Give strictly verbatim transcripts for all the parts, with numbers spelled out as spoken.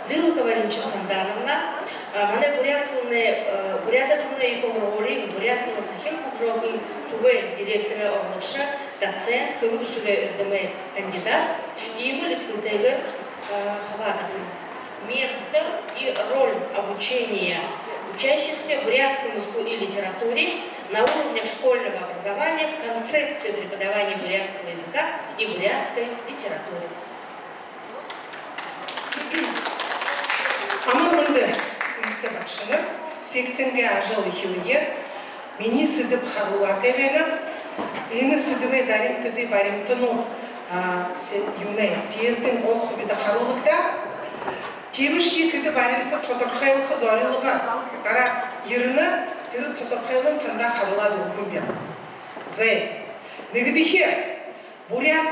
Дылыкова Ринчинсандановна, а, манай буряад хэлэнэй, э, Буряадай түмэн ехэ һургуулиин буряад хэлэ сахим хүгжөөхын түбэй директорай орлогшо, доцент, хэлэ бэшэгэй эрдэмэй кандидат, иимэл итгэлтэйгээр, э, хабаадаха. Место и роль обучения учащихся бурятскому языку и литературе на уровне школьного образования в концепции преподавания бурятского языка и бурятской литературы. Амар мэндэ, хүндэтэ багшанар, секциин ажал эхилээ. Минии сэдэб харуулаатай байна. Энэ сэдэбэй зарим хэды баримтанууд, а, се-, юунэй, съездын гол хубида харуулагдаа. Тиибэшье хэды баримта тодорхойлохо зорилго гараад ерэнэ, тэрэ тодорхойлон танда харуулаад үгэхэмби. Зай. Нэгэдэхи, буряад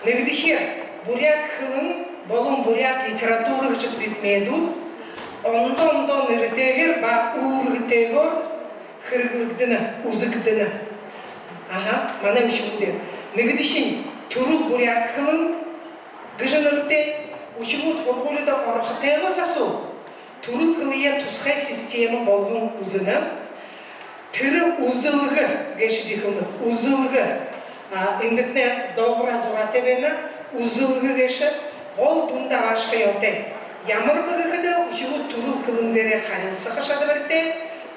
Нэгэдэхи, буряад хэлэн болон буряад литература гэжэ предметүүд ондоо ондоо нэрэтэйгээр ба үүргэтэйгээр хэрэглэгдэнэ, үзэгдэнэ. Аха, манай үхибүүдээр. Нэгэдэхинь, түрэл буряад хэлэн гэжэ нэрэтэй. Үхибүүд һургуулида орохотойгоо сасуу түрэл хэлэеэ тусхай система болгон үзэнэ. Тэрэ үзэлгэ гээшэ би хэлэнэб. Үзэлгэ. А, эндэтнай доогуур зураатай байна. Үзэлгэ гээшэ гол дүн дабаашаха ёһотой. Ямар бэ гэхэдэ, үхибүүд түрэл хэлэн дээрээ харилсаха шадабаритай,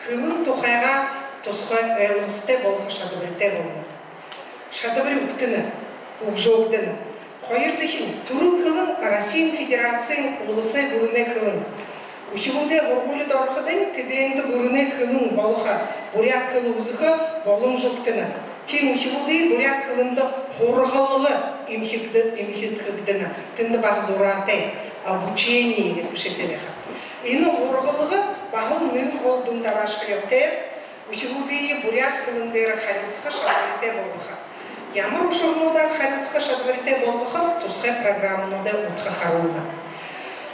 хэлэн тухайгаа тусхай ойлгосотой болохо шадабаритай болоно. Шадабари үгтэнэ, хүгжөөгдэнэ. Хоёрдохинь, түрэл хэлэн Россиин Федерациин уласай гүрэнэй хэлэн. Үхибүүдэй һургуулида ороходонь тэдээндэ гүрэнэй хэлэн болохо буряад хэлэ үзэхэ боломжо үгтэнэ. Тиин үхибүүдые буряад хэлэндэ һургалга эмхидхэ-, эмхидхэгдэнэ. Тэндэ баһа зураатай, обучение гээд бэшээтэй байха. Энэ һургалга баһал нэгэ гол дүн дабаашаха ёһотой. Үхибүүдые буряад хэлэн дээрэ харилсаха шадабаритай болгохо. Ямар ушарнуудаар харилсаха шадабаритай болгохо, тусхай программануудай удха харуулна.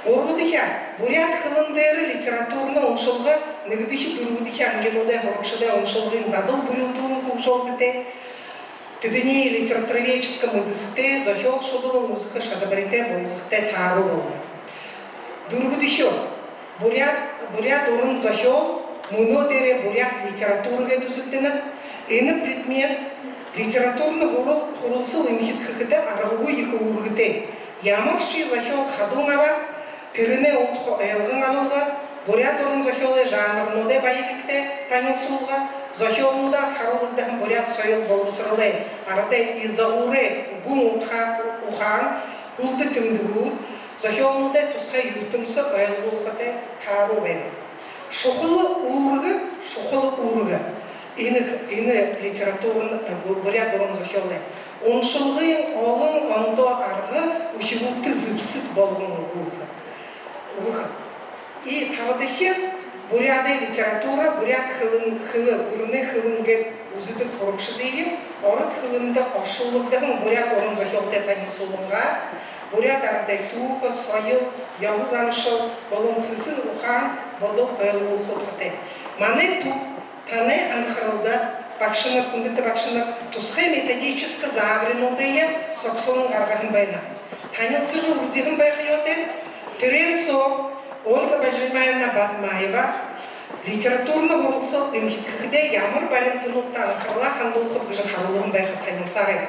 Гурбадахи, буряад хэлэн дээрэ литературна уншалга нэгэдэхи, дүрбэдэхи ангинуудай һурагшадай уншалгын дадал бүрилдүүлэн хүгжөөлгэтэй. Тэдэниие литературоведческэ мэдэсэтэй, зохёол шудалан үзэхэ шадабаритай болгохотой тааруу болоно. Дүрбэдэхеэр, буряад, буряад уран зохёол мүнөө дээрээ буряад литература гээд үзэгдэнэ. Энэ предмет литературна һурал-, һуралсал эмхидхэхэдэ аргагүй ехэ үүргэтэй. Ямаршье зохёол хадуун абаад, тэрэнэй удха ойлгон абалга, буряад уран зохёолой жанрнуудай баялигтай танилсуулга, зохёолнуудаар харуулагдаһан буряад соёл болбосоролой арадай изагуурай гүн удха-, ухаан, хүлдэ тэмдэгүүд, зохёолнуудай тусхай юртэмсэ ойлгуулхатай тааруу байна. Шухала үүргэ, шухала үүргэ. Энэ, энэ литературна, э, бу-, буряад уран зохёолой уншалгын олон ондоо арга үхибүүдтэ зэбсэг болгон үгэхэ. Үгэхэ. И табадахи, буряадай литература, буряад хэлэн, хэлэ, гүрэнэй хэлэн гээд үзэдэг һурагшадые ород хэлэндэ оршуулагдаһан буряад уран зохёолтой танилсуулангаа, буряад арадай түүхэ, соёл, ёһо заншал болон сэсэн ухаан, бодол ойлгуулха удхатай. Манай түб танай анхаралда, багшанар, хүндэтэ багшанар, тусхай методическа заабаринуудые согсоон гаргаһан байна. Танилсажа үрдиһэн байха ёһотой. Тэрээн соо Ольга Бальжимаевна Бадмаева литературна һуралсал эмхидхэхэдээ ямар баримтануудта анхаралаа хандуулхаб гэжэ харуулһан байха, танилсаарай.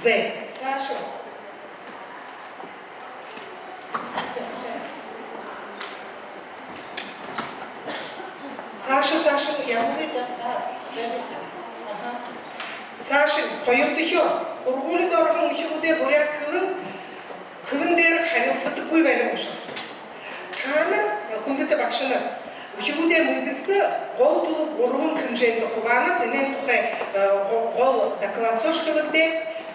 Зай, саашань. Саашань, саашань, ямар юм? Аха. Саашань, хоёрдохёо, һургуулида ороһон үхибүүдэй буряад хэлэн, хэлэн дээрэ харилсадаггүй байһан ушар. Таанар, хүндэтэ багшанар, үхибүүдэй мэдэсэ гол түлэб гурбан хэмжээндэ хубаанат, энээн тухай, э, го-, гол доклад соо хэлэгдээ.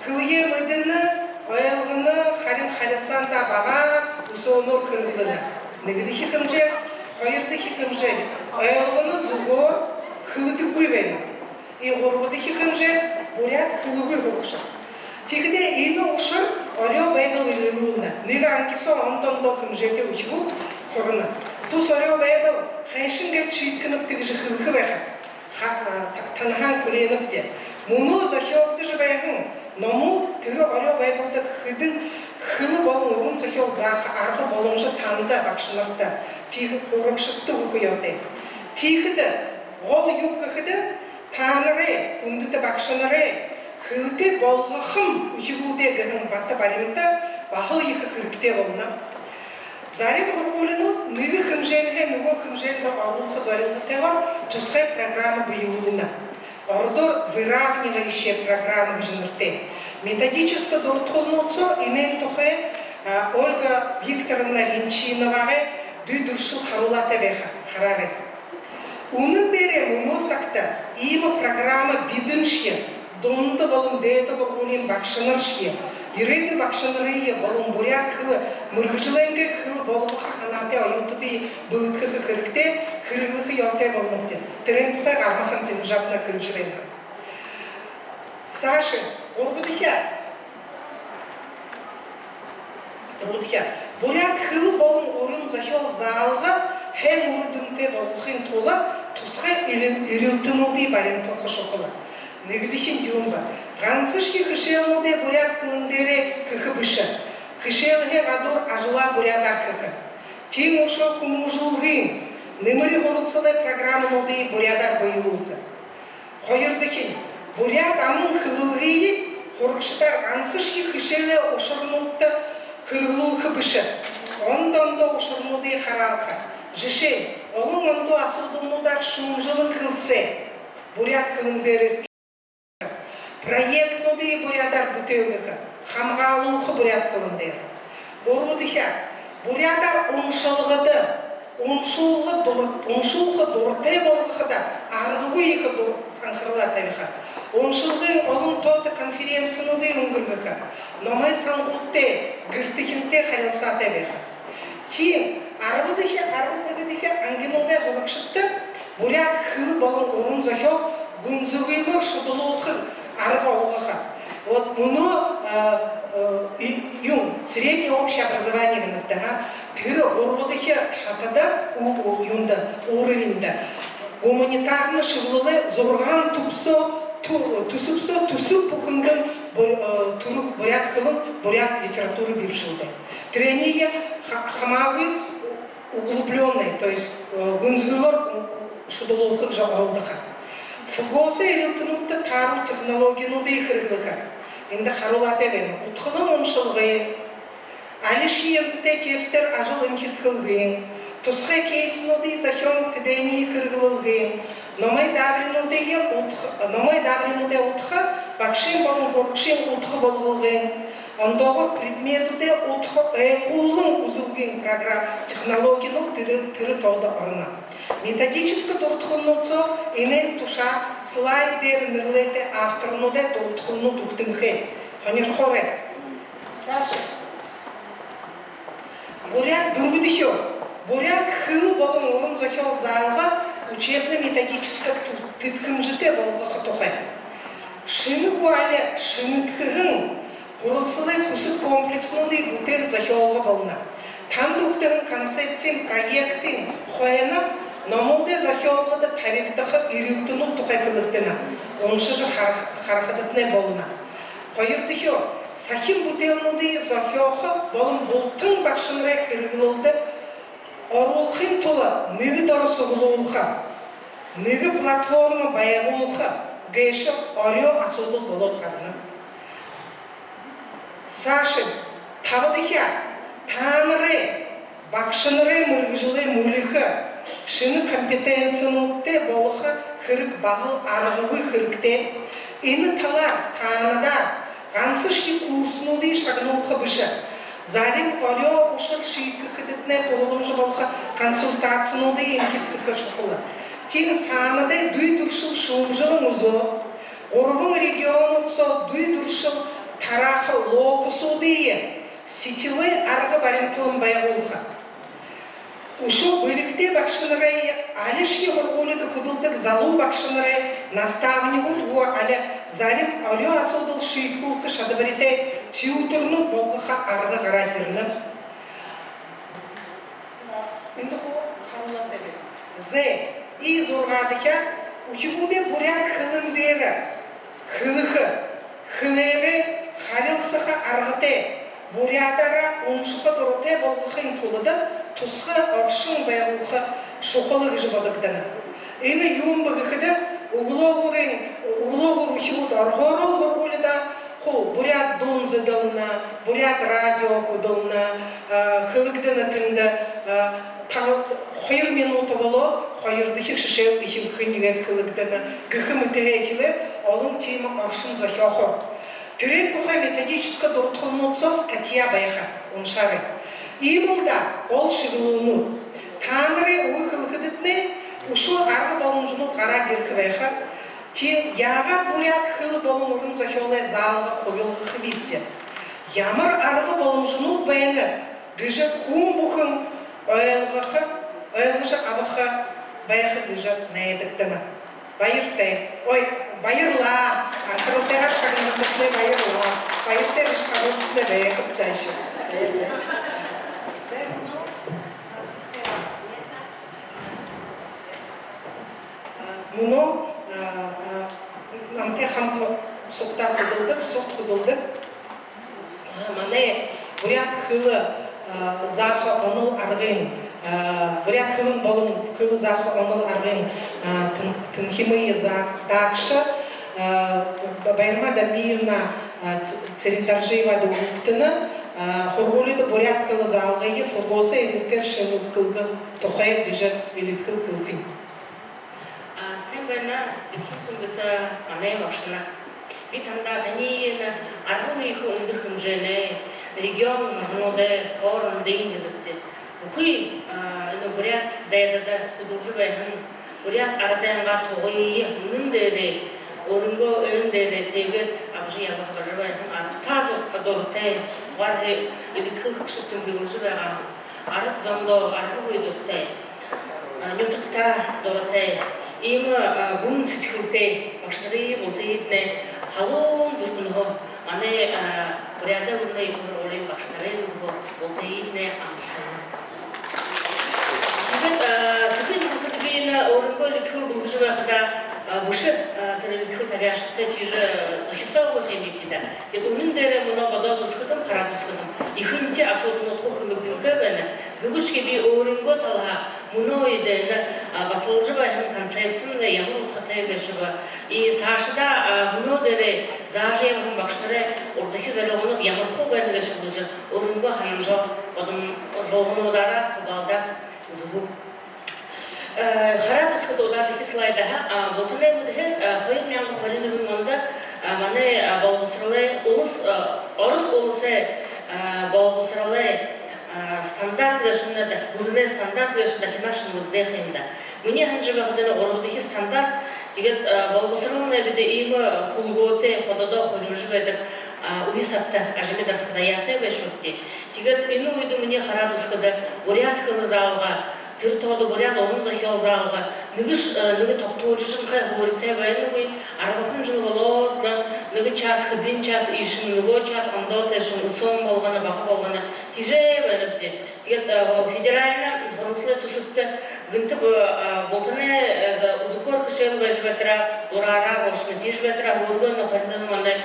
Хэлэеэ мэдэнэ, ойлгоно, харин харилсаандаа бага, үсөөнөөр хэрэглэнэ. Нэгэдэхи хэмжээ, хоёрдохи хэмжээ, ойлгоно, зүгөөр, хэлэдэггүй байна. И гурбадахи хэмжээ, буряад хэлэгүй һурагша. Тиихэдээ энэ ушар орёо байдал элирүүлнэ. Нэгэ анги соо ондо ондоо хэмжээтэй үхибүүд һурана. Тус орёо байдал хайшан гээд шиидхэнэбта гэжэ хэлэхэ байха. Ха-, а, та-, танһаа хүлеэнэбди. Мүнөө зохёогдожо байһан Номууд тэрэ орёо байдалда хэдэн хэлэ болон уран зохёол зааха арга боломжо танда, багшанарта, тиихэдэ һурагшадта үгэхэ ёһотой. Тиихэдэ гол юуб гэхэдэ, таанарай, хүндэтэ багшанарай, хэлэтэй болгохом үхибүүдээ гэһэн бата баримта баһал ехэ хэрэгтэй болоно. Зарим һургуулинууд нэгэ хэмжээнһээ нүгөө хэмжээндэ оруулха зорилготойгоор тусхай программа бэелүүлнэ. Ородоор выравнивающая программа гэжэ нэрэтэй. Методическа дурадхалнууд соо энээн тухай, а, Ольга Викторовна Ринчиновагай дүй дүршэл харуулаатай байха. Хараарай. Үнэн дээрээ мүнөө сагта иимэ программа бидэншье, дунда болон дээдэ һургуулиин багшанаршье, ерээдүй багшанарые болон буряад хэлэ мэргэжэлэйнгээ хэлэ болгохо һанаатай оюутадые бэлэдхэхэ хэрэгтэй, хэрэглэхэ ёһотой болонобди. Тэрээн тухай Гармахан Цыбижапна хэлэжэ байна. Саашань, гурбадахи. Гурбадахи. Буряад хэлэ болон уран зохёол заалга һайн үрэ дүнтэй болгохын тула тусхай эрил-, эрилтэнүүдые баримтуулха шухала. Нэгэдэхинь юун бэ? Гансашье хэшээлнүүдээ буряад хэлэн дээрээ хэхэ бэшэ. Хэшээлһээ гадуур ажалаа буряадаар хэхэ. Тиин үшөө хүмүүжүүлгын, нэмэри һуралсалай программануудые буряадаар бэелүүлхэ. Хоёрдохинь, буряад аман хэлэлгые һурагшадаар гансашье хэшээлэй ушарнуудта хэрэглүүлхэ бэшэ. Ондо ондоо ушарнуудые хараалха. Жэшээнь, олон ондоо асуудалнуудаар шүүмжэлэн хэлсээ. Буряад хэлэн дээрэ проектнүүдые буряадаар бүтээлгэхэ, хамгаалуулха буряад хэлэн дээрэ. Гурбадахи, буряадаар уншалгада, уншуулга дур-, уншуулха дуратай болгоходо аргагүй ехэ дур-, анхаралаа табиха. Уншалгын олон тоото конференцинүүдые үнгэргэхэ. Номой сангуудтай, гэртэхинтэй харилсаатай байха. Тиин, арбадахи, арбан нэгэдэхи ангинуудай һурагшадта буряад хэлэ болон уран зохёол гүнзэгыгөөр шудалуулха арга олгохо. Вот мүнөө, э, э, и-, юун, среднее общее образование гэнэбди, ха. Тэрэ гурбадахи шатада, у-, у-, юундэ, уровеньда гуманитарна шэглэлэй зургаан түб соо, тү-, түсэб соо түсэб бүхэндэнь бу-, э, түрэ-, буряад хэлэн, буряад литература бии бшуу даа. Тэрэниие ха-, хамаагүй углублённый, то есть, э, гүнзэгыгөөр шудалуулха гэжэ оролдохо. ФГОС-ой эрилтэнүүдтэ тааруу технологинуудые хэрэглэхэ. Эндэ харуулаатай байна. Удхалан уншалга, алишье янзатай текстээр ажал эмхидхэлгын, тусхай кейснүүдые зохёон, тэдэниие хэрэглэлгын, номой даабаринуудые удха-, номой даабаринуудые удха, багшын болон һурагшын удха болголгын, ондоогоор предметүүдые удха, ойлгуулан үзүүлгын программа, технологинууд тэрэ, тэрэ тоодо ороно. Методическа дурадхалнууд соо энээн тушаа слайд дээрэ нэрлэгдэһэн авторнуудай дурадхалнууд үгтэнхэй. Һонирхоорой. Саашань. Буряад, дүрбэдэхи. Буряад хэлэ болон уран зохёол заалга учебно-методическа тү-, тэдхэмжэтэй болгохо тухай. Шэнэ гү, али шэнэдхэһэн һуралсалай хүсэд комплекснүүдые бүтээн зохёолго болоно. Танда үгтэһэн концепциин проектын хойно номуудай зохёолгодо табигдаха эрилтэнүүд тухай хэлэгдэнэ. Уншажа харах-, харахадатнай болоно. Хоёрдохи, сахим бүтээлнүүдые зохёохо болон бултан багшанарай хэрэглэлдэ оруулхын тула нэгэ доро суглуулха, нэгэ платформа байгуулха гээшэ орёо асуудал болоод гарана. Саашань, табадахи, таанарай, багшанарай мэргэжэлээ мүльхэ, шэнэ компетенцинүүдтэй болохо хэрэг баһал аргагүй хэрэгтэй. Энэ талаар таанадаар гансашье курснуудые шагнуулха бэшэ. Зарим орёо ушар шиидхэхэдэтнай туһаламжа болохо консультацинуудые эмхидхэхэ шухала. Тиин таанадай дүй дүршэл шүүмжэлэн үзөөд, гурбан регионууд соо дүй дүршэл тарааха локусуудые сетевой арга баримталан байгуулха. Үшөө бэлигтэй багшанарай, алишье һургуулида хүдэлдэг залуу багшанарай, наставнигууд гү, али зарим орёо асуудал шиидхүүлхэ шадабаритай тьюторнууд болгохо арга гараад ерэнэ. Эндэ хуу харуулаатай байна. Зэ, и зургаадахи, үхибүүдэй буряад хэлэн дээрэ хэлэхэ, Хэлээрээ харилсаха аргатай, буряадаараа уншаха дуратай болгохын тулада тусхай оршон байгуулха шухала гэжэ бодогдоно. Энэ юун бэ гэхэдэ, үглөөгүүрынь, үглөөгүүр үхибүүд орохоороо һургуулидаа хуу буряад дуун зэдэлнэ, буряад радио хүдэлнэ, а, хэлэгдэнэ тэндэ, а, та-, хоёр минута болоод хоёрдохи шэшээл эхилхэнь гээд хэлэгдэнэ гэхэ мэтэһээ эхилээд олон тиимэ оршон зохёохо. Тэрэн тухай методическа дурадхалнууд соо статья байха, уншаарай. Иимэл даа гол шэглэлнүүд. Таанарай үгэ хэлэхэдэтнай үшөө арга боломжонууд гараад ерэхэ байха. Тиин яагаад буряад хэлэ болон уран зохёолой заалга хубилгаха бибди? Ямар арга боломжонууд байна гэжэ хүн бүхэн ойлгохо, ойлгожо абаха байха гэжэ найдагдана. Баяртай. Ой, баярлаа. Анхаралтайгаар шагнагдатнай баярлаа. Баяртай бэшэ харуултнай байхаб даа шүү. Мүнөө, а, а, намтай хамта сугтаа хүдэлдэг, сугта хүдэлдэг, а, манай буряад хэлэ, а, зааха онол аргын, а, буряад хэлэн болон хэлэ зааха онол аргын, а, Тэн-, Тэнхимые за-, даагша, а, Баярма Дамбиевна, а, Ц-, Цырендоржиевада үгтэнэ, а, һургуулида буряад хэлэ заалгые ФГОС-ой эрилтээр шэнэлхэ тухай гэжэ элидхэл хэлэхэнь. А, сайн байна, эрхим хүндэтэ манай багшанар. Би тандаа таниие энэ аргагүй ехэ үндэр хэмжээнэй регион можонуудай хоорондын гэдэг бүхы, а, энэ буряад дайдада хүдэлжэ байһан буряад арадайнгаа тугые үнэн дээрээ, өөрынгөө ойн дээрээ тээгээд абажа ябаха бажа байһан аргатаа зураха дуратай, угаархи элидхэл хэгшэд тэмдэглэжэ байгаа арад зондоо аргагүй дуратай, а, нютагтаа дуратай, иимэ, а, гүн сэдьхэлтэй багшанарые бултыетнай халуун зүрхэнһөө манай, а, Буряадай гүрэнэй ехэ һургуулиин багшанарай зүрхэнһөө бултыетнай амаршалнаб. Тиигээд, а, сэхэ нэгэ хүндэ би энэ өөрынгөө элидхэл бэлдэжэ байхадаа, а, бэшэ, а, тэрэ элидхэл табяашадта тиижэ зохисоогүйб гэхэ юм бибди даа. Тиигээд үнэн дээрээ мүнөө бодоод үзэхэдэм, хараад үзэхэдэм, ехэнхи асуудалнууд хуу хэлэгдэнхэй байна. Гэбэшье би өөрынгөө талаһаа мүнөө үедэ энэ, а, баталжа байһан концепцинь ямар удхатай гээшэб, и саашадаа, а, мүнөө дээрээ заажа ябаһан багшанарай урдахи зорилгонууд ямар хуу байна гээшэб гэжэ өөрынгөө һанамжаа, бодомжолгонуудаараа хубаалдаад үзэбэб. Э, хараад үзэхэдэ, удаадахи слайдһаа, а, бултанай мэдэхээр, а, хоёр мянга хорин нэгэн ондо, а, манай, а, болбосоролой улас, а, Ород уласай, а, болбосоролой, а, стандарт гээшэмнай, гүрэнэй стандарт гээшэ дахинаа шэнэлэгдээ ха юм даа. Минии һанажа байхадань, гурбадахи стандарт. Тиигээд, а, болбосоролнай бидэ иимэ хүлгөөтэй, хододоо хулинжа байдаг, а, үе сагта ажамидарха заяатай гээшэбди. Тиигээд энэ үедэ минии хараад үзэхэдэ, буряад хэлэ заалга, тэрэ тоодо буряад уран зохёол заалга нэгэшье, э, нэгэ тогтуулагданхай һууритай байнагүй, арбахан жэл болоод лэ, нэгэ час, хэдэн час иишэнь, нүгөө час ондоо тээшэнь үсөөн болгоно, бага болгоно, тиижэ байнабди. Тиигээд, э, федеральна һуралсалай түсэбтэ гэнтэ б-, э, бултанай, э, за-, үзэхөөр хэшээл байжа байтараа, дураараа болошоно, тиижэ байтараа һөөргөө энэ хорин нэгэн оной,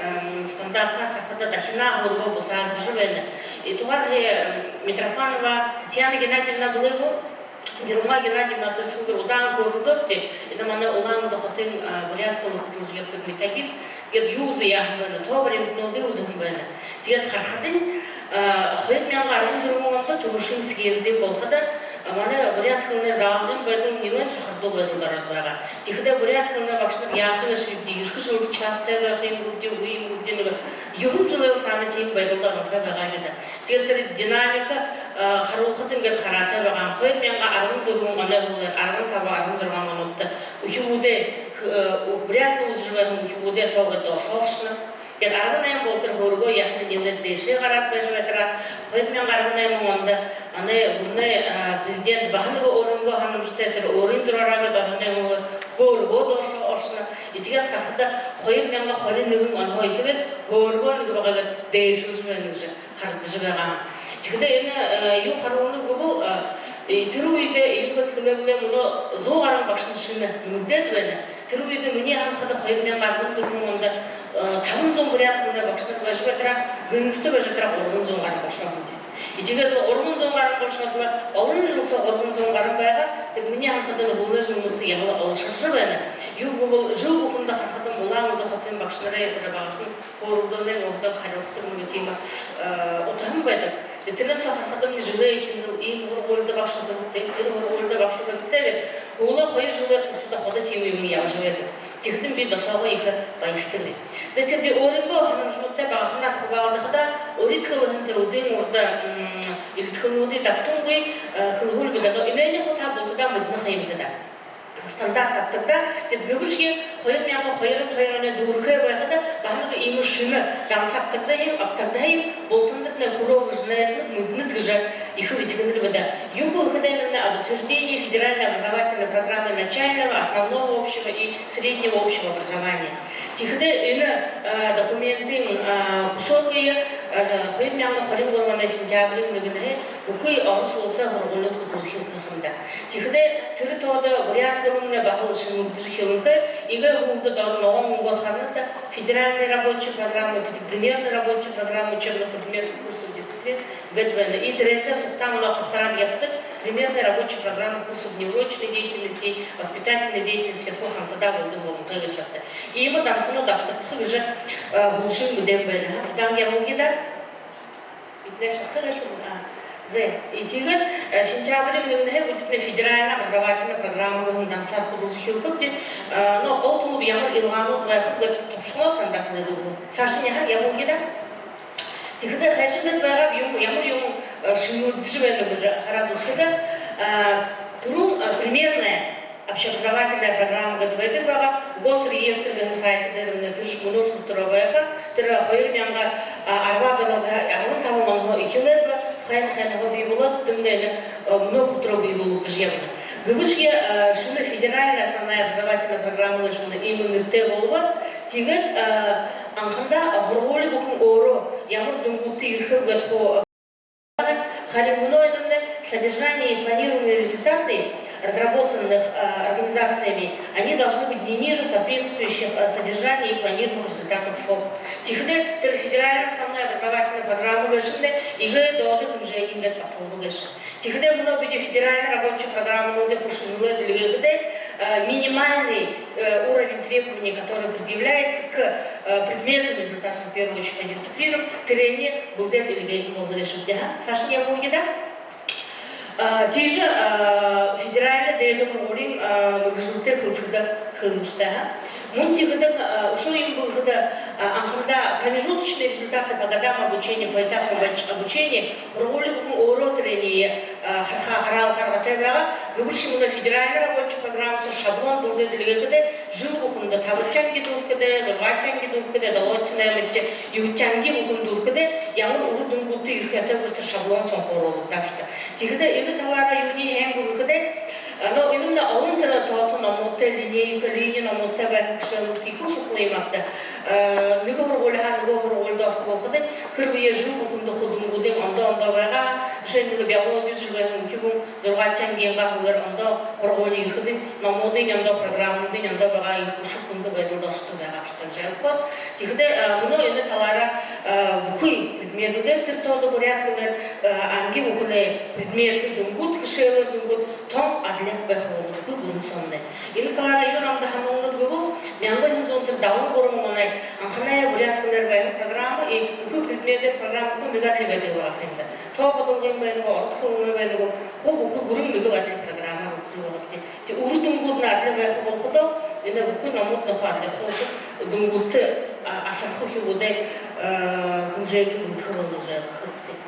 эм, стандартаар харахада дахинаа һөөргөө бусаагдажа байна. И тугаар, э, Митрофанова Татьяна Геннадьевна бэлэй гү? Герман Геннадьевна, то есть, хүндэр удаан хөөрэлдөөбди, энэ манай Улаан-Үдэ хотын, а, буряад хэлэ хүдэлжэ ябадаг методист. Тиигээд юу заяаһан байна, тоогоор юумэнүүдые үзэһэн байна. Тиигээд харахадань, а, хоёр мянга арбан дүрбэн ондо түрүүшын съездэй болоходо, а, манай буряад хэлэнэй заалгын байдал нилээн шахардуу байдалда ороод байгаа. Тиихэдээ буряад хэлэнэй багшанар яаха гээшэбибди, ерэхэ жэлдэ частай байха юм гүбди, үгы юм гүбди, нэгэ юһэн жэлэй саана тиимэ байдалда оронхой байгаа лэ даа. Тиигээд тэрэ динамика, э, харуулхада иигээд хараатай байгаа. Хоёр мянга арбан дүрбэн оной һүүлээр арбан таба, арбан зургаан онуудта үхибүүдэй, э, буряад хэлэ үзэжэ байһан үхибүүдэй тоо гээд доошоо ошоно. Тиигээд арбан найман болотор һөөргөө яһала нилээд дээшээ гараад байжа байтараа, хоёр мянга арбан найман ондо манай гүрэнэй, э, президент баһа нэгэ өөрынгөө һанамжатай, тэрэ өөрын дураараа гээд орооной һөөргөө доошоо ошоно. И тиигээд харахада хоёр мянга хорин нэгэн онһоо эхилээд һөөргөө нэгэ бага гээд дээшэлжэ байна гэжэ харагдажа байгаа. Тиихэдэ энэ, э, юу харуулнаб гэбэл, э, Э, тэрэ үедэ иигээд хэлэбэл, мүнөө зуу гаран багшанар шэнэ нэмэгдээд байна. Тэрэ үедэ минии һанахада хоёр мянга арбан дүрбэн ондо, э, табан зуун буряад хэлэнэй багшанар байжа байтараа, гэнэстэ байжа байтараа гурбан зуун гаран болошоо һэн даа. Тиигээд лэ гурбан зуун гаран болошоод лэ, олон жэл соо гурбан зуун гаран байгаа. Тиигээд минии һанахада, энэ һүүлэй жэлнүүдтэ яһала олошоржо байна. Юуб гэбэл, жэл бүхэндэ харахадам, Улаан-Үдэ хотын багшанарай тэрэ багахан хөөрэлдөөнэй урда харилсадаг нэгэ тиимэ, э, утаһан байдаг. Тиигээд тэрэнэй соо харахадам, жэлэй эхинһээл иимэ һургуулида багша хүдэлтэ, тэрэ һургуулида багша хүдэлтэ гээд, һүүлэй хоёр жэлэй туршада ходо тиимэ юумэн ябажа байдаг. Тиихэдэнь би досоогоо ехэ баясадаг. За, тиигээд би өөрынгөө һанамжануудтай багаханаар хубаалдахада, урид хэлэһэн тэрэ үдын урда, м, элидхэлнүүдые дабтангүй, э, хэлэһүүл би даа. Но энээниие хуу та бултадаа мэдэнэ ха юмта даа. Стандарт абтагдаа. Тиигээд гэбэшье хоёр мянга хоёр, хоёр оной дүүрэхэ байхада, баһа нэгэ иимэ шэнэ дансал абтагдаа юм, абтагдаа юм, бултандатнай хүрөө гэжэ найданаб, мэдэнэт гэжэ ехэл этигэнэб даа. Юуб гэхэдэ, именно об утверждении федеральной образовательной программы начального, основного общего и среднего общего образования. Тиихэдэ энэ, э, документын, э, кусогые, э, хоёр мянга хорин гурбан оной сентябриин нэгэнһээ бүхы Ород уласай һургуулинууд хүдэлжэ эхилхэ юм даа. Тиихэдэ тэрэ тоодо буряад хэлэмнай баһал шэнэлдэжэ эхилэнхэй. Иигээд һүүлдэ доро ногоон үнгөөр харанат даа: федеральная рабочая программа, примерная рабочая программа учебных предметов, курсов, дисциплин гээд байна. И тэрээндэ сугтаа мүнөө хабсарааб ябадаг примерная рабочая программа курсов внеурочной деятельности, воспитательной деятельности гэхэ хамтадаа болодог болонхой гээшэ ааб даа. Иимэ дансанууд абтагдаха гэжэ, э, һүүлшын мэдээн байна. Удаан ябуулгы даа. Бидэнэй шатхадай шуу. А, зэ. И тиигээд, э, сентябриин нэгэнһээ бидэнэй федеральна образовательна программа гэһэн дансаар хүдэлжэ эхилхэбди. Э, но гол түлэб, ямар илгаанууд байхаб гээд тобшохолоо танда хэлэдэг гү? Саашань яаха, ябуулгы даа. Тиихэдэ хайшан гээд байгааб, юм, ямар юм, э, шэнэлдэжэ байна гэжэ хараад үзэхэдэ, э, түрүүн, э, примерная общеобразовательная программа гээд байдаг байгаа. Госреестр гэһэн сайт дээрэ мүнөө, тэрэшни мүнөөшье хүрэтэр байгаа. Тэрэ хоёр мянга арбаад онһоо, арбан табан онһоо эхилээд лэ хайн хайн хоо бии болоод, тиимэ энэ, э, мүнөө хүрэтэр бии болоод ябана. Гэбэшье, э, шэнэ федеральная основная образовательная программа гэжэ мүнөө иимэ нэрэтэй болобо. Тиигээд, э, анхандаа һургуули бүхэн өөрөө ямар дүнгүүдтэй ерэхэб гээд хуу, харин мүнөө энэмнай содержание и планируемые результаты разработанных, э, организациями, они должны быть не ниже соответствующих, э, содержания и планируемых результатов ФОП. Тиихэдэ тэрэ федеральная основная образовательная программа гээшэмнай иигээд доодо хэмжээнүүдээр баталба гээшэ. Тиихэдэ мүнөө бидэ федеральна рабоча программануудые хуу шэнэлээд эльгээхэдэ, э, минимальный, э, уровень требований, который предъявляется к, э, предметным результатам, в первую очередь по дисциплинам, тэрээниие бэлдээд эльгээхэ болоно гээшэ ааб даа. Саашань ябуулгы даа. А, тиижэ, а, федеральна дээдэ һургуулиин, а, мэргэжэлтэй хэлсэхэдэ хэлэнэ бшуу даа. Мүн тиихэдэ, а, үшөө юумэ гэхэдэ, а, анхандаа промежуточные результаты по годам обучения, по этапам обуч-, обучения һургуули бүхэн өөрөө тэрээниие, а, харахада, хараал харгытай байгаа. Гэбэшье мүнөө федеральна рабоча программа соо шаблон бэлдээд эльгээхэдэ, жэл бүхэндэ, табадахи анги дүүрэхэдэ, зургаадахи анги дүүрэхэдэ, долоодохи, наймадахи, юһэдэхи анги бүхэн дүүрэхэдэ, ямар үри дүнгүүдтэй ерэхэ ёһотой гэжэ тэрэ шаблон соонь оруулагдаа бшуу даа. Тиихэдэ энэ талаараа юуниинь һайн бэ гэхэдэ, а, но именно олон тэрэ тоото номуудтай, линейка, линия номуудтай байхань ехэл шухала юм ааб даа. Э, нэгэ һургуулиһаа нүгөө һургуулида орохо болоходо, хэрбээ жэл бүхэндэ хуу дүнгүүдынь ондоо ондоо байгаа, жэшээнь, нэгэ биологи үзэжэ байһан үхибүүн зургаадахи ангиингаа һүүлээр ондоо һургуули ерэхэдэнь, номуудынь ондоо, программануудынь ондоо байгаа, ехэ хүндэ байдалда ошодог байгаа бшуу даа. Тиихэдэ, а, мүнөө энэ талаараа, а, бүхы предметүүдээр, тэрэ тоодо буряад хэлээр, а, анги бүхэнэй предметнэ дүнгүүд, хэшээлэй дүнгүүд тон адли байха болоно бүхы гүрэн соомнай. Энэ талаараа юун намда һануулнаб гэбэл, мянга юһэн зуун далан гурбан оной анханай буряад хэлээр байһан программа и бүхы предметээр программа хуу нэгэ адли байдаг байгаа юм даа. Тоо бодолгын байна гү, ород хэлэнэй байна гү, хуу бүхы гүрэн нэгэ адли программа болодог байгаа юм даа. Тиигээд үри дүнгүүднай адли байха болоходоо, энэ бүхы номууднай хуу адли болохо, дүнгүүдтэ, а, асарха үхибүүдэй, а, хэмжээнүүдые бэлдэхэ болоно гэжэ хэлэхэб.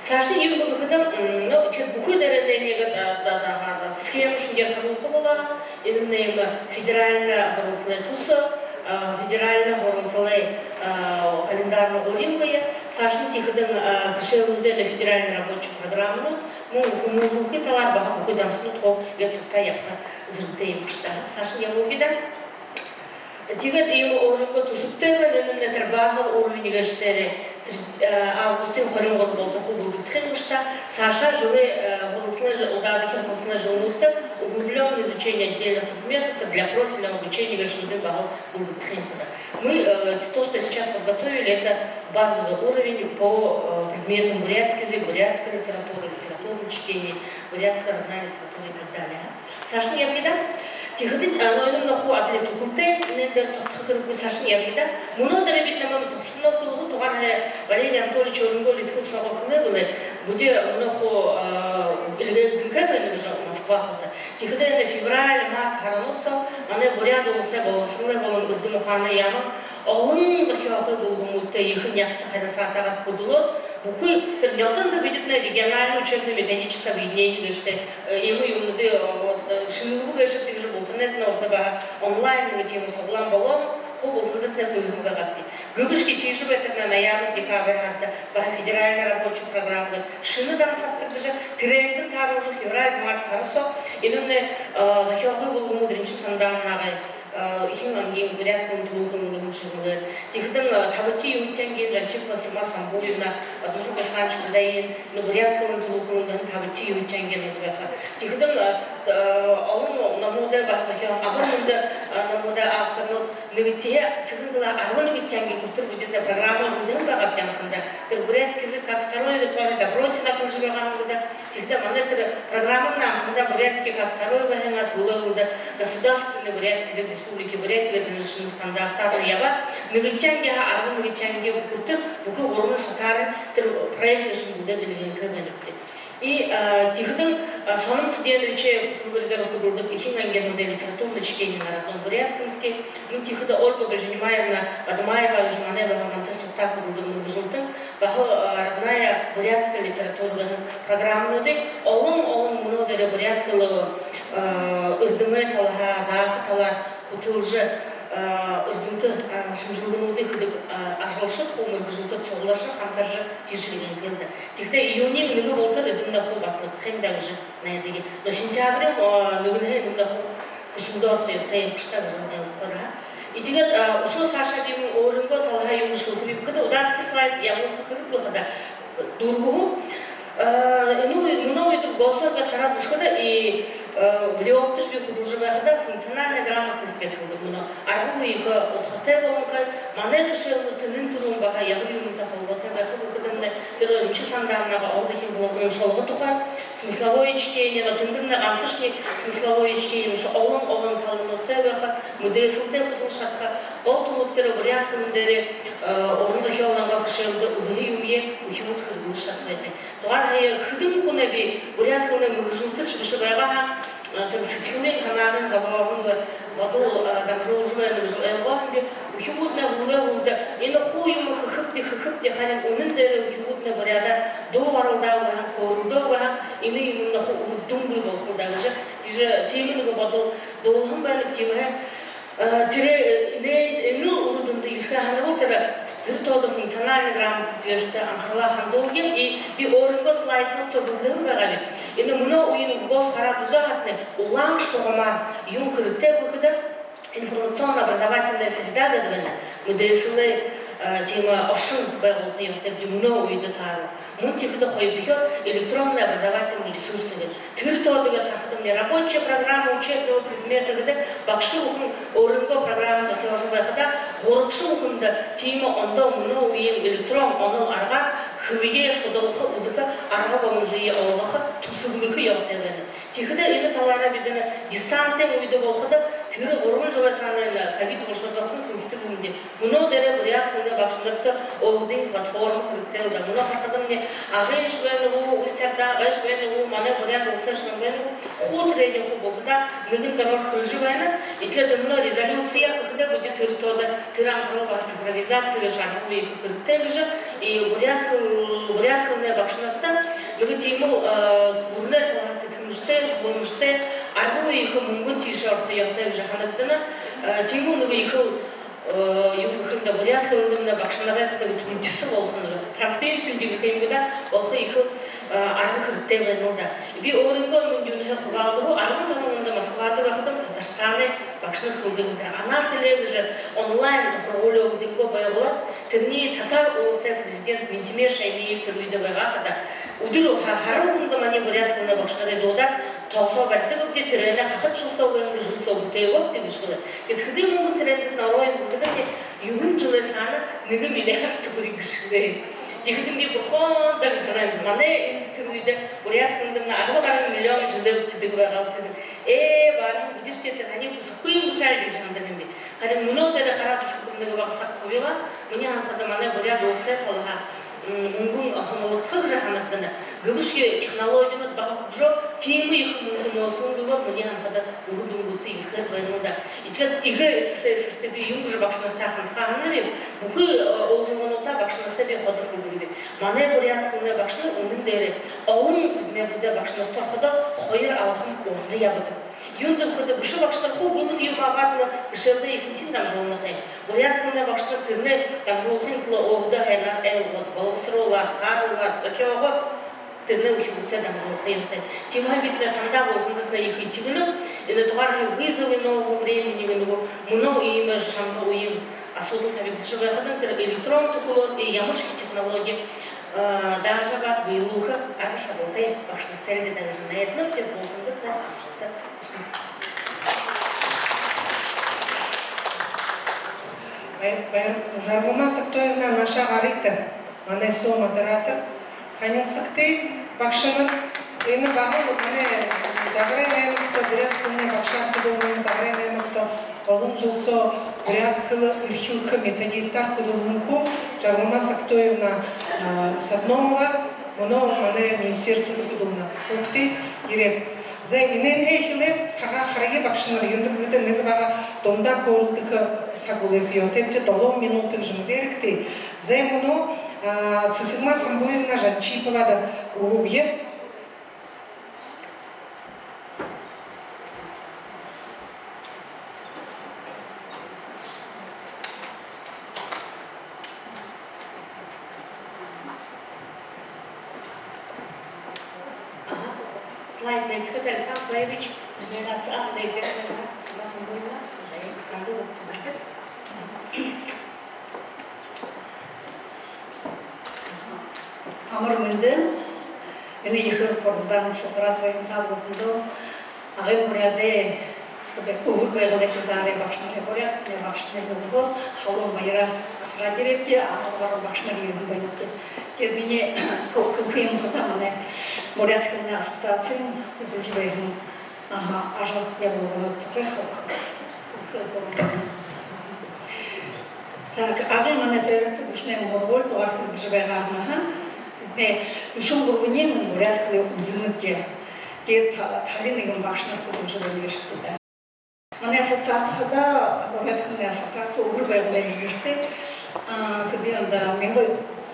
Саашань юун бэ гэхэдэ, м, но, тиигээд бүхы дээрэнь нэгэ, а, да, да, да, схема шэнгеэр харуулха болоо. Энэмнай иимэ федеральна һуралсалай түсэб, а, федеральна һуралсалай, а, календарна урилга. Саашань тиихэдэнь, а, хэшээлнүүдэй, федеральна рабоча программанууд, мүн хүмүүжүүлхын талаар баһа бүхы дансанууд хуу иигээд сугтаа ябаха зэргэтэй юм бшуу даа. Саашань ябуулгы даа. Тиигээд иимэ өөрынгөө түсэбтэй байна, энэмнай тэрэ базовый уровень гээшэ тэрэ, Э, августын хорин гурба болотор хуу бэлдэгдэхэ юм бшуу даа. Саашаа жэлэй, э, һуралсалай жэ-, удаадахи һуралсалай жэлнүүдтэ углублённое изучение отдельных предметов для профильного обучения гээшэ баһал бэлдэгдэхэ юм даа. Мы, э, то, что сейчас подготовили, это базовый уровень по, э, предметам бурятский язык, бурятская литература, литературное чтение, бурятская родная литература и так далее. Саашань ябая даа. Тиихэдэнь, а, но энэ мүнөө хуу адли түхэлтэй, энээн дээрэ тогтохо хэрэггүй, саашань ябая даа. Мүнөө дээрэ бидэ намайе тобшолоно гэхэ, тугаар һая Валерий Анатольевич өөрынгөө литгэл соогоо хэлээ бэлэй. Бидэ мүнөө хуу, а, эльгээгдэнхэй байна гэжэ Москва хуудаа. Тиихэдээ энэ февраль, март һаранууд соо манай Буряад Уласай болбосоролой болон эрдэм ухаанай яаман олон зохёохы бүлгэмүүдтэй ехэ нягта харилсаатайгаар хүдэлөөд, бүхы тэрэ нёдондо бидэ тэрэ региональное учебно-методическое объединение гээшэтэй, э, иимэ юумэнүүдые, э, вот, э, шэнэлбэ гээшэ, тиигэжэ бултанайтнай урда баһа онлайн нэгэ тиимэ суглаан болоо, хуу бултандатнай хэлэһэн байгаабди. Гэбэшье тиижэ байтарнай ноябрь, декабрь һарада баһа федеральная рабочая программа гээд шэнэ дан сабтагдажа, тэрээндэнь тааруулжа февраль, март һара соо энэмнай, э, зохёохы бүлгэмүүд Ринчинск Сандановнай, э, эхин ангиин буряад хэлэн түрэл хэлэн гэһэн шэнэлэг. Тиихэдэнь, э, табадахи юһэдэхи ангиин Жанчипова Сыма Самбуевна, э, Дусук Басханович Будайын, ну, буряад хэлэн түрэл хэлэн гэһэн табадахи юһэдэхи ангиин байха. Тиихэдэнь, э, э, олон номуудай баһа зохёоһон, амар мэндэ, э, номуудай авторнууд. Нэгэдэхи, сэхэ дала арбан нэгэдэхи анги хүрэтэр бидэ тэрэ программа үнгэргэһэн байгаабди анхандаа. Тэрэ бурятский язык как второй, тэрэ Добротина хэлэжэ байгаа һэн даа. Тиихэдээ манай тэрэ программамнай анхандаа бурятский как второй байһан, а тиигээд лэ государственный бурятский язык Республики Бурятия гээд шэнэ стандартаар ябаа. Нэгэдэхи ангиһаа арбан нэгэдэхи анги хүрэтэр бүхы гурбан шатаараа тэрэ проект гээшэнь бүгэдэ дэлгэнхэй байнабди. И, а, тиихэдэнь, а, Сонон Цыденовичай хүтэлбэрилгээр хүдэлдэг эхин ангиин литературное чтение на родном бурятском языке. Мүн тиихэдэ Ольга Бальжинимаевна Бадмаева гэжэ манай баһа манда сугтаа хүдэлдэг мэргэжэлтэн. Баһал, а, родная бурятская литература гэһэн программануудые олон-олон мүнөө дээрэ буряад хэлэ, а, эрдэмэй талаһаа, заахы талаар хүтэлжэ, а, эрдэмтэ, а, шэнжэлгэнүүдые хэдэг, а, ажалшад, хуу мэргэжэлтэд сугларжа, хамтаржа тиижэ эльгээнхэй даа. Тиихэдээ июниин нэгэ болотор эдэмнай хуу баталагдахань даа гэжэ найдаб. Но сентябриин, а, нэгэдэхи эдэмнай хуу хүсэлдөө орохо ёһотой юм бшуу даа гэжэ ойлгохо даа. И тиигээд, а, үшөө саашаа би мүн өөрынгөө талаһаа юумэ хэлэхэб гэхэдэ, удаадахи слайд ябуулха хэрэггүй хадаа дүүргэһүү. Э, энэ үе, мүнөө үедэ ГОС-оор гээд хараад үзэхэдэ, и, э, ВРИОП-то би хүдэлжэ байхадаа функциональная грамотность гээд хэлэдэг мүнөө. Аргагүй ехэ удхатай болонхой, манай жэшээнүүдтэ нэн түрүүн баһа ямар юумэнтэй холбоотой байхаб гэхэдэмнай, тэрэ Ринчинск Сандановнай оруулһан болон уншалга тухай, смысловое чтение, но тэндэмнай гансашни смысловое чтение бэшэ, олон-олон талануудтай байха, мэдээсэлтэй хүдэлжэ шадаха, гол түлэб тэрэ буряад хэлэн дээрэ, э, уран зохёолой хэшээлдэ үзэһэн юумэеэ үхибүүд хэрэглэжэ шадаха байдаг. Тугаар һая хэдэн хүнэй би буряад хэлэнэй мэргэжэлтэдшье бэшэ байгаа һаа, э, тэрэ сэдьхэлэй ханаагаа зобоогоон, бодол, э, дамжуулжа байна гэжэ ойлгоо һэм би. Үхибүүднай һүүлэй һүүлдэ энэ хуу юумэ хэхэбди, хэхэбди, харин үнэн дээрээ үхибүүднай буряадаар дуу гаралдаагүй һаа, хөөрэлдөөгүй һаа, энэ юумэмнай хуу үдэнгүй болохол даа гэжэ. Тиижэ, тиимэ нэгэ бодол дуулаһан байнаб, тиимэһээ, э, тэрэ, э, энэ, энэ үрэ дунда ерэхэ һанаа тэрэ, тэрэ тоодо функциональная грамотность гээшэдэ анхаралаа хандуулая. И би өөрынгөө слайднууд соо бэлдэһэн байгааб. Энэ мүнөө үеын ГОС хараад үзөө һаатнай, улаан шугамаар юун хэрэгтэй бэ гэхэдэ, информационно-образовательная среда гэдэг байна. Мэдээсэлэй, э, тиимэ оршон байгуулха ёһотойбди мүнөө үедэ тааруу. Мүн тиихэдэ хоёрдохёор электронно-образовательные ресурсы гээд. Тэрэ тоодо гээд харахадамнай рабочая программа учебного предмета гээд багша бүхэн өөрынгөө программа зохёожо байхадаа, һурагша бүхэндэ тиимэ ондоо мүнөө үеын электрон онол аргаар хэлэеэ шудалха, үзэхэ арга боломжые олгохо, түсэблэхэ ёһотой байна. Тиихэдэ энэ талаараа бидэ дистанциин үедэ болоходо, тэрэ гурбан жэлэй саана энэ ковид болошоод байхадань хэлсэдэг һэмди. Мүнөө дээрээ буряад хэлэнэй багшанарта өөһэдын платформа хэрэгтэй лэ даа. Мүнөө харахадамнай Агын шүбэнэгүү, Усть-Орда, Агын шүбэнэгүү, манай Буряад Уласай шүбэнэгүү, хуу тэрэниие хуу бултадаа нэгэн доро хэлэжэ байна. И тиигээд мүнөө резолюция гэхэдэ, бидэ тэрэ тоодо тэрэ анхарал баһа цифровизация гээшэ аргагүй хэрэгтэй гэжэ, и буряад хэл-, буряад хэлэнэй багшанарта нэгэ тиимэл, э, гүрэнэй талаһаа тэдхэмжэтэй, туһаламжатай, аргагүй ехэ мүнгэн тиишээ орохо ёһотой гэжэ һанагдана. Э, тиимэл нэгэ ехэл, э, юун гэхэндэ, буряад хэлэндэмнай багшанарай нэгэ түнхисэ болохо, нэгэ тартыншье Ехэ юм даа, болохо ехэ, э, арга хэрэгтэй байна л даа. Би өөрынгөө мүндэ юунһээ хубаалдаа, арбан табан ондо Москвада байхадам Татарстанай багшанар хэлэдэг юм даа. Анаа телевизээр онлайн һургуули үгэхэ байбал, тэрэнэй Татар Уласай президент Минтимер Шаймиев тэрэ үедэ байгаа хадаа үдэр ха-, һара бүхэндэ манай буряад хэлэнэй багшанарай дуудаад, тоосоо баридаг гээбди, тэрэнээ хахад жэл соо, жэл соо бүтээгээ гээбди гэжэ хэлээ. Гэхэдэ мүнгэн тэрээндэ ороо юм гэдэг юм, юһэн жэлэй саана нэгэ миллиард түхэриг гэжэ хэлээ. Тиихэдэмни бурхан даа гэжэ һанаа юм. Манай энэ тэрэ үедэ буряад хэлэндэмнай арба гаран миллион жэлэй үтхэдэг байгаа л тэрэ. Ээ, баран үдэртөө тэрэ һаниие хүсэхэгүй юм бэшэ гэжэ һанадаг юм би. Харин мүнөө дээрээ хараад үзэхэдэмни, нэгэ бага саг хубилаа. Минии һанахада, манай Буряад Уласай талаһаа, м, мүнгэн хомологдохо гэжэ һанагдана. Гэбэшье технологинууд бага хүгжөө, тиимэ ехэ мүнгэ нөөсэлэн бии бол, минии һанахада, үгэ дүнгүүдтэ ехээр байна л даа. Тиигээд эгээ СССР-тэ би юун гэжэ багшанартаа һанахаа һананаб, бүхы, э, улзалгынуудаа багшанартаа би ходо хэлэдэг юм би. Манай буряад хэлэнэй багшанар үнэн дээрээ олон предметүүдэй багшанарта орходоо хоёр алхам урда ябадаг. Юундэб гэхэдэ, бэшэ багшанар хуу бэлэг юумэ абаад лэ, бэшээлдээ ехэнхинь дамжуулна ха юм. Буряад хэлэнэй багшанар тэрэнээ дамжуулхын түлөө өөһэдөө һайнаар ойлгоод, болбосоруулаад, тааруулаад, зохёогоод, тэрэнээ үхибүүдтээ дамжуулха юм ха юм. Тиимэһээ бидэнэр тандаа бултандатнай ехэ этигэнэб. Энэ тугаар һаа вызовы нового времени гэнэ гү, мүнөө иимэ шанга үеын асуудал табигдажа байхадань, тэрэ электрон түхэлөөр, э, ямаршье технологи, э, даажа абаад, бэелүүлхэ арга шадалтай багшанартайнь даа гэжэ найданаб. Тэрэ бултандатнай амжалта хүсэнэб. Баяр, баяр. Жаргалма Согтоевна, наашаа гарыт. Манай соо модератор. Танилсагты, багшанар. Энэ баһал манай Загарайн аймагта буряад хэлэнэй багшаар хүдэлһэн, Загарайн аймагта олон жэл соо буряад хэлэ эрхилхэ методистаар хүдэлһэн хүн Жаргалма Согтоевна, а, Садномова, мүнөө манай министерстводо хүдэлнэ. Хүүгэд, ерээд. За, энээнһээ эхилээд сагаа харая, багшанар. Юундэб гэхэдэ, нэгэ бага дундаа хөөрэлдэхэ саг үлээх ёһотойбди, долоон минута гэжэ мэдэрэгты. За, мүнөө, а, Сэсэгма Самбуевна Жанчиповада үгэе. Аха. Слайд нээлгэхэдэ, Александр Валерьевич, презентация, а, нээлгэхэ, Сэсэгма Самбуевна. Амар мэндэ. Энэ ехэ хуралдаан субтитраар бэеэнтээ Агын буряадай, Үбэр Байгалай хизаарай багшанарай, буряад багшанарай нүгөө халуун баяраа асараад ерээбди, арбан гаран багшанар ерэһэн байнабди. Тиигээд минии хэ-, хэлэхэ юм хадаа, манай Буряад хэлэнэй ассоциациин хүдэлжэ байһан, аха, ажал ябуулганууд тухай хэлэхэ. Так, Агын манай тойрогто дүшэн найман һургуули тугаар хүдэлжэ байгаа һэн, аха. Тиигээд дүшэн гурбаниинь буряад хэлэ үзэнэбди. Тиигээд та-, табин нэгэн багшанар хүдэлжэ байна гээшэ даа. Манай ассоциаци хадаа, Буряад хэлэнэй ассоциаци Үбэр Байгалай нэртэй, а, хэды ондо, мянга,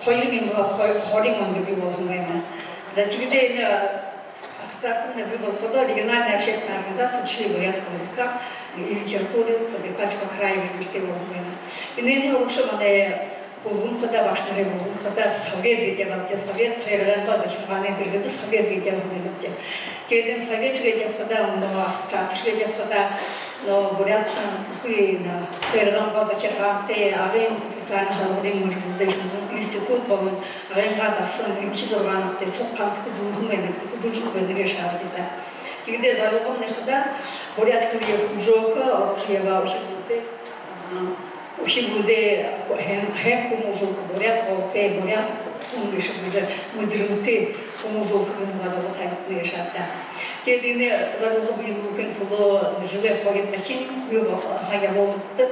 хоёр мянга хо-, хорин ондо бии болоһон байна. За, тиигээд энэ ассоциаци бии болоходоо региональная общественная организация учителей бурятского языка и литературы Забайкальского края гэжэ нэртэй болоһон байна. Энээнһээ урагшаа манай Бүлгэм хадаа, багшанарай бүлгэм хадаа совет гэдэг ябаабди, совет, тойрогой захиргаанай дэргэдэ совет гэдэг ябаһан байнабди. Тиигээд энэ совет гээд ябахадаа, мүнөө ассоциаци гээд ябахадаа, мүнөө буряад, бүхы, энэ тойрогой захиргаантай, Агын официальна халбарын мэргэжэлдэһэн институт болон Агынгаа дасан эмхи зургаануудтай суг хамта хүдэлһэн байна, хүдэлжэ байна гээшэ аабди даа. Тиигээд зорилгомнай хадаа буряад хэлэеэ хүгжөөхэ, орожо ябаа үхибүүдтэ, а, үхибүүдээ һайн, һайн хүмүүжүүлхэ, буряад голтой, буряад хүн гээшэб гэжэ мэдэрэлтэй хүмүүжүүлхэ гэһэн зорилго табигдана гээшэ ааб даа. Тиигээд энэ зорилго бэелүүлхын түлөө жэлэй хоёр дахин юу бол-, ха, ябуулагдадаг,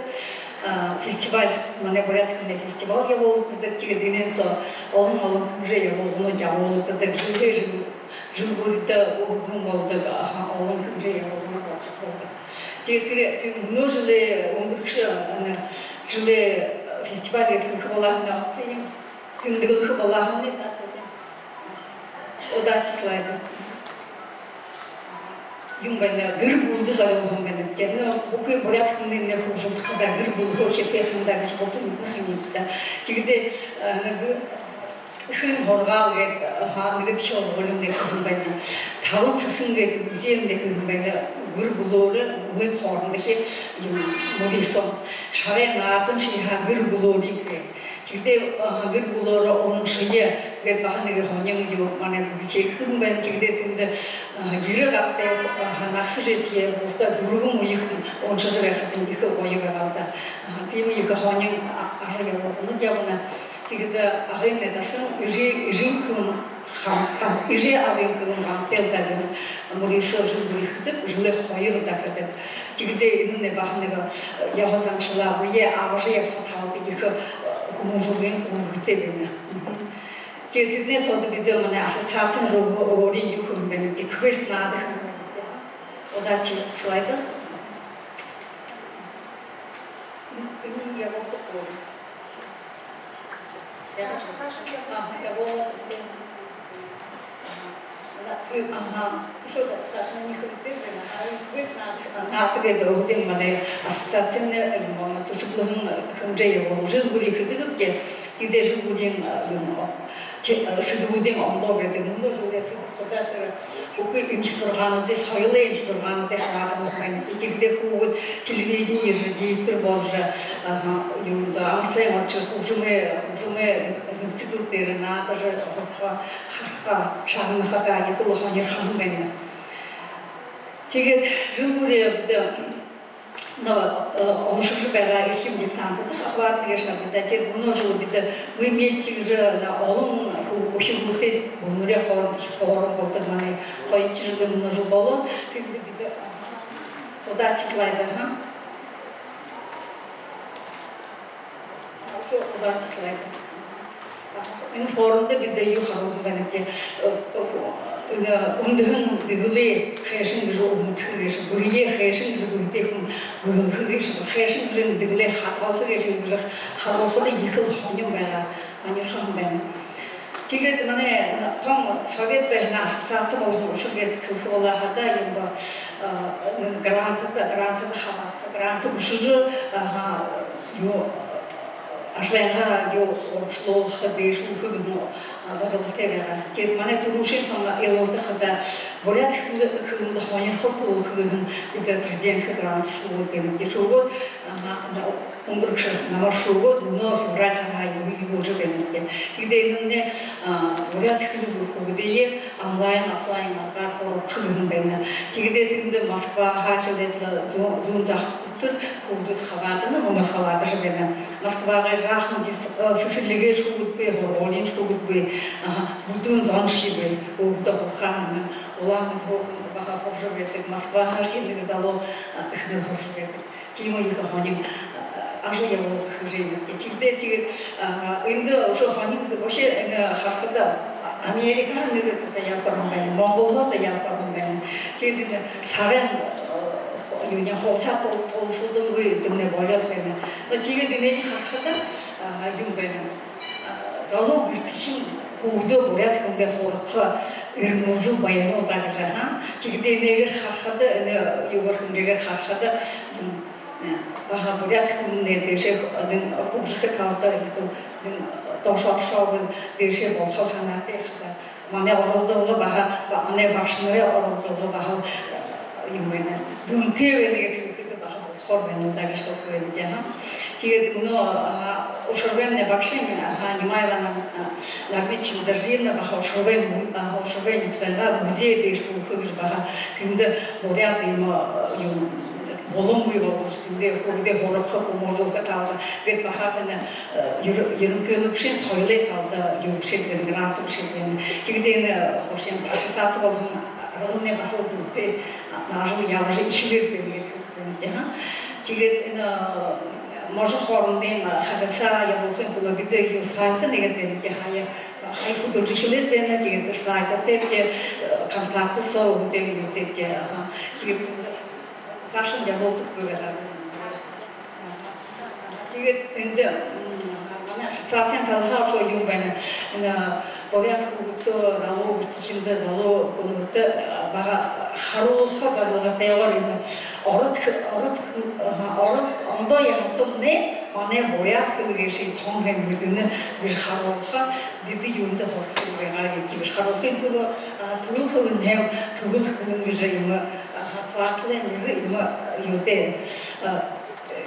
а, фестиваль, манай буряад хэлэнэй фестиваль ябуулагдадаг. Тиигээд энээн соо олон-олон хэмжээ ябуулганууд ябуулагдадаг. Жэлһээ жэл, жэл бүриндөө үбгэн болодог, аха, олон хэмжээ ябуулганууд болодог. Тиигээд тэрэ, тэрэ мүнөө жэлэй, үнгэрэгшэ, энэ жэлэй фестиваль гэжэ хэлэхэ болоо һаань, тиимэ, тэмдэглэхэ болоо һаань, удаатай слайд. Юун байна, гэр бүлэдэ зорюулһан байна. Тиигээд, ну, бүхы буряад хэлэнэй хүгжэлтэ хадаа гэр бүлэһөө эхилхэ юм даа гэжэ булта мэдэнэ ха юм даа. Тиигээд, э, нэгэ Хэн һургаал гээд, аха, нэгэдэхи һургуулимнай хэһэн байна. Табан сэсэн гээд музеймнай хэһэн байна. Гэр бүлөөрөө, үгы хоорондохи юм, мүрысөөн. Шагай нааданшье һаа гэр бүлөөрөө гээ. Тиигээд, аха, гэр бүлөөрөө уншая гээд баһа нэгэ һонин юм манай библиотекэ хэһэн байна. Тиигээд тэндэ, аха, ерээ гартай, аха, нагаса жэбхи, бусдаа дүрбэн үеын хүн уншажа байхадань ехэ гоё байгаа л даа. Аха, тиимэ ехэ һонин, а, ажал ябуулнад ябана. Тиигээд Агын найдасан эжы, эжын хэлэн ган-, ган-, эжы абын хэлэн гансал даа гэһэн мүрысөөн жэл бүри хэдэг, жэлэй хоёр удаа хэдэг. Тиигээд энэмнай баһа нэгэ, э, ёһо заншалаа бэеэ абажа ябаха талаар ехэ, э, хүмүүжүүлгын үүргэтэй байна. Мгм. Тиигээд тэрэнэй тоодо бидэ манай ассоциациин зүгһөө өөрын юу хэһэн байнабди, квест наада хэһэн байнабди. Удаа чи слайд. Мгм. Энэнь ябуулдаг бол. Саша, Саша, я... Ага, я вот. Ага. Ага. Что-то, Саша, не хватит, а, а, а, а, тэгээд өөһэдын манай ассоциациин, э, манай түсэблэһэн хэмжээ ябуулан, жэл бүри хэдэгбди, тиигээд жэл бүриин, э, юм, те-, э, сэдэбүүдынь ондоо байдаг. Мүнөө жэлэй сэдэб хадаа тэрэ бүхы эмхи зургаануудые, соёлой эмхи зургаануудые хабаадаһан байна. Тиигээд хүүгэд телевидени ерэжэ, диктор боложо, аха, юундэ, амаршалай ошожо, хүгжэмэй, хүгжэмэй зэбсэгүүд дээрэ наадажа, һураха, хараха, шагнаха даа, ехэл һонирхон байна. Тиигээд жэл бүри бидэ, но, э, олошоржо байгаа эрхим диктантада хабаадана гээшэ даа. Тиигээд мүнөө жэл бидэ «Мы вместе» гэжэ, но, олон үхибүүдтэй бүлэмэй хоорондохи форум болодог манай. Хоёрдохи жэлээ мүнөө жэл болоо. Тиигээд бидэ, удаа чи слайд, аха. Ещё удаа чи слайд. Энэ форумда бидэ юу харуулһан байнабди, э, э, энэ үндэһэн дэгэлээ хайшан гэжэ үмдэхэ гээшэб, бэеэ хайшан гэжэ бэетэй хүн бэлдэхэ гээшэб, хайшан гэжэ дэгэлээ хадгалха гээшэб гэжэ харуулхада ехэл һонин байгаа, һонирхон байна. Тиигээд манай, э, тон совет байһан, ассоциаци болоһон ушар гээд хэлэхэ болоо хадаа юм ба, э, энэ грантада, грантада хабаадаха, грант бэшэжэ, аха, юу, ажалайнгаа юу урагшалуулха, дээшэлүүлхэ гэһэн, а, зорилготой байгаа. Тиигээд манай түрүүшын тон илалдахада буряад хэлэ-, хэлэндэ һонирхол түлөөлхэ гэһэн, бидэ президентскэ грант шүүгээд байнабди. Шүүгээд, аха, үнгэрэгшэ намар шүүгээд, мүнөө февраль һараа юу, юу болжо байнабди. Тиигээд энэмнай, а, буряад хэлэ хүүгэдые онлайн, офлайн аргаар һургаха гэһэн байна. Тиигээд тэндэ Москваһаа эхилээд лэ зүүн, зүүн захада хүүгэдүүд хабаадана, мүнөө хабаадажа байна. Москвагай жаахан дис-, э, сэсэрлигэй хүүгэд бии, һургуулиин хүүгэд бии, аха, бүдүүн зоншье бии, хүүгэдые һурахаа һанаһан. Улаан-Үдэһөө баһа һуража байдаг, Москваһаашье нэгэ залуу, а, эхэнэр һуража байдаг. Тиимэ ехэ һонин, а, ажал ябуулга хэжэ байнабди. Тиигээд, тиигээд, а, эндэ үшөө һонин, вообще, энэ харахада, а, Америкаһаа нэгэ заявка ороһон байна, Монголһоо заявка ороһон байна. Тиигээд энэ сагай, а, юунэй, хугасаа тол-, толсолдонгүй, тиимэ болёод байна. Но тиигээд энээниие харахада, а, юм байна. А, залуу бэртэшэн хүүгэдөө буряад хэлэндээ һургаха эрмэлзэл байнал даа гэжэ, аха. Тиигээд энээгээр харахада, энэ юугээр, хэмжээгээр харахада, м, э, баһа буряад хэлэнэй дээшээ, энэ, хүгжэхэ талада, энэ, энэ доошоо, доошоо, дээшээ болохол һанаатай хадаа. Манай оролдолго баһа, ба-, манай багшанарай оролдолго баһал, э, юм байна, дүнтэй байна гэжэ хэлэхэдэ баһа хор байна даа гэжэ хэлэхэ байнаб даа, аха. Тиигээд мүнөө, аха, Ушарбаймнай багшань, аха, Нимаева Нар-, а, Нармит Чимитдоржиевна баһа Ушарбай му-, аха, Ушарбай нютагайнгаа музей дээшэлүүлхэ гэжэ баһа тэндэ буряад юм, а, юм, булан бии болгожо, тэндэ хүүгэдые һургаха, хүмүүжүүлхэ талада гээд баһа энэ, э, ер-, ерэнхылэгшын соёлой талада юу бэшээд байна, грант бэшээд байна. Тиигээд энэ, э, вообще ассоциаци болоһон арганнай баһал дүнтэй, а, ажал ябажа эхилээд байна. Тиигээд энэ, э, можо хоорондын, э, харилсаа ябуулхын тула бидэ юу сайт нэгэдэ, һая, һая хүдэлжэ эхилээд байна. Тиигээд сайтаа тиигээд, э, контакт соо үгтээ, юутэй, аха. Тиигээд саашань ябуулдаг байгаа. Тиигээд эндэ, м, Ассоциациин талаһаа үшөө юм байна. Энэ буряад хүүгэдтэ, залуу хүртэхиндэ, залуу хүнүүдтэ, а, бага харуулха зорилготойгоор энэ ород хэ-, ород хэ-, аха, ород ондоо янзатамнай манай буряад хэлэ гээшэ тон һэн гэдэг нь гэжэ харуулха, бидэ юундэ һурахагүй байгаа гэжэ харуулхын түлөө, а, түрэл хэлэн һэм, түрэл хэлэн гэжэ юм, а, фактлай нэгэ юм, юутэй, а,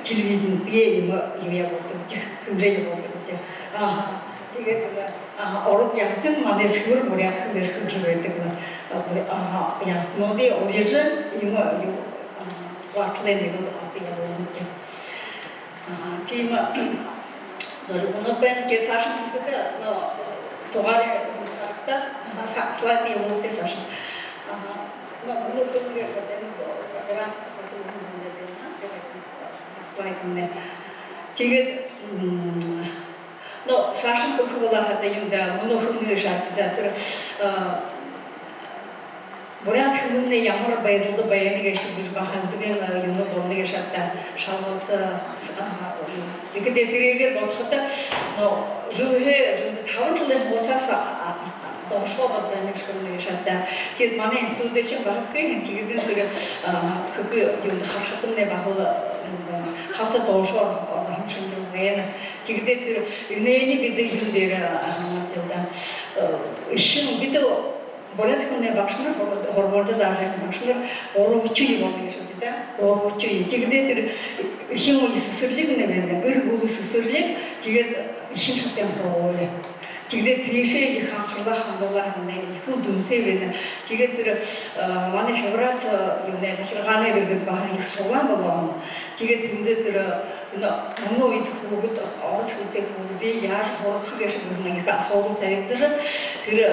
телевиденидэ юм юу ябуулдаг, хэмжээ ябуулдаг. Аха. Тиигээд, аха, ород янзатан манай сэбэр буряад хэлээр хэлэжэ байдаг. Аха, янзатануудые урижа, юм юу, аха, фактлай нэгэ юм ябуулдаг. Аха, тиимэ зорилгонууд байна. Тиигээд саашань хэхэдэ, но, тугаар харагты, аха, са-, слайд юм уу, тиигээд саашань. Аха, но, мүнөө түрүүн гээд энэ программа, слайд юм. Тиигээд, м, но, саашань хэхэ болоо һаа, юун даа, мүнөө түрүүн гээд шаардаа, тэрэ, а, буряад хэлэмнай ямар байдалда байна гээшэб гэжэ баһа эндэмнай юунэй болоно гээшэ даа, шалгалта, а, тиихэдээ тэрээгээр бодоходо, но, жэлһээ, жэлдэ табан жэлэй хугасаһаа, а, а, доошоо болоно гээшэ даа. Тиигээд манай институдын баһа гэхэ юм, тиигээд тэрэ, а, хэхэ юумэ харахадамнай баһал, м, халта доошоо орохо шэнги байна. Тиихэдээ тэрэ энээниие бидэ юун дээрэ, а, тиигээд, а, эхин бидэ буряад хэлэнэй багшанар, һур-, һургуулида заажа байһан багшанар гурбадахи болоно гээшэ даа. Гурбадахи. Тиихэдээ тэрэ эхин үе сэсэрлиг нэ байна, гэр бүлэ сэсэрлиг, тиигээд эхин шатын һургуули. Тиигээд тиишээ ехэ анхаралаа хандуулаа һаамнай, ехэл дүнтэй байна. Тиигээд тэрэ, а, манай федераци юунэй захиргаанай дээрэ баһа ехэ суглаан болоо һэн. Тиигээд тэндэ тэрэ, но, мүнөө үедэ хүүгэд, ород хэлэтэй хүүгэдые яажа һургаха гээшэб гэһэн ехэ асуудал табигдажа, тэрэ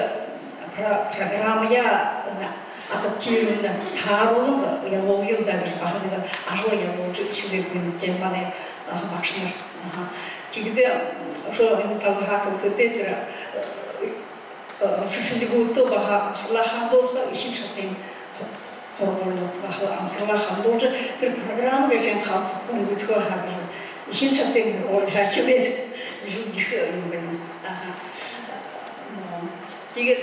про-, программаяа, э, адаптированно, тааруулан ябуулая л даа гэжэ баһа нэгэ ажал ябуулжа эхилээд байна даа манай, аха, багшанар. Аха. Тиигээд, м, үшөө энэ талаһаа хэлэхэдэ, тэрэ, э, э, сэсэрлигүүдтэ баһа анхаралаа хандуулха, эхин шатын һургуулинуудта баһа анхаралаа хандуулжа, тэрэ программа гээшые халта үнгэргэхэ һаа гэжэ, эхин шатын һургуулиһаа эхилээд гэжэ ехэ юм байна. Аха. М, тиигээд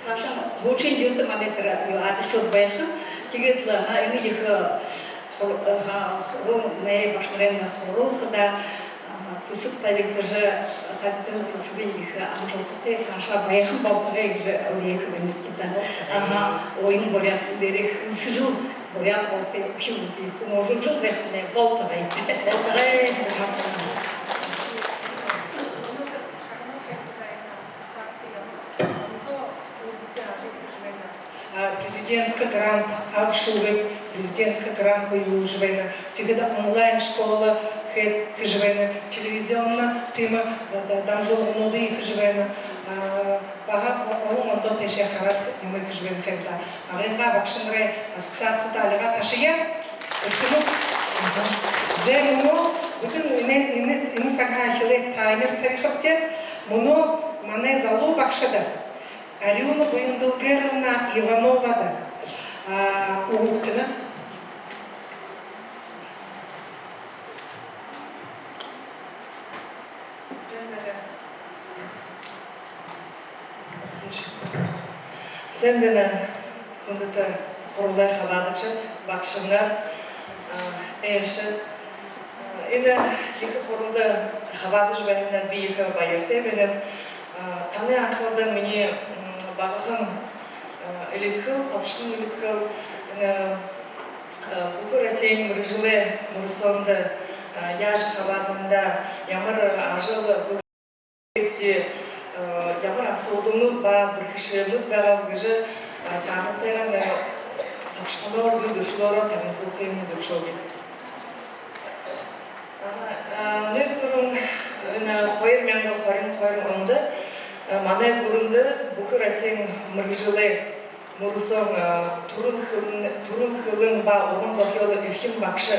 саашань һүүлшын юумэндэ манай тэрэ юу, адресууд байха. Тиигээд лэ, аха, энэ ехэ хур-, аха, һургуулимнай, багшанарай һургуулида, аха, түсэб табигдажа, табигдаһан түсэбынь ехэ амжалтатай саашаа байха болтогой гэжэ үреэхэ байнабди даа. Аха, уян буряад дээрэ хэлсэжэл, буряад болтогой, үхибүүдые хүмүүжүүлжэл байхамнай болтогой. Болтогой, саашаа. А, президентский грант, агша үгы, президентский грант бэелүүлжэ байна. Тиихэдэ онлайн школа хэ-, хэжэ байна. Телевизионно тиимэ, а, да-, дамжуулгануудые хэжэ байна. А, баһа о-, олон ондоо тээшээ хараад юумэ хэжэ байна ха юм даа. Агынгаа багшанарай ассоциацида альгаа ташая. Үхибүүд. Зэ, мүнөө бүтэн энэ, энэ, энэ сагһаа эхилээд таймер табихабди. Мүнөө манай залуу багшада, Арюна Буяндалгеровна Ивановада, а, үгэ үгтэнэ. Сайн байна, хүндэтэ һургуулиин хабаадагшад, багшанар, а, айлшад. Энэ ехэ һургуулида хабаадажа байһанаа би ехэ баяртай байнаб. А, танай анхаралда минии, м, багахан, а, элидхэл, тобшохон элидхэл, энэ, а, бүхы Россиин мэргэжэлэй мүрысөөндэ, а, яажа хабаадаһандаа, ямар ажал, э, ямар асуудалнууд ба бэрхэшээлнүүд байгааб гэжэ, а, таанадтайгаа нэгэ тобшохоноор, дүршэлөөрөө танилсуулхыем зүбшөөгыт. Аха, а, нэн түрүүн, энэ, хоёр мянга хорин хоёр ондо, а, манай гүрэндэ бүхы Россиин мэргэжэлэй мүрысөөн, а, түрэл хэлэн, түрэл хэлэн ба уран зохёол эрхим багша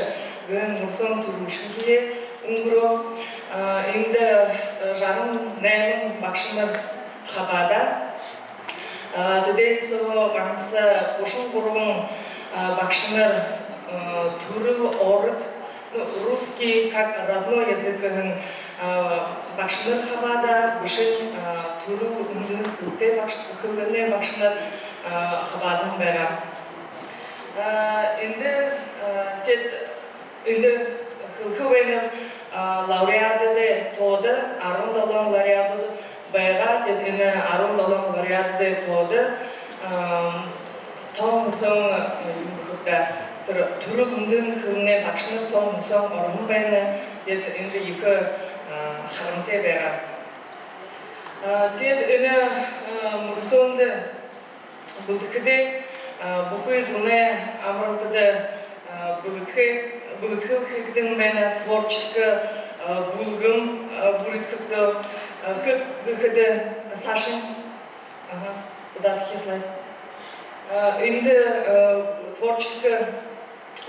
гэһэн мүрысөөн түрүүшынхиеэ үнгэрөө. А, эндэ, а, жаран найман багшанар хабаадаа. А, тэдэн соо ганса гушан гурбан, а, багшанар, а, түрэл ород, ну, русский как родной язык гэһэн А, багшанар хабаадаа, бэшэнь, а, түрэл үндэһэн хэлэнэй багш-, хэлэнэй багшанар, а, хабаадаһан байгаа. А, эндэ, а, теэд, эндэ хэлэхэ байнаб, а, лауреадуудай тоодо арбан долоон лауреадууд байгаа. Теэд энэ арбан долоон лауреадуудай тоодо, а, тон мүнөө, а, юу гэхэб даа, тэрэ түрэл үндэһэн хэлэнэй багшанар тон мүнөө ороһон байна. Теэд эндэ ехэ, а, харамтай байгаа. А, теэд энэ, а, мүрысөөндэ бэлдэхэдээ, а, бүхы зунай амаралтада, а, бэлэдхэ-, бэлэдхэл хэгдэн байна, творческэ, а, бүлгэм, а, бүридхэгдөө, а, хэ-, гэхэдэ саашань. Ага, куда-то хислай. А, эндэ, а, творческэ,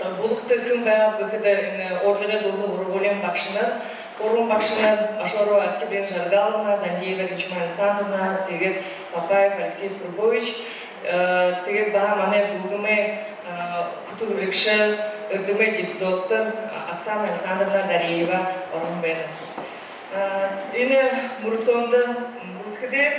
а, бүлэгтэ хэн байгааб гэхэдэ, энэ Орлигой дунда һургуулиин багшанар, гурбан багшанар: Ашорова Октябрина Жаргаловна, Зандиева Ричма Александровна, тиигээд Папаев Алексей Прубович. Э, тиигээд баһа манай бүлгэмэй, э, хүтэлбэрилэгшэ, эрдэмэй ди-, доктор, э, Оксана Александровна Дареева ороһон байна. Э, энэ мүрысөөндэ бэлдэхэдээ,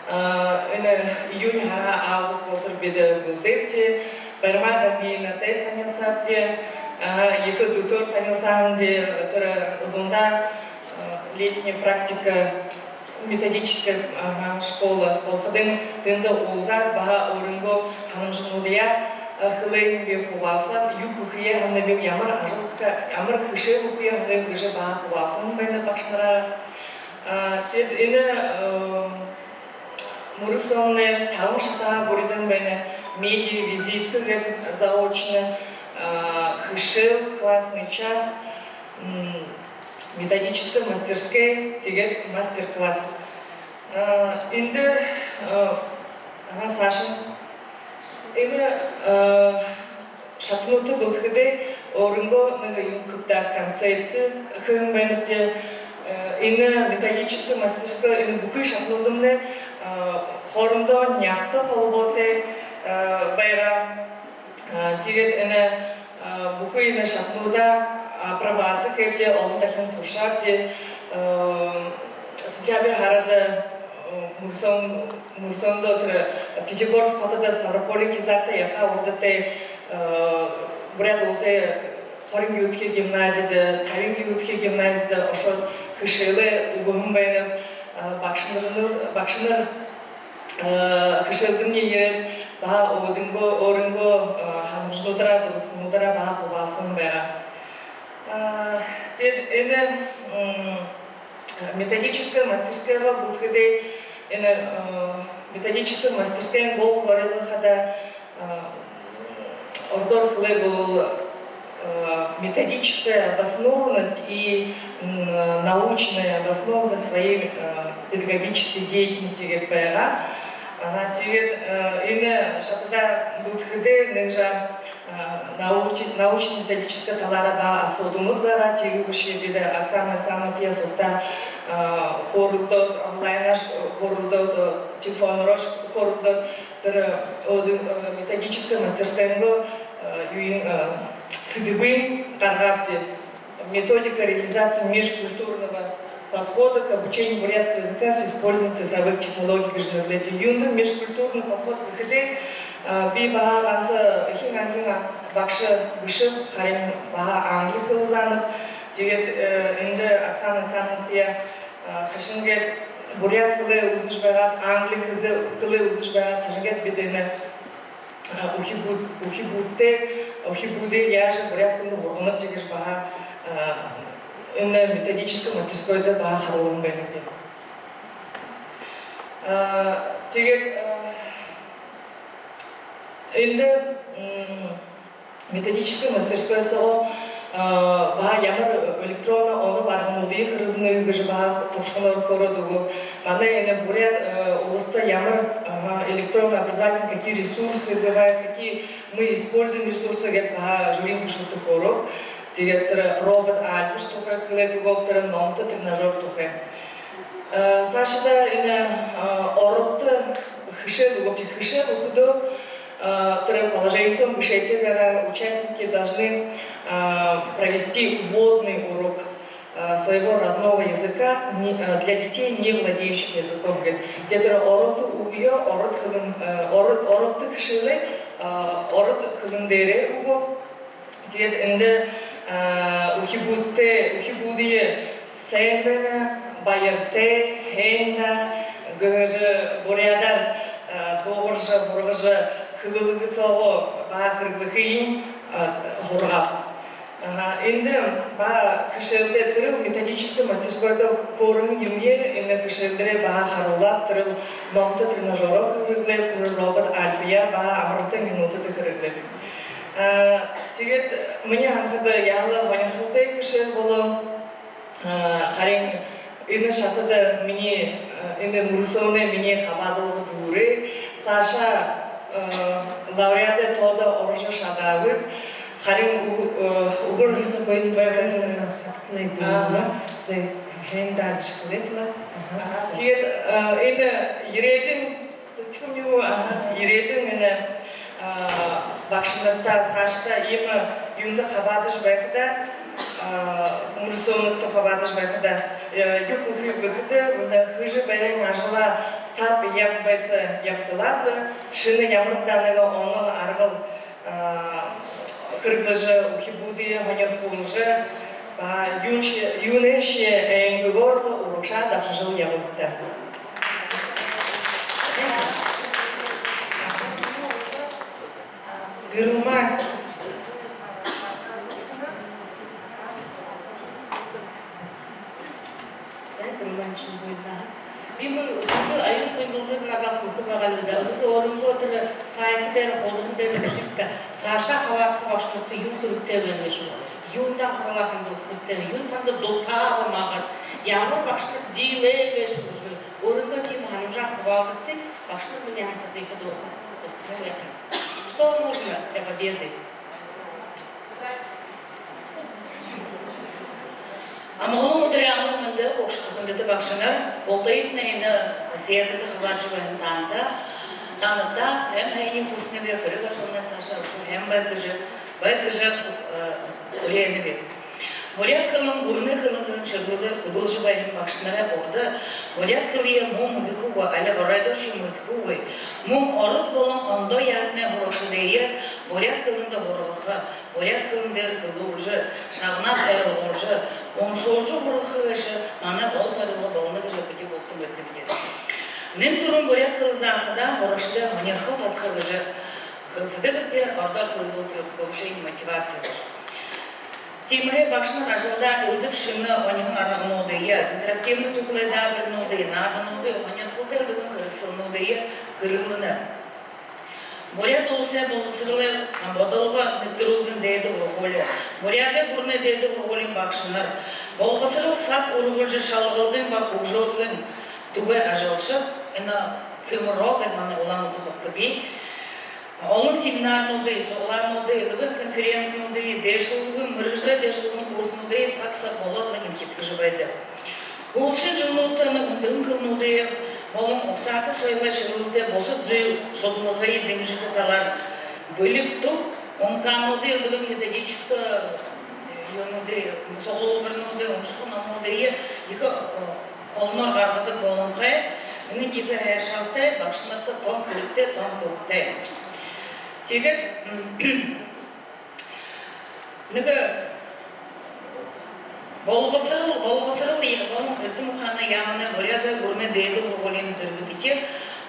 э, энэ июнь һарһаа август болотор бидэ бэлдээбди. Баримаа Дамбиевнатай танилсаабди. Аха, ехэ дүтөөр танилсаабди, тэрэ зундаа, э, летняя практика методическая, ага, школа болоходонь тэндэ уулзаад, баһа өөрынгөө һанамжануудые, э, хэлэһэн би, хубаалсаад, юу хэхэеэ һананаб, ямар ажал хэ-, ямар хэшээл үгэхэ һананаб гэжэ баһа хубаалсаһан байнаб багшанараа. А, теэд энэ, э, мүрысөөнэй табан шатаһаа бүридэн байна: медиа, визитка гээд заочно, а, хэшээл, классный час, м, методическая мастерская, тиигээд мастер-класс. А, эндэ, а, ага, саашань. Энэ, а, шатануудта бэлдэхэдээ, өөрынгөө нэгэ юун хэбтэ, концепци хэһэн байнабди. Э, энэ методическая мастерская, энэ бүхы шатанууднай, а, хоорондоо нягта холбоотой, а, байгаа. А, тиигээд энэ, а, бүхы энэ шатануудаа апробаци хэбтээ, олон дахин туршаабди. Э, сентябрь һарада, э, мүрысөөн-, мүрысөөндөө тэрэ Пятигорск хотодо Ставрополиин хизаарта ехэ урда тээ, э, Буряад Уласай хорин юһэдэхи гимназида, табин юһэдэхи гимназида ошоод хэшээлээ үгэһэн байнаб. Э, багшанар, багшанар Э, хэшээлдэмнай ерээд, баһа өөрынгөө, өөрынгөө, э, һанамжануудаараа, дурдхануудаараа баһа хубаалсаһан байгаа. Э, теэд энэ, м, методическая мастерская бэлдэхэдээ, энэ, э, методическая мастерская гол зорилго хадаа, э, ородоор хэлэхэ болбол, э, методическая обоснованность и, м, научная обоснованность своей, э, педагогической деятельности гээд байгаа. Ага, тиигээд, э, энэ шатада бэлдэхэдээ нэгэ жаа, э, научи-, научно-методическа талаараа баһа асуудалнууд байгаа. Тиигэбэшье бидэ Оксана Оксановнатаяа сугтаа, э, хөөрэлдөөд, онлайнаар хөөрэлдөөд, телефоноор хөөрэлдөөд, тэрэ, э, өөдөө, э, методическа мастерскайнгаа, э, юун, э, сэдэбые гаргаабди. Методика реализации межкультурного подхода к обучению бурятского языка с использованием цифровых технологий гэжэ нэрлээбди. Юундэ межкультурный подход гэхэдэ, э, би баһа ганса эхин ангиин багша бэшэб, харин баһа англи хэлэ заанаб. Тиигээд, э, эндэ Оксана Оксановнатаяа, э, хайшан гээд буряад хэлээ үзэжэ байгаад, англи хэлэ-, хэлээ үзэжэ байгаад, хайшан гээд бидэ энэ, э, үхибүүд-, үхибүүдтэ, үхибүүдые яажа буряад хэлэндэ һурганаб гэжэ баһа, э, энэ методическа мастерскойдо баһа харуулһан байнабди. Э, тиигээд, э, эндэ, м, методическа мастерской соогоо, э, баһа ямар электронно онол аргануудые хэрэглэнэб гэжэ баһа тобшохоноор хөөрөөд үгөөб. Манай энэ Буряад, э, Уласта ямар, ага, электронно образовательные какие ресурсы бывают, какие мы используем ресурсы гээд баһа жюриин бэшэгтэ хөөрөөб. Тиигээд тэрэ робот Альфа тухай хэлээд үгөөб, тэрэ номто тренажёр тухай. Э, саашадаа энэ, э, ородто хэшээл үгөөб, хэшээл үгэхэдөө, э, тэрэ положени соонь бэшээтэй байгаа, участники должны, э, провести вводный урок. а, своего родного языка не, а, для детей, не владеющих языком. Гэбэл тэрэ ород үгые ород хэлэн, а, ород, ород хэшээлээ, а, ород хэлэн дээрээ үгөө. Тиигээд эндэ, а, үхибүүдтэ, үхибүүдые сайн байна, баяртай, һайн даа гэжэ буряадаар, а, дуугаржа, бургажа хэлэлгэ соогоо баһа хэрэглэхыень, а, һургааб. Аха, эндэ баһа хэшээлдэ, тэрэл методическа мастерскойдо хөөрэһэн юумые энэ хэшээлдэрээ баһа харуулааб, тэрэл номто тренажёроо хэрэглэб, тэрэл робот Альфаяа баһа амаралтын минутада хэрэглэб. А, тиигээд минии һанахада яһала һонирхолтой хэшээл болоо. А, харин энэ шатада минии, а, энэ мүрысөөнэй минии хабаадалга дүүрээ. Саашаа, а, лауреадай тоодо орожо шадаагүйб. Харин ү-, а, үбэр... Үбэр энэ байн байгаан сагтнай дүүрээ. Аха. Сай һайн даа гэжэ хэлээд лэ. Аха. Аха. Тиигээд, а, энэ ерээдүйн Тиихэдэ юу, аха, ерээдүйн энэ, а, багшанартаа саашадаа иимэ юундэ хабаадажа байхада, а, мүрысөөнүүдтэ хабаадажа байхада, э, юу хэлэхэб гэхэдэ, мүнөө хэжэ байһан ажалаа таб ябаһан ябадалаа, шэнэ ямар даа нэгэ онол аргал, а, хэрэглэжэ, үхибүүдые һонирхуулжа, ба юуншье, юуншье энгэгөөр урагшаа дабшажал ябабабди. Гэрэлмаа. За, Гэрэлмаа, ши бү даа. Би мүн, мүнөө аюулгын бүлгэр наадаа хүдэлжэ байгаа юм даа. Үнөөхи өөрынгөө тэрэ сайт дээрэ, хуудаһан дээрэ бэшэгты. Саашаа хабаадаха багшанарта юу хэрэгтэй байнаб гэжэ. Юундэ анхаралаа хандуулха хэрэгтэй, юун танда дутаа байгаа, ямар багшанар диилээ гэжэ. Өөрынгөө тиимэ һанамжаа хубаалдагты, багшанар минии һанахада ехэ дуртай байха. Что нужно для победы? Амгалан үдэрэй амар мэндэ, хүндэтэ багшанар, бултыетнай энэ съезддэ хабаадажа байһан таанадта, таанадта һайн һайниие хүсэнэб, хэрэг ажалнай саашаа үшөө һайн байг гэжэ, байг гэжэ, э, үреэнэб. Буряад хэлэн гүрэнэй хэлэн гэһэн шэргэлээр хүдэлжэ байһан багшанарай урда буряад хэлые муу мэдэхэгүй, али оройдоошье мэдэхэгүй, мүн ород болон ондоо яһатанай һурагшадые буряад хэлэндэ һургаха, буряад хэлэн дээрэ хэлүүлжэ, шагнаад ойлгуулжа, уншуулжа һургаха гээшэ манай гол зорилго болоно гэжэ бидэ булта мэдэнэбди. Нэн түрүүн буряад хэлэ заахадаа һурагшадай һонирхол татаха гэжэ хэлсэдэгбди, ородоор хэлэбэл тэрэ повышение мотивации. Тиимэһээ багшанар ажалдаа элдэб шэнэ оньһон аргануудые, интерактивна түхэлэй даабаринуудые, наадануудые, һонирхолтой элдэбын хэрэгсэлнүүдые хэрэглэнэ. Буряад уласай болбосоролой бодолго нэбтэрүүлгын дээдэ һургуули, Буряадай гүрэнэй дээдэ һургуулиин багшанар, болбосорол саг үргэлжэ шалгалгын ба хүгжөөлгын түбэй ажалшад, энэ ЦМРО гээд манай Улаан-Үдэ хотодо бии. Олон семинарнуудые, суглаануудые, элдэбын конференцинуудые, дээшэлүүлгын, мэргэжэлэй дээшэлүүлгын курснуудые саг саг болоод лэ эмхидхэжэ байдаг. Һүүлшын жэлнүүдтэ энэ үндэһэн хэлэнүүдые болон угсаата соёлой шэргэлтэй бусад зүйл шудалгые дэмжэхэ талаар бэлиг түб, унгтаануудые, элдэбын методическа, э, юунүүдые, суглуулбаринуудые, уншаха номуудые ехэ, э, олоноор гаргадаг болонхой. Энэ ехэ һайшаалтай, багшанарта тон хэрэгтэй, тон туһатай. Тиигээд, м, нэгэ болбосорол, болбосорол болон эрдэм ухаанай яаманай Буряадай гүрэнэй дээдэ һургуулиин дэргэдэхи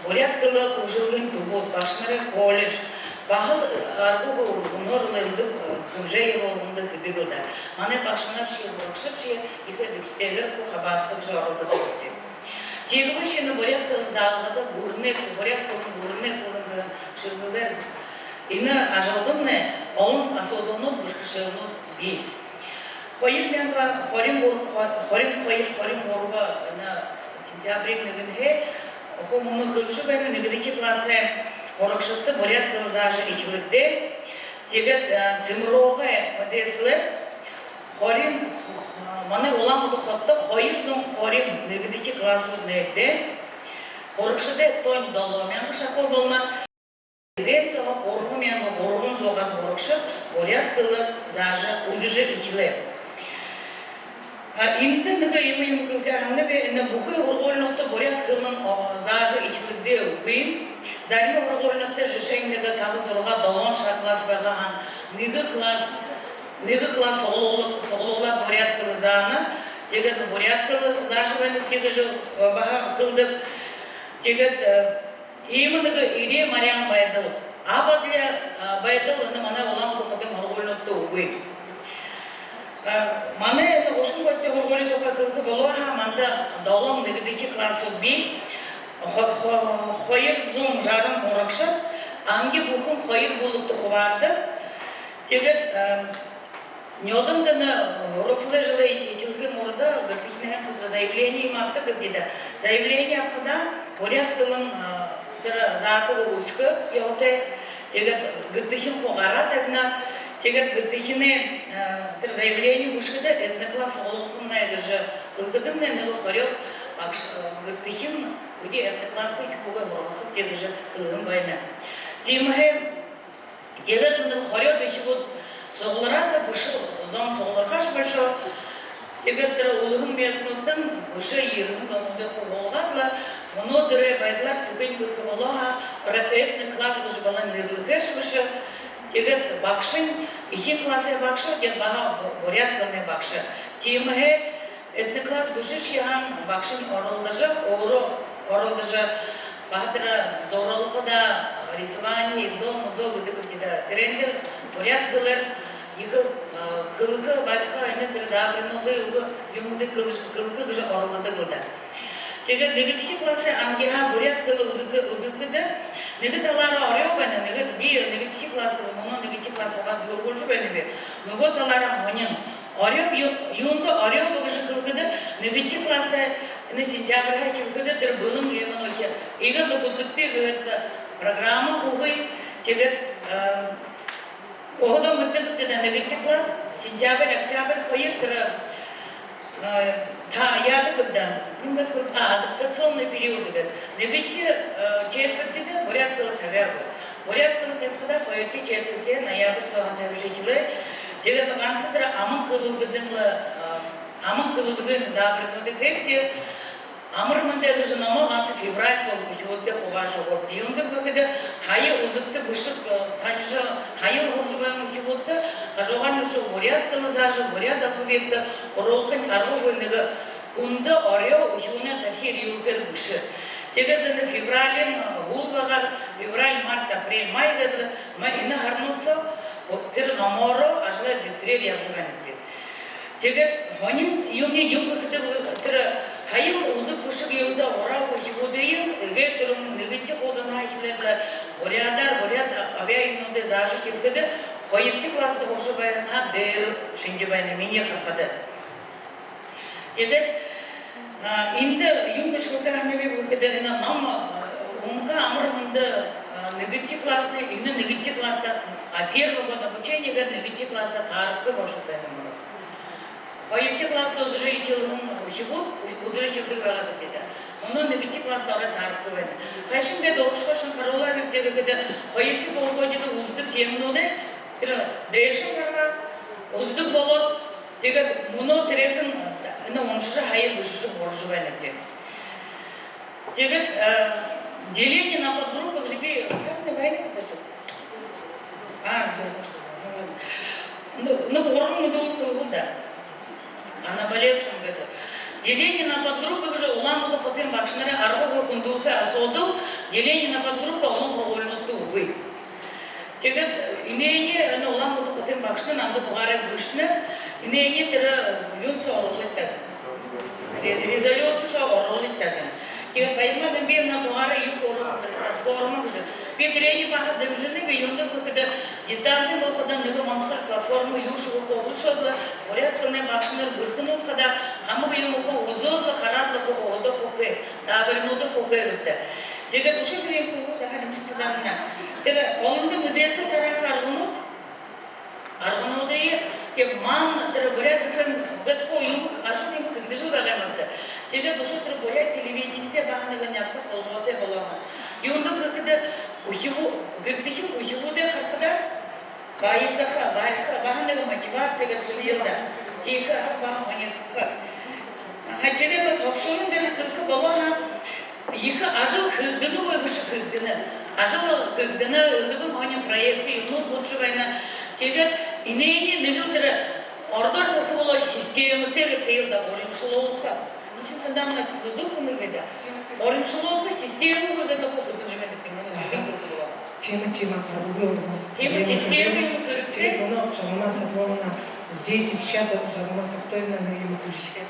буряад хэлэ хүгжөөлгын түбүүд, багшанарай колледж баһал аргагүй үргэнөөр лэ элдэб, э, хүгжээ ябуулганда хэдэг лэ даа. Манай багшанаршье, һурагшадшье ехэ эдэбхитэйгээр хуу хабаадаха гэжэ оролдодог бэзэ. Тиигэбэшье энэ буряад хэлэ заалгада гүрэнэй, буряад хэлэн гүрэнэй хэлэн гэһэн шэргэлээр энэ ажалдамнай олон асуудалнууд, бэрхшээлнүүд бии. Хоёр мянга хорин гурба, хо-, хорин хоёр, хорин гурба, энэ сентябриин нэгэнһээ хуу мүнөө хэрэглэжэ байнаб, нэгэдэхи классай һурагшадта буряад хэлэ заажа эхилэгдээ. Тиигээд, э, ЦМРО-гой мэдээсэлээр хорин, манай Улаан-Үдэ хотодо хоёр зуун хорин нэгэдэхи классууд нээгдээ. Һурагшадай тон долоо мянга шахуу болоно. Эгээн соогоо гурбан мянга гурбан зуугаад һурагша буряад хэлэ заажа, үзэжэ эхилээ. А, эндэ нэгэ иимэ юумэ хэлэхэ һананаб, энэ бүхы һургуулинуудта буряад хэлэн, о, заажа эхилэгдээ үгы юм. Зарим һургуулинуудта, жэшээнь, нэгэ таба, зургаа, долоон шаа класс байгаа һаа, нэгэ класс, нэгэ класс суглуулаад, суглуулаад буряад хэлэ заана. Тиигээд буряад хэлэ заажа байна гэжэ, э, баһа хэлэдэг. Тиигээд, э, иимэ нэгэ эрье маряан байдал, абадли, а, байдал энэ манай Улаан-Үдэ хотын һургуулинуудта үгы. А, манай энэ гушан хоёртой һургуули тухай хэлэхэ болоо һаа, манда долоон нэгэдэхи классууд бии, хо-, хо-, хоёр зуун жаран һурагша, анги бүхэн хоёр бүлэгтэ хубаардаг. Тиигээд, а, нёдондо энэ һуралсалай жэлэй эхилхын урда гэртэхинһээнь заявление юумэ абадаг гээбди даа. Заявление абахадаа буряад хэлэн, э, тэрэ заадаг үгы, үсхэ ёһотой. Тиигээд гэртэхин хуу гараа табина. Тиигээд гэртэхинэй, э, тэрэ заявление бэшэхэдэ этнокласс суглуулхамнай гэжэ хэлэхэдэмнай нэгэ хорёод багша, э, гэртэхин үди этнокласста үхибүүгээ һургахабди гэжэ хэлэһэн байна. Тиимэһээ тиигээд нэгэ хорёод үхибүүд суглараад лэ, бэшэ зон суглархаш бэшэ. Тиигээд тэрэ үлэһэн местнүүдтэнь бэшэ ерэһэн зонуудые хуу һуулгаад лэ, мүнөө дээрэ байдалаар сэхынь хэлэхэ болоо һаа, тэрэ этнокласс гэжэ болон нэрлэхээш бэшэ. Тиигээд багшань эхин классай багша, тиигээд баһа буряад хэлэнэй багша. Тиимэһээ этнокласс бэшэшье һаань, багшань оролдожо, өөрөө оролдожо, баһа тэрэ зуралхада, рисование, изо мүзөө гэдэг гээбди даа. Тэрээндэ буряад хэлээр ехэ, э, хэлэхэ, бариха, энэ тэрэ даабаринуудай, үгэ юумэнүүдые хэлэ-, хэлэхэ гэжэ оролдодог лэ даа. Тиигээд нэгэдэхи классай ангиһаа буряад хэлэ үзэхэ-, үзэхэдэ, нэгэ талаараа орёо байна, нэгэ, би нэгэдэхи класста, мүнөө нэгэдэхи класс абаад дүүргүүлжэ байнаб. Нүгөө талаараа һонин. Орёоб ю-, юундэ орёоб гэжэ хэлэхэдэ, нэгэдэхи классай, энэ сентябрьһаа эхилхэдэ тэрэ бэлэн юм нүгөө. Иигээд лэ хүдэлэгты, иигээд лэ программа үгы. Тиигээд, э, өөһэдөө мэдэнэ гээбди даа, нэгэдэхи класс, сентябрь, октябрь хоёр тэрэ, э, та-, яадаг гээбди даа, юун гээд хэл-, а, адаптационный период гээд. Нэгэдэхи, э, четвертидэ буряад хэлэ табяагүй. Буряад хэлэ табихадаа хоёрдохи четвертиһээ, ноябрь соо һаань табижа эхилээ. Тиигээд лэ ганса тэрэ аман хэлэлгэдэн лэ, э, аман хэлэлгын даабаринуудые хээбди. «Амар мэндэ» гэжэ номоо ганса февраль соо үхибүүдтэ хубаажа үгөөбди. Юундэб гэхэдэ, һая үзэгдэ бэшэг, э, танижа, һаял һуража байһан үхибүүдтэ хажуугаар үшөө буряад хэлэ заажа, буряад алфавитта оруулхань аргагүй, нэгэ хүндэ орёо, үхибүүнэй тархи эрьюулхээр бэшэ. Тиигээд энэ февралиин, э, һүүлбэеэр, февраль, март, апрель, май гээд лэ, ма-, энэ һаранууд соо тэрэ номоороо ажалай дэбтэрээр ябажа байнабди. Тиигээд һонин юумэн юун гэхэдэ, тэрэ һаял үзэг бэшэг юумэндэ ороогүй үхибүүдые эгээ түрүүн нэгэдэхи хууданһаа эхилээд лэ буряадаар, буряад абяа юумэнүүдые заажа эхилхэдэ, хоёрдохи класста һуража байһанһаа дээрэ шэнги байна, минии харахада. Тиигээд, а, эндэ юун гэжэ хэлэхэ һананаб гэхэдэ, энэ ном, а, «Үнэхэ амар мэндэ», а, нэгэдэхи класста, энэ нэгэдэхи класста, а, первый год обучения гээд нэгэдэхи класста таарахагүй болошоод байһан юм. Хоёрдохи класста үзэжэ эхилһэн үхибүүд, ү-, үзэжэ эхилдэг байгаа гээбди даа. Мүнөө нэгэдэхи класста ороод таарахагүй байна. Хайшан гээд урагшаа шэнги харуулаабибди гэхэдэ, хоёрдохи полугодиедэ үзэдэг темэнүүдые тэрэ дээшээ гаргаад, үзэдэг болоод, тиигээд мүнөө тэрэхэн энэ уншажа, һаял бэшэжэ һуража байнабди. Тиигээд, э, деление на подгруппы гэжэ би, саана байна гэдэг шүү. А, саана. Ну, ну, гурбан мэдүүлэг хэлэбэл даа. О наболевшем гэдэг. Деление на подгруппы гэжэ Улаан-Үдэ хотын багшанарай аргагүй хүндэлхэ асуудал, деление на подгруппы олон һургуулинуудта үгы. Тиигээд, э, энээниие, энэ Улаан-Үдэ хотын багшанар намда тугаараа бэшэнэ, энээниие тэрэ юун соо оруулыт даа. Рез-, резолюци соо оруулыт даа. Тиигээд Баяма Дамбиевна тугаараа юу хөөрэб, платформа гэжэ. Би тэрээниие баһа дэмжэнэб, юундэб гэхэдэ, дистанциин болоходонь нэгэ монсохор платформа юушье хөөрэхэ болошоод лэ, буряад хэлэнэй багшанар бэрхэнүүд хадаа хамаг юумэ хуу үзөөд лэ, хараад лэ хуу, одоо хуу гээ, даабаринуудые хуу гээ гэдэг. Тиигээд үшөө би юун хэлэхэб, Захаримша Цыденовна. Тэрэ олондо мэдээсэл тарааха арганууд, аргануудые, тиигээд ман тэрэ Буряад ФМ гээд хуу юумэ, ажал юумэ хэгдэжэл байгаа юм ааб даа. Тиигээд үшөө тэрэ буряад телевиденитэй баһа нэгэ нягта холбоотой болоо һэн. Юундэб гэхэдэ, үхибүү-, гэртэхин үхибүүдые харахада, баясаха, бариха, баһа нэгэ мотивация гээд хэлэе даа. Тиихэ, баһа мотивация. Һаа, тиигээд тогшолон дээрэ хэлэхэ болоо һаа, ехэ ажал хэгдэнэ гү, гээшэ хэгдэнэ. Ажал хэгдэнэ, элдэбын һонин проект юумэнүүд болжо байна. Тиигээд энээниие нэгэл тэрэ ородоор хэлэхэ болоо систематай гээд һээр даа, уримшалуулха. Мишин Сандановна, зүб хэлэбэ даа. Уримшалуулха, системагүй гээд лэ хэлэжэ байна гэдэг юм, мүнөө сэхэ хэлэхэ болоо. Тиимэ, тиимэ, үгы, үгы. Тиимэ, система юм хэрэгтэй. Тиимэ, мүнөө Жагма Сатмовна здесь и сейчас, Жагма Сатмовна, юумэ хэлэжэ.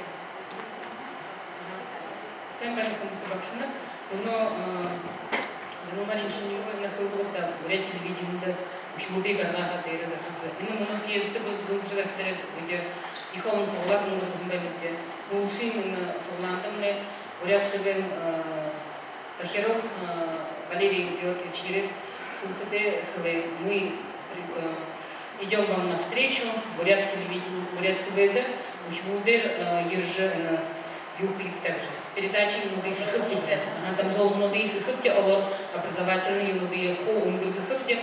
Сайн байна, хүндэтэ багшанар. Мүнөө, э, Жагма Ринчониевна хэлэбэ даа, Буряад телевидениедэ үхибүүдые гаргаха дээрэ гэжэ. Энэ мүнөө съездтэ бэлдэжэ байхадаа бидэ ехэ олон суглаан үнгэргэһэн байнабди. Мүншын энэ суглаандамнай Буряад ТВ-н, э, захирал, э, Валерий Георгиевич ерээд хэлэхэдээ хэлээ: «Мы, э, идём вам навстречу, Буряад телевидение, Буряад ТВ-дэ үхибүүдээр, э, ерэжэ, э, юу хэхэб, также передача юумэнүүдые хэхэбди, ага, дамжуулгануудые хэхэбди, олоор образовательный юумэнүүдые хуу үнгэргэхэбди».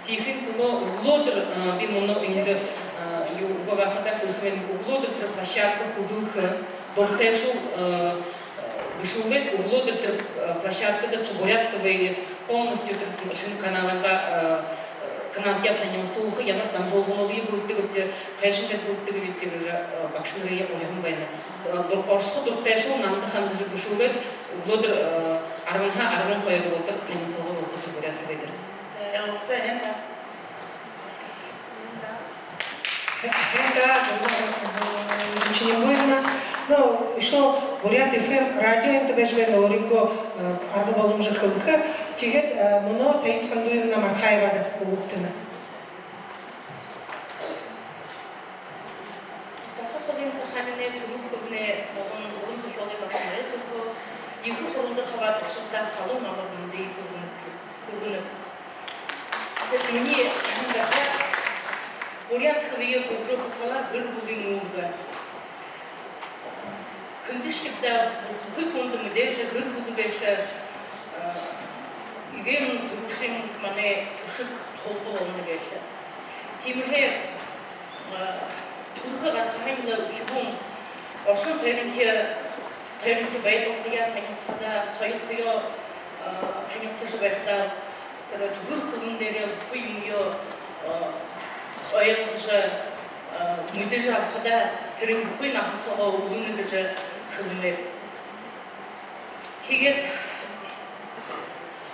Тиихын түлөө үглөөдэр, э, би мүнөө эндэ, э, юу, угаа байхадаа хэлэхэ байнаб, үглөөдэр тэрэ площадка хүдэлхэ, дуртайшуул, э, бэшүүлээд, үглөөдэр тэрэ, э, площадкада ши Буряад ТВ полностью тэрэ шэнэ каналайнгаа, э, каналтай танилсуулха, ямар дамжуулгануудые бэлдэдэг гээбди, хайшан гээд бэлдэдэг гээбди гэжэ, э, багшанарые уряаһан байнаб. Э, дур-, оршохо дуртайшуул намда хандажа бэшүүлээд, үглөөдэр, э, арбанһаа арбан хоёр болотор танилсалга болохо тэрэ Буряад ТВ дээрэ. Э, Элстэ, һайн даа. Һайн даа, Жагма Ринчониевна. Ну, ещё Буряад ФМ радио эндэ байжа байна, өөрынгөө, э, арга боломжо хэлэхэ. Тиигээд, э, мүнөө Таис Хандуевна Мархаевада үгэ үгтэнэ. Захын холын захааминай, түрэл хэлэнэй болон уран зохёолой багшанарай түлөө ехэ хуралда хабаадагшадтаа халуун амар мэндые хүргэнэб, хүргэнэб. Тиигээд минии һанаагаар буряад хэлые хүгжөөхэ талаар гэр бүлын үүргэ. Хэндэшье даа, бүхы хүндэ мэдээжэ, гэр бүлэ гээшэ, э, эгээн түрүүшын манай түшэг, тулга болоно гээшэ. Тиимэһээ, э, түрэхэ гарахаһаань лэ үхибүүн оршон тойронхи, тойронхи байдалдаа танилсахадаа, соёлтоёо, э, танилсажа байхадаа, тэрэ түрэл хэлэн дээрээ бүхы юумэеэ, э, ойлгожо, э, мэдэжэ абахадаа, тэрэнь бүхы наһан соогоо үгэнэ гэжэ хэлэнэб. Тиигээд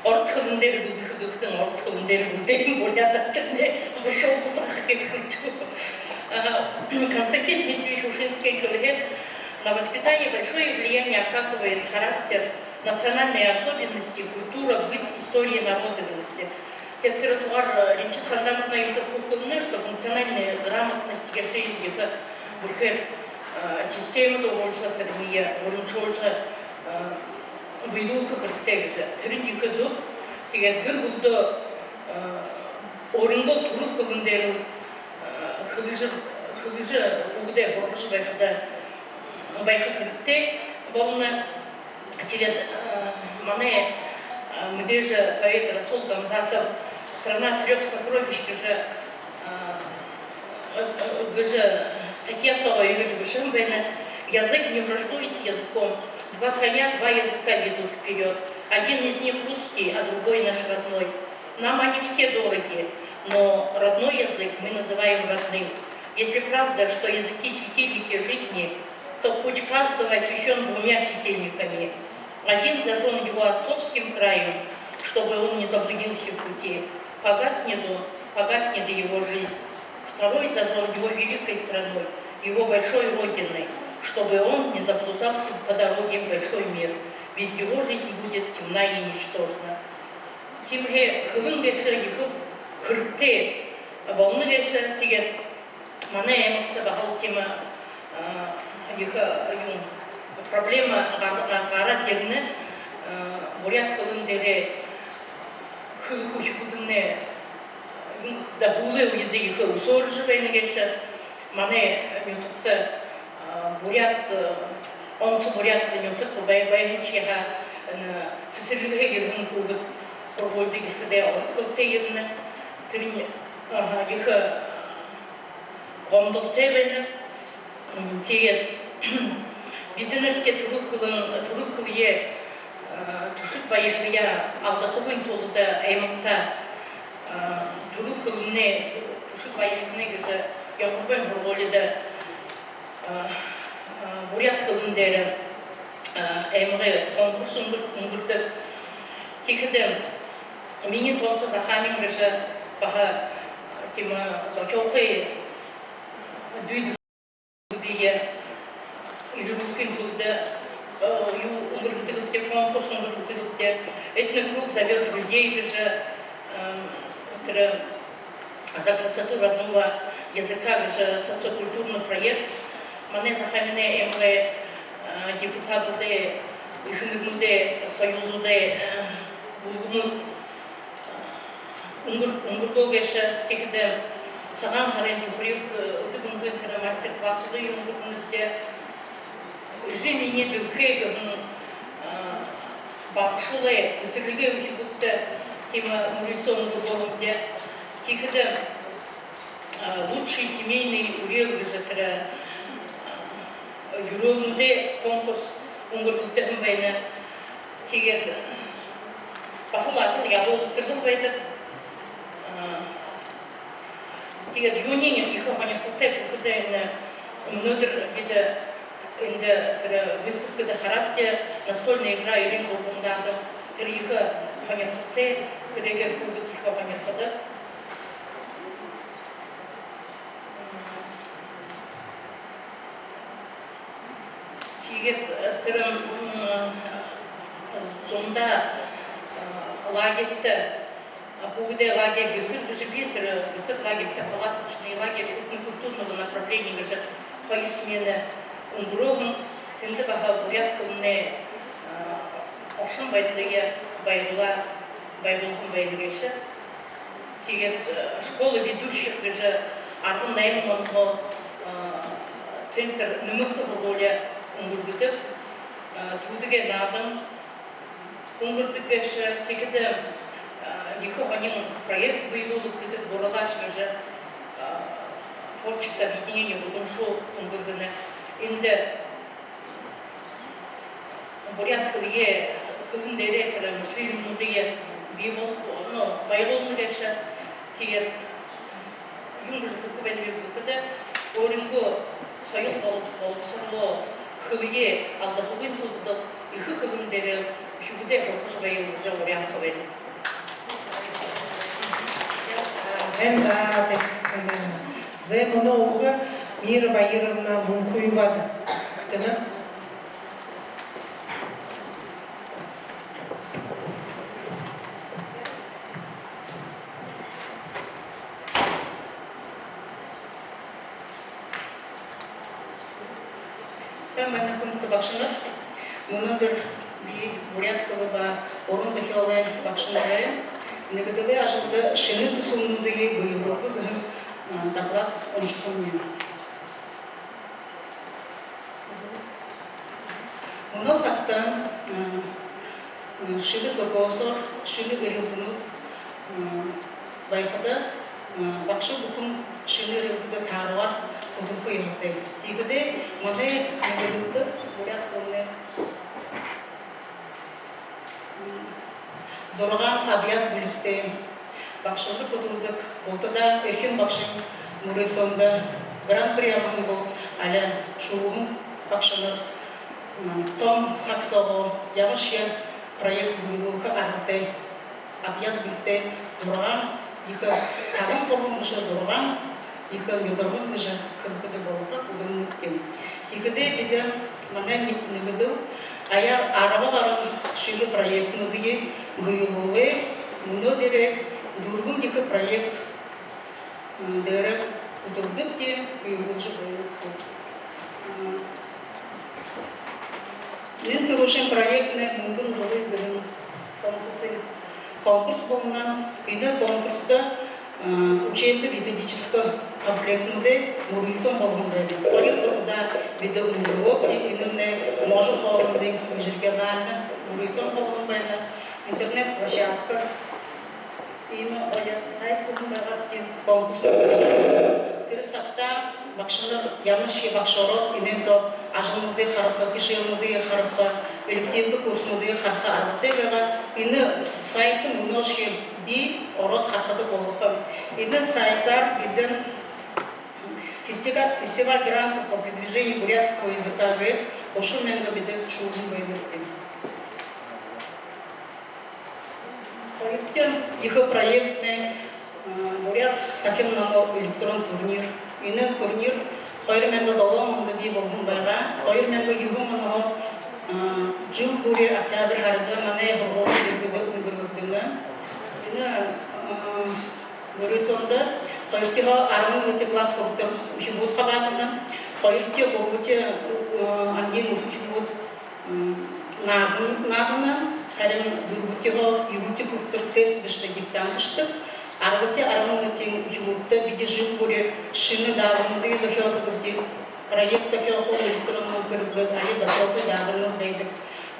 ород хэлэн дээрэ бэлдэхэ гэхэдэнь, ород хэлэн дээрэ бэлдээб, буряадаар тэрэнээ бэшэжэ саха гэжэ хэлэжэ. Э, Константин Дмитриевич Ушинский хэлэһээр: на воспитание большое влияние оказывает характер, национальные особенности, культура, быт, история народа, гэлсэжэ. Тиигээд тэрэ тухай, э, Ринчи Сандановна юумэ хуу хэлэнэ, что функциональная грамотность гээшые ехэ бэрхээр, э, системада оруулжа, тэрэниие уримшуулжа, э, бэелүүлхэ хэрэгтэй гэжэ. Тэрэнь ехэ зүб. Тиигээд гэр бүлэдөө, э, өөрынгөө түрэл хэлэн дээрэл, э, хэлэжэ, хэлэжэ, хүүгэдээ һургажа байхада, байха хэрэгтэй болоно. Тиигээд, э, манай, э, мэдээжэ поэт Расул Гамзатов «Страна трёх сокровищ» гэжэ, э, э, э, гэжэ статья соогоо иигэжэ бэшэһэн байна: «Язык не враждует с языком. Два коня, два языка ведут вперёд. Один из них русский, а другой наш родной. Нам они все дороги, но родной язык мы называем родным. Если правда, что языки — светильники жизни, то путь каждого освещён двумя светильниками. Один зажжён его отцовским краем, чтобы он не заблудился в пути. Погаснет он, погаснет и его жизнь. Второй зажжён его великой страной, его большой родиной, чтобы он не заблуждался по дороге в большой мир. Без него жизнь будет темна и ничтожна». Тиимэһээ хэлэн гээшэ ехэл хэрэгтэй болоно гээшэ. Тиигээд манай аймагта баһал тиимэ, э, ехэ, э, юун, проблема гар-, гар-, гараад ерэнэ, э, буряад хэлэн дээрээ хэлэхэ үхибүүднай, э, юун, даа, һүүлэй үедэ ехэ үсөөржэ байна гээшэ. Манай нютагта, а, буряад, э, онсо буряад нютаг бай-, байһан шье һаа, э, сэсэрлигһээ ерэһэн хүүгэд һургуулида ерэхэдээ ород хэлэтэй ерэнэ. Тэрэнь, аха, ехэ, э, гомдолтой байна. М, тиигээд Бидэнэр тэрэ түрэл хэлэн, түрэл хэлэеэ, э, түшэг баялигаяа алдахагүйн тулада аймагтаа, э, түрэл хэлэмнай, түшэг баялигынь гэжэ Ямаргойн һургуулида, э, э, буряад хэлэн дээрэ, э, аймагай конкурс үнгэр-, үнгэрдэг. Тиихэдэ минии тоонто захаамин гэжэ баһа, тиимэ, зохёохы дүй дүүрэн элирүүлхын тулада, э, юу үнгэргэдэг, конкурс үнгэргэдэг. «Этнокруг зовёт друзей» гэжэ, э, тэрэ «За красоту родного языка» гэжэ социокультурный проект. Манай захааминай, аймагай, э, депутадуудай, эхэнэрнүүдэй союзуудай, э, бүлгэмүүд үнгэр-, үнгэргөө гээшэ. Тиихэдэ Сагаан һарын түхэриг, э, Үхэр-Бүмбын тэрэ мастер-классуудые үнгэргэнэбди. «Эжы минии дэлхэй» гэһэн, э, багшуулай сэсэрлигэй үхибүүдтэ тиимэ мүрысөө үнгэргөөһэмди. Тиихэдэ, э, «Лучший семейный урок» гэжэ тэрэ, э, юрөөлнүүдэй конкурс үнгэргэгдэһэн байна. Тиигээд баһал ажал ябуулагдажал байдаг. А, тиигээд юуниинь ехэ һонирхолтой гэхэдэ, энэ мүнөөдэр бидэ эндэ тэрэ выставкада хараабди, настольная игра «Эрын гурбан даадам». Тэрэ ехэ һонирхолтой, тэрээгээр хүүгэд ехэ һонирходо. Тиигээд, э, тэрэ, м, зундаа, э, лагерьта, э, хүүгэдэй лагерь «Гэсэр» гэжэ бии, тэрэ «Гэсэр» лагерьта, палаточный лагерь этнокультурного направления гэжэ хоёр смена үнгэрөөһэн. Тэндэ баһа буряад хэлэнэй, э, оршон байдалые байгуулаа, байгуулһан байна гээшэ. Тиигээд, э, «Школа ведущих» гэжэ арбан найман онһоо, э, центр «Нэмэлтэ һургуули» үнгэргэдэг, э, «Түүдэгэй наадан» үнгэргэдэг гээшэ. Тиихэдэ, э, ехэ һонин проект бэелүүлэгдэдэг «Буралааш» гэжэ, э, творческое объединение «Гудамжуу» үнгэргэнэ. Эндэ буряад хэлэеэ, хэлэн дээрээ тэрэ мультфильмнуудые бии бол-, ну, байгуулна гээшэ. Тиигээд юун гэжэ хэлэхэ байнаб гэхэдэ, өөрынгөө соёл бол-, болбосоролоо, хэлэеэ алдахагүйн тулада ехэ хэлэн дээрээ үхибүүдээ һургажа байя гэжэ уряан хабаадана. Эн, а, тэс-, эн, эн. Зэ, мүнөө үгэ Мира Баировна Бункуевада. Тэнэ. Сайн байна, хүндэтэ багшанар. Мүнөөдэр би буряад хэлэ ба уран зохёолой багшанарай нэгэдэлэй ажалда шэнэ түсэбнүүдые бэелүүлгэ гэһэн, а, доклад уншахамни. Мүнөө сагта, м, м, шэнэ фокусоор, шэнэ эрилтэнүүд, м, байхада, м, багша бүхэн шэнэ эрилтэдэ тааруугаар хүдэлхэ ёһотой. Тиихэдээ манай нэгэдэлдэ буряад хэлэнэй, м, зургаан абьяас бэлигтэй багшанар хүдэлдэг. Бултадаа эрхим багшын мүрысөөндэ гран-при абаһан бол али шүүһэн багшанар, м, тон саг соогоо ямаршье проект бэелүүлхэ аргатай, абьяас бэлигтэй зургаан ехэ, табан хурган бэшэ, зургаан ехэ нюдарган гэжэ хэлэхэдэ болохо үгэнүүд юм. Тиихэдээ бидэ, манай нэгэдэл аяар арба гаран шэнэ проектнүүдые бэелүүлээ. Мүнөөдэрөө дүрбэн ехэ проект, м, дээрэ хүдэлдэгбди, бэелүүлжэ байнабди. М, нэн түрүүшын проектнай «Мүнгэн жолой» гэһэн конкурсын, конкурс болоно. Энэ конкурста, э, учебно-методическэ комплектнүүдэй мүрысөөн болгон байна. Хоёр удаа бидэ үнгэргөөбди, энэмнай можо хоорондын межрегиональна мүрысөөн болгон байна. Интернет-площадка, иимэ хоёр сайт болон байгаа, тиимэ конкурс. Тэрэ сагта багшанар, ямаршье багша ороод, энээн соо ажалнуудые хараха, хэшээлнүүдые хараха, элективдэ курснуудые хараха аргатай байгаа. Энэ сайт мүнөөшье бии, ороод харахада болохо. Энэ сайтаар бидэ фестиваль, фестиваль грантов по продвижению бурятского языка гээд гушан мянга бидэ шүүһэн байнабди. Хоёрдохи ехэ проектнай, э, Буряад сахим номой электрон турнир. Энэ турнир хоёр мянга долоон ондо бии болоһон байгаа. Хоёр мянга юһэн онһоо, э, жэл бүри октябрь һарада манай һургуулиин дэргэдэ үнгэргэгдэнэ. Энэ, э, мүрысөөндэ хоёрдохиһоо арбан нэгэн класс хүрэтэр үхибүүд хабаадана. Хоёрдохи, гурбадахи, э, ангиин үхибүүд, м, наадана, наадана, харин дүрбэдэхиһөө юһэдэхи хүрэтэр тест бэшэдэг, диктант бэшэдэг. Арбадахи, арбан нэгэн үхибүүдтэ бидэ жэл бүри шэнэ даабаринуудые зохёодогбди, проект зохёохо, электронно хэрэглээд, али зохёохо даабаринууд байдаг.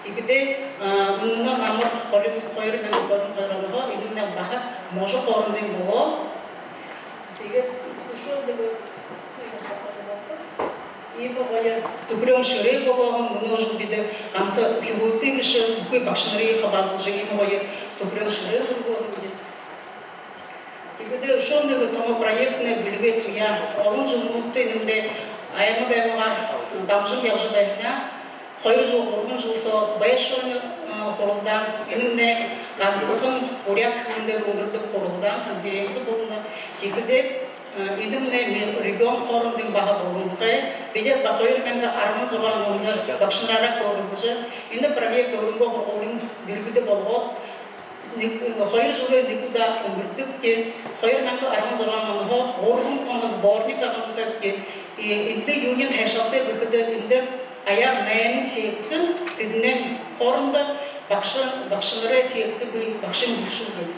Тиихэдээ, а, мүнөө намар хорин, хоёр мянга хорин хоёр онһоо энэмнай баһа можо хоорондын болоо. Тиигээд үшөө нэгэ иимэ гоё түхэреэн шэрээ болоо һэн. Мүнөө жэл бидэ ганса үхибүүдые бэшэ, бүхы багшанарые хабаадуулжа, иимэ гоё түхэреэн шэрээ болоо һэн бидэ. Тиихэдээ үшөө нэгэ томо проектнай «Бэлигэй туяа». Олон жэлнүүдтэ энэмнай аймаг аймагаар дамжан ябажа байнабди. Хоёр жэл, гурбан жэл соо байшоны, э, хуралдаан, энэмнай гансахан буряад хэлэн дээрэ үнгэрдэг хуралдаан, конференци болоно. Тиихэдээ, э, энэмнай ме-, регион хоорондын баһа болонхой. Бидэ баһа хоёр мянга арбан зургаан ондо багшанараа хөөрэлдэжэ, энэ проект өөрынгөө һургуулиин дэргэдэ болгоод, нэгэ, хоёр жэлэй нэгэ удаа үнгэргэнэбди. Хоёр мянга арбан зургаан онһоо гурбан томо сборник гарганхайбди. Э, эндэ юуниинь хайшаалтай гэхэдэ, эндэ аяар найман секци, тэдэнэй хоорондоо багша, багшанарай секци бии, багшын бэрхшээл гээд.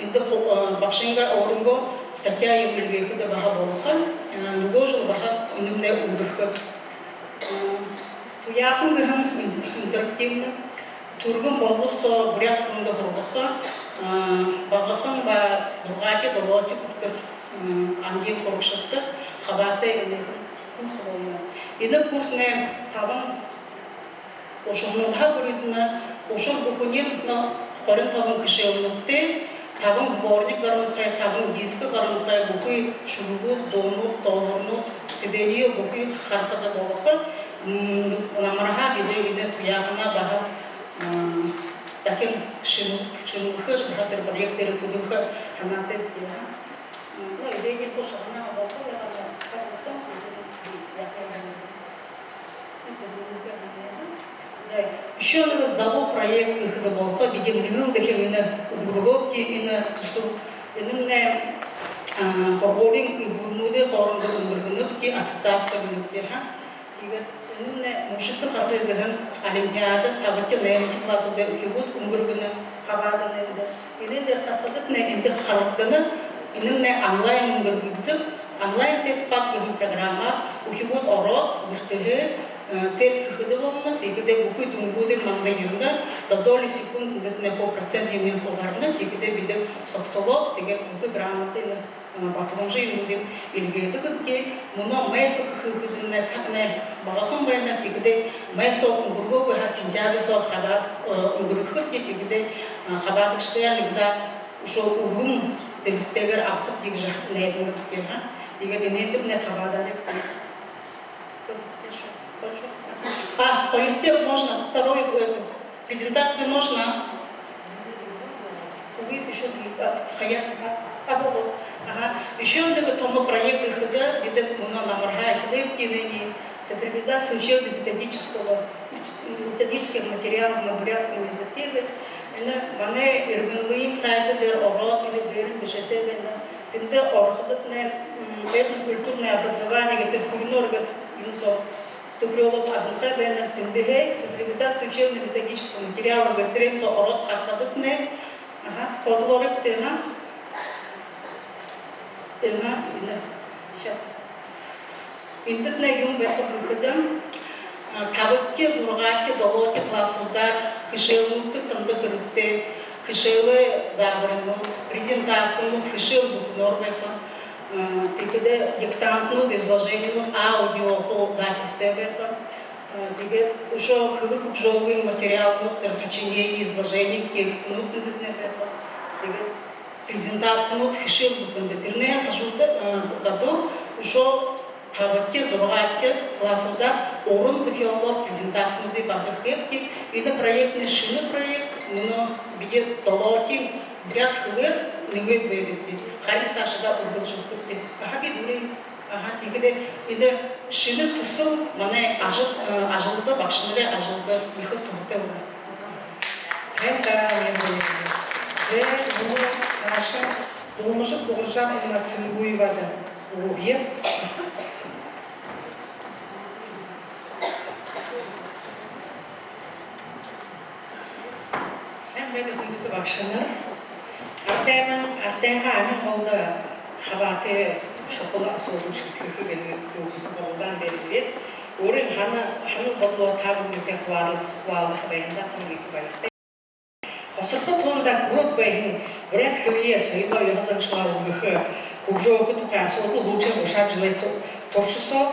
Эндэ ху-, э, багшынгаа өөрынгөө сахяа юумэ эльгээхэдэ баһа болохо, э, нүгөө жэл баһа энэмнай үнгэрхэ. Э, туяахан гэһэн ин-, интерактивна. Түргэн болбол соо буряад хэлэндэ һургаха, а, багахан ба зургаадахи, долоодохи хүрэтэр, м, ангиин һурагшадта хабаатай энэхэн курс болоно. Энэ курснай табан ушарнуудһаа бүридэнэ. Ушар бүхэниинь, но, хорин табан хэшээлнүүдтэй, табан сборник гарганхай, табан диск гарганхай, бүхы шүлэгүүд, дуунууд, тоолоорнууд, тэдээниие бүхы харахада болохо. М, намарһаа бидэ энэ туяаханаа баһа, м, дахин шэнэ-, шэнэглэхэ, баһа тэрэ проект дээрэ хүдэлхэ һанаатай бэлэйбди. М, ну, эдеэниинь хуу шагнаа болохо, яагаад, харин сон, яагаад. Үшөө нэгэ залуу проект гэхэдэ болохо, бидэ нэгэн дахин энэ үнгэргөөбди, энэ түсэл. Энэмнай, а, һургуулиин эбүүрнүүдэй хоорондо үнгэргэнэбди, ассоциаци гэнэбди, ха. Тиигээд энэмнай «Мүшэтэ харгы» гэһэн олимпиада, табадахи, наймадахи классуудай үхибүүд үнгэргэнэ, хабаадана эндэ. Энээн дээрэ харахадатнай, эндэ харагдана, энэмнай онлайн үнгэргэгдэдэг, онлайн тест-пад гэһэн программаар үхибүүд ороод, гэртэһээ, э, тест хэхэдэ болоно. Тиихэдээ бүхы дүнгүүдынь манда ерэнэ, до доли секунд эндэтнай хуу процент юумэн хуу гарана. Тиихэдээ бидэ согсолоод, тиигээд бүхы грамотые, э, баталамжа юумэнүүдые эльгээдэгбди. Мүнөө май соо хэхэдэмнай сагнай багахан байна. Тиихэдээ май соо үнгэргөөгүй һаа, сентябрь соо хадаа, э, үнгэргэхэбди. Тиихэдээ, э, хабаадагшадаа нэгэ заа үшөө үргэн дэлисэтэйгээр абахабди гэжэ найданабди, ха. Тиигээд энээнэймнай хабаадаарайгты. А, хоёрдохи можно, второй, это, презентацию можно? Үгы, ещё, а, хаяа, а, а, вот, ага. Ещё нэгэ томо проект гэхэдэ, бидэ мүнөө намарһаа эхилээбди энээниие. Цифровизация учебно-методического, методических материалов на бурятском языке. Энэ манай Эрбэнэлэйн сайт дээрэ ороод, энэ дээрэнь бэшээтэй байна. Тэндэ орохадатнай, м, этнокультурное образование гэдэг, хүрэнэр гэдэг, юун соо түбхэрүүлээд абанхай байна. Тэндэһээ цифровизация учебно-методического материала гэдэг, тэрээн соо ороод харахадатнай, ага, фотолорыг тэрэ, ага. Тэрэ, ага, энэ. Сейчас. Эндэтнай юун байха гэхэдэ, а, табадахи, зургаадахи, долоодохи классуудаар хэшээлнүүдтэ танда хэрэгтэй, хэшээлэй заабаринууд, презентацинууд, хэшээл бүхэнөөр байха. А, тиихэдэ диктантнууд, изложенинууд аудио хуу записьтай байха. А, тиигээд үшөө хэлэ хүгжөөлгын материалнууд, тэрэ сочинение, изложение, текстнүүд гэдэг нэ. Тиигээд презентацинууд хэшээл бүтэндэ. Тэрэнэй хажууда, а, гадуур үшөө табадахи, зургаадахи классуудаар уран зохёолоор презентацинуудые баһа хэхэбди. Энэ проектнай шэнэ проект, мүнөө бидэ долоодохи буряад хэлээр нэмээд байдагбди. Харин саашадаа үргэлжэлхэбди. Аха, би дүрын, аха, тиихэдээ энэ шэнэ түсэл манай ажал, э, ажалда, багшанарай ажалда ехэ туһатай байна. Танда, Надежда. Зэ, мүнөө саашань Дулмажаб Дугаржаповна Цынгуевада үгэе. Сайн байна, хүндэтэ багшанар. Арадаймнай, арадайнгаа амин голдо хабаатай шухала асуудал шиидхэхэ гэһэн төөхэдэ болон дээрээ. Өөрын һана-, һанал бодолоо та бүгэдэтэй хубаал-, хубаалдаха байһандаа тон ехэ баяртай. Хосорхо тоонда хүрөөд байһан буряад хэлэеэ, соёлоо, ёһо заншалаа үргэхэ, хүгжөөхэ тухай асуудал һүүлшын гушаад жэлэй ту-, туршада соо,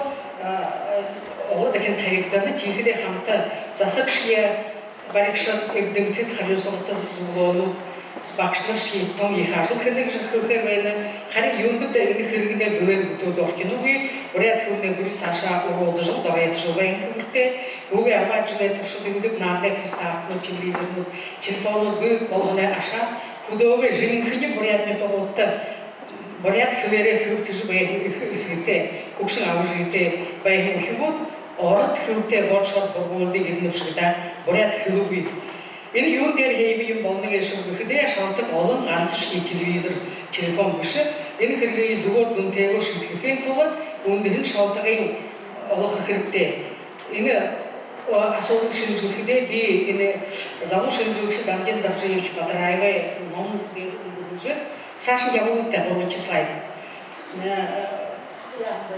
а, а, олон дахин табигдана. Тиихэдээ хамта засагшье, баригшад, эрдэмтэд, харюусалта зүблөөнүүд, багшанар шье тон ехэ ажал хэнэ гэжэ хэлэхээр байна. Харин юундэб даа, энэ хэрэгнай бэлэн бүтөөдэ орхиногүй, буряад хэлэнэй бүри саашаа уруудажал, доройтожол байхын хэрэгтэй. Үгы, арбаад жэлэй туршада эндэ нааданай приставканууд, телевизорнууд, телефонууд бии болоһоной ашаар хүдөөгэй жэнхэни буряад нютагуудта буряад хэлээрээ хэлсэжэ байһан ехэ эсэгэтэй, хүгшэн аба эжытэй байһан үхибүүд ород хэлэтэй болошоод һургуулида ерэнэ бшуу даа, буряад хэлэгүй. Энэ юун дээрэ хэбэ юм болоно гээшэб гэхэдэ, шалтаг олон, гансашье телевизор, телефон бэшэ. Энэ хэрэгые зүбөөр, дүнтэйгөөр шиидхэхын тула үндэһэн шалтагые олохо хэрэгтэй. Энэ, о, асуудал шэнжэлхэдээ би энэ залуу шэнжэлэгшэ Дамдин Доржиевич Бадраевай ном дээрэ үндэрлэжэ, саашань ябуулыт даа, гурбадахи слайд. Э, яаха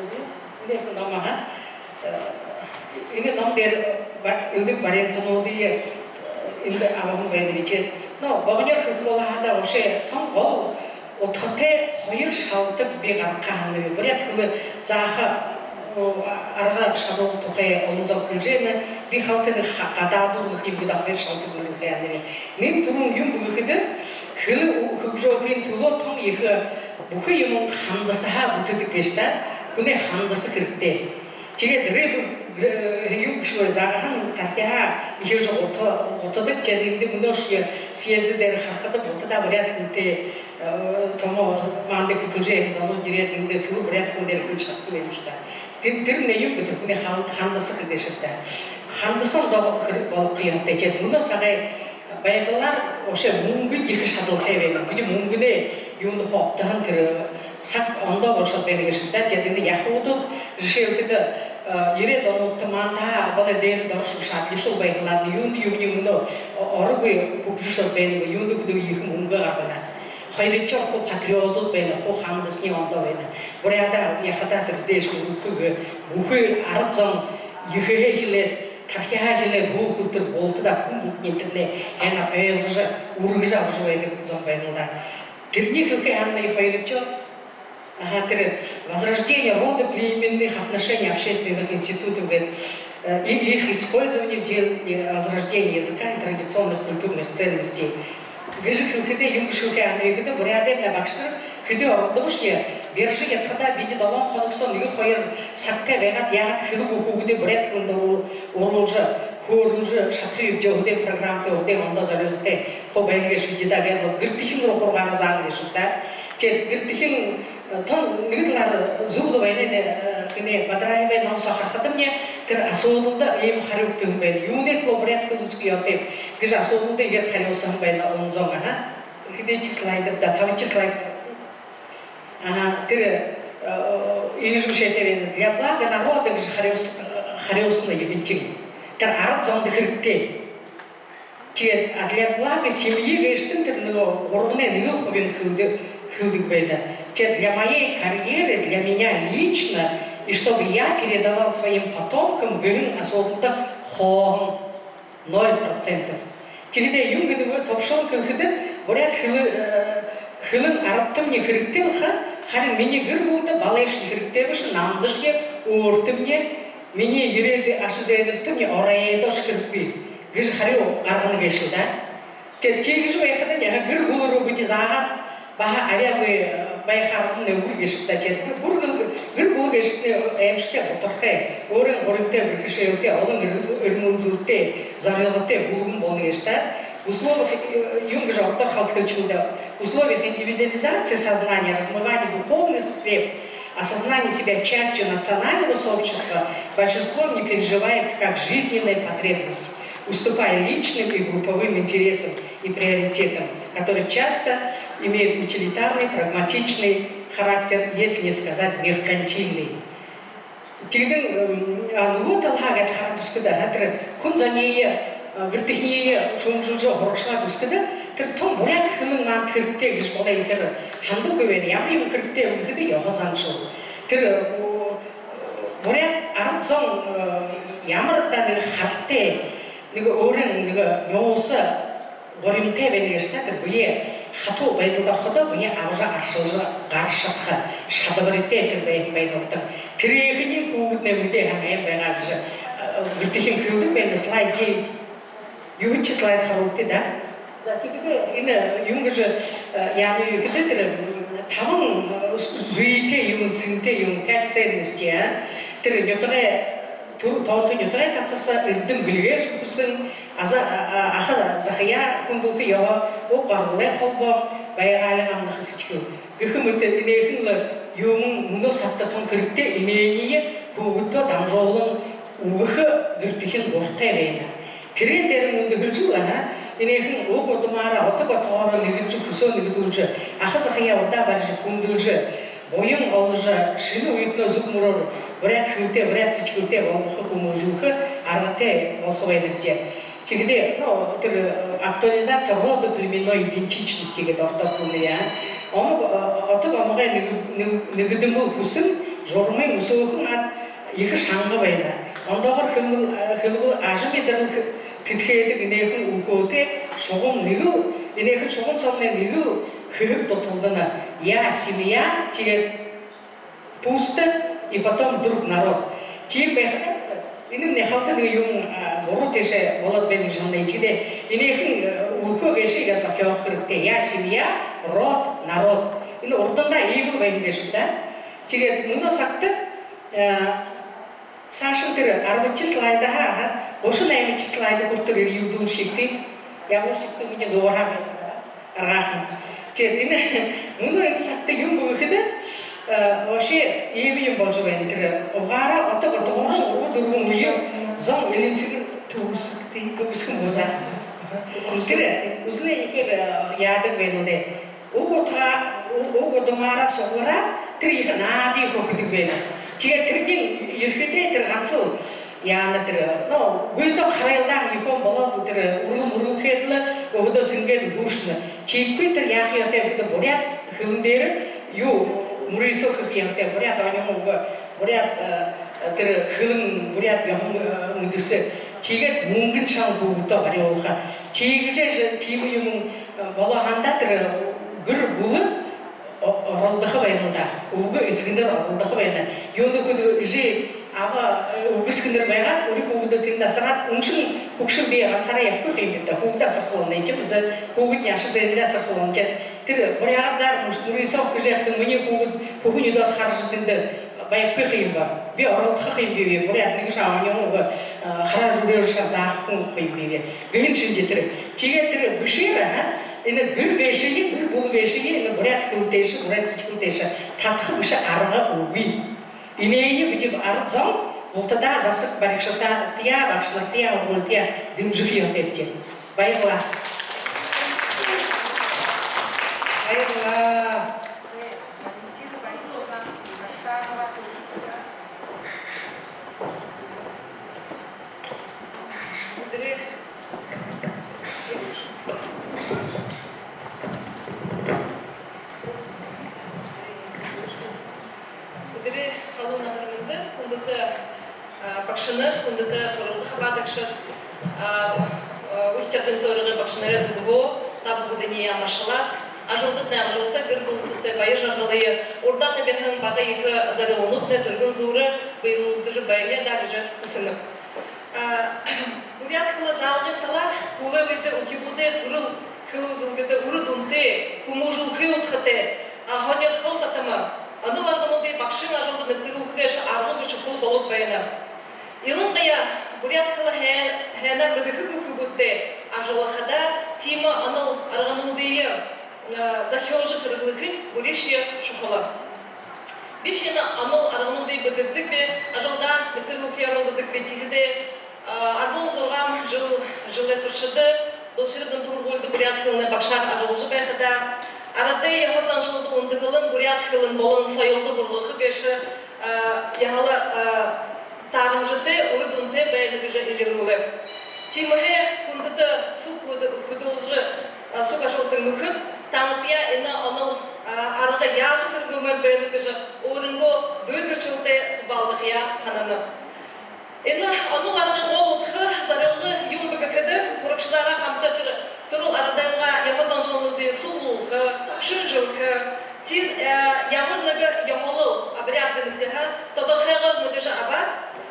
бэ? Энэ ном, аха. Э, энэ ном дээрэ, э, ба-, элдэб баримтануудые, э, эндэ абаһан байнаб би. Но богонёор хэлэхэ болоо һаа даа, вообще тон гол удхатай хоёр шалтаг би гаргаха һананаб. Буряад хэлэ зааха, э, арга шадал тухай олон зон хэлэжэ байна. Би халта нэгэ ха-, гадаадуур гэхэ юм гү даа, хоёр шалтаг нэрлэхэ һананаб. Нэн түрүүн юун бэ гэхэдэ, хэлэ ү-, хүгжөөхын түлөө тон ехэ бүхы юумэн хандасаһаа бүтэдэг гээшэ даа. Хүнэй хандаса хэрэгтэй. Тиигээд рэп, э, юун гэжэ бэ, загаһан тархиһаа эхилжэ гута-, гутадаг. Тиигээд эндэ мүнөөшье съезд дээрэ харахада, бултадаа буряад хэлэтэй, э, томо манда хүдэлжэ ябаһан зонууд ерээд, эндэ сэбэр буряад хэлэн дээрэ хэлэжэ шададаг юм шуу даа. Тэн-, тэрэмнай юун бэ, тэрэ хүнэй хан-, хандаса хэрэгтэй. Хандаса ондоо хэрэг болохо ёһотой. Тиигээд мүнөө сагай байдалаар вообще мүнгэн ехэ шадалтай байна. Бидэ мүнгэнэй юундэ хобтоһон, тэрэ саг ондоо болошоод байна гээшэ даа. Тиигээд энэ яахаб даа, жэшээлхэдэ, э, ерээд онуудта манда болой дээрэ дорошуушаад, лишил байхалаад, юундэ юумэниинь мүнөө о-, орогүй хүгжэшөөд байна, юундэ гэдэг ехэ мүнгэ гаргана. Хоёрдохёор, хуу патриотууд байна, хуу хандасань ондоо байна. Буряадаа яахадаа, тэрэ дээшэнь үргэхэ, бүхы арад зон ехэһээ эхилээд, тархиһаа эхилээд, һүүл хүрэтэр бултадаа хүн бүхэнь тэрэнээ һайн ойлгожо, үргэжэ абажа байдаг зон байна лэ даа. Тэрэниие хэлэхэ һаань, хоёрдохёор, аха, тэрэ возрождение родоплеменных отношений общественных институтов гээд, э, и их использование в деле возрождения языка и традиционных культурных ценностей. Гэжэ хэлэхэдээ, юун гэжэ хэлэхэ һаань гэхэдэ, Буряадаймнай багшанар хэды оролдобошье, биржэ ядахадаа бидэ долоон хоног соо нэгэ хоёр сагтай байгаад, яагаад хэлэгүй хүүгэдээ буряад хэлэндэ уруу-, уруулжа, хөөрэлдэжэ шадаха юм гэжэ өөһэдөө программатай, өөһэдөө ондоо зорилготой хуу байна гээшэбди даа. Гээд бол гэртэхин руу хургаараа заана гээшэб даа. Тиигээд гэртэхин, э, тон нэгэ талаар зүб лэ байна, э, хэнэй, Бадраевай ном соо харахадамни, тэрэ асуудалда иимэ харюу үгэһэн байна. Юунэй түлөө буряад хэлэ үзэхэ ёһотойб гэжэ асуудалда иигээд харюусаһан байна олон зон, аха. Хэдыдэхи слайд бэ даа, табадахи слайд. Аха, тэрэ, э, иигэжэ бэшээтэй байна: «Для блага народа» гэжэ харюус-, харюусана ехэнхинь. Тэрэ арад зондо хэрэгтэй. Тиигээд, а, «для блага семьи» гээшэтэн тэрэ нүгөө гурбанай нэгэл хубиин хэлэдэг, хэлэдэг байна. Тиигээд «для моей карьеры, для меня лично, и чтобы я передавал своим потомкам» гэһэн асуудалда хооһон. Ноль процентов. Тиихэдээ юун гэдэг бэ, тобшолон хэлэхэдэ, буряад хэлэ, э, хэлэн арадтамни хэрэгтэй лэ ха, харин минии гэр бүлэдэ балайшни хэрэгтэй бэшэ, намдашни, өөртэмни, Минии ерээдүй аша зээнэртэмни оройдоошье хэрэггүй гэжэ харюу гаргана гээшэл даа. Тиигэжэ байхадань яаха, гэр бүлэ руу бидэ заагаад, баһа абяагүй байха аргамнай үгы гээшэ даа. Тиигээд гэр бүлэ, гэр бүлэ гээшэтнай аймшагтай, бутархай, өөрын гуримтай, бэрхэшээлтэй, олон эрмэлзэлтэй, зорилготой бүлгэм болоно гээшэ даа. В условиях, э, юун гэжэ ородоор хэлэхэ юм даа, в условиях индивидуализации сознания, размывания духовных скреп, осознание себя частью национального сообщества большинством не переживается как жизненная потребность, уступая личным и групповым интересам и приоритетам, которые часто имеют утилитарный, прагматичный характер, если не сказать меркантильный. Тиигээд, м, а, нүгөө талаһаа гээд хараад үзэхэдэ, тэрэ хүн зониие, а, гэртэхиниие шүүмжэлжэ, һурагшалаад үзэхэдэ, тэрэ тон буряад хэлэн манда хэрэгтэй гэжэ болой ехээр хандаггүй байна. Ямар юумэн хэрэгтэй гэхэдэ, ёһо заншал. Тэрэ, о, буряад арад зон, э, ямар даа нэгэ харатай, нэгэ өөрын нэгэ нюуса, гуримтай байна гээшэ даа. Тэрэ бэеэ хатуу байдалда орходоо, бэеэ абажа, аршалжа гаража шадаха шадабаритай тэрэ байһан байна. Тэрэ ехэнхинь хүүгэднай мэдээ һанаһан байгаа гэжэ, э, гэртэхин хэлэдэг байна. Слайд девять. Юһэдэхи слайд харуулыт даа. За, тиигээд энэ юун гэжэ, э, яанаб гэхэдэ, тэрэ, м, табан, э, зүйтэй юумэн, центэй юумэн, пять ценностей, а. Тэрэ нютагай, түр-, тоонто нютагай татаһан, эрдэм бэлигээ хүсэн, аза-, а-, а-, аха захаяа хүндэлхэ ёһо, уг гарбалай холбоо, байгаалиин амнаха сэдьхэл. Гэхэ мэтэ энээхэн лэ юумэн мүнөө сагта тон хэрэгтэй, энээниие хүүгэдтээ дамжуулан үгэхэ гэртэхин дуратай байна. Тэрээн дээрэ үндэһэлжэл, аха, энээхэн уг удамаараа, утаг отогоороо нэгэдэжэ, хүсөө нэгэдүүлжэ, аха захаяа удаа барижа, хүндэлжэ, буян оложо, шэнэ үетэнэй зүг мүрөөр буряад хэлэтэй, буряад сэдьхэлтэй болгохо, хүмүүжүүлхэ аргатай болохо байнабди. Тиихэдээ, ну, тэрэ, э, актуализация родоплеменной идентичности гээд ородоор хэлэе. Омог, э, отог омогой нэгэ-, нэгэ-, нэгэдэмэл хүсэн, журмын үсөөхэн аад, ехэ шанга байна. Ондоогоор хэлэбэл, э, хэлэбэл, ажамидарал хэ-, тэдхээдэг энээхэн үлхөөтэй шугам нэгэл, энээхэн шугам соомнай нэгэл хэһэг дуталдана. Я семья, тиигээд пусто, и потом вдруг народ. Тиимэ байхада, энэмнай халта нэгэ юумэн, а, буруу тээшээ болоод байна гэжэ һананаб. Тиигээд энээхэн, э, үлхөө гээшые зохёохо хэрэгтэй. Я семья, род, народ. Энэ урдандаа иимэл байһан гээшэ даа. Тиигээд мүнөө сагта, э, саашань тэрэ арбадахи слайдһаа, аха, гушан наймадахи слайд хүрэтэр эрьюулдүүн шэгты. Ямар шэгты, минии дууһаа аргахан. Тиигээд энэ, мүнөө энэ сагта юун бэ гэхэдэ, э, вообще иимэ юумэн боложо байна. Тэрэ угаараа отог отогоор шугуу дүрбэн үе зон элинсэг түгэсхэ, түгэсхэ юм болоо. Тэрэ үзэнэ ехээр, э, яадаг байна лэ даа. Уг удаа, у-, уг удамаараа суглараад, тэрэ ехэ наадые хөөхэдэг байна. Тиигээд тэрэниие ерэхэдээ тэрэ гансал яана тэрэ, ну, гүйлдөө харайлдаан ехэ юм болоод, тэрэ үргэл мүргэл хээд лэ, өөһэдөө сэнгээд дүүршэнэ. Тиихэдээ тэрэ яаха ёһотой гэхэдэ, буряад хэлэн дээрэ юу, мүрысөө хэхэ ёһотой, буряад оньһон үгэ, буряад, э, тэрэ хэлэн, буряад ёһо, э, мэдэсэ. Тиигээд мүнгэн шан хүүгэдтээ барюулха. Тиигэжэ тиимэ юумэн, э, болоо һаань даа, тэрэ гэр бүлэ о-, оролдохо байна лэ даа. Үбгэ эсэгэнэр оролдохо байна. Юундэб гэхэдэ, эжы аба, э, үбгэ эсэгэнэр байгаад, үри хүүгэдээ тэндэ асараад, үншэн хүгшэн бии гансаараа ябахагүй юм даа. Хүүгэдээ асарха болоно, тиимэ, за, хүүгэдынь аша зээнэрээ асарха болоно. Тиигээд тэрэ буряадаар мүрысөө хэжэ байхадань, минии хүүгэд хүхэ нюдөөр хаража тэндэ байхагүй юм бэ. Би оролдохо юм биб, буряад нэгэ шан оньһон үгэ, э, хараа жүүрээр шан заахагүй юм биб гэһэн шэнги тэрэ. Тиигээд тэрэ бэшээр, аха, энэ гэр гээшые, гэр бүлэ гээшые, энэ буряад хэлэн тээшэ, буряад сэдьхэл тээшэ татаха бэшэ арга үгы. Энээниие бидэ арад зон бултадаа, засаг баригшадтаяа, багшанартаяа, һургуулидтаяа дэмжэхэ ёһотойбди. Баярлаа. Баярлаа. Үдэрэй, үдэрэй халуун амаран мэндэ, хүндэтэ, а, багшанар, хүндэтэ һургуулиин хабаадагшад, а, а, Усть-Ордын тойрогой багшанарай зүгһөө та бүгэдэниие амаршалаад, ажалдатнай амжалта, гэр бүлэдэтнай баяр жаргалые, урдаа табиһан бага ехэ зорилгонуудые түргэн зуура бэелүүлжэ байна даа гэжэ хэлэнэб. А, буряад хэлэ заалгын талаар хүлеэбэд, үхибүүдэй түрэл хэлэ үзэлгэдэ үрэ дүнтэй, хүмүүжүүлхэ удхатай, а, һонирхол татама, онол аргануудые багшын ажалда нэбтэрүүлхэ гээшэ аргагүй шухала болоод байна. Илангаяа буряад хэлэ һай-, һайнаар мэдэхэгүй үхибүүдтэй ажаллахада тиимэ онол аргануудые, а, зохёожо хэрэглэхэнь бүришье шухала. Би шэнэ онол аргануудые бэдэрдэг би, ажалдаа нэбтэрүүлхэ оролдодог би, тиихэдээ, а, арбан зургаан жэл, жэлэй туршада Бэлшэрэ дунда һургуулида буряад хэлэнэй багшаар ажаллажа байхадаа, арадай ёһо заншалда үндэһэлэн буряад хэлэн болон соёлдо бургаха гээшэ, а, яһала, а, таарамжатай, үрэ дүнтэй байна гэжэ элирүүлээб. Тиимэһээ хүндэтэ суг хүдэ-, хүдэлжэ, а, суг ажалтай нүхэд, таанадтаяа энэ онол, а, арга яажа хэрэглэмээр байнаб гэжэ өөрынгөө дүй гэршэлтэй хубаалдахаяа һананаб. Энэ онол аргын гол удха зорилго юун бэ гэхэдэ, һурагшадаараа хамта тэрэ түрэл арадайнгаа ёһо заншалнуудые суглуулха, шэнжэлхэ, тиин, э, ямар нэгэ ёһолол, обряд гэнэбди һаа, тодорхойгоор мэдэжэ абаад,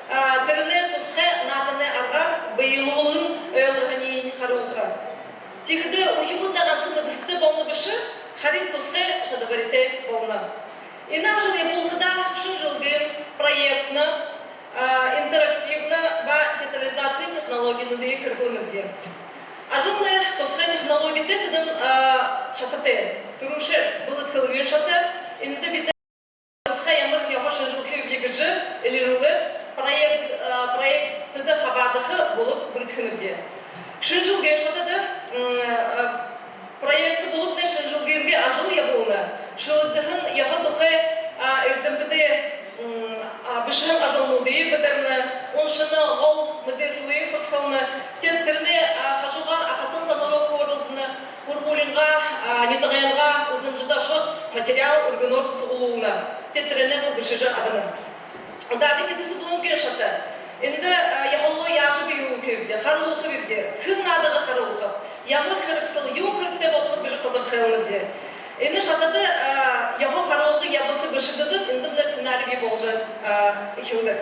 а, тэрэнээ тусхай нааданай аргаар бэелүүлэн ойлгоһониинь харуулха. Тиихэдэ үхибүүднай гансал нэгэсхэтэй болоно бэшэ, харин тусхай шадабаритай болоно. Энэ ажал ябуулхадаа шэнжэлгын, проектнэ, а, интерактивнэ ба театрализациин технологинуудые хэрэглэнэбди. Ажалнай тусхай технологитэй, тэдэн, а, шататай. Түрүүшээр бэлэдхэлгын шата. Эндэ бидэ тусхай ямар ёһо шэнжэлхэбибди гэжэ элирүүлээд, проект, а, проектдэ хабаадаха бүлэг бүридхэнэбди. Шэнжэлгын шатада, м, а, проектнэ бүлэгнай шэнжэлгынгээ ажал ябуулна. Шэлэгдэһэн ёһо тухай, а, эрдэмтэдэй, м, а, бэшэһэн ажалнуудые бэдэрнэ, уншана, гол мэдээсэлые согсолно. Тиигээд тэрэнэй, а, хажуугаар ахатан зонороо хөөрэлдэнэ, һургуулиингаа, а, нютагайнгаа үзэмжэдэ ошоод, материал үргэнөөр суглуулна. Тиигээд тэрэнээ бэшэжэ абана. Удаадахи дисциплинын шата. Эндэ, а, ёһололоо яажа бэелүүлхэбибди, харуулхабибди, хэн наадажа харуулхаб, ямар хэрэгсэл, юун хэрэгтэй болохоб гэжэ тодорхойлнобди. Энэ шатада, а, ёһо харуулгын ябаса бэшэгдэдэг, эндэмнай сценарий бии болжо, а, эхилдэг.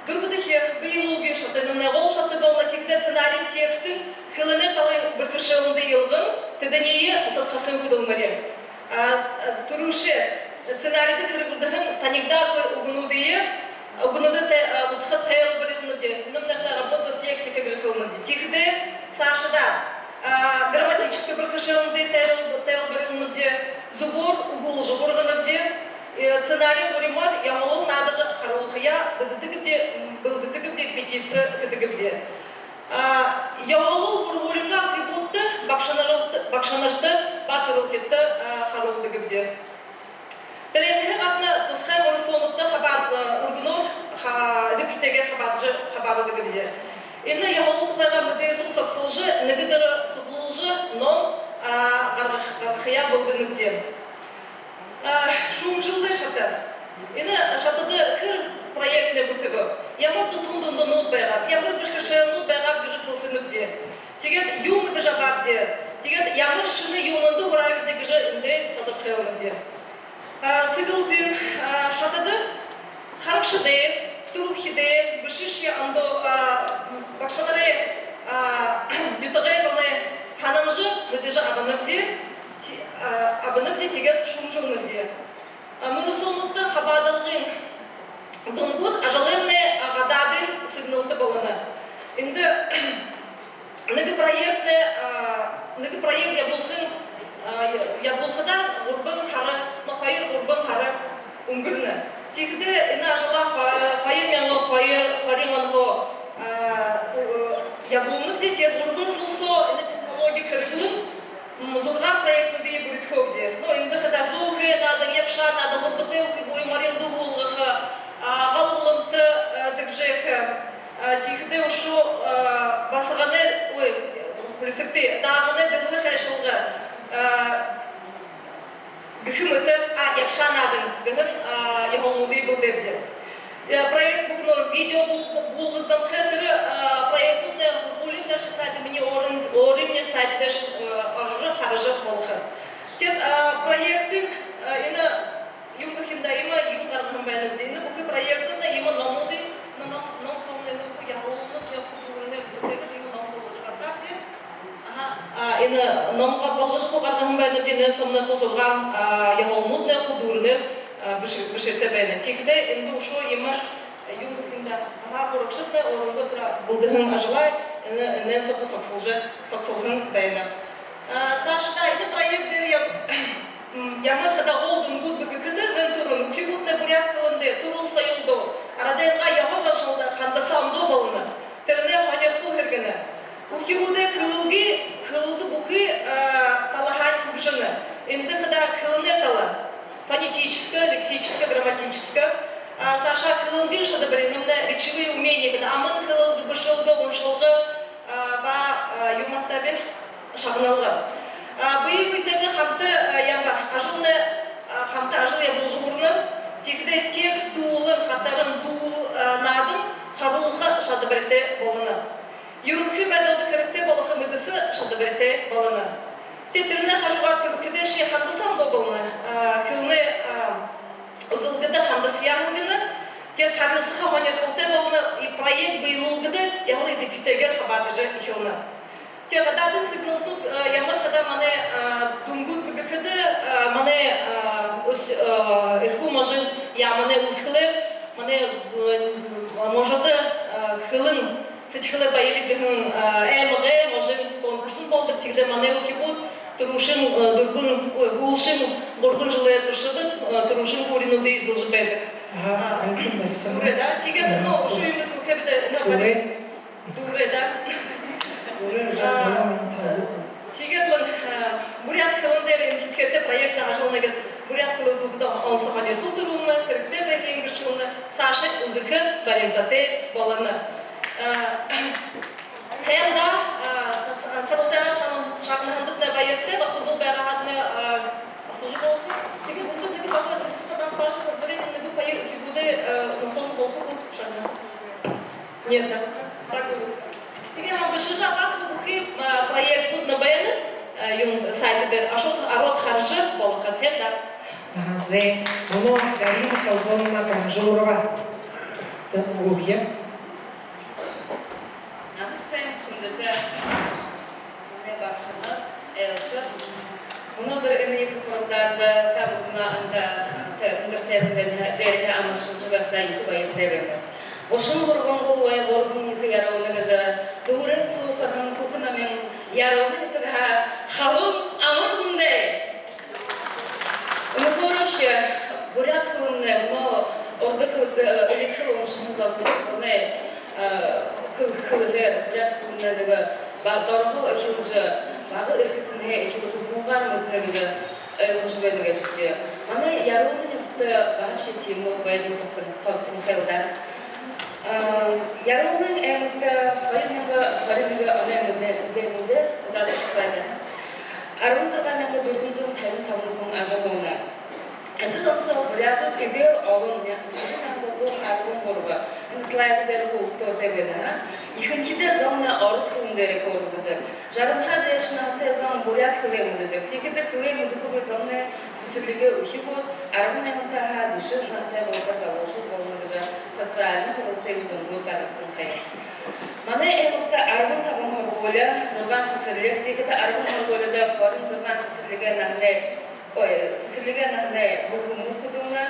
Дүрбэдэхи, бэелүүлгын шата, энэмнай гол шата болоно. Тиихэдэ сценарийн текстын хэлэнэй талын бэрхэшээлнүүдые илган, тэдэниие усадхахын хүдэлмэри. А, а, түрүүшээр сценаридэ хэрэглэһэн танигдаагүй үгэнүүдые, үгэнүүдые тэ-, а, удха тайлбарилнабди. Энэмнай хадаа работа с лексикой гэжэ хэлэнэбди. Тиихэдээ саашадаа, а, грамматическа бэрхэшээлнүүдые тайл-, тайлбарилнабди. Зүбөөр үгүүлжэ һурганабди. Э, сценарий гуримаар ёһолол наадажа харуулхаяа бэлдэдэгбди, бэлдэдэгбди, репетици хээдэгбди. А, ёһолол һургуулиингаа үхибүүдтэ, багшанарта, багшанарта ба түрэлхидтэ, а, харуулдагбди. Тэрэнһээ гадна тусхай мүрысөөнүүдтэ хабаа-, а, үргэнөөр ха-, эдэбхитэйгээр хабаадажа, хабаададагбди. Энэ ёһолол тухайгаа мэдээсэл согсолжо, нэгэ дээрэ суглуулжа, ном, а, гаргах-, гаргахаяа бэлдэнэбди. А, шүүмжэлгын шата. Энэ шатада хэр проектнай бүтэбэб, ямар дүтын дунданууд байгааб, ямар бэрхэшээлнүүд байгааб гэжэ хэлсэнэбди. Тиигээд юу мэдэжэ абаабди, тиигээд ямар шэнэ юумэндэ һураабди гэжэ эндэ тодорхойлнобди. А, сэгэлгын, а, шатада харагшадай, түрэлхитэй, бэшэшье ондоо, а, багшанарай, а, нютагай зоной һанамжа мэдэжэ абанабди, ти-, а, абанабди, тиигээд шүүмжэлнэбди. А, мүрысөөнүүдтэ хабаадалгын дүнгүүд ажалаймнай, а, гадаадын сэгнэлтэ болоно. Эндэ нэгэ проектнай, а, нэгэ проект ябуулхын, а, я-, ябуулхадаа гурбан һара, но, хоёр-гурбан һара үнгэрнэ. Тиихэдээ энэ ажалаа хо-, хоёр мянга хоёр, хорин онһоо, а, у-, ябуулнабди, тиигээд гурбан жэл соо энэ технологи хэрэглэн, м, зургаан проектнүүдые бүридхөөбди. Но, эндэ хадаа зөөхэй наадан, ябшаан наадан, гурбатай үхибүүе морин дууһалгаха, а, гал гуламта, а, дэгжээхэ, а, тиихэдээ үшөө, а, басаганай, ой, хүлисэгты, дааганай дэлһэ хайшалга, а, гэхэ мэтэ, а, ябшаан наадан гэһэн, а, ёһололнуудые бэлдээбди. Э, проект бүхэнөөр видео бул-, буулгагданхай, тэрэ, а, проектнай һургуулиин дээшэ сайтамни, өөрын-, өөрынгөө сайт дээшэ, э, орожо, хаража болохо. Тиигээд, а, проектын, Энэ юун гэхэ юм даа, иимэ юун гаргаһан байнабди. Энэ бүхы проектнуудта иимэ номуудые, ном, ном соомнай, энэ бүхы яһалуулнууд, яһала дүүрэнэр бүтээгээд иимэ ном болгожо гаргаабди. Аха, а, энэ номоо болгожо хуу гаргаһан байнабди, энээн соомнай хуу зургаан, а, яһалуулнууд, хуу дүүрэнэр, а, бэшэ-, бэшээтэй байна. Тиихэдээ эндэ үшөө иимэ, а, юун гэхэ юм даа, аха, һурагшаднай өөрынгөө тэрэ бэлдэһэн ажалаа энэ, энээн соо хуу согсолжо, согсолһон байна. А, саашадаа энэ проект дээрэ яб-, м, ямар хадаа гол дүнгүүд бэ гэхэдэ, нэн түрүүн үхибүүднай буряад хэлэндээ, түрэл соёлдоо, арадайнгаа ёһо заншалда хандаса ондоо болоно. Тэрэнэй һонирхол һэргэнэ. Үхибүүдэй хэлэлгэ, хэлэлгэ бүхы, а, талаһаань хүгжэнэ. Эндэ хадаа хэлэнэй тала. Фонетическэ, лексическэ, грамматическэ. А, саашаа хэлэлгын шадабари, нэмнэ речевые умения гэдэг, аман хэлэлгэ, бэшэлгэ, уншалга, а, ба, а, юумэ тааби, шагналга. А, бэе бэетэйгээ хамта, а, ямба, ажалнай, а, хамта ажал ябуулжа һурана. Тиихэдээ текст дуулан, хатаран, дуу-, а, наадан харуулха шадабаритай болоно. Юрэнхы байдалда хэрэгтэй болохо мэдэсэ шадабаритай болоно. Тиигээд тэрэнэй хажуугаар түбэд хэдышье хандаса ондоо болоно. А, хэлэнэй, а, үзэлгэдэ хандасаяа һэргэнэ. Тиигээд харилсаха һонирхолтой болоно, и проект бэелүүлгэдэ яһала эдэбхитэйгээр хабаадажа эхилнэ. Тиигээд гадаадын сэгнэлтэнүүд, а, ямар хадаа манай, а, дүнгүүд бэ гэхэдэ, а, манай, а, үс-, а, Эрхүү можын яаманай үүсхэлээр манай, а, можодо, а, хэлэн сэдьхэлэй баялиг гэһэн, а, аймагай можын конкурс болодог. Тиихэдэ манай үхибүүд түрүүшын, а, дүрбэн, ой, һүүлшын гурбан жэлэй туршада, а, түрүүшын һууринуудые эзэлжэ байдаг. Аха, а, амтан барьсан. Дүүрээ, да? Тиигээд, ну, үшөө юумэ хэлэхэбди, ну, дүүрээ. Дүүрээ, да? Дүүрээ, а, жаа, гала минь таа. Тиигээд лэ, а, буряад хэлэн дээрэ эмхидхээтэй проектнай ажаллана гээд, буряад хэлэ үзэлгэдэ онсо һонирхол түрүүлнэ, хэрэгтэй байхын гэршэлнэ, саашань үзэхэ баримтатай болоно. А, һайн даа, а, анхаралтайгаа шагна-, шагнаһандатнай баяртай, басагадууд байгаа һаатнай, а, басагажа болохо. Тиигээд мүнөө нэгэ бага сэргэшэ хадаа саашань одновременно нэгэ хоёр үхибүүдэй, а, басагажа болохо гү, шагна. Нет, да. Саг үгы. Тиигээд хамбашажа абаад, бүхы, а, проектнууднай байна, а, юун, сайт дээрэ ошоод, ороод хаража болохо, һайн даа. Аха, зэ. Мүнөө Дарина Солбоновна Ганжуровада үгэе. Амар сайн, хүндэтэ манай багшанар, айлшад. Мүнөөдэр энэ ехэ хуралдаанда та бүхэниие эндэ, тэ, үндэр тайзан дээрэһээ амаршалжа байхадаа ехэ баяртай байнаб. Гушан гурбан гол бай, гурбан ехэ Ярууна гэжэ дүүрэн суухаһан хүхэ номин Ярууна нютагһаа халуун амар мэндэ! Үнэхөөрөөшье буряад хэлэмнай, мүнөө урда хэлэ-, э, элидхэл уншаһан зон, зоной, э, хэл-, хэлэһээр буряад хэлэмнай нэгэ ба-, дороһоо эхилжэ, бага эрхэтэнһээ эхилжэ, буугаар мэдэнэ гэжэ ойлгожо байдаг гээшэбди. Манай Ярууна нютагта баһашье тиимэ байдал тогтон-, тогтонхой л даа. А, Яруунын аймагта хоёр мянга хорин нэгэ оной мэдэнэ, мэдэнэ, удаадахатай. Арбан зургаан мянга дүрбэн зуун табин табан хүн ажаһууна. Эндэ зон соо буряадууд эгээл олон, мя-, нэгэ мянга зуун арбан гурба. Энэ слайд дээрэ хуу үгтөөтэй байна. Ехэнхидээ зомнай ород хэлэн дээрэ хөөрэлдэдэг. Жаранһаа дээшэ наһатай зон буряад хэлээ мэдэдэг. Тиихэдэ хэлээ мэдэхэгүй зомнай сэсэрлигэй үхибүүд арбан найман таһаа дүшэн наһатай болохо залуушуул болоно гэжэ социальна һургуулийн дүнгүүд гаргаһан ха юм. Манай аймагта арбан табан һургуули, зургаан сэсэрлиг, тиихэдэ арбан һургуулида хорин зургаан сэсэрлигэй наһанай, ой, сэсэрлигэй наһанай бүлгэмүүд хүдэлнэ.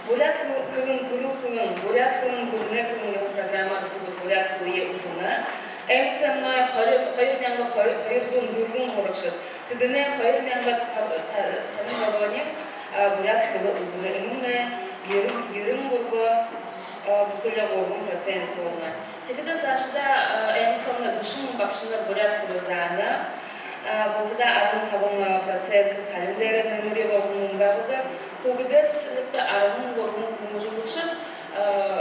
Буряад хэл-, хэлэн түрэл хэлэн, буряад хэлэн гүрэнэй хэлэн гэһэн программаар үхибүүд буряад хэлэеэ үзэнэ. Аймаг соомнай хоёр, хоёр мянга хоёр зуун дүрбэн һурагшад. Тэдэнэй хоёр мянга та-, та-, табин долоонь, а, буряад хэлэ үзэнэ. Энэмнай ерэн, ерэн гурба, а, бүхэли гурбан процент болоно. Тиихэдэ саашадаа, а, аймаг соомнай дүшэн багшанар буряад хэлэ заана. А, бултадаа арбан табан, а, процент салин дээрэ нэмэри болон мүн байгадаг. Хүүгэдэй сэсэрлигтэ арбан гурбан хүмүүжүүлэгшэ, а,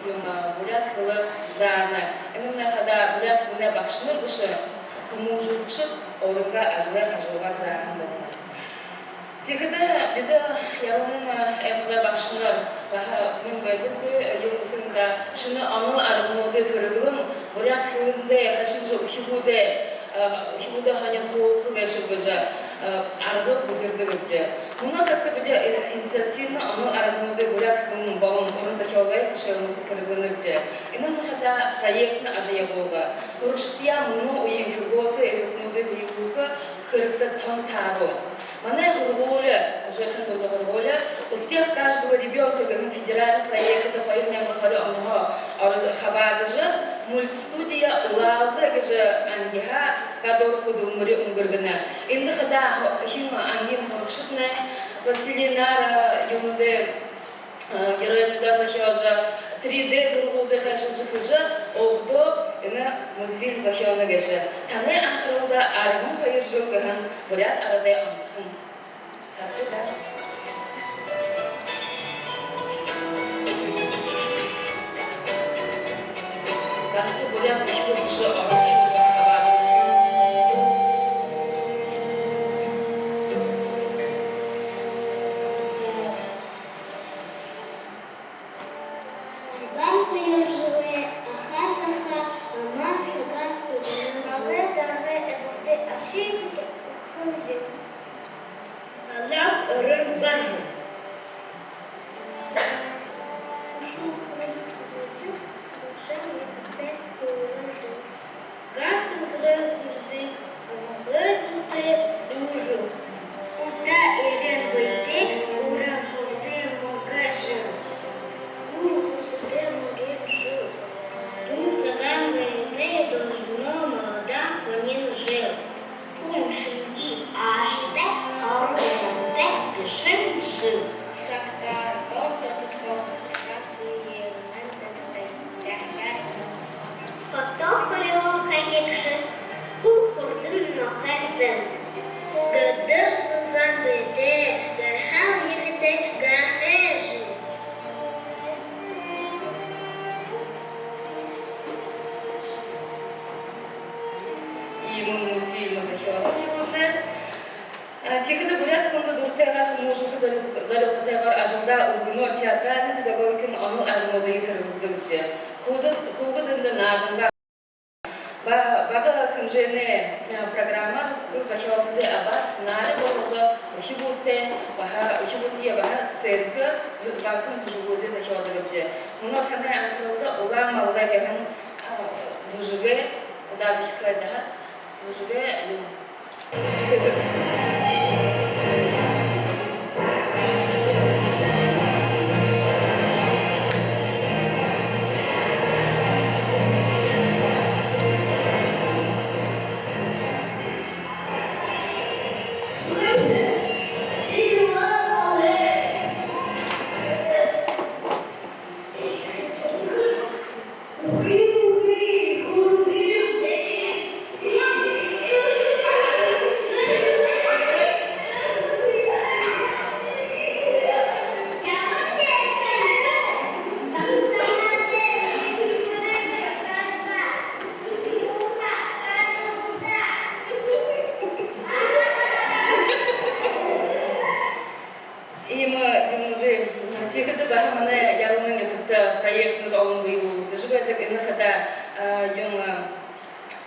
юун, а, буряад хэлэ заана. Энэмнай хадаа буряад хэлэнэй багшанар бэшэ, хүмүүжүүлэгшэд өөрынгөө ажалай хажуугаар зааһан болоно. Тиихэдэ бидэ Яруунын, а, аймагай багшанар баһа мүн байдаггүй, юун гэхэндэ, шэнэ онол аргануудые хэрэглэн, буряад хэлэндээ хайшан гэжэ үхибүүдээ, а, үхибүүдээ һонирхуулха гээшэб гэжэ, арга бэдэрдэг гээшэ. Мүнөө сагта бидэ интерактивна онол аргануудые буряад хэлэн болон уран зохёолой хэшээлнүүдтэ хэрэглэнэбди. Энэмнай хадаа проектнай ажал ябуулга. Һурагшадтаяа мүнөө үеын хургуулиин эрхүүдые хүгжөөхэ хэрэгтэй тон таабуу. Манай һургуули, Ужахын дундын һургуули «Успех каждого ребёнка» гэһэн федеральна проектдэ хоёр мянга хорин онһоо орожо хабаадажа, мультистудия «Улаалза» гэжэ ангиһаа гадуур хүдэлмэри үнгэргэнэ. Эндэ хадаа эхин ангиин һурагшаднай пластилинаар юумэдээ, геройнуудаа зохёожо, три дэ зурагуудые хэшэлжэ хэжэ, угтаа энэ мультфильм зохёоно гээшэ. Танай анхаралда «Арбан хоёр жэл» гэһэн буряад арадай онтохон. Ганса буряад бэшэ, оршууд хабаадагты. Арбан хоёр жэлэй аха заха, амаа сагаа хүдэлмэри, далай дарга эзэдэй ашые хүтэлхэ жэл. Галаг орон бажа. Гар тэнхэрээ хүрдэг, амгалан зүтэй үжэ. Ута эрын бэетэй, уран хурдан мүнгэ жэл. Үр хүсэтэй мүрэн жэл. Дүн сагаан бэетэй, донжоно молодой хонин жэл. Хүн шэнги аашатай, орон зайтай бэшэн жэл. Сагтаа орто тохо, хатые нандагтай, дахяад. Хото хорёо ханигша, хүл хурдан нохой жэл. Гэдэг сузан бэетэй, гархал ехэтэй, гахай жэл. Иимэ мультфильм зохёоно һэн. А, тиихэдэ буряад хэлэндэ дуратайгаар, хүмүүжүүлхэ зорил-, зорилготойгоор ажалдаа үргэнөөр театральна педагогикын онол аргануудые хэрэглэдэг гээшэ. Хүүгэд, хүүгэд эндэ наадангаа ба-, бага хэмжээнэй, а, программаар зохёолнуудые абаад, сценари болгожо, үхибүүдтээ баһа, үхибүүдтээ баһа сценкэ, зү-, багахан зүжэгүүдые зохёодог гээшэ. Мүнөө танай анхаралда «Улаан маллай» гэһэн, а, зүжэгэй, удаадахи слайдһаа, зүжэгэй, юм. Иимэ юумэнүүдые, а, тиихэдэ баһа манай Ярууна нютагта проектнүүд олон бии болжо байдаг. Энэ хадаа, а, юун, а,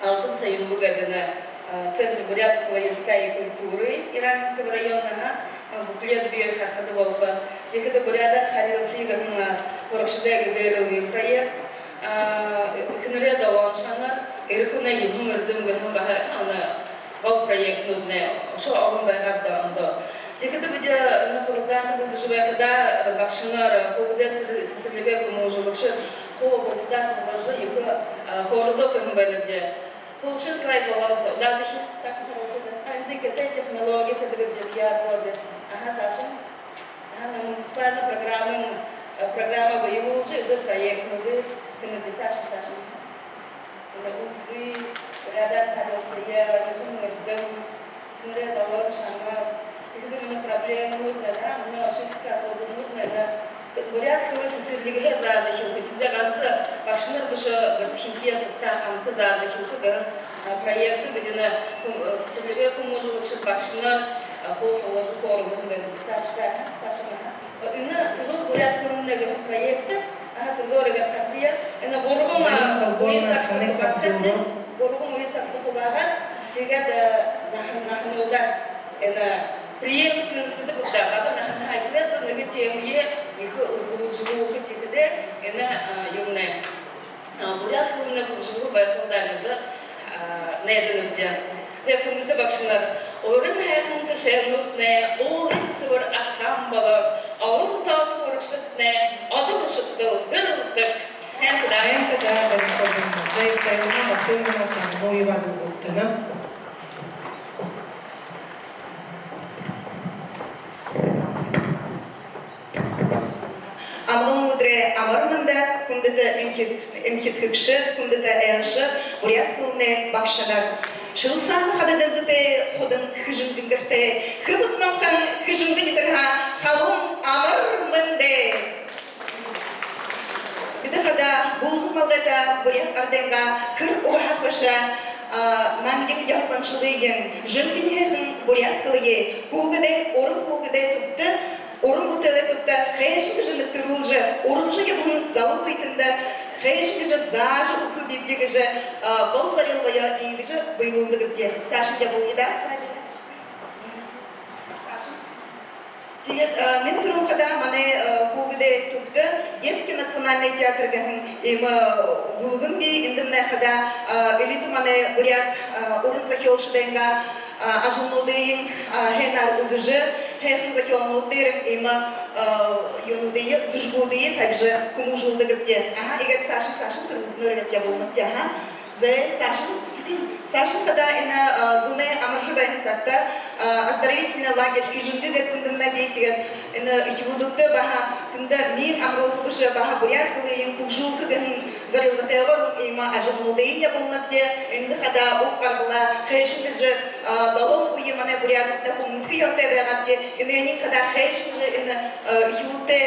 Алтан Соёмбо гэдэг, а, Центр бурятского языка и культуры Яраменского района, а, буклет бии, харахада болохо. Тиихэдэ «Буряадаар харилсая» гэһэн, а, һурагшадай гэгээрэлгын проект, а, «Эхэнэрэй долоон шанар», «Эрэ хүнэй юһэн эрдэм» гэһэн баһа, а, гол проектнүүднай, үшөө олон байгааб даа ондоо. Тиихэдэ бидэ, э, энэ һуралдаанда бэлдэжэ байхадаа, э, багшанар, э, хүүгэдэй сэсэ-, сэсэрлигэй хүмүүжүүлэгшэд хуу бултадаа сугларжа, ехэ, э, хөөрэлдөө хэһэн байнабди. Хүгжэм слайд болоо даа. Удаадахи, саашань харуулхада. А, эндэ иигээд технологи гэдэг, эдэ QR-код. Аха, саашань. Аха, нэ муниципальна программын, э, программа бэелүүлжэ, эдэ проектнүүдые хэнэбди. Саашань, саашань. Энэ «Үлзы», «Буряадаар харилсая», «Юһэн эрдэм», «Эхэнэрэй долоон шанар». Тиихэдэ мүнөө проблемэнүүднай, да, мүнөө ошибка, асуудалнууднай, да, буряад хэлэ сэсэрлигһээ заажа эхилхэ. Тиихэдэ ганса багшанар бэшэ, гэртэхинтэеэ сугтаа хамта заажа эхилхэ гэһэн, а, проект. Бидэнэй хүм-, э, сэсэрлигэй хүмүүжүүлэгшэд, багшанар, а, хуу сугларжа хөөрэлдэһэн байнабди. Саашань, саашань, аха. Энэ түрэл буряад хэлэнэй гэһэн проект, аха, түргөөр иигээд хартая. Энэ гурбан, а, үе сагта хубаагаад, гурбан үе сагта хубаагаад, тиигээд, э, наһан-, наһануудаа, Энэ преемственность гэдэг удаа, гадаа наһанһаа эхилээд, нэгэ темые ехэ үргэлжэлүүлхэ тиихэдээ, энэ, а, юумэнэй, а, буряад хэлэнэй хүгжэлгөө байхал даа гэжэ, а, найданабди. Зай, хүндэтэ багшанар, уран һайхан хэшээлнүүднай уулын сэбэр аршаан болоод, олон тоото һурагшадтнай одон ушарта гэрэлдэг. Һайн даа. Һайн даа, барин солбон. Зай, Сайлана Батыровна Тамнуева дуугардана. Амгалан үдэрөөр, амар мэндэ, хүндэтэ эмхид-, эмхидхэгшэд, хүндэтэ айлшад, буряад хэлэнэй багшанар. Шэл саана хадад дэнзэтэй, худан Хэжэнгын гэртэй, хэбэд номхон Хэжэнгын нютагһаа халуун амар мэндэ! Бидэ хадаа бүлгэм малгайтай буряад арадайнгаа хэр угһаа хойшоо, а, нангин ёһо заншалыень, жэнхэни һайхан буряад хэлэеэ хүүгэдэй, уран хүүгэдэй түбтэ, уран бүтээлэй түбтэ хайшан гэжэ нэбтэрүүлжэ, ургажа ябаһан залуу үетэндэ хайшан гэжэ заажа үгэхэ бибди гэжэ, а, гол зорилгоёо иигэжэ бэелүүлдэг гээбди. Саашань ябуулая даа, слайдые. Саашань. Тиигээд, а, нэн түрүүн хадаа манай, а, хүүгэдэй түбтэ Детский национальный театр гэһэн иимэ, а, бүлгэм бии. Эндэмнай хадаа, а, элитэ манай буряад, а, уран зохёолшодойнгоо, а, ажалнуудыень, а, һайнаар үзэжэ, һайхан зохёолнууд дээрэнь иимэ, а, юунүүдые, зүжэгүүдые табижа хүмүүжүүлдэг гээбди. Аха, иигээд саашань, саашань түрүүнөөр иигээд ябуулнабди, аха. Зай, саашань. Саашань хадаа энэ, а, зунай амаржа байһан сагта, а, оздоровительный лагерь Хэжэнгэ гээд эндэмнай бии. Тиигээд энэ үхибүүдтэ баһа тэндэ миин амаруулха бэшэ, баһа буряад хэлэеэ хүгжүүлхэ гэһэн зорилготойгоор иимэ ажалнуудые ябуулнабди. Эндэ хадаа уг гарбалаа хайшан гэжэ, а, долоон үе манай буряадуудта хүмүдхэ ёһотой байгаабди. Энээниие хадаа хайшан гэжэ энэ, а, үхибүүдтэ,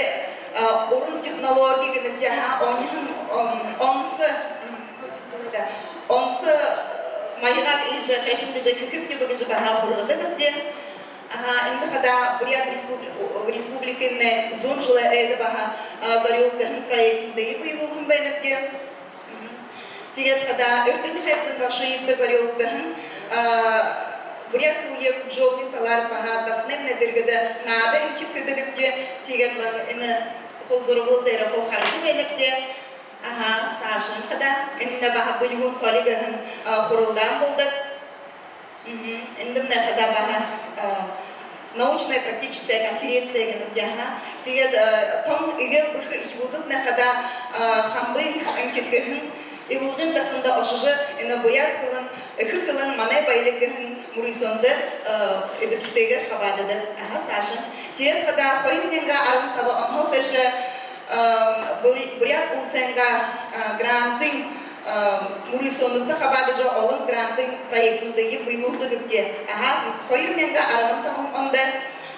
а, уран технологи гэнэбди, аха, оньһон, ом-, онсо, м, Онсо, э, маягаар иигэжэ, хайшан гэжэ хэхэбди бэ гэжэ баһа һургадаг гээбди. Аха, эндэ хадаа Буряад республи-, республикын зуун жэлэй ойдо баһа, а, зорюулагдаһан проектнүүдые бэелүүлһэн байнабди. Мгм. Тиигээд хадаа Эрдэнэ Хайбзан Галшиевтэ зорюулагдаһан, а, буряад хэлэеэ хүгжөөлгын талаар баһа дасанаймнай дэргэдэ наада эмхидхэдэг гээбди. Тиигээд лэ энэ хуу зураглал дээрэ хуу хаража байнабди. Аха, саашань хадаа. Энэ баһа Бэлигүүн Толи гэһэн, а, хуралдаан болодог. Мгм. Эндэмнай хадаа баһа, а, научная практическая конференция гэнэбди, аха. Тиигээд, а, тон эгээл бэрхэ үхибүүднай хадаа, а, Хамбын эмхидхэһэн Ивалгын дасанда ошожо, энэ буряад хэлэн, эхэ хэлэн манай баялиг гэһэн мүрысөөндэ, а, эдэбхитэйгээр хабаададаг. Аха, саашань. Тиигээд хадаа хоёр мянга арбан табан онһоо хойшо, а, Бури-, Буряад Уласайнгаа, а, грантын, а, мүрысөөнүүдтэ хабаадажа, олон грантын проектнүүдые бэелүүлдэг гээбди. Аха, хоёр мянга арбан табан ондо,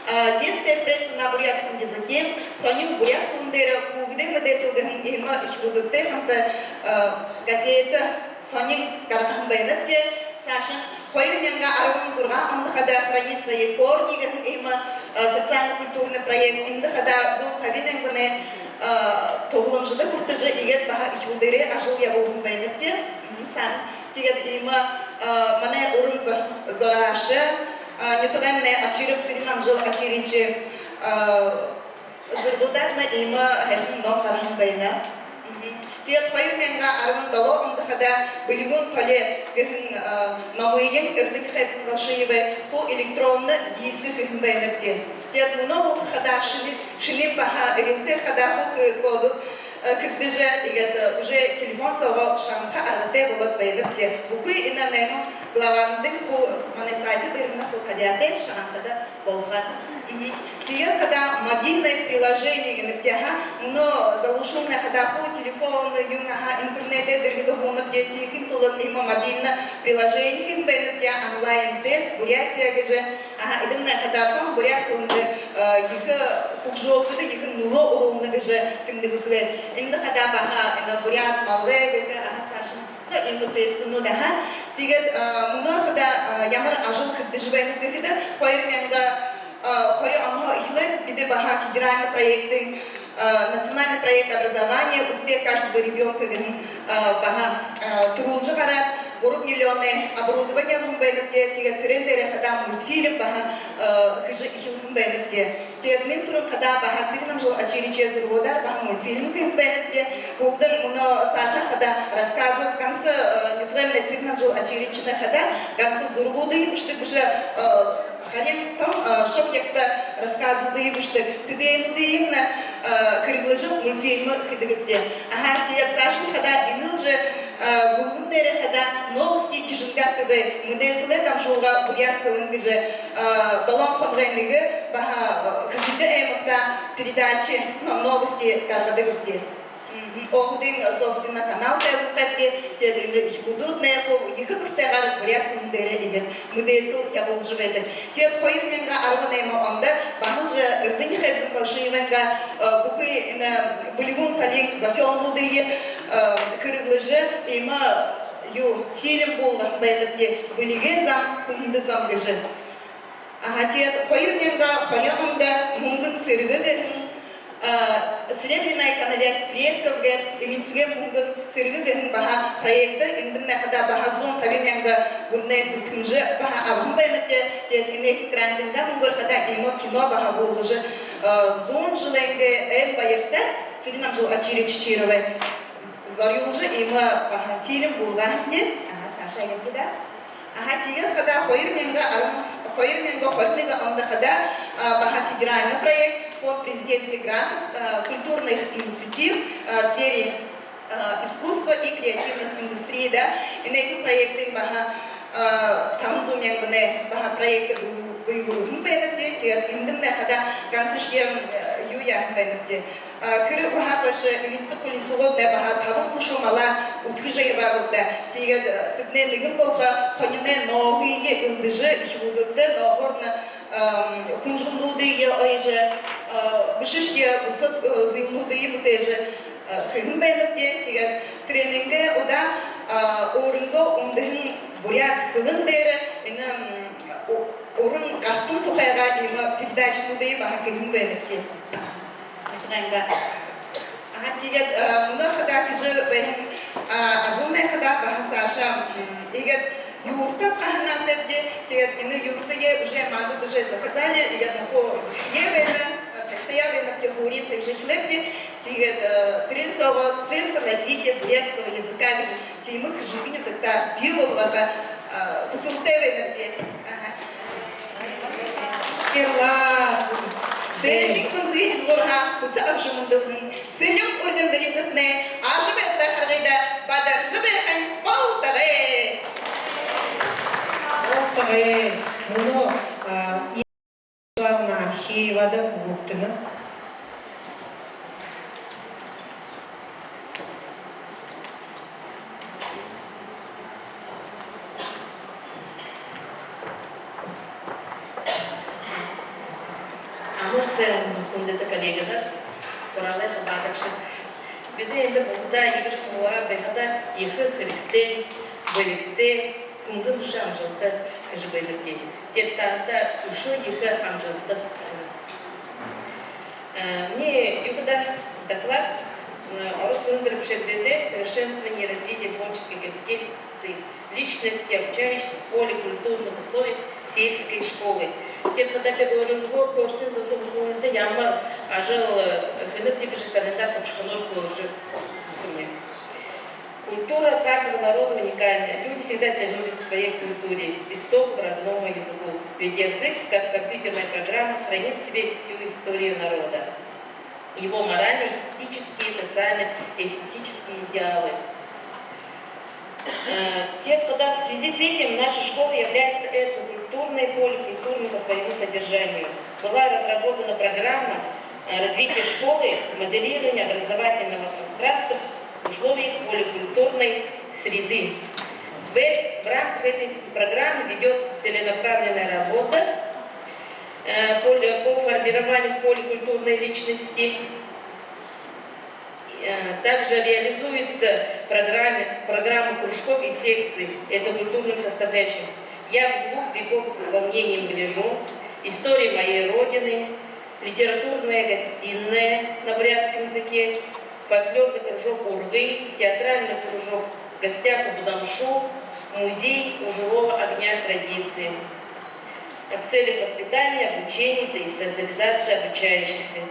а, «Детская пресса на бурятском языке», сонин буряад хэлэн дээрэ хүүгэдэй мэдээсэл гэһэн иимэ үхибүүдтэй хамта, а, газетэ сонин гаргаһан байнабди. Саашань хоёр мянга арбан зургаан ондо хадаа «Храни свои корни» гэһэн иимэ, а, социально-культурный проект, эндэ хадаа зуун табин мянганай, а, туһаламжада хүртэжэ, иигээд баһа үхибүүдээрээ ажал ябуулһан байнабди. Мгм, һайн. Тиигээд иимэ, а, манай уран зо-, зурааша, а, нютагаймнай Очиров Цырен-Анжела Очирович, а, зурагуудаарнь иимэ һайхан ном гараһан байна. Мгм. Тиигээд хоёр мянга арбан долоон ондо хадаа Бэлигүүн Толи гэһэн, а, номыень Эрдэнэ Хайбзан Галшиевай хуу электронно дискэ хэһэн байнабди. Тиигээд мүнөө болотор хадаа шэнэ, шэнын баһа эрилтээр хадаа хуу QR-кодууд, а, хэгдэжэ, иигээд, а, уже телефон соогоо шагнаха аргатай болоод байнабди. Бүхы энэ найман главануудынь хуу манай сайт дээрэмнай хуу табяатай, шагнахада болохо. Мгм. Тиигээд хадаа мобильное приложение гэнэбди, аха. Мүнөө залуушуулнай хадаа хуу телефон, юун, аха, интернедэй дэргэдэ һуунабди, тиихын тула иимэ мобильное приложение хэһэн байнабди, онлайн-тест Бурятия гэжэ. Аха, эдэмнай хадаа тон буряад хэлэндэ, э, ехэ хүгжөөлгэдэ ехэ нүлөө оруулна гэжэ тэмдэглэлтэй. Эндэ хадаа баһа, энэ буряад малгай гэхэ, аха, саашань. Ну, иимэ тестнүүд, аха. Тиигээд, а, мүнөө хадаа, а, ямар ажал хэгдэжэ байнаб гэхэдэ, хоёр мянга, а, хорин онһоо эхилээд бидэ баһа федеральный проектын, а, национальный проект образования «Успех каждого ребёнка» гэһэн, а, баһа, а, түрүүлжэ гараад, Гурбан миллионой оборудование абаһан байнабди, тиигээд тэрээн дээрэ хадаа мультфильм баһа, э, хэжэ эхилһэн байнабди. Тиигээд энээн түрүүн хадаа баһа Цырен-Амжалал Очировичай зурагуудаар баһа мультфильм хэһэн байнабди. Һүүлдэнь мүнөө саашаа хадаа рассказууд, ганса, э, нютагаймнай Цырен-Амжалал Очировичай хадаа ганса зурагуудые бэшэдэг бэшэ, э, харин тон, э, шог ягта рассказуудые бэшэдэг. Тэдэнүүдыень, э, хэрэглэжэ мультфильм хэдэгбди. Аха, тиигээд саашань хадаа энэл жэ, э, бүлгэм дээрэ хадаа «Новости Кижинга ТВ», «Мэдээсэлэй дамжуулга буряад хэлэн» гэжэ, э, долоон хоногой нэгэ баһа, э, Хэжэнгын аймагта передача, но, новости гаргадагбди. Мгм. Өөһэдын, собственно, канал дээрэ гаргадагбди. Тиигээд энэ үхибүүднай хуу ехэ дуратайгаар буряад хэлэн дээрэ иигээд мэдээсэл ябуулжа байдаг. Тиигээд хоёр мянга арбан найман ондо баһал жэ Эрдэни Хайзан Колшиевайнгаа, э, бүхы энэ бэлигүүн талын зохёолнуудые, э, хэрэглэжэ, иимэ, юу, фильм буулгаһан байнабди, «Бэлигэй зам, хүндэ зам» гэжэ. Аха, тиигээд хоёр мянга хорин ондо «Мүнгэн сэргэ» гэһэн, а, «Серебряная коновязь предков» гээд, эминсэгэй мүнгэн сэргэ гэһэн баһа проект, эндэмнай хадаа баһа зуун табин мянга гүрэнэй дүтэмжэ баһа абаһан байнабди. Тиигээд энээнэй грантынгаа мүнгөөр хадаа иимэ кино баһа буулгажа, а, зуун жэлэйнгээ ойн баярта Цырен-Амжалал Очирович Очировай зорюулжа иимэ баһа фильм буулгаһан даа. Аха, саашаа иигээд даа. Аха, тиигээд хадаа хоёр мянга арбан, хоёр мянга хорин нэгэн ондо хадаа, а, баһа федеральный проект, фонд президентских грантов, а, культурных инициатив, а, в сфере, а, искусства и креативных индустрий, да. Энээнэй проектын баһа, а, табан зуун мянганай баһа проект бэл-, бэлэглэһэн байнабди. Тиигээд эндэмнай хадаа гансашье, э, юу яаһан байнабди. А, хэрэг баһа хойшо элинсэг хулинсагууднай баһа табан хушуу малаа үдхэжэ ябаа гүб даа. Тиигээд, э, тэдэнэй нэгэн болохо хониной нооһые элдэжэ, үхибүүдтэ нооһоорнь, ам, хүнжэлнүүдые оёжо, а, бэшэшье бусад, э, зүйлнүүдые бүтээжэ, э, хэһэн байнабди. Тиигээд тэрэнэйнгээ удаа, а, өөрынгөө үндэһэн буряад хэлэн дээрэ энэ, м, у-, уран гартан тухайгаа иимэ передачануудые баһа хэһэн байнабди. Аха, тиигээд, а, мүнөө хадаа хэжэ байһан, а, ажалнай хадаа баһа саашаа, м, иигээд юртэ абаха һанаатайбди. Тиигээд энэ юртые уже манда уже заказали, иигээд нүхөө, э, байна, а, тахияа байна, тиигээд һуури табижа эхилээбди. Тиигээд, э, тэрэн соогоо Центр развития бурятского языка гэжэ тиимэ Хэжэнгын нютагта бии болгохо, а, хүсэлтэй байнабди. Аха. Баярлаа. Сээжын хүнзэгы изагуурһаа хүсэ абажа мүндэлһэн Сэлюн үргэн дэлисэтнай ажабайдалаа харгыда бадаржа байхань болтогой. Болтогой. Мүнөө, а, Ивановна Археевада үгтэнэ. Амаршалнаб, хүндэтэ коллегэнэр, уралай хабаадагшад. Бидэ эндэ бүгэдэ ехэ суугаа байхада ехэ хэрэгтэй, бэлигтэй, хүнгэн бэшэ амжалта хэжэ байнабди. Тиигээд таанадта үшөө ехэ амжалта хүсэнэб. Э, минии юугээ даа доклад, э, ород хэлэн дээрэ бэшэгдээтэй: «Совершенствование и развитие творческих компетенций личности, обучающихся в поликультурных условиях сельской школы». Тиигээд хадаа би өөрынгөө курсын зугтаа, һүүлдэ ямар ажал, э, хэнэб гэжэ календарь тубшаханаар хөөрэжэ үгтэмни. Культура каждого народа уникальна. Люди всегда тянулись к своей культуре, истокам, родному языку. Ведь язык, как компьютерная программа, хранит в себе всю историю народа, его моральные, этические, социальные, эстетические идеалы. Э, тиигээд хадаа в связи с этим наша школа является этнокультурной, поликультурной по своему содержанию. Была разработана программа, э, развития школы, моделирования образовательного пространства в условиях поликультурной среды. В, в рамках этой с-, программы ведётся целенаправленная работа, э, по, по формированию поликультурной личности. Э, также реализуется программа, программа кружков и секций этнокультурным составляющим. «Я вглубь веков с волнением гляжу», «История моей Родины», «Литературная гостиная на бурятском языке», «Фольклорный кружок Ургы», «Театральный кружок в гостях у Будамшу», Музей у живого огня традиции в целях воспитания, обучения и социализации обучающихся.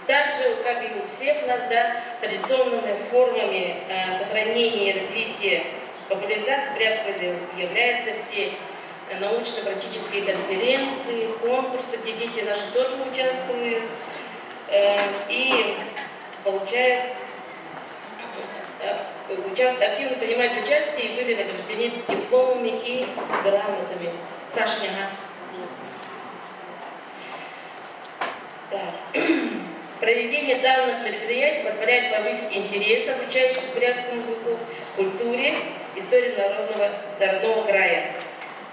Также, как и у всех нас, да, традиционными формами э, сохранения и развития, популяризации бурятского языка являются все научно-практические конференции, конкурсы, где дети наши тоже участвуют э, и получают, э, участ-, активно принимают участие и были награждены дипломами и грамотами. Сашенька, ага. Так. Проведение данных мероприятий позволяет повысить интерес обучающихся к бурятскому языку, культуре, истории народного, родного края.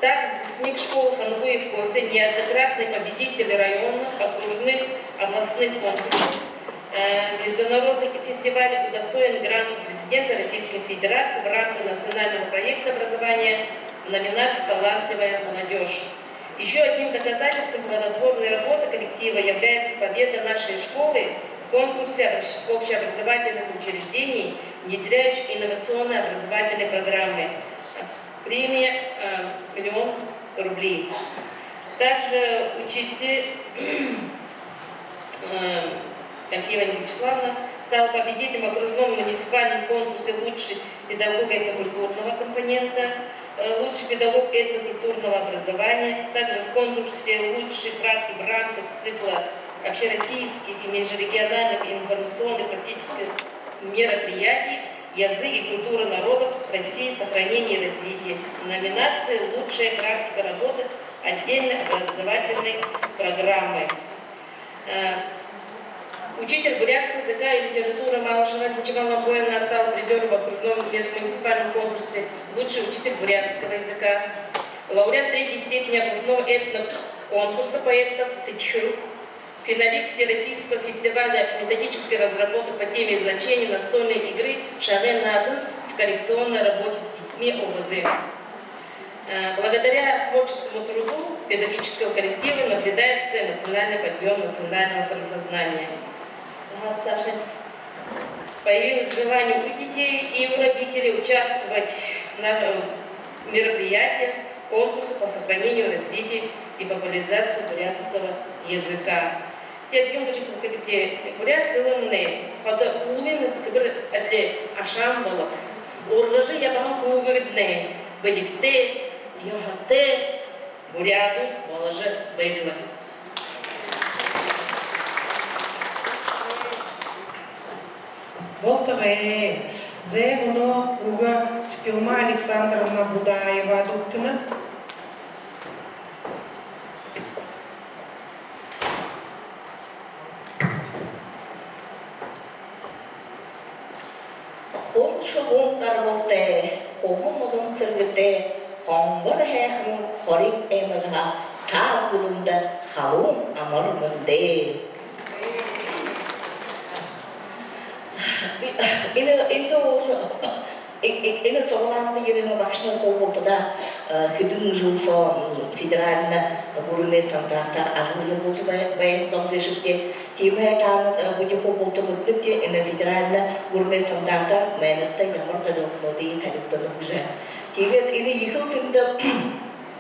Так, выпускник школы Хангуев Косы, неоднократный победитель районных, окружных, областных конкурсов, э, международных фестивалей, удостоен гранта президента Российской Федерации в рамках национального проекта образования в номинации «Талантливая молодежь». Ещё одним доказательством плодотворной работы коллектива является победа нашей школы в конкурсе обращ-, общеобразовательных учреждений, внедряющих инновационные образовательные программы. Премия э, миллион рублей. Также учитель э, Альфиева Елена Вячеславовна стала победителем в окружном муниципальном конкурсе «Лучший педагог этнокультурного компонента», э, «Лучший педагог этнокультурного образования», также в конкурсе «Лучший практик» в рамках цикла общероссийских и межрегиональных информационных практических мероприятий «Язык и культура народов России: сохранение и развитие» в номинации «Лучшая практика работы отдельной образовательной программы». Э, учитель бурятского языка и литературы Малышева Линчимал Ламбоевна стала призёром в окружном межмуниципальном конкурсе «Лучший учитель бурятского языка», лауреат третьей степени областного этноконкурса поэтов «Сэтьхэл», финалист Всероссийского фестиваля методических разработок по теме и значению настольной игры «Шагай наадан» в коррекционной работе с детьми ОВЗ. Э, благодаря творческому труду педагогического коллектива наблюдается эмоциональный подъём национального самосознания. Ага, Саша. Появилось желание у детей и у родителей участвовать на, э, мероприятиях, конкурсах по сохранению, развитию и популяризации бурятского языка. Тиигээд юун гэжэ хэлэхэб, буряад хэлэмнай ходо уулын сэбэр адли ашаан болог. Ургажа ябаһан хүүгэднай бэлигтэй, ёһотой буряадууд боложо байг лэ. Болтогой. Зай, мүнөө үгэ Цыпилма Александровна Будаевада үгтэнэ. Хун шубуун гарбалтай, хуһан олон сэргэтэй, хонгор һайхан Хориин аймагһаа таа бүгэдэндэ халуун амар мэндэ. Энэ, энэ, энэ, энэ суглаанда ерэһэн багшанар хуу бултадаа, э, хэдэн жэл соо, м, федеральна гүрэнэй стандартаар ажал ябуулжа бай-, байна зон гээшэбди. Тиимэһээ таанар, э, бидэ хуу булта мэдэнэбди, энэ федеральна гүрэнэй стандартаар майнарта ямар зорилгонуудые табигданаб гэжэ. Тиигээд энэ ехэл тэндэ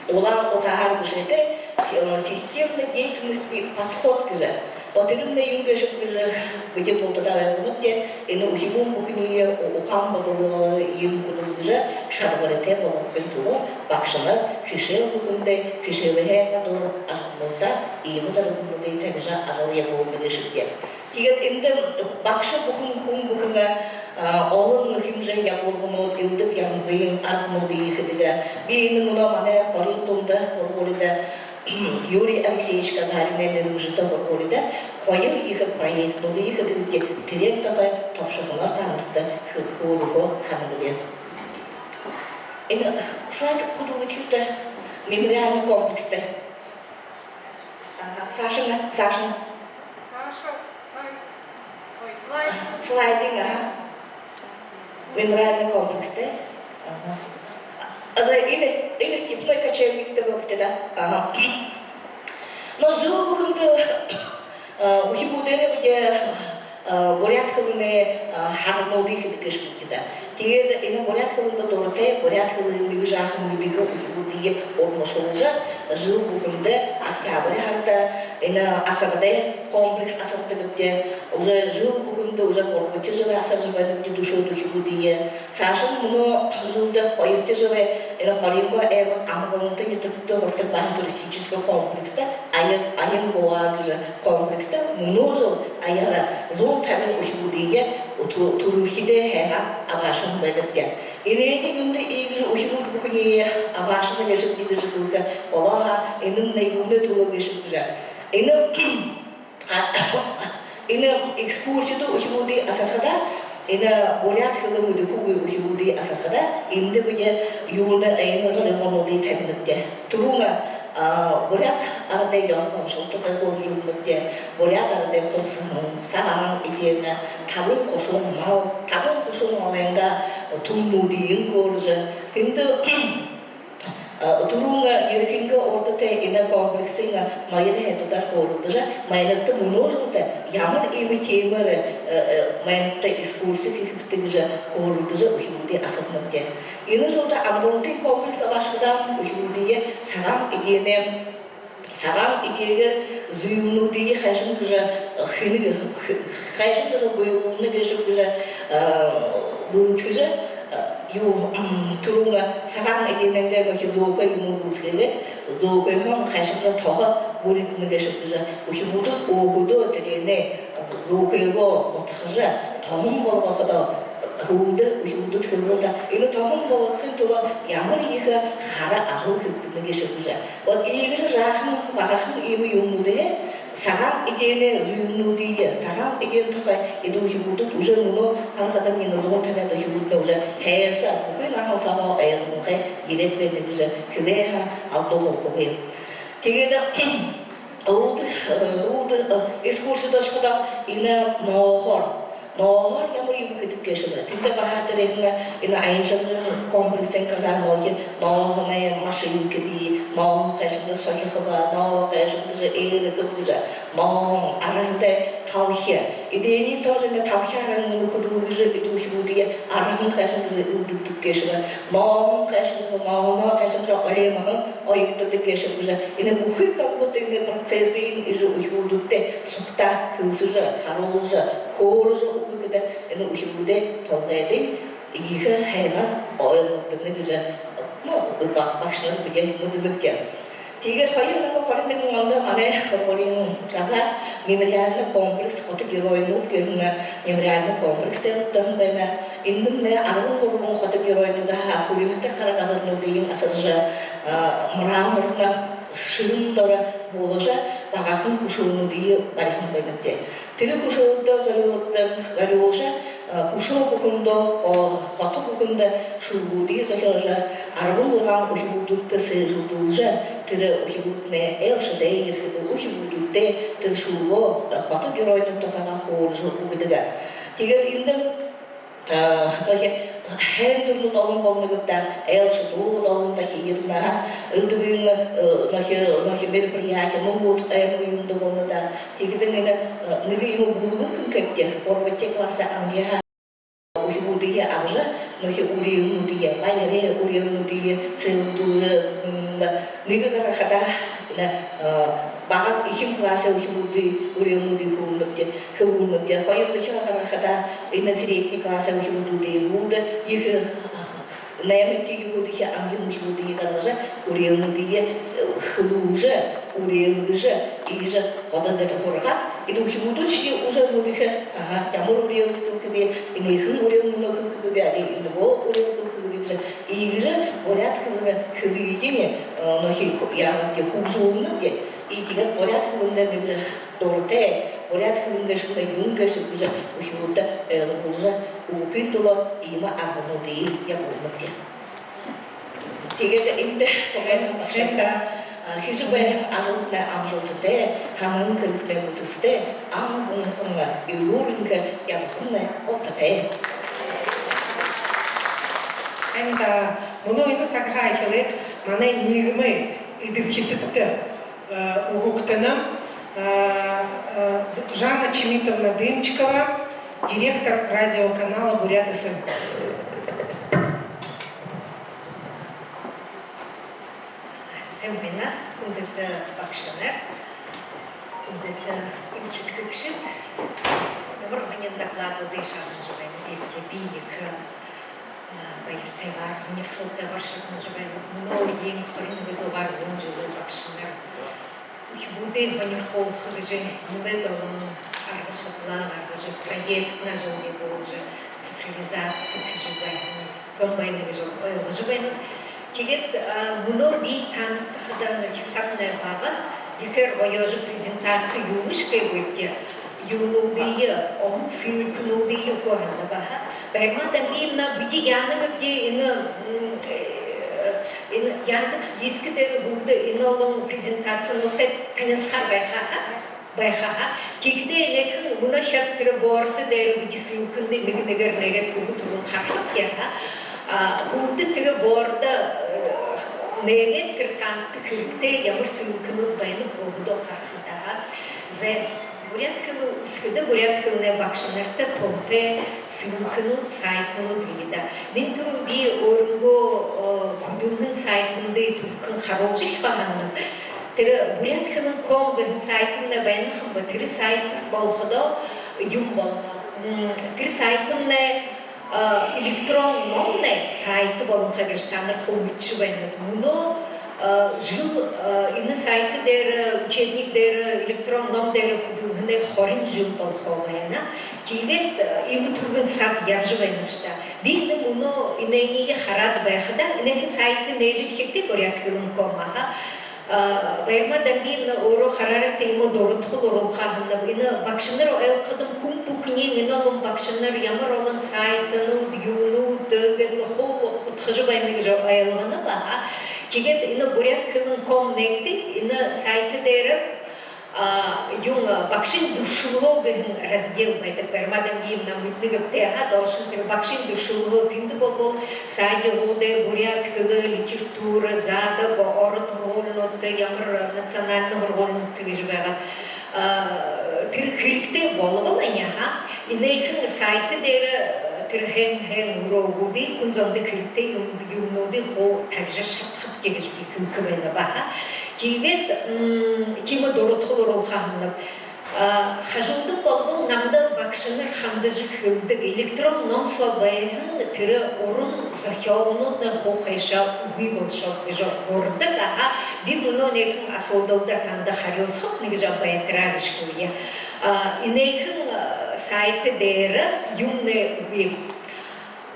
улаан утаһаар бэшээтэй, си-, э, системной деятельности подход гэжэ. Тэрэмнай юун гээшэб гэжэ бидэ бултадаа ойлгонобди, энэ үхибүүн бүхэниие у-, ухаан бодолгоёо юун хүдэлгэжэ, шадабаритай болгохын түлөө багшанар хэшээл бүхэндэ, хэшээлһээ гадуур ажалнуудта иимэ зорилгонуудые табижа ажал ябуулна гээшэбди. Тиигээд эндэ багша бүхэн, хүн бүхэн, а, олон хэмжээ ябуулганууд, элдэб янзын аргануудые хэдэг. Би энэ мүнөө манай Хориин дунда һургуулида Юрий Алексеевич Гагаринай нэрэмжэтэ һургуулида хоёр ехэ проектнуудые хэдэгбди, тэрээн тухай тобшохоноор таанарта хө-, хөөрөөхөө һананаб. Энэ слайд хүдэлгэгты, мемориальный комплекстэ. Ага, Саша, Саша. Саша, слайд. Ой, слайд. Слайдын, ага. Мемориальный комплекстэ. Ага. А за, или, или степной кочевник тэ бэбтэ, да? Ага. Но жэл бүхэндэ, э, үхибүүдээрээ бидэ Буряад хэлэнэй һарануудые хэдэг гээшэбди даа. Тиигээд энэ буряад хэлэндэ дуратай, буряад хэлые нэгэ жаахан мэдэхэ үхибүүдые урмашуулжа, жэл бүхэндэ октябрь һарада энэ асархадай комплекс асардагбди. Уже жэл бүхэндэ уже гурбадахи жэлээ асаржа байнабди дүшөөд үхибүүдые. Саашань мүнөө жэлдэ хоёрдохи жэлээ энэ Хорингой аймаг Амгаланта нютагта һурадаг баһа туристическа комплекстэ, Аян, Аян Гоа гэжэ комплекстэ мүнөө жэл аяараа зуун табин үхибүүдые тү-, түрэлхидээ һайхан абаашаһан байнабди. Энээниие юундэ иигэжэ үхибүүд бүхэниие абаашана гээшэбди гэжэ хэлэхэ болоо һаа, энэмнай юунэй түлөө гээшэб гэжэ. Энэ, а, энэ экскурсида үхибүүдые асархадаа, энэ буряад хэлэ мэдэхэгүй үхибүүдые асархадаа, эндэ бидэ юунэй, энэ зорилгонуудые табинабди. Түрүүн, а, буряад арадай ёһо заншал тухай хөөрэлдэнэбди, буряад арадай хубсаһан, сагаан эдеэн, табан хушуун мал, табан хушуун малайнгаа түмнүүдыень хөөрэжэ, тэндэ, а, түрүүн ерэхынгээ урда тээ энэ комплексэй ноён һайдуудаар хөөрэлдэжэ, майнарта мүнөө жэлдэ ямар иимэ темээр, э, э, майнарта экскурси хэхэбта гэжэ хөөрэлдэжэ, үхибүүдые асарнабди. Энэ жэлдэ Амгалантын комплекс абаашахадаа, үхибүүдые сагаан эдеэнэй, сагаан эдеэгээ, зүйлнүүдые хайшан гэжэ, э, хэнэ, х-, хайшан гэжэ буйлуулна гээшэб гэжэ, э, бэлэдхэжэ, э, юу, м, түрүүн сагаан эдеэнэйнгээ баһа зөөхэй юумэ бэлэдхээд, зөөхэй һаа хайшан гэжэ тоһо бүридэнэ гээшэб гэжэ үхибүүдые өөһэдөө тэрээнээ зөөхэйгөө худхажа, тоһон болгоходоо, һүүлдэ үхибүүдтэ хэлэбэл даа, энэ тоһон болгохын түлөө ямар ехэ хара ажал хэгдэнэ гээшэб гэжэ. Вот иигэжэ жаахан, багахан иимэ юумэнүүдые, сагаан эдеэнэй зүйлнүүдые, сагаан эдеэн тухай эдэ үхибүүдтэ уже мүнөө һанахадамни зуун табяад үхибүүдтэ уже һайса, бүхы наһан соогоо ойлгонхой ерээд байна гэжэ хэлэхэ алдуу болохогүй. Тиигээд өөһэдөө, э, өөһэдөө, э, экскурсида ошоходоо, энэ нооһоор, нооһоор ямар юумэ хэдэг гээшэб. Тэндэ баһа тэрэнэй энэ аяншалгын комплексэй газаарлуури нооһоной машинкэ бии, нооһон хайшан гэжэ сохихо бэ, нооһон хайшан гэжэ ээрэхэ бэ гэжэ, нооһон, арһанай талхи. Эдеэниие тоже энэ талхи арһан нүхэдөө гэжэ эдэ үхибүүдые арһан хайшан гэжэ элдэгдэг гээшэб, нооһон хайшан гэжэ, нооһоноо хайшан гэжэ оймоһон оёгдодог гээшэб гэжэ. Энэ бүхы как будто энэ процессыень эдэ үхибүүдтэ сугтаа хэлсэжэ, харуулжа, хөөрэжэ үгэхэдэ, энэ үхибүүдэй толгойдонь ехэ һайнаар ойлгогдоно гэжэ, ну, ба-, багшанар бидэ мэдэнэбди. Тиигээд хоёр мянга хорин нэгэн ондо манай һургуулиин газаа мемориальна комплекс «Хото геройнууд» гэһэн мемориальна комплекс тээ үлдөөһэн байна. Эндэмнай арбан гурбан хото геройнуудһаа хүрьһэтэ хара газарнуудыень асаржа, а, мраморно ширэн доро буулгажа, багахан хүшөөнүүдые бариһан байнабди. Тэрэ хүшөөдэ зорюулдаг, зорюулжа, а, хүшөө бүхэндөө, хо-, хото бүхэндэ шүлэгүүдые зохёожо, арбан зургаан үхибүүдтэ сээжэлдүүлжэ, тэрэ үхибүүднай айлшадаа ерэхэдэ, үхибүүдтэ тэрэ шүлэгөө, а, хото геройнууд тухайгаа хөөрэжэ үгэдэг. Тиигээд эндэ, а, нохи һайн түрэлнүүд олон болоно гээб даа, айлшадууд олон дахин ерэнэ. Элдэбын, э, нохи, нохи мероприятинууд аймаг юумэндэ болоно даа. Тиигээд энэ, э, нэгэ юумэ бүлгэм хэнхэйбди, гурбадахи классай ангиһаа үхибүүдые абажа, нохи үреэлнүүдые, баярай үреэлнүүдые сээжэлдүүлжэ, м, нэгэ гарахадаа, э, бага, эхин классай үхибүүдэй үреэлнүүдые хэлүүлнэбди, хэлүүлнэбди. Хоёрдохиһоо гарахадаа, энэ средний классай үхибүүдые, һүүлдэ ехэ, а, наймадахи, юһэдэхи ангиин үхибүүдые гаргажа, үреэлнүүдые, э, хэлүүлжэ, үреэлгэжэ, иигэжэ ходо гээд һургаад, эдэ үхибүүдшье уже мэдэхэ, аха, ямар үреэл хэлэхэб, энээхэн үреэл мүнөө хэлэхэб, али энээгөө үреэл хэлэхэб гэжэ, иигэжэ буряад хэлэнэй хэлыень, э, нохи яагаад хүгжөөлнэбди. И тиигээд буряад хэлэндэ нэгэ дуратай, буряад хэлэн гээшэ юун гээшэб гэжэ үхибүүдтэ ойлгуулжа үгэхын түлөө иимэ аргануудые ябуулнабди. Тиигээд эндэ сугларһан багшанарта, а, хэжэ байһан ажалнай амжалтатай, һанаһан хэрэгнай бүтэсэтэй, ан гүнхэн элүүр энхэ ябахамнай болтогой. Эндэ мүнөө энэ сагһаа эхилээд манай ниигэмэй эдэбхитэдтэ, э, үгэгтэнэ, э, э, Жанна Чимитовна Дымчикова, директор радиоканала «Бурят ФМ». Сайн байна, хүндэтэ багшанар, хүндэтэ эмхидхэгшэд. Ямар һонин докладуудые шагнажа байнаб, би ехэ, а, баяртайгаар, һонирхолтойгоор шагнажа байнаб. Мүнөө үеын хорин нэгэдэхи зуун жэлэй багшанар үхибүүдээ һонирхуулха гэжэ нилээд олон арга шадалаа гаргажа, проектнэ ажалнуудые буулгажа, цифровизация хэжэ байһан зон байна гэжэ ойлгожо байнаб. Тиигээд, а, мүнөө би таанадта хадаа нэгэ хисаабнай бага, ехээр гоёжо презентаци юумэ шэгэгүйбди, юумэнүүдые, олон ссылкэнүүдые үгэхэ һанаа баһа. Баярма Дамбиевна, бидэ яанабди, энэ, м, э, энэ Яндекс Диск дээрэ бүгэдэ энэ олон презентацинуудтай танилсахаар байха, байха. Тиихэдээ энээхэн мүнөө сейчас тэрэ бордо дээрэ бидэ ссылкэнүүдые нэгэ нэгээр нээгээд, түргэн түргэн харахабди, а, бүгэдэ тэрэ бордо, э, нээгээд, тэрэ таанадта хэрэгтэй ямар ссылкэнүүд байнаб, бүгэдөө харахабди даа. Зай, буряад хэлэ үсхэдэ, буряад хэлэнэй багшанарта туһатай ссылкэнүүд, сайтнууд гээ даа. Нэн түрүүн би өөрынгөө, э, хүдэлһэн сайтнуудые түргэн харуулжа эхилхэ һананаб. Тэрэ буряад хэлэн ком гэһэн сайтнай байна ха юм бэ, тэрэ сайт болоходоо юм болоно. М, тэрэ сайтнай, а, электрон номнай сайт болонхой гэжэ таанар хуу мэдэжэ байнат. Мүнөө, а, жэл, а, энэ сайт дээрэ, учебник дээрэ, электрон ном дээрэ хүдэлһэнэй хорин жэл болохо байна. Тиигээд, а, иимэ түргэн саг ябажа байна бшуу даа. Би энэ мүнөө энээниие хараад байхада, энээхэн сайт нээжэ эхилхэдээ, буряад хэлэн ком, аха. А, Баярма Дамбиевна, өөрөө хараарагты, иимэ дурадхал оруулха һананаб. Энэ багшанар ойлгоходом, хүн бүхэниинь, энэ олон багшанар ямар олон сайтнууд, юунууд гээд лэ хуу худхажа байна гэжэ ойлгоно баһа. Тиигээд энэ буряад хэлэн ком нээгты, энэ сайт дээрэ, а, юун, а, багшын дүршэлһөө гэһэн раздел байдаг. Баярма Дамбиевна, мэдэнэ гээбта, аха, доошонь тэрэ багшын дүршэлһөө, тэндэ болбол садигуудай буряад хэлэ, литература, заадаг, ород һургуулинуудта, ямар национальна һургуулинуудта гэжэ байгаад, а, тэрэ хэрэгтэй болбол, ани, аха, энээхэн сайт дээрэ, а, тэрэ һайн һайн үреэлнүүдые, хүн зондо хэрэгтэй юм, юумэнүүдые хуу табижа шадахабди гэжэ би хэлэхэ байнаб, аха. Тиигээд, м, тиимэ дурадхал оруулха һананаб. А, хажуудань болбол намда багшанар хандажа хэлэдэг: электрон ном соо байһан тэрэ уран зохёолнууднай хуу хайшаа үгы болошоо гэжэ гурадаг, аха. Би мүнөө энээхэн асуудалда танда харюусахаб, нэгэ жаа байтараа гэжэ хэлэе. А, энээхэн, а, сайт дээрэ юумэнэй үгы.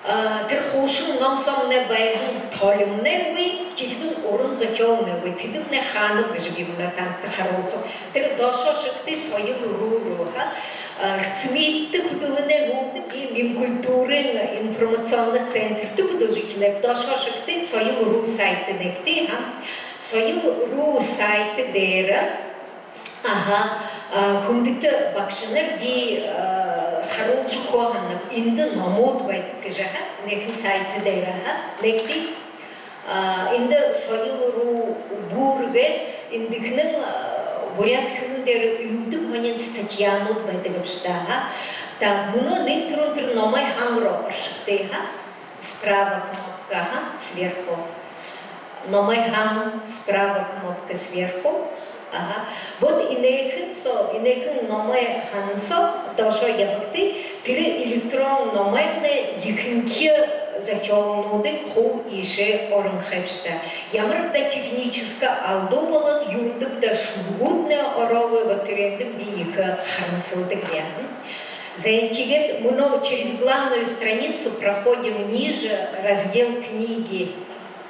А, тэрэ хуушан ном соомнай байһан толимнай үгы, тиихэдэнь уран зохёолнай үгы. Тэдэмнай хаанаб гэжэ би мүнөө танда харуулхаб. Тэрэ доошоо ошогты, соёл руу, руу, аха. А, РЦМИ-тэ хүдэлһэнэй һүүлдэ би Минкультурын информационно центртэ хүдэлжэ эхилээб. Доошоо ошогты, соёл руу сайт нээгты, аха. Соёл руу сайт дээрэ, аха, а, хүндэтэ багшанар, би, а, харуулжа үгэхэ һананаб, эндэ номууд байдаг гэжэ, аха, энээхэн сайт дээрэ, аха, нээгты. А, эндэ соёл руу бүри гээд, эндэхинь, а, буряад хэлэн дээрэ элдэб һонин статьянууд байдаг бшуу даа, аха. Та мүнөө нэн түрүүн тэрэ номой һан руу оршогты, аха. Справа кнопка, ага, сверху. Номой һан, справа кнопка сверху. Ага. Вот энээхэн соо, энээхэн номой һан соо доошоо ябагты, тэрэ электрон номойнь ехэнхи зохёолнуудынь хуу иишээ оронхой бшуу даа. Ямар даа техническэ алдуу болоод, юундэб даа шүлэгүүднай ороогүй, вот тэрээндэнь би ехэ харамсалдаг ябааб. Зай, тиигээд мүнөө через главную страницу проходим ниже, раздел «Книги».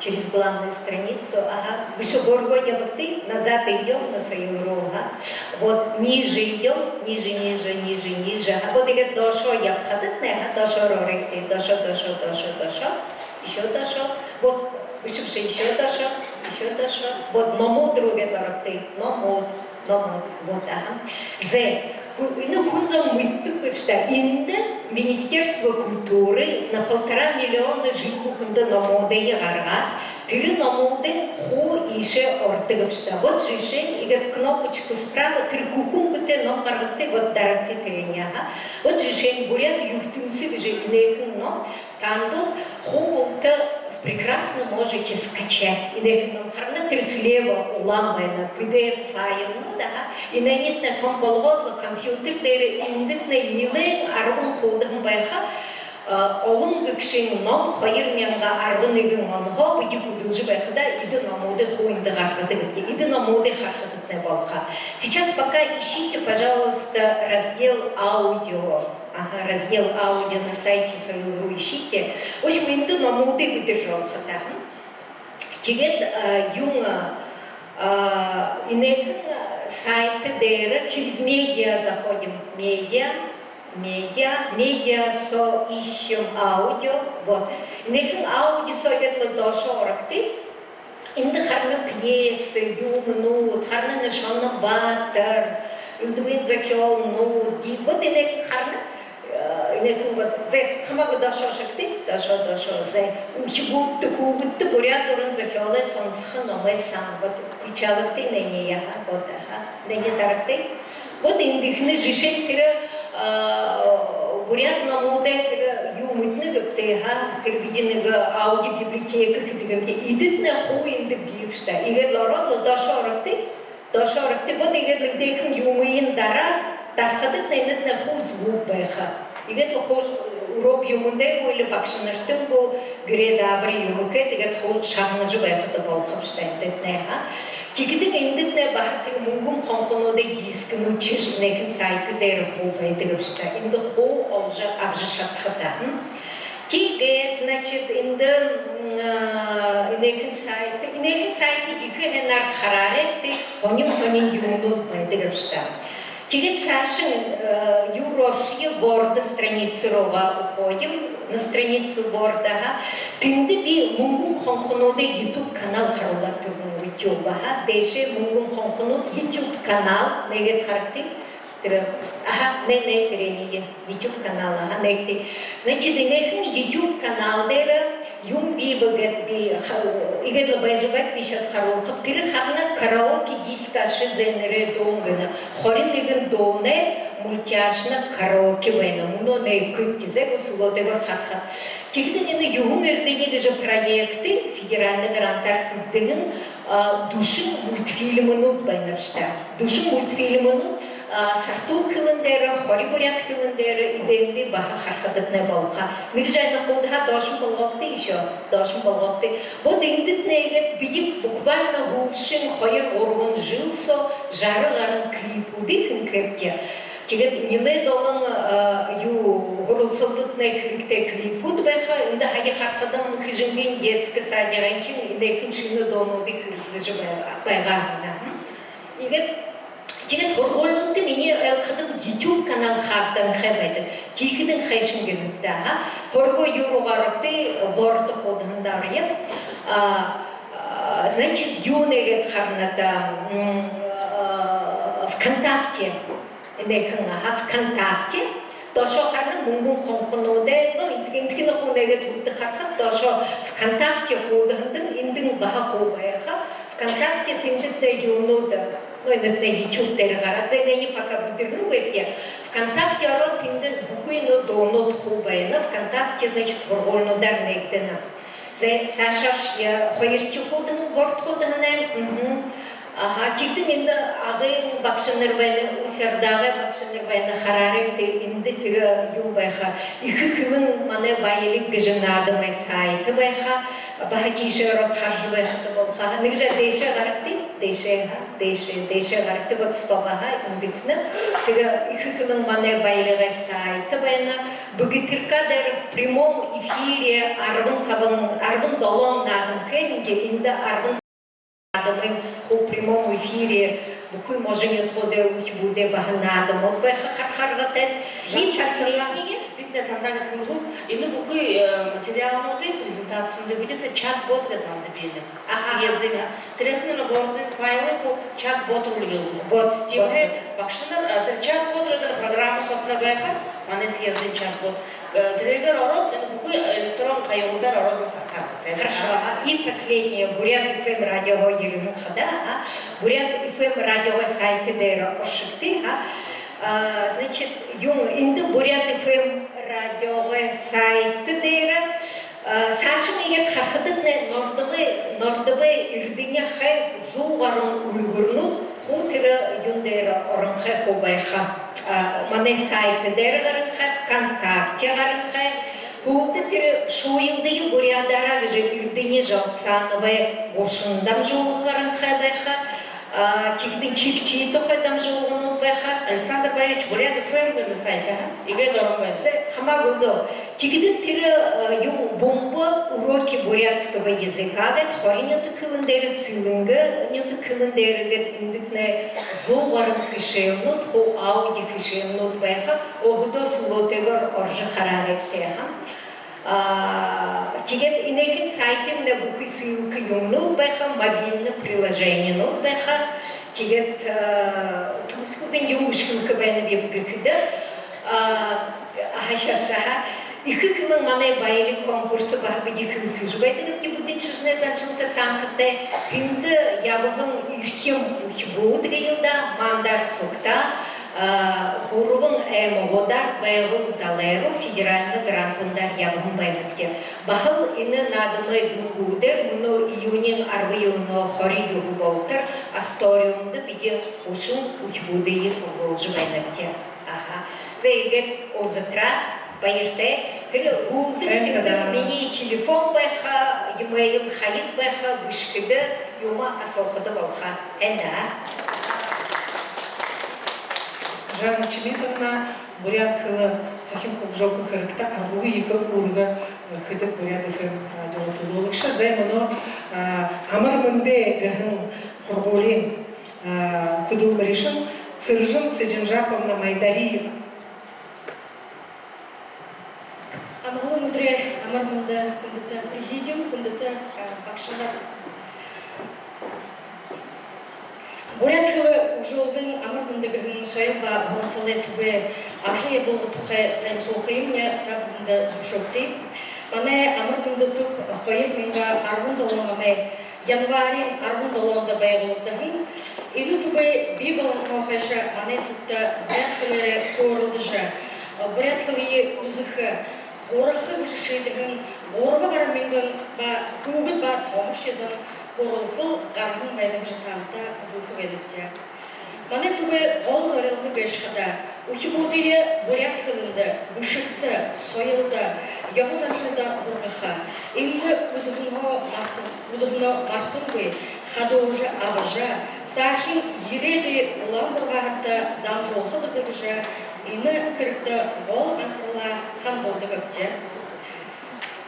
Через главную страницу, ага, бэшэ, бөөргөө ябагты, назад идём на соёл руу, ага. Вот, ниже идём, ниже, ниже, ниже, ниже. А вот иигээд доошоо ябахадатнай, ага, доошоо орогты, доошоо, доошоо, доошоо, доошоо, ещё доошоо. Вот, бэшэ, бэшэ, ещё доошоо, ещё доошоо. Вот, номууд руу гээд орогты, номууд, номууд, вот, ага. Зай, Энэ хүн зон мэдэдэггүй бшуу даа. Эндэ Министерство культуры на полтора миллиона жэл бүхэндэ номуудые гаргаад, тэрэ номуудые хуу иишээ ородог бшуу даа. Вот жэшээнь, иигээд кнопочку справа, тэрэ хүхэ үнгэтэ ном гаргагты, вот дарагты тэрэниие, ага. Вот жэшээнь, «Буряад юртэмсэ» гэжэ энээхэн ном. Таанад хуу булта прекрасно можете скачать. Энээхэн ном, харана, тэрэ слева улаан байна, пи ди эф файл, ну да, ага. Энээниитнай том болгоод лэ компьютер дээрэ, эндэтнай нилээн арбан хуудаһан байха, а, олон гэгшын ном. Хоёр мянга арбан нэгэн онһоо бидэ хүдэлжэ байхадаа эдэ номуудые хуу эндэ гаргадаг гээшэ. Эдэ номуудые харахадатнай болохо. Сейчас пока ищите, пожалуйста, раздел аудио. Ага, раздел аудио на сайте Соёл ру ищите. В общем, эндэ номуудые бидэ олохо даа. Тиигээд, а, юун, а, энээхэн сайт дээрэ через медиа заходим. Медиа, медиа, медиа соо ищем аудио. Вот. Энээхэн аудио соо иигээд лэ доошоо орогты. Эндэ харана пьесы, юумэнүүд, харана, Шонобаатар, элдэбын зохёолнууд, ди-, вот энээхэн харана, э, энээхэн вот, зэ, хамаагүй доошоо ошогты, доошоо, доошоо, зэ, үхибүүдтэ, хүүгэдтэ буряад уран зохёолой соносхо номой сан, вот, включалогты энээниие, ага, вот, ага, энээниие дарагты. Вот эндэхинь жэшээнь тэрэ, а, буряад номуудай тэрэ юумэтнай гээбди, ага, тэрэ бидэ нэгэ аудиобиблиотека гэдэг юм даа. Эдэтнай хуу эндэ бии бшуу даа. Иигээд лэ ороод лэ, доошоо орогты, доошоо орогты. Вот иигээд лэ эдээхэн юумыень дараад, дарахадатнай энэтнай хуу звук байха. Иигээд лэ хуу урок юумэндэ гү, или багшанартан гү, гэрэй даабари юумэ хээд, иигээд хуу шагнажа байхада болохо бшуу даа эндэтнай, ага. Тиихэдэнь эндэтнай баһа тэрэ «Мүнгэн хонхонуудай» дискнүүд шье энээхэн сайт дээрэ хуу байдаг бшуу даа. Эндэ хуу олжо абажа шадаха даа. М? Тиигээд, значит, эндэ, м, а, энээхэн сайт, энээхэн сайт ехэ һайнаар хараарайгты, һонин-һонин юумэнүүд байдаг бшуу даа. Тиигээд саашань, э, юу руу ошоё, Word страница руугаа уходим, на страницу Word, ага. Тэндэ би «Мүнгэн хонхонуудай» YouTube канал харуулаад үгэнэб, YouTube, ага. Дээшээ «Мүнгэн хонхонууд» YouTube канал, нээгээд харагты. Тэрэ, ага, нэ-, нэ-, тэрэниие, YouTube канал, ага, нээгты. Значит, энээхэн YouTube канал дээрэ юун бии бэ гэхэдэ, би ха-, иигээд лэ байжа байг, би сейчас харуулхаб. Тэрэ харана, «Караоке диско Аши зэй» нэрэ дуун гэнэ. Хорин нэгэн дуунай мультяшна караоке байна. Мүнөө нээгты, зэ, гү, сүлөөтэйгөөр харахада. Тиихэдэнь энэ «Юһэн эрдэни» гэжэ проект, федеральна грантаар хүрдэгэн, а, дүшэн мультфильмэнүүд байна бшуу даа. Дүшэн мультфильмэнүүд, а, сартуул хэлэн дээрэ, хори буряад хэлэн дээрэ, эдэниие баһа харахадатнай болохо. Нэгэ жаа энэ хуудаһаа доошонь болгогты ещё, доошонь болгогты. Вот эндэтнай иигээд бидэ буквально һүүлшын хоёр-гурбан жэл соо жара гаран клипүүдые хэнхээбди. Тиигээд нилээ долоон, а, юу, һуралсалдатнай хэрэгтэй клипүүд байха. Эндэ һая харахадам, Хэжэнгын детскэ садигайхин энээхэн шэнэ дуунуудые хэрэглэжэ байгаа, байгаа һэн. Иигээд, тиигээд һургуулинуудта, минии ойлгоходом, YouTube канал хаадаһанхай байдаг. Тиихэдэнь хайшан гэнэб даа, ага. Һургуули руугаа орогты, Word хуудаһандаа орогты. А, а, значит, юу нээгээд харана даа, м, а, ВКонтакте. Энээхэн, ага, ВКонтакте. Доошоо харана, «Мүнгэн хонхонуудай». Ну, энтэ-, энтэгэнь хуу нээгээд, хүрдэ харахада, доошоо ВКонтакте хуудаһандань эндэнь баһа хуу байха. ВКонтакте тэндэтнай юунүүд, ну, энэтнай YouTube дээрэ гараад, зэ, энээниие пока бэдэрнэгүйбди. ВКонтакте ороод, тэндэ бүхы, ну, дуунууд хуу байна. ВКонтакте, значит, һургуулинуудаар нээгдэнэ. Зэ, саашаа, э, хоёрдохи хуудаһан, Word хуудаһанай. Мгм. Ага, тиихэдэнь эндэ Агын багшанар байна, Усть-Ордагай багшанар байна, хараарайгты, эндэ тэрэ юун байха, «Эхэ хэлэн — манай баялиг» гэжэ наадамай сайт байха. Баһа тиишээ ороод хаража байхада болохо. Нэгэ жаа дээшээ гарагты, дээшээ, ага, дээшээ, дээшээ гарагты, вот стоп, ага, эндэтнай. Тэрэ «Эхэ хэлэн — манай баялигай» сайт байна. БГТРК дээрэ в прямом эфире арбан табан, арбан долоон наадам хэнхи, эндэ арбан наадамынь хуу в прямом эфире, бүхы можо нютагуудай үхибүүдэй баһа наадамууд байха, харахаар байгты. И последнее. Бидэ тандаа хэлэхэб, энэ бүхы, э, материалнуудые, презентацинуудые бидэ чат-бот гээд манда бии. Ага. Съездын, а. Тэрээхэн энэ Word файлые хуу чат-бот руу үлгөөбэб. Вот, тиимэһээ, вот, багшанар, а, тэрэ чат-бот гээд байха, манай съездын чатбот. Э, тэрээгээр ороод, энэ бүхы электрон хаягуудаар ороод харахаар. Хорошо. А, и последнее. Буряад ФМ радиоһоо ерэһэн хадаа, а, Буряад ФМ радиогой сайт дээрэ оршогты, а. А, значит, юун, эндэ Буряад ФМ радиогой сайт дээрэ, а, саашань иигээд харахадатнай Нордобой, Нордобой эрдэниин зуу гаран үльгэрнүүд хуу тэрэ юун дээрэ оронхой хуу байха. А, манай сайт дээрэ гаранхай, ВКонтакте гаранхай. Һүүлдэ тэрэ «Шууялдая буряадаараа» гэжэ Эрдэни Жалцановай гушан дамжуулга гаранхай байха. А, тиихэдэнь Чикчи тухай дамжуулганууд байха. Александр Борисович, Буряад ФМ гэнэ сайт, а? Иигээд орон байна. Зэ, хамаагүй лэ даа. Тиихэдэнь тэрэ, э, юун, «Бумба: уроки бурятского языка» гээд, хори нютаг хэлэн дээрэ, Сэлэнгэ нютаг хэлэн дээрэ гээд, эндэтнай зуу гаран хэшээлнүүд, хуу аудио хэшээлнүүд байха. Өөһэдөө сүлөөтэйгөөр орожо хараарайгты, а. А, тиигээд энэхэн сайтымнай бүхы ссылка юумэнүүд байха, мобильна приложениенүүд байха. Тиигээд, э, түгэсхэлдэнь юун гэжэ хэлэхэ байнабиб гэхэдэ, а, аха, сейчас, аха. Эхэ хэлэн манай баялиг конкурс баһа бидэ хэлсэжэ байдаг, тиихэдэ шажанай заншалта саамхатай. Тэндэ ябаһан эрхим үхибүүд гээл даа, мандаа сугтаа, а, гурбан аймагуудаар Байгал далай руу федеральна грантуудаар ябаһан байнабди. Баһал энэ наадамай дүнгүүдээр мүнөө июниин арбан юһэнһөө хорин юһэ болотор Асториумда бидэ гушан үхибүүдые суглуулжа байнабди. Аха. Зэ, иигээд уулзатараа баяртай. Тэрэ һүүлдэ, эн, тиихэдэ, да, минии телефон байха, имейл хаяг байха, бэшэхэдэ, юумэ асуухада болохо. Эн даа. Жанна Чимитовна, буряад хэлэ сахим хүгжөөхэ хэрэгтэ аргагүй ехэ үүргэ хэдэг Буряад ФМ радио түлөөлэгшэ. Зай, мүнөө, а, «Амар мэндэ» гэһэн һургуулиин, а, хүдэлмэришэн Цыржин Цыденжаповна Майдариева. Амгалан үдэрөөр, амар мэндэ, хүндэтэ президиум, хүндэтэ, а, багшанар. Буряад хэлэ хүгжөөлгын «Амар мэндэ» гэһэн соёл ба һуралсалай түбэй ажал ябуулга тухай танилсуулхыемни та бүгэдэндэ зүбшөөгты. Манай «Амар мэндэ» түб хоёр мянга арбан долоон оной январиин арбан долоондо байгуулагдаһан. Энэ түбэй бии болоһонһоо хойшо манай түбтэ буряад хэлээрээ хөөрэлдэжэ, буряад хэлые үзэхэ, һураха гэжэ шиидэһэн гурба гаран мянган ба хүүгэд ба томошье зон һуралсал гараһан байна гэжэ таанадта мэдүүлхэ байнабди. Манай түбэй гол зорилго гээшэ хадаа үхибүүдые буряад хэлэндэ, бэшэгтэ, соёлдо, ёһо заншалда һургаха. Эндэ үзэһэнөө мартан-, үзэһэнөө мартангүй хадуужа абажа, саашань ерээдүй улаан бургааһадта дамжуулха бэзэ гэжэ энэ хэрэгтэ гол анхаралаа хандуулдагбди.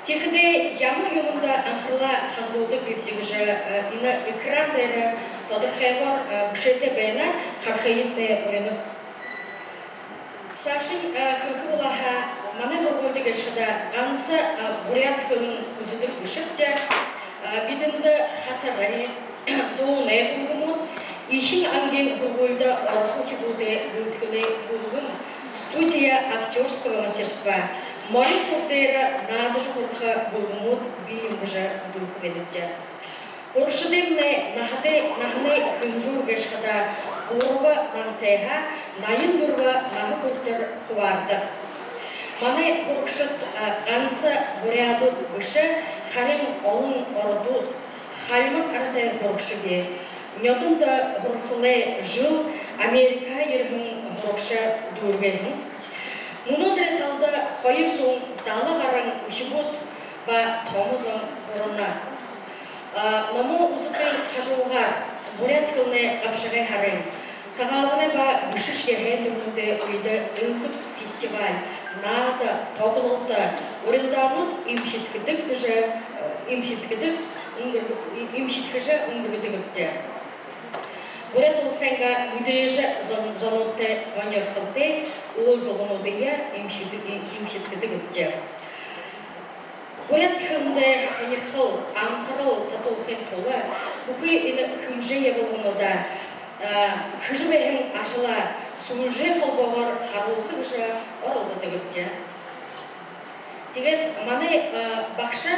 Тиихэдээ ямар юумэндэ анхаралаа хандуулдаг бибди гэжэ, э, энэ экран дээрэ тодорхойгоор, э, бэшээтэй байна, харахыетнай уринаб. Саашань, э, хэлэхэ болоо һаа, манай һургуулида гээшэ хадаа ганса, э, буряад хэлэн үзэдэг бэшэбди, э, бидэндэ хатарай, дуунай бүлгэмүүд, эхин ангиин һургуулида орохо үхибүүдэй бэлэдхэлэй бүлгэм, студия актёрского мастерства, морин хурал дээрэ наадажа һураха бүлгэмүүд бии юм гэжэ мэдүүлхэ байнабди. Һурагшадаймнай наһатай, наһанай хэмжүүр гээшэ хадаа гурба наһатайһаа наян дүрбэ наһа хүрэтэр хубаардаг. Манай һурагшад, а, ганса буряадууд бэшэ, харин олон ородууд, хальмаг арадай һурагша бии. Нёдондо һуралсалай жэл Америкаһаа ерэһэн һурагша дүүргээ һэн. Мүнөөдэрэй талада хоёр зуун далан гаран үхибүүд ба томо зон һурана. А, номоо үзэхын хажуугаар буряад хэлэнэй габшагай һарын, Сагаалганай ба бэшэшье һайндэрнүүдэй үедэ энхэ фестиваль, наада, тоглолто, урилдаанууд эмхидхэдэг гэжэ, э, эмхидхэдэг үнгэр-, эмхидхэжэ үнгэргэдэгбди. Буряад уласайнгаа мэдээжэ зон-, зонуудтай һонирхолтой уулзалгануудые эмхид-, эмхидхэдэгбди. Буряад хэлэндээ һонирхол, анхарал татуулхын тула бүхы энэ хэмжээ ябуулгануудаа хэжэ байһан ажалаа сүлжээ холбоогоор харуулха гэжэ оролдодогбди. Тиигээд манай багша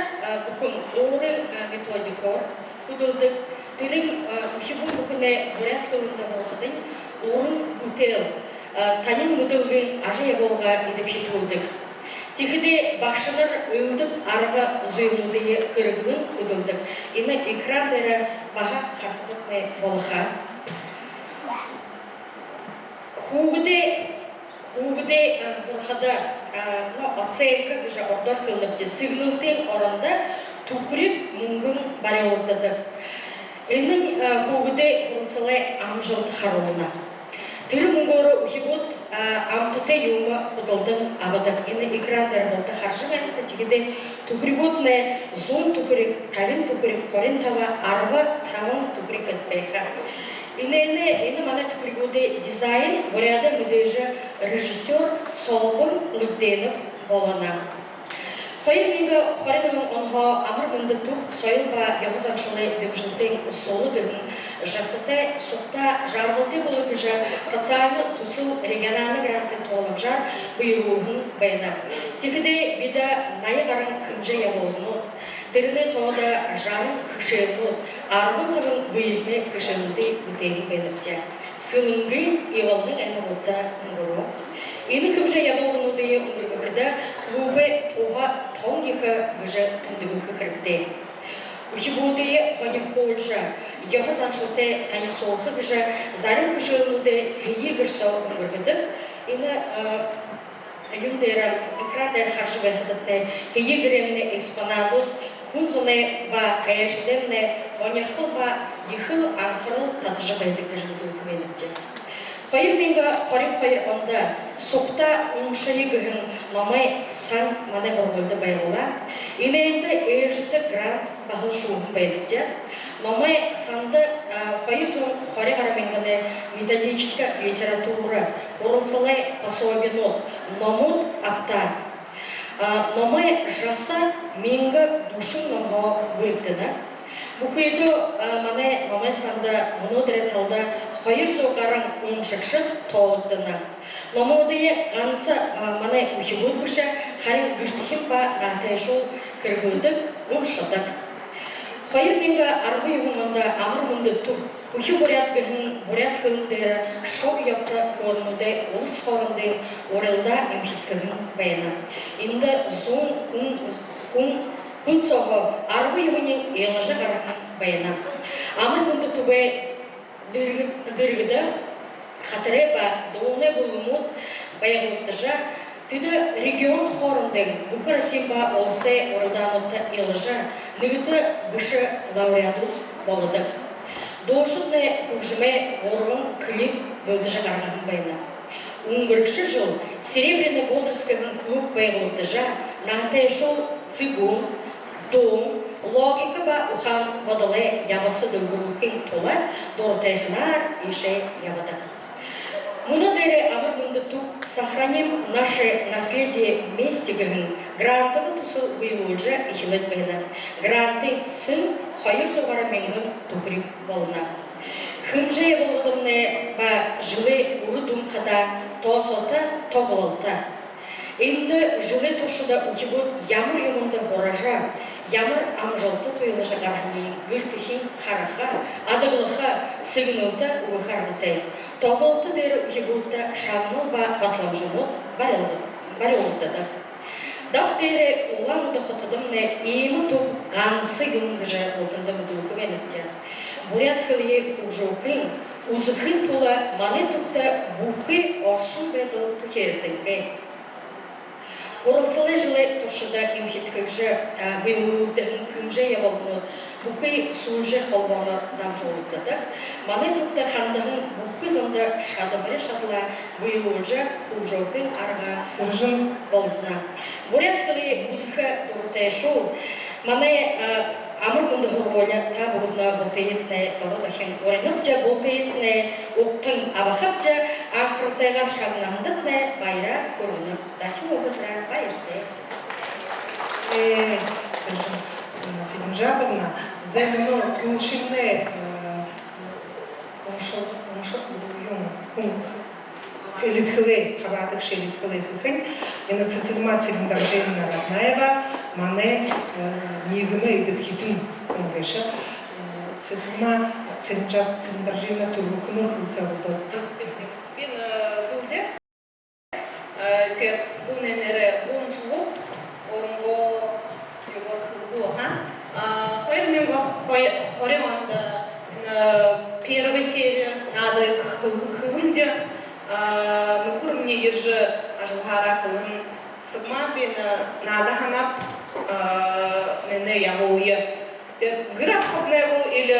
бүхэн өөрын методикоор хүдэлдэг. Тэрэнь үхибүүн бүхэнэй буряад хэлэндэ һурахадань уран бүтээл, танил мэдэлгын ажал ябуулга эдэбхитүүлдэг. Тиихэдээ багшанар элдэб арга зүйнүүдые хэрэглэн хүдэлдэг. Энэ экран дээрэ баһа харахадатнай болохо. Хүүгэдэй, хүүгэдэй һурахада, но, оценка гэжэ ородоор хэлэнэбди, сэгнэлтын орондо түхэриг мүнгэн барюулагдадаг. Энэнь хүүгэдэй һуралсалай амжалта харуулна. Тэрэ мүнгөөрөө үхибүүд амтатай юумэ худалдан абадаг. Энэ экран дээрэ булта хаража байнат. Тиихэдээ түхэригүүднай зуун түхэриг, табин түхэриг, хорин таба, арба табан түхэриг гээд байха. Энэнь, энэ манай түхэригүүдэй дизайн буряадай мэдээжэ режиссёр Солбон Лыгденов болоно. Хоёр мянга хорин нэгэн онһоо «Амар мэндэ, түб» соёл ба ёһо заншалай дэмжэлтын зула гэһэн жасатай, сугтаа жаргалтай болог гэжэ социальна түсэл региональна грантын тооламжаар бэелүүлһэн байна. Тиихэдээ бидэ наян гаран хэмжээ ябуулганууд, тэрэнэй тоодо жаран хэшээлнүүд, арбан табан выезднэ хэшээлнүүдые бүтээһэн байнабди. Сэлэнгын, Ивалгын аймагуудта үнгэрөө. Энэ хэмжээ ябуулгануудые үнгэргэхэдэ клубай туһа тон ехэ гэжэ тэмдэглэхэ хэрэгтэй. Үхибүүдые һонирхуулжа, ёһо заншалтай танилсуулха гэжэ зарим хэшээлнүүдые һэеы гэр соо үнгэргэдэг. Энэ юун дээрэ, экран дээрэ хаража байхадатнай, һэеы гэрэймнай экспонадууд хүн зоной ба айлшадаймнай һонирхол ба ехэл анхарал татажа байдаг гэжэ мэдүүлхэ байнабди. Хоёр мянга хорин хоёр ондо «Сугтаа уншая» гэһэн номой сан манай һургуулида байгуулаа. Энээндэ ээлжээтэ грант баһал шүүһэн байнабди. Номой санда хоёр зуун хорин гаран мянганай методическа литература, һуралсалай пособинууд, номууд абтаа. Номой жаса мянга дүшэн номһоо бүригдэнэ. Бүхыдөө манай номой санда мүнөөдэрэй талда хоёр зуу гаран уншагша тоологдоно. Номуудые ганса манай үхибүүд бэшэ, харин гэртэхин ба наһатайшуул хэрэглэдэг, уншадаг. Хоёр мянга арбан юһэн ондо «Амар мэндэ, түб», «Хүхи буряад» гэһэн буряад хэлэн дээрэ шог ябата хөөрэлнүүдэй улас хоорондын урилдаа эмхидхэһэн байна. Эндэ зуун хүн, хүн, хүн сооһоо арбан юһэниинь илажа гараһан байна. «Амар мэндэ, түб» дэргэ-, дэргэдэ хатарай ба дуунай бүлгэмүүд байгуулагдажа, тэдэ регион хоорондын, бүхы Россиин ба уласай урилдаануудта илажа, нэгэтэ бэшэ лауреадууд болодог. Дуушаднай хүгжэмэй гурбан клип бэлдэжэ гаргаһан байна. Үнгэрэгшэ жэл «Серебряный возраст» гэһэн клуб байгуулагдажа, наһатайшуул, цыгун, дуун, логика ба ухаан бодолой ябаса дэлгэрүүлхын тула дуратайханаар иишээ ябадаг. Мүнөө дээрээ «Амар мэндэ, түб», «Сохраним наше наследие вместе» гэһэн грантово түсэл бэелүүлжэ эхилээд байна. Грантын сэн хоёр зуу гаран мянган түхэриг болоно. Хэмжээ болгодомнай ба жэлэй үрэ дүн хадаа тооһоото тоглолто. Эндэ жэлэй туршада үхибүүд ямар юумэндэ һуража, ямар амжалта туйлажа гараһаниинь гэртэхин хараха, адаглаха, сэгнэлтэ үгэхэ аргатай. Тоглолто дээрэ үхибүүдтэ шагнал ба баталамжанууд барюулда-, барюулагдадаг. Даб дээрээ Улаан-Үдэ хотодомнай иимэ түб ганса юм гэжэ бултанда мэдүүлхэ байнабди. Буряад хэлэеэ хүгжөөхын, үзэхын тула манай түбтэ бүхы оршон байдал түхеэрэгдэнхэй. Һуралсалай жэлэй туршада эмхидхэгшэ, а, бэлдүүлэгдэһэн хэмжээ ябуулганууд бүхы сүлжээ холбооноор дамжуулагдадаг. Манай түбтэ хандаһан бүхы зондо шадабари шадалаа бэелүүлжэ, хүгжөөхын арга сэржэн болдоно. Буряад хэлэеэ үзэхэ дуратайшуул, манай, а, «Амар мэндэ» һургуули, та бүгэдэнээ бултыетнай доро дахин уринабди, бултыетнай угтан абахабди, анхаралтайгаар шагнаһандатнай баяраа хүргэнэб. Дахин уулзатараа баяртай. Э, Цэжэн-, э, Цэжэнжаповна, зай, мүнөө түлшэмнай, э, Уншал, уншал, юм, хүн, элидхэлээ, хабаадагша элидхэлээ хэхэнь, энэ Цыцыгма Цырендоржиевна Раднаева манай, э, ниигэмэй эдэбхитэн хүн гээшэ. Э, Цыцыгма Цыренжа-, Цырендоржиевна түрүүхэнөөр хэлэхэ болоо. Би, э, хэлэе. Э, тэрэ бү нээрээ Гуншугу, Оронгоо, Егор Хургу, ага. А, хоёр мянга хорин ондо, э, первая серия наада хэ-, хэһэмди, а, нүхэрни ерэжэ ажалаараа хэлэһэн: «Цыцыгма, би на-, наада һанааб, а, нэнэ ябуулая». Тэрэ гэр абахатнай гү или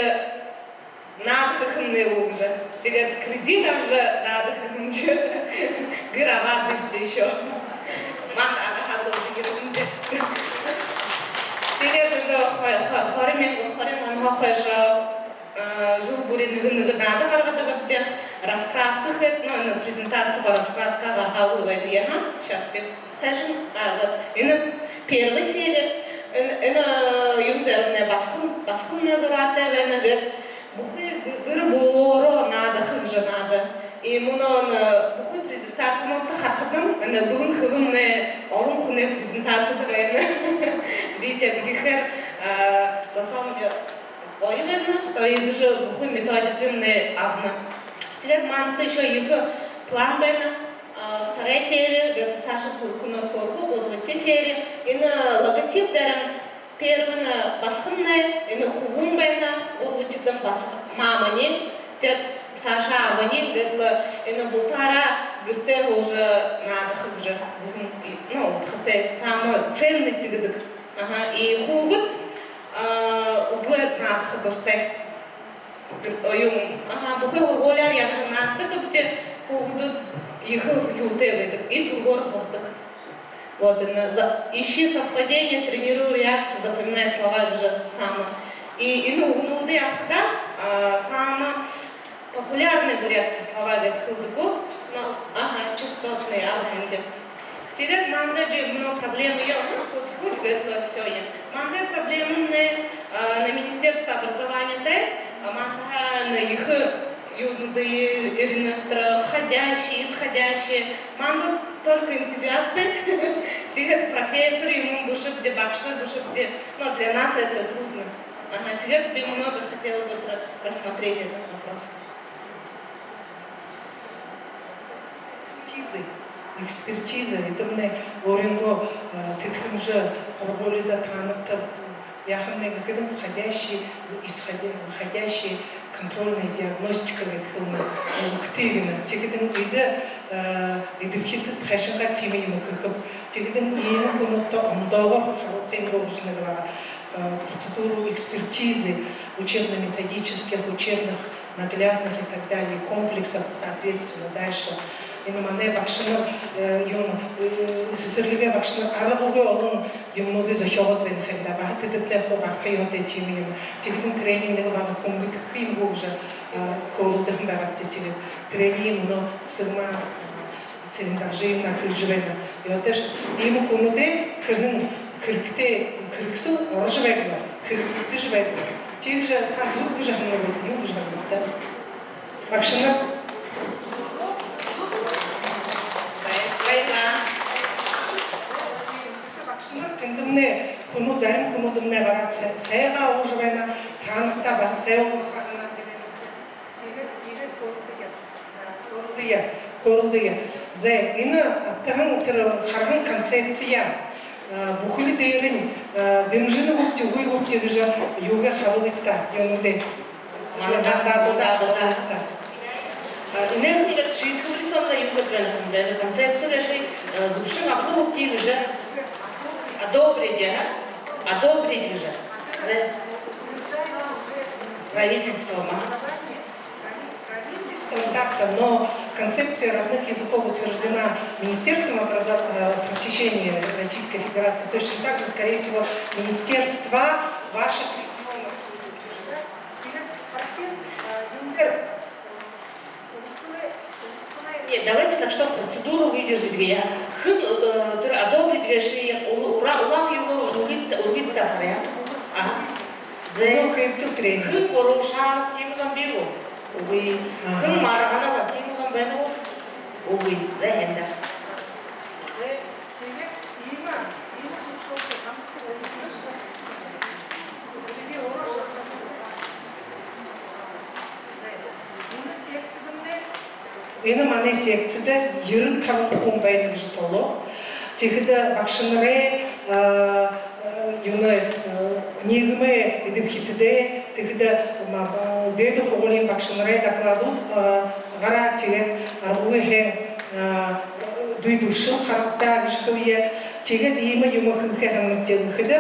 наада хэхэмнай гү гэжэ. Тиигээд кредит абажа наада хэһэмди. Гэр абаабди ещё. Манда ага хазалди гэрэмди. Тиигээд энэ хо-, хо-, хорин мянга хорин онһоо хойшо, э, жэл бүри нэгэ, нэгэ наада гаргадагбди. Раскраска хээд, ну, энэ презентаци, раскраска гаргаагүй байдаг. Ага, сейчас би хайшан, а, вот, энэ первая серия, энэ, энэ, юун дээрэнь, басаган, басаганай зураатай байна гээд, бүхы гы-, гэр бүлөөрөө наада хэжэ наада. И мүнөө, э, бүхы презентацинуудта харахадам, энэ Бэлэн хэлэмнай олон хүнэй презентацида байна. Би тиигээд ехээр, э, за соо гоё байна, что иигэжэ бүхы методикыень абана. Тиигээд манда ещё ехэ план байна. А, вторая серия, гээд саашаа хүргэнэ, хүргэнэ, гурбадахи серия. Энэ логотип дээрэнь первыйнь басаганай, энэ хүбүүн байна, гурбадахидань басаг-, маманиинь, тиигээд саашаа абаниинь, гээд лэ энэ бултаараа гэртээ уже наадаха гэжэ, ну, удхатай, самые ценности гэдэг. Ага, и хүүгэд, а, үзэлээд наадаха дуратай. Юм, ага, бүхы һургуулияар ябажа наададагбди, хүүгэдүүд ехэ хүхюутэй байдаг, и түргөөр һурадаг. Вот, энэ за-, ищи совпадение, тренируй реакции, запоминай слова гэжэ самые. И энэ үгэнүүдые абахадаа, а, самые популярные бурятские слова гээд хэлэдэг гү? Ну, ага, частотные, аргументэ. Тиигээд манда би мүнөө проблема яа, ну, хоть, хоть гээд лэ всё яа. Манда проблема на, а, на Министерство образования, да, а, манда на ехэ юунүүдые, ирнэ, входящие, исходящие. Манда только энтузиасты. Тиигээд профессор юумэн бэшэбди, багша бэшэбди. Но для нас это трудно. Ага, тиигээд би много хотела бы про-, просмотреть этот вопрос. Экспертизы, экспертиза, эдэмнай өөрынгөө, э, тэдхэмжэ, һургуулида таанадта яахамнай гэхэдэнь, входящий, исходя-, входящий контрольная диагностика гээд хэлэнэ, үгтэйгэнэ. Тиихэдэнь эдэ, э, эдэбхитэд хайшан гээ тиимэ юумэ хэхэб. Тиихэдэнь иимэ хүнүүдтэ ондоогоор харуулха юм гү гэжэ нэгэ байгаа. Э, процедуру экспертизы учебно-методических, учебных, наглядных и так далее, комплексов, соответственно, дальше. Энэ манай багшанар, э, юун, э, сэсэрлигэй багшанар аргагүй олон юумэнүүдые зохёогоод байна ха юм даа. Баһа тэдэндээ хуу гараха ёһотой тиимэ юумэ. Тиихэдэнь тэрэниие нэгэ бага хүнгэдхэхэ юм гү гэжэ, э, хөөрэлдэһэн байгаабди. Тиигээд тэрэниие мүнөө Цыцыгма Цырендоржиевна хэлэжэ байна. Ёһотойш, иимэ хүнүүдэй хэһэн хэрэгтэ, хэрэгсэл орожо байдаг, хэрэглэгдэжэ байдаг. Тиигэжэ та зүб гэжэ һанана гүт, юун гэжэ һанана гүт? Багшанар. Байна. Багшанар, тэндэмнай хүнүүд, зарим хүнүүдэмнай гараад сай-, сайгаа уужа байна, таанадта баһа сай ууха һанаад байна. Тиигээд, тиигээд хөөрэлдэе. Хөөрэлдэе, хөөрэлдэе. Зай, энэ абтаһан, тэрэ хараһан концепция, а, бүхэли дээрэнь, а, дэмжэнэ гүбди, үгы гүбди гэжэ юугээ харуулыт даа, юунүүдээ. Мандатуудаа, мандатуудаа харуулыт даа. А, энээхэн гээд шиидхэбэри соомнай юу гээд байна һэн бэ? Концепци гээшэ, а, зүбшэн абаха гүбди гэжэ. Одобрить, а? Одобрить гэжэ. Зай. Правительство, ага. Правительством так-то, но концепция родных языков утверждена Министерством образо-, э, просвещения Российской Федерации. Точно так же, скорее всего, министерства ваших регионов будет утверждать. Нет, давайте так, что процедуру выдержите. Яа, хэн, э, тэрэ одобрить гээшые, у-, ура-, улаан юугээ үргыт, үргыт даа, харая. Ага. Зэ. Ну, хэн тэрэ тренер. Хэн буруушааб, тиимэ зон бии гү? Үгы. Аха. Хэн маргана бэ? Тиимэ зон байна гү? Үгы. За, һайн даа. Зэ, тиигээд иимэ, иимэ зүбшөөлтэ хамта болоно. Тиигээд өөрөө шалгажа. Зэ, энэ секцидэмнай Энэ манай секцида ерэн табан хүн байна гэжэ тоолоо. Тиихэдэ багшанарай, а, а, юунэй, а, ниигэмэй эдэбхитэдэй, тиихэдэ, ма-, а, дээдэ һургуулиин багшанарай докладууд, а, гараа, тиигээд аргагүй һайн, а, дүй дүршэл харагдаа гэжэ хэлэе. Тиигээд иимэ юумэ хэлэхэ һананаб гэхэдэ,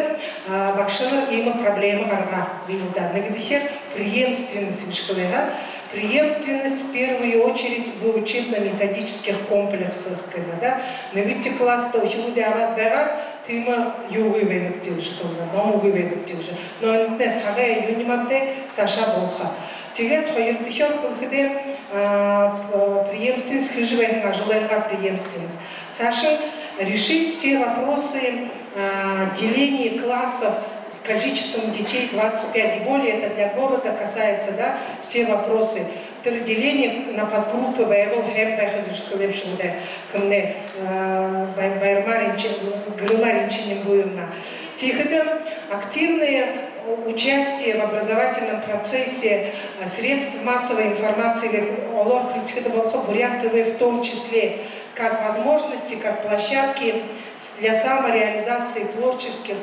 а, багшанар иимэ проблема гаргаа гээл даа. Нэгэдэхеэр преемственность гэжэ хэлэе, а. Преемственность в первую очередь в учебно-методических комплексах, гэдэг, да. Нэгэтэ класста үхибүүдые абаад байгаад, тиимэ юугүй байнабди гэжэ хэлэнэ, номгүй байнабди гэжэ. Но энэтнай сагай юун юм ааб даа, саашаа болохо. Тиигээд хоёрдохёор хэлэхэдээ, а, п-, преемственность, хэжэ байһан ажалайнгаа преемственность. Саашань решить все вопросы, а, деления классов с количеством детей двадцать пять и более, это для города касается, да, все вопросы. Тэрэ деление на подгруппы байбал һайн байха гэжэ хэлээб шуу даа. Хэмнай, э, Бай-, Баярма Ринчи-, Гэрэлма Ринчинимбуевна. Тиихэдэ активное участие в образовательном процессе, э, средств массовой информации, олоор хэлэхэдэ болохо, Буряад ТВ в том числе, как возможности, как площадки для самореализации творческих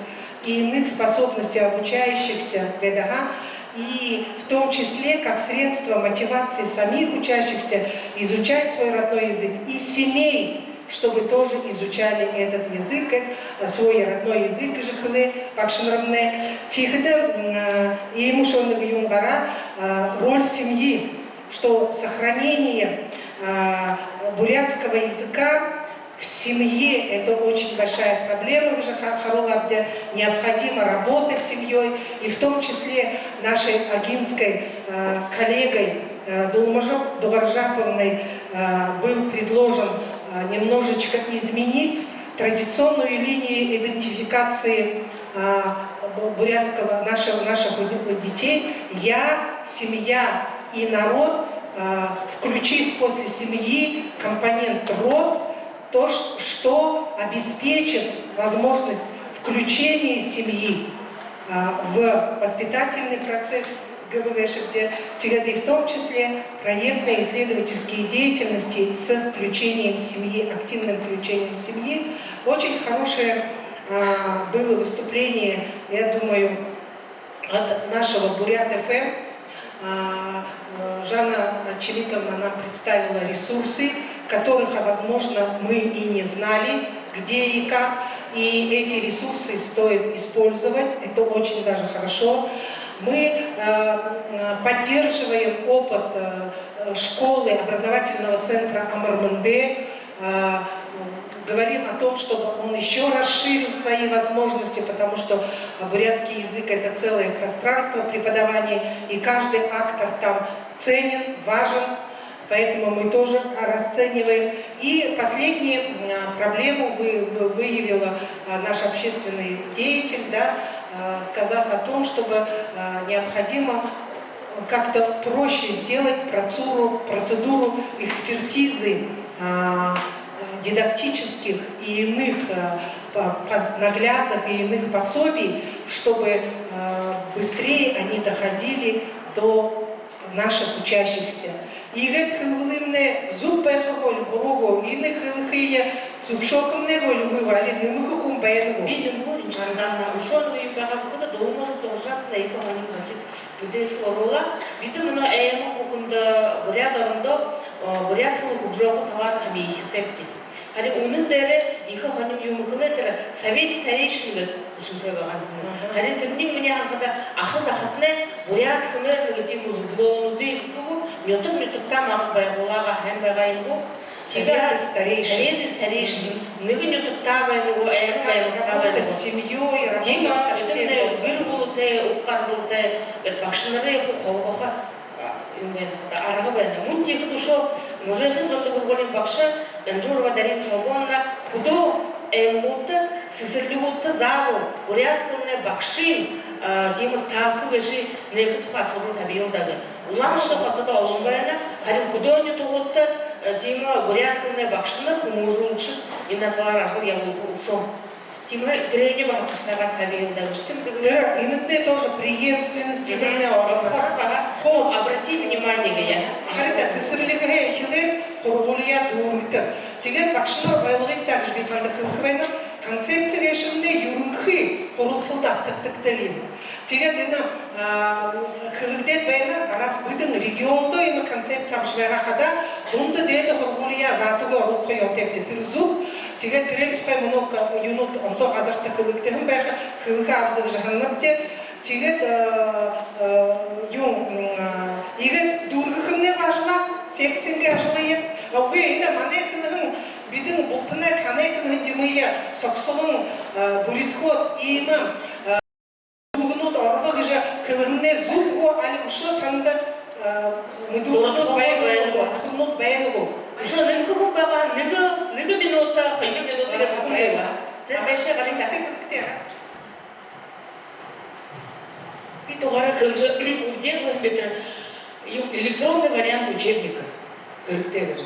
и иных способностей обучающихся, гэдэг, ага, и в том числе как средство мотивации самих учащихся изучать свой родной язык и семей, чтобы тоже изучали этот язык, как, э, свой родной язык гэжэ хэлээ багшанарнай. Тиихэдэ, м, э, иимэ шооног юун гараа, э, роль семьи, что сохранение, э, бурятского языка в семье — это очень большая проблема, уже ха-, харуулаабди, необходима работа с семьей, и в том числе нашей агинской, э, коллегой, э, Дулмажап Дугаржаповной, э, был предложен, э, немножечко изменить традиционную линию идентификации, э, бу-, бурятского, нашего, наших у-, детей. Я, семья и народ, э, включив после семьи компонент род, то, ш-, что обеспечит возможность включения семьи, а, в воспитательный процесс ГБВшек, где тиигээд и в том числе проектно-исследовательские деятельности с включением семьи, активным включением семьи. Очень хорошее, а, было выступление, я думаю, от нашего Бурят ФМ. А, э, Жанна Чимитовна нам представила ресурсы, которых, а, возможно, мы и не знали, где и как. И эти ресурсы стоит использовать, это очень даже хорошо. Мы, э, э, поддерживаем опыт, э, э, школы, образовательного центра Амар Мэндэ, а, м, говорим о том, чтобы он ещё расширил свои возможности, потому что, а, бурятский язык — это целое пространство преподавания, и каждый актор там ценен, важен, поэтому мы тоже, а, расцениваем. И последнюю, м, а, проблему вы-, вы-, выявила, а, наш общественный деятель, да, а, сказав о том, чтобы, а, необходимо как-то проще сделать процедуру, процедуру экспертизы, а, дидактических и иных, а, по-, по-, наглядных и иных пособий, чтобы, а, быстрее они доходили до наших учащихся. Иигээд хэлэбэлнай зүб байха гү, буруу гү, энэ хэлэхые зүбшөөхэмнай гү, үгы гү, али нэмэхэ хүн байна гү? Би нэмэхэ гү, энэ шандарна үшөө нэгэ юм байгаа гэхэдэ, Дулмажап Дугаржаповна ехэ һонин зохид, мэдээсэл оруулаа. Бидэ мүнөө аймаг бүхэндэ, Буряад орондо, а, буряад хэлэ хүгжөөхэ талаар комисситэйбди. Харин үнэн дээрээ ехэ һонин юумэ хэнэ, тэрэ совет старейшин гээд хүсэнтэй байгаа юм. Аха. Харин тэрэниие минии харахада, аха захатнай буряад хэлээр нэгэ тиимэ зүблөөнүүдые хуу нютаг нютагтаа магад байгуулаагаа һайн байгаа юм гү? Совет старейшин. Совет старейшин. Мгм. Нэгэ нютагтаа байна гү, аймаг аймагтаа байна гү? Работа с семьёй, работа со всеми. Тиимэ, тиимэ, гэр бүлэтэй, уг гарбалтай, гээд багшанарые хуу холбохо, а, юм байна, арга байна. Мүн тиихэдэ үшөө Можайхын дунда һургуулиин багша Данжурова Дарина Солбоновна хүдөө аймагуудта, сэсэрлигүүдтэ заабол буряад хэлэнэй багшын, а, тиимэ ставка гээшые нээхэ тухай асуудал табиял даа гээд. Улаан-Үдэ хотодо олон байна, харин хүдөө нютагуудта, э, тиимэ буряад хэлэнэй багшанар, хүмүүжүүлэгшэд энэ талаар ажал ябуулха үгы. Тиимэ, тэрээниие баһа тусхайгаар табигты даа, тиимэ. Тэрэ энэтнай тоже преемственность. Мгм. Тиимэ орохо. Хуу. Обратите внимание, гээ. Харин даа, сэсэрлигһээ эхилээд һургуулияа дүүргэдэг. Тиигээд багшанар, ойлгыт даа гэжэ би танда хэлэхэ байнаб. Концепци гээшэмнай юрэнхы һуралсалда абтагдагтай юм. Тиигээд энэ, а, хэлэгдээд байна, араас бидэн региондо энэ концепци абажа байгаа хадаа, дунда дээдэ һургуулияа заатагүй оруулха ёһотойбди, тэрэ зүб. Тиигээд тэрэн тухай мүнөө юунүүд ондоо газарта хэлэгдэһэн байха, хэлэхэ абза гэжэ һананабди. Тиигээд, э, э, юун, м, а, иигээд дүүргэхэмнай ажалаа, секциин ажалые. Үгы, энэ манай хэлэһэн, бидэн бултанай танай хэлэһэн юумые согсолон, э, бүридхөөд, иимэ, э, дүүргэнүүд оробо гэжэ хэлэһэмнай зүб гү, али үшөө танда, э, мэдүүлгэнүүд байна гү, дурдхалнууд байна гү? Үшөө нэмэхэ хүн байгаа, нэгэ, нэгэ минута, хоёр минута. Ага, байна. Зэ, байшаа гарыт даа. Хэрэгтэй, хэрэгтэй. Би тугаараа хэлэжэ үгөө, бэдэрэ, юу, электронный вариант учебника хэрэгтэй гэжэ.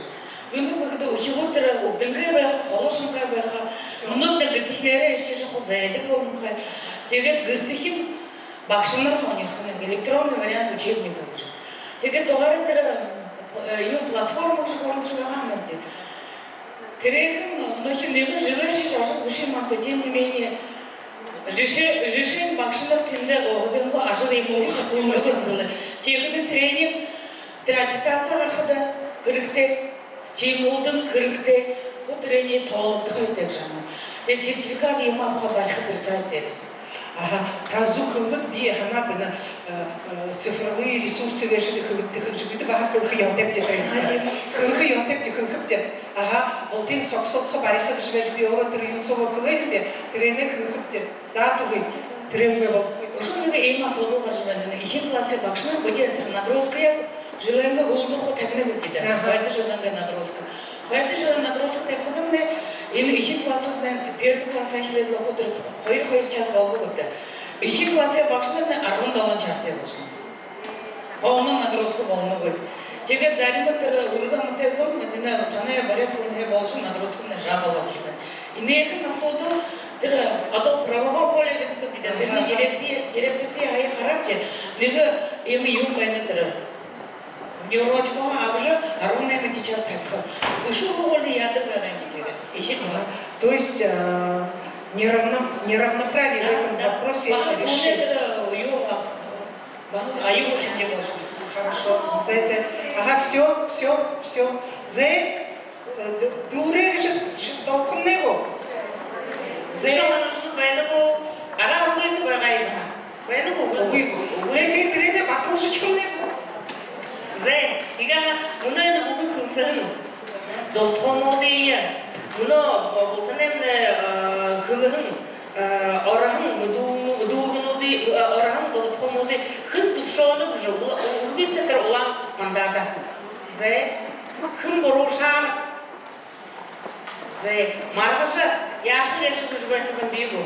Юундэб гэхэдэ, үхибүүд тэрэ үбдэнгүй байха, холо шанхай байха, мүнөө даа гэртэхинээрээ иштэжэ хуу зайдаг болонхой. Тиигээд гэртэхин багшанар һонирхоно электронный вариант учебника гэжэ. Тиигээд тугаараа тэрэ, э, юу, платформа гэжэ хөөрэжэ байгаа юм даа. Тэрээхэн, ну, хин нэгэ жэлэй шэжэ ажал бэшэ юм аа, тем не менее, жэшээ, жэшээнь, багшанар тэндэ өөһэдынгөө ажал юумэ хатуулна гэжэ хэлээ. Тиихэдэнь тэрээниие, тэрэ аттестаци гарахада хэрэгтэй, стимулдань хэрэгтэй, хуу тэрээниие тоологдохо ёһотой гэжэ һананаб. Тиигээд сертификат юумэ абаха, бариха тэрэ сайт дээрэ. Аха, та зүб хэлэбэт, би һанаа байна, э, э, цифровые ресурсы гээшые хэлэгдэхэ гэжэ бидэ баһа хэлэхэ ёһотойбди, тиихэдэ. Аха, тиимэ. Хэлэхэ ёһотойбди, хэлэхэбди. Аха, бултыень согсолхо, бариха гэжэ байжа би өөрөө тэрэ юун соогоо хэлээб би, тэрээнээ хэлэхэбди. За, түгы. Тэрэнгүй бол. Үшөө нэгэ иимэ асуудал гаража байна. Эхин классай багшанар бидэ тэрэ нагрузкаяа жэлэйнгээ һүүлдэ хуу табина гээбди даа. Аха. Хойто жэлэйнгээ нагрузка. Хойто жэлэй нагрузка табихадамнай, энэ эхин классууднай, первый классһаа эхилээд лэ хуу тэрэ хоёр, хоёр час болоо гээбди даа. Эхин классай багшанарнай арбан долоон частай болошоно. Полна нагрузка болоногүй. Тиигээд зариманар тэрэ үргэн амтатай зон, энэ танай буряад хэлэнһээ болошоно, нагрузкамнай жаа болоо гэжэ байна. Энээхэн асуудал, тэрэ одоо правовое поле гэдэг, гэдэг, тэрэнэй директив, директивтэ һая харабди, нэгэ иимэ юун байна тэрэ. Внеурочкоһоо абажа, арбан найман час табиха. Үшөө һургуулиин яадаг байгаа юм тиигээд. Эхин класс. То есть, э, неравно-, неравноправие в этом вопросе решить. Да, да. Баһал үнэн, э, юу, а, баһал аюулгүй шэнги болошоно. Хорошо. Зэ, зэ. Ага, всё, всё, всё. Зэ, э, дүү-, дүүрээ гэжэ ш-, толхомнай гү? Зэ. Үшөө һанамжанар байна гү? Гараа үргөөд байгаа юм аа. Байна гү, үгы гү? Үгы. Зэ, тиигээд тэрэнээ баталжашхамнай. Зэ, тиигээд мүнөө энэ бүхы хэлсэһэн дурдхалнуудые, мүнөө бултанаймнай, э, хэлэһэн, э, ороһон мэдүүл-, мэдүүлгэнүүдые, э, ороһон дурдхалнуудые хэн зүбшөөнэ гэжэ, үл-, үргыт тэрэ улаан мандада. Зэ, хэн буруушаана? Зэ, маргажа яаха гээшэб гэжэ байһан зон бии гү?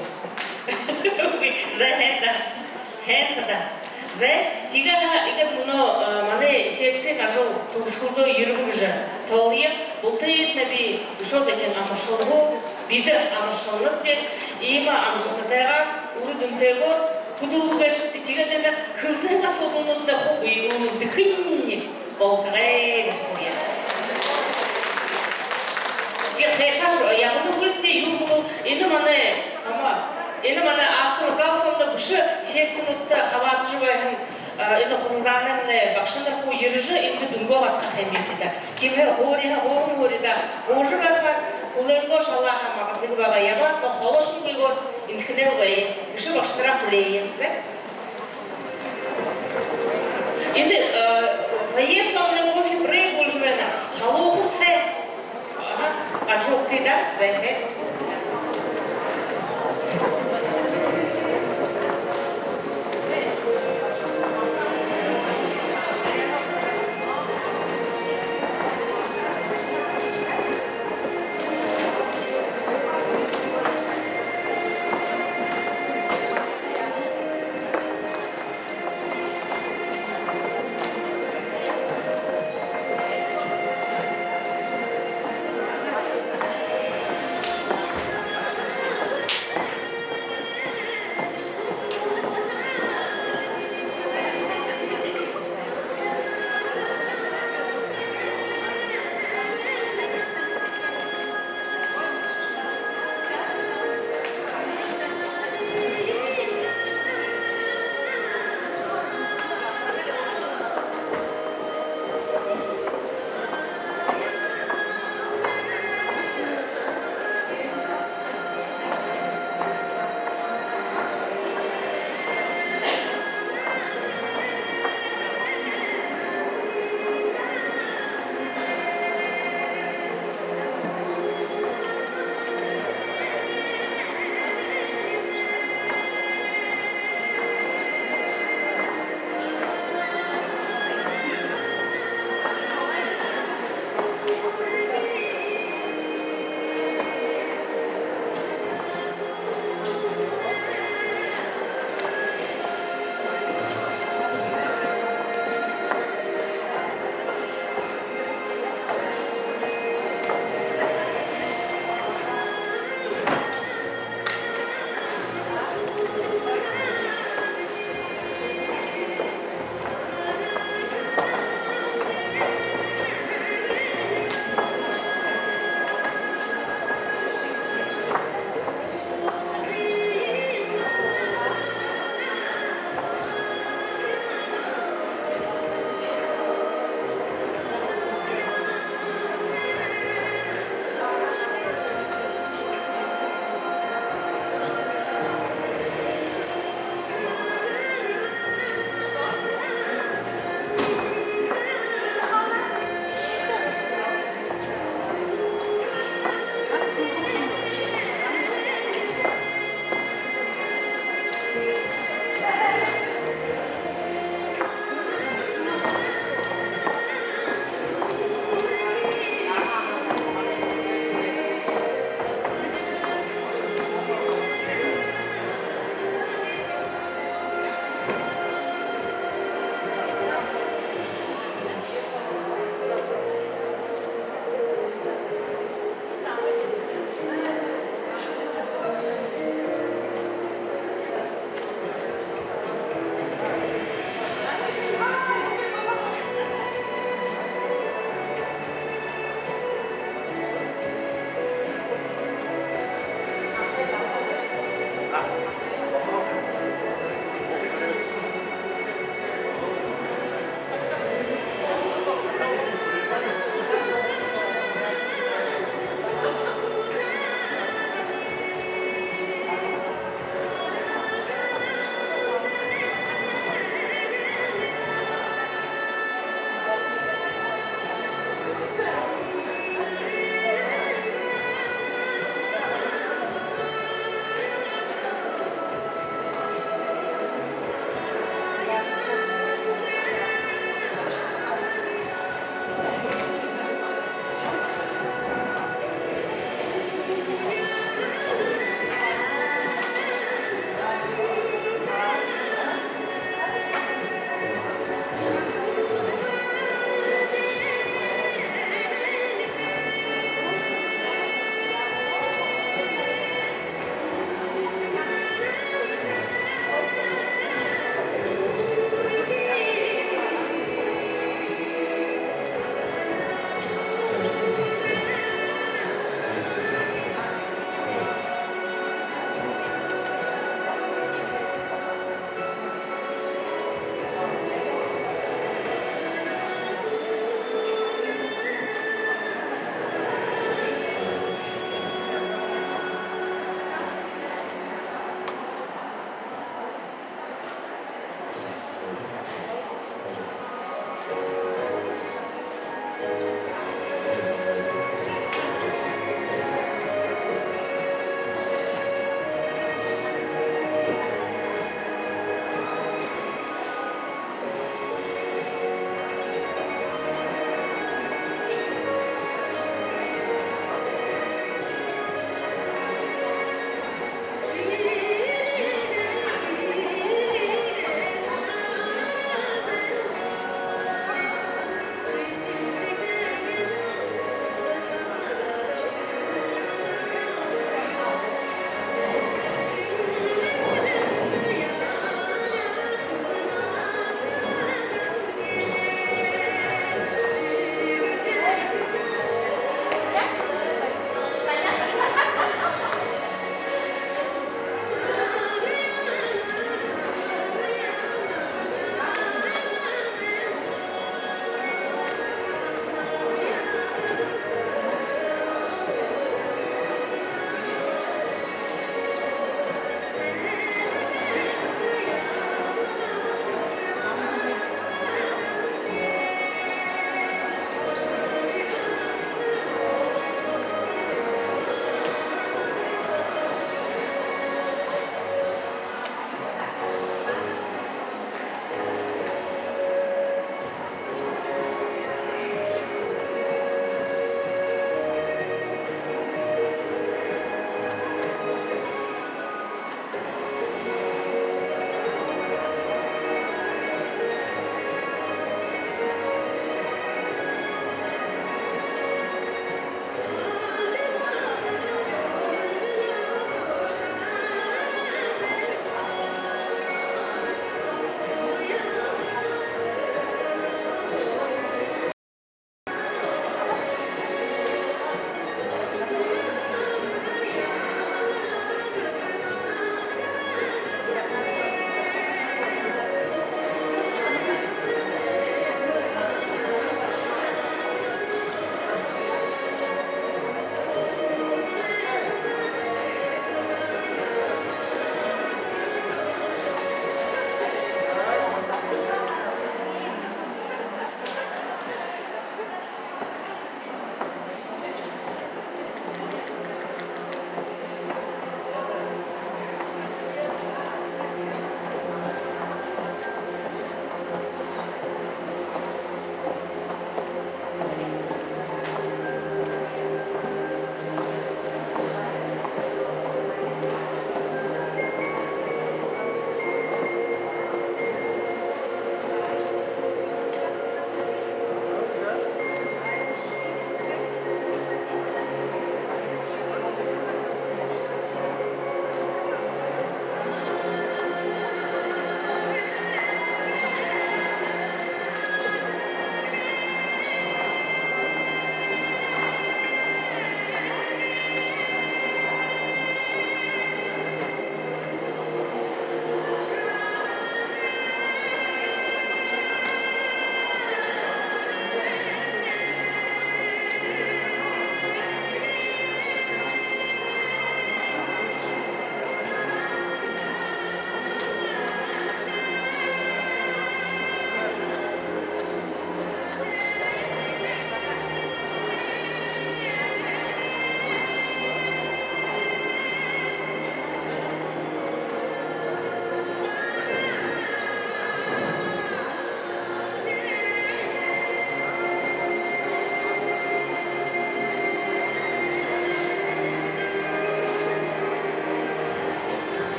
Зэ, һайн даа. Һайн даа. Зэ, тиигээд иигээд мүнөө, э, манай секциин ажал түгэсхэлдөө ерэбэ гэжэ тоолоё. Бултыетнай би үшөө дахин амаршалгал, бидэ амаршалнабди, иимэ амжалтатайгаар, үрэ дүнтэйгөөр хүдэлбэ гээшэбди. Тиигээд энэ хэлсэһэн асуудалнууднай хуу бэелүүлэгдэхэнь болтогой гэжэ хэлэе. Тиигээд хайшааш ябанагүйбди, юуб гэбэл, энэ манай, ама, энэ манай актовый зал соомнай бэшэ секцинүүдтэ хабаадажа байһан, а, энэ хуралдаанаймнай багшанар хуу ерэжэ, эндэ дүнгөө гаргаха юм бибди даа. Тиимэһээ һуури һаа, һуури һаа, һуури даа. Һуужа байхадаа, хүлэйнгөө шалаа һаа, магадгүй байгаа, ябаад, но холошонгүйгөөр эндэхэнээл байя. Бэшэ багшанараа хүлеэе. Зэ? Эндэ, э, фойе соомнай кофе брейк боложо байна. Халуухан сай. Ага, ажуухты даа, зэ, зэ.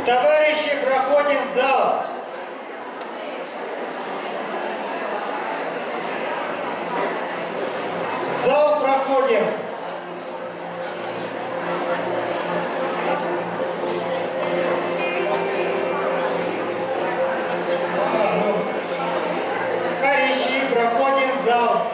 Товарищи, проходим в зал. В зал проходим. А, ну, товарищи, проходим в зал.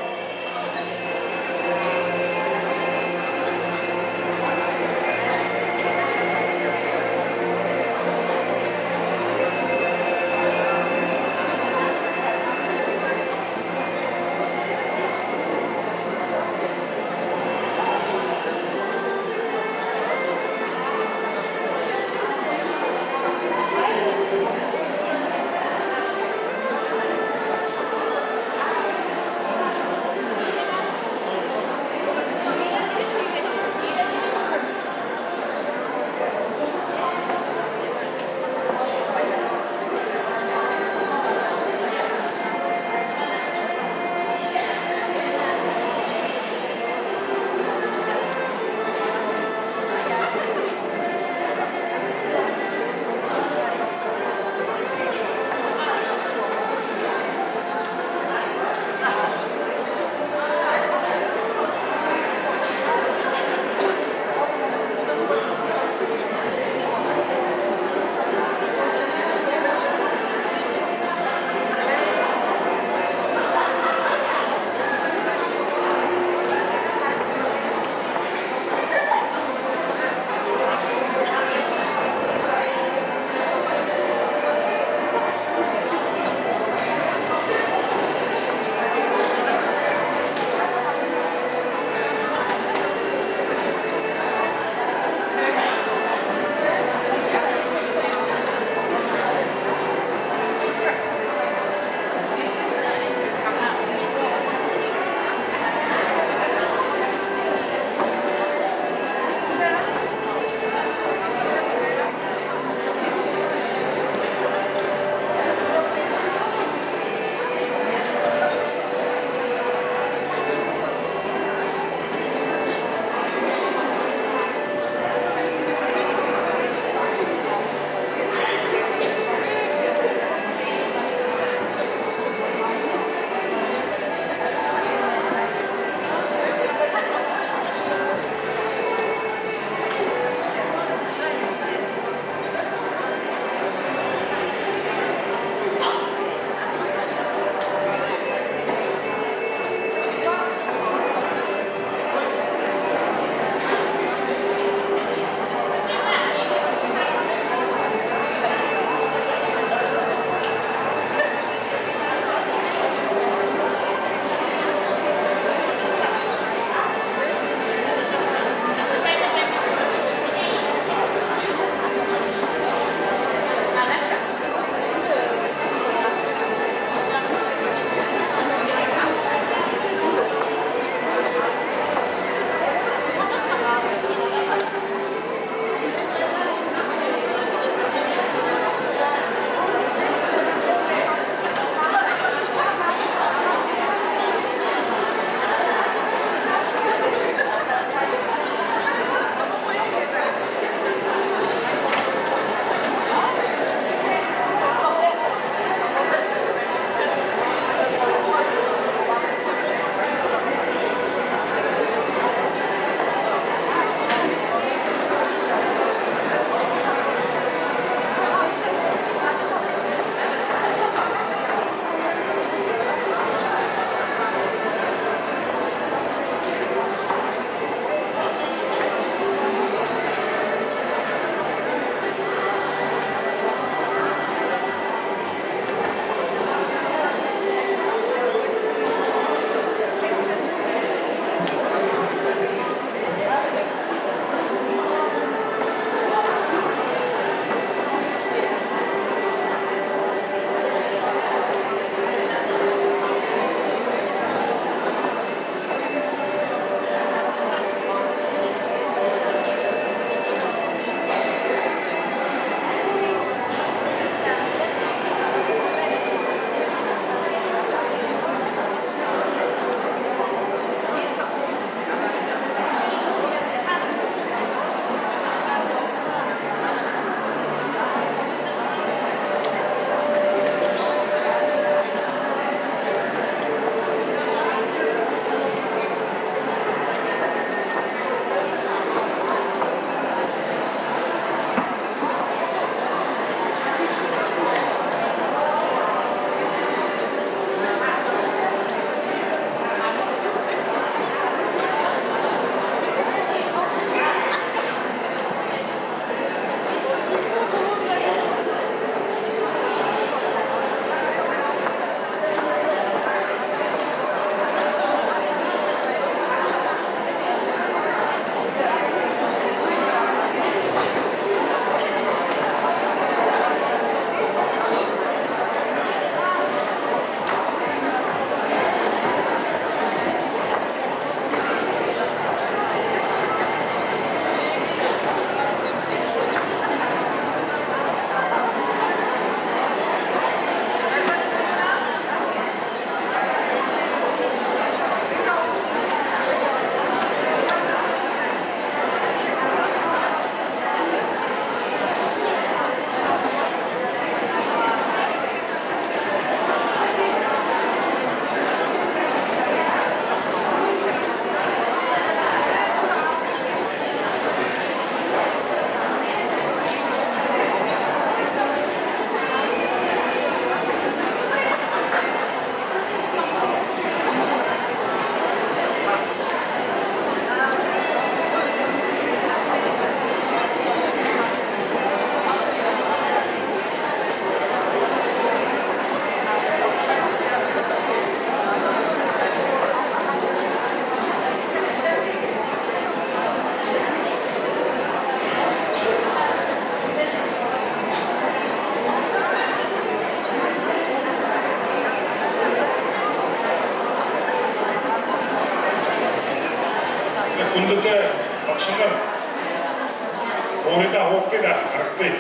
Уридаа, һуугты даа, харагты.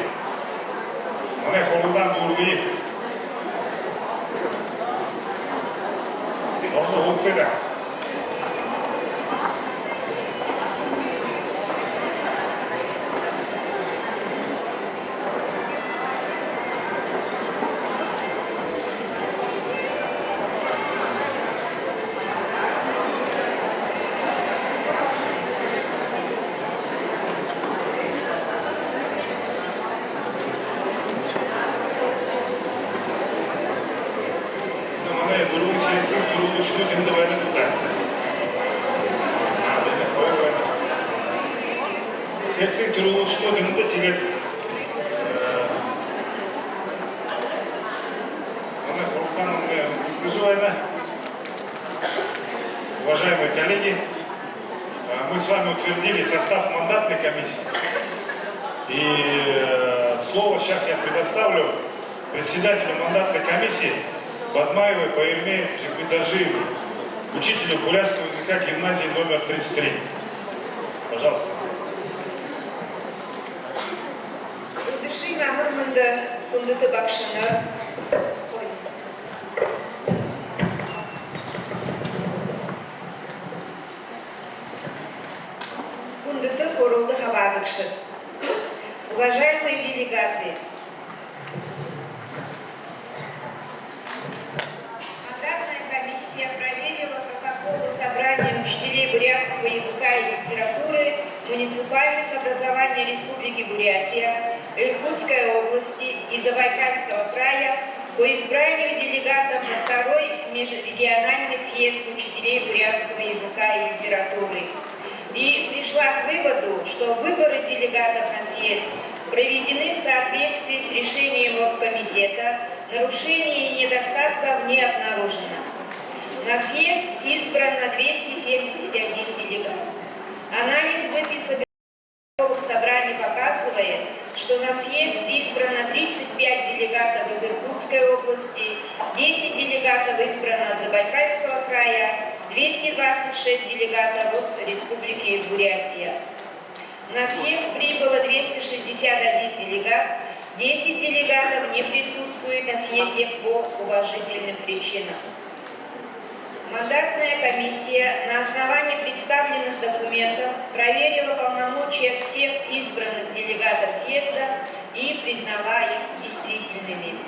Манай хуралдаан дүүргэе. Оржо, һуугты даа. Манай дүрбэн секциин түрүүлэгшэд эндэ байна даа. Секциин түрүүлэгшэд эндэ, тиигээд, э, манай хуралдаан манай үргэлжэ байна. Уважаемые коллеги, э, мы с вами утвердили состав мандатной комиссии. И, э, слово сейчас я предоставлю председателю мандатной комиссии Бадмаевой Пайырме Жигмитдажиевой, учителю бурятского языка гимназии номер тридцать три. Пожалуйста. Үдэшын амар мэндэ, хүндэтэ багшанар. Хүндэтэ хуралда хабаадагшад. Уважаемые делегаты, мандатная комиссия проверила протоколы собрания учителей бурятского языка и литературы муниципальных образований Республики Бурятия, Иркутской области и Забайкальского края по избранию делегатов на второй межрегиональный съезд учителей бурятского языка и литературы и пришла к выводу, что выборы делегатов на съезд проведены в соответствии с решением оргкомитета, нарушений и недостатков не обнаружено. На съезд избрано двести семьдесят один делегат. Анализ выписок собраний показывает, что на съезд избрано тридцать пять делегатов из Иркутской области, десять делегатов избрано от Забайкальского края, двести двадцать шесть делегатов от Республики Бурятия. На съезд прибыло двести шестьдесят один делегат, десять делегатов не присутствует на съезде по уважительным причинам. Мандатная комиссия на основании представленных документов проверила полномочия всех избранных делегатов съезда и признала их действительными.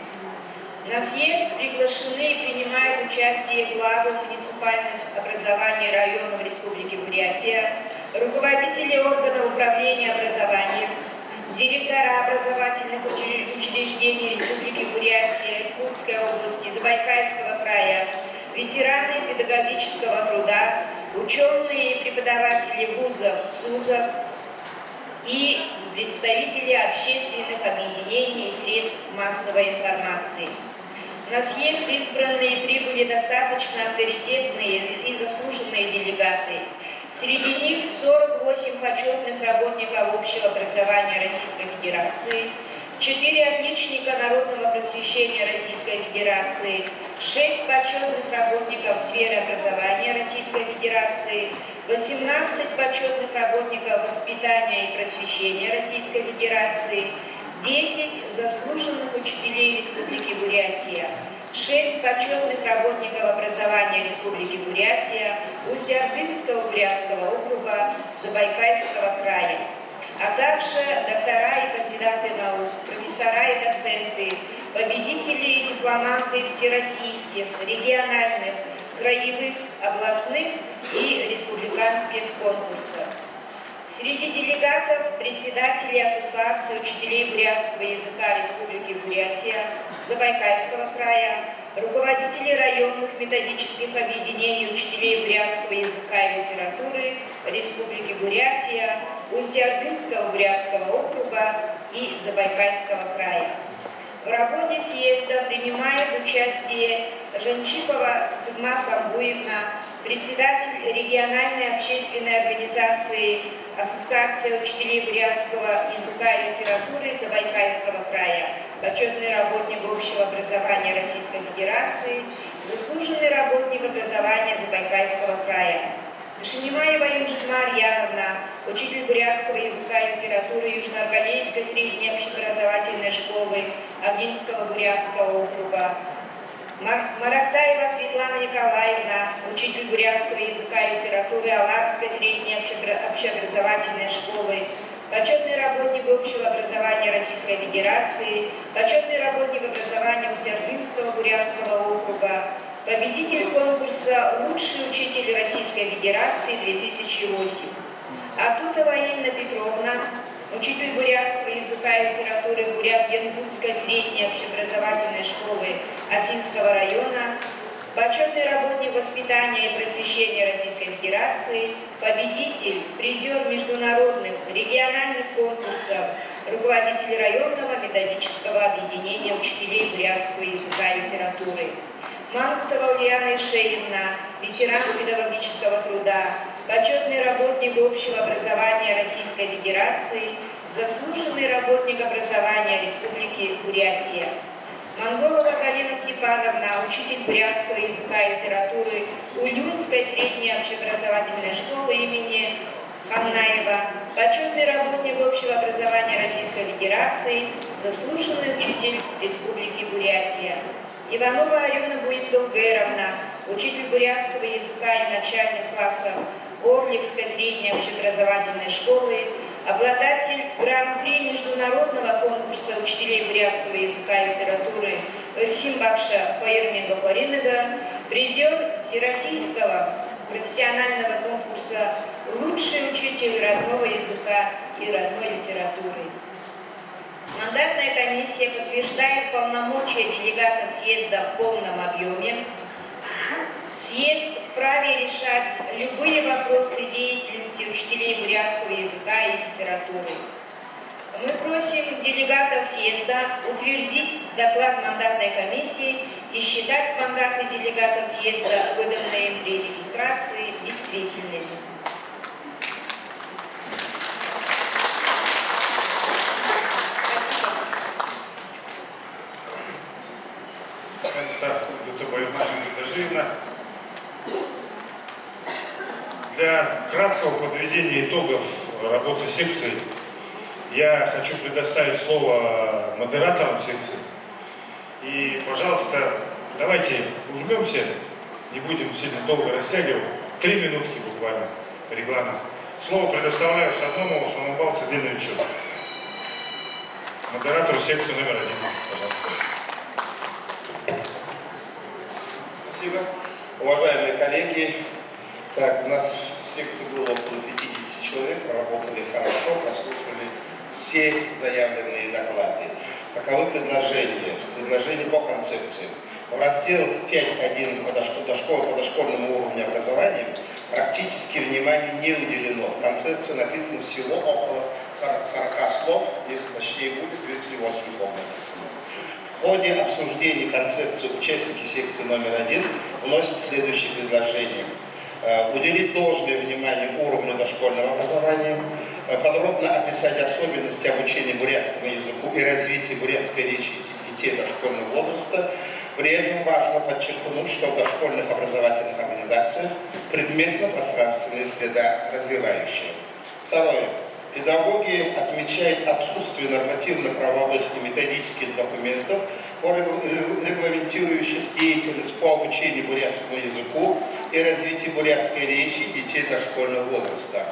На съезд приглашены и принимают участие главы муниципальных образований районов Республики Бурятия, руководители органов управления образованием, директора образовательных учре-, учреждений Республики Бурятия, Иркутской области, Забайкальского края, ветераны педагогического труда, учёные и преподаватели вузов, СУЗов и представители общественных объединений и средств массовой информации. На съезд избранные прибыли достаточно авторитетные и заслуженные делегаты. Среди них сорок восемь почётных работников общего образования Российской Федерации, четыре отличника народного просвещения Российской Федерации, шесть почётных работников сферы образования Российской Федерации, восемнадцать почётных работников воспитания и просвещения Российской Федерации, десять заслуженных учителей Республики Бурятия, шесть почётных работников образования Республики Бурятия, Усть-Ордынского бурятского округа, Забайкальского края, а также доктора и кандидаты наук, профессора и доценты, победители и дипломанты всероссийских, региональных, краевых, областных и республиканских конкурсов. Среди делегатов председатели Ассоциации учителей бурятского языка Республики Бурятия, Забайкальского края, руководители районных методических объединений учителей бурятского языка и литературы Республики Бурятия, Усть-Ордынского бурятского округа и Забайкальского края. В работе съезда принимает участие Жанчипова Цыцыгма Самбуевна, председатель региональной общественной организации Ассоциация учителей бурятского языка и литературы Забайкальского края, почётный работник общего образования Российской Федерации, заслуженный работник образования Забайкальского края. Шинимаева Южит Марьяновна, учитель бурятского языка и литературы Южноаргалейской средней общеобразовательной школы Авдеевского бурятского округа. Мар-, Марактаева Светлана Николаевна, учитель бурятского языка и литературы Аларской средней общеобра-, общеобразовательной школы, почётный работник общего образования Российской Федерации, почётный работник образования Усть-Ордынского бурятского округа, победитель конкурса «Лучший учитель Российской Федерации две тысячи восемь. Атутова Инна Петровна, учитель бурятского языка и литературы Бурят-Янгутской средней общеобразовательной школы Осинского района, почётный работник воспитания и просвещения Российской Федерации, победитель, призёр международных, региональных конкурсов, руководитель районного методического объединения учителей бурятского языка и литературы. Мангутова Ульяна Ишеевна, ветеран педагогического труда, почётный работник общего образования Российской Федерации, заслуженный работник образования Республики Бурятия. Монголова Галина Степановна, учитель бурятского языка и литературы Улюнской средней общеобразовательной школы имени Ханнаева, почётный работник общего образования Российской Федерации, заслуженный учитель Республики Бурятия. Иванова Арюна Буйдулгеровна, учитель бурятского языка и начальных классов Орликской средней общеобразовательной школы, обладатель гран-при международного конкурса учителей бурятского языка и литературы Эрхим багша Фаермега Фаринега, призёр Всероссийского профессионального конкурса «Лучший учитель родного языка и родной литературы». Мандатная комиссия подтверждает полномочия делегатов съезда в полном объёме. Съезд вправе решать любые вопросы деятельности учителей бурятского языка и литературы. Мы просим делегатов съезда утвердить доклад мандатной комиссии и считать мандаты делегатов съезда, выданные при регистрации, действительными. Спасибо. Так, это Баймаева Надежда. Для краткого подведения итогов работы секции я хочу предоставить слово модераторам секции. И, пожалуйста, давайте ужмёмся, не будем сильно долго растягивать. Три минутки буквально, регламент. Слово предоставляю Садному Усманбалу Садиновичу, модератору секции номер один, пожалуйста. Спасибо. Уважаемые коллеги, так, у нас в секции было около пятидесяти человек, поработали хорошо, прослушали все заявленные доклады. Таковы предложения. Предложения по концепции. В раздел пять один по дошко-, дошко-, по дошкольному уровню образования практически внимания не уделено. В концепции написано всего около сорока, сорока слов, если точнее будет, тридцать восемь слов написано. В ходе обсуждения концепции участники секции номер один вносят следующие предложения. Э, уделить должное внимание уровню дошкольного образования, э, подробно описать особенности обучения бурятскому языку и развития бурятской речи детей дошкольного возраста. При этом важно подчеркнуть, что в дошкольных образовательных организациях предметно-пространственная среда развивающая. Второе. Педагоги отмечают отсутствие нормативно-правовых и методических документов, по регу-, регламентирующих деятельность по обучению бурятскому языку и развитию бурятской речи детей дошкольного возраста.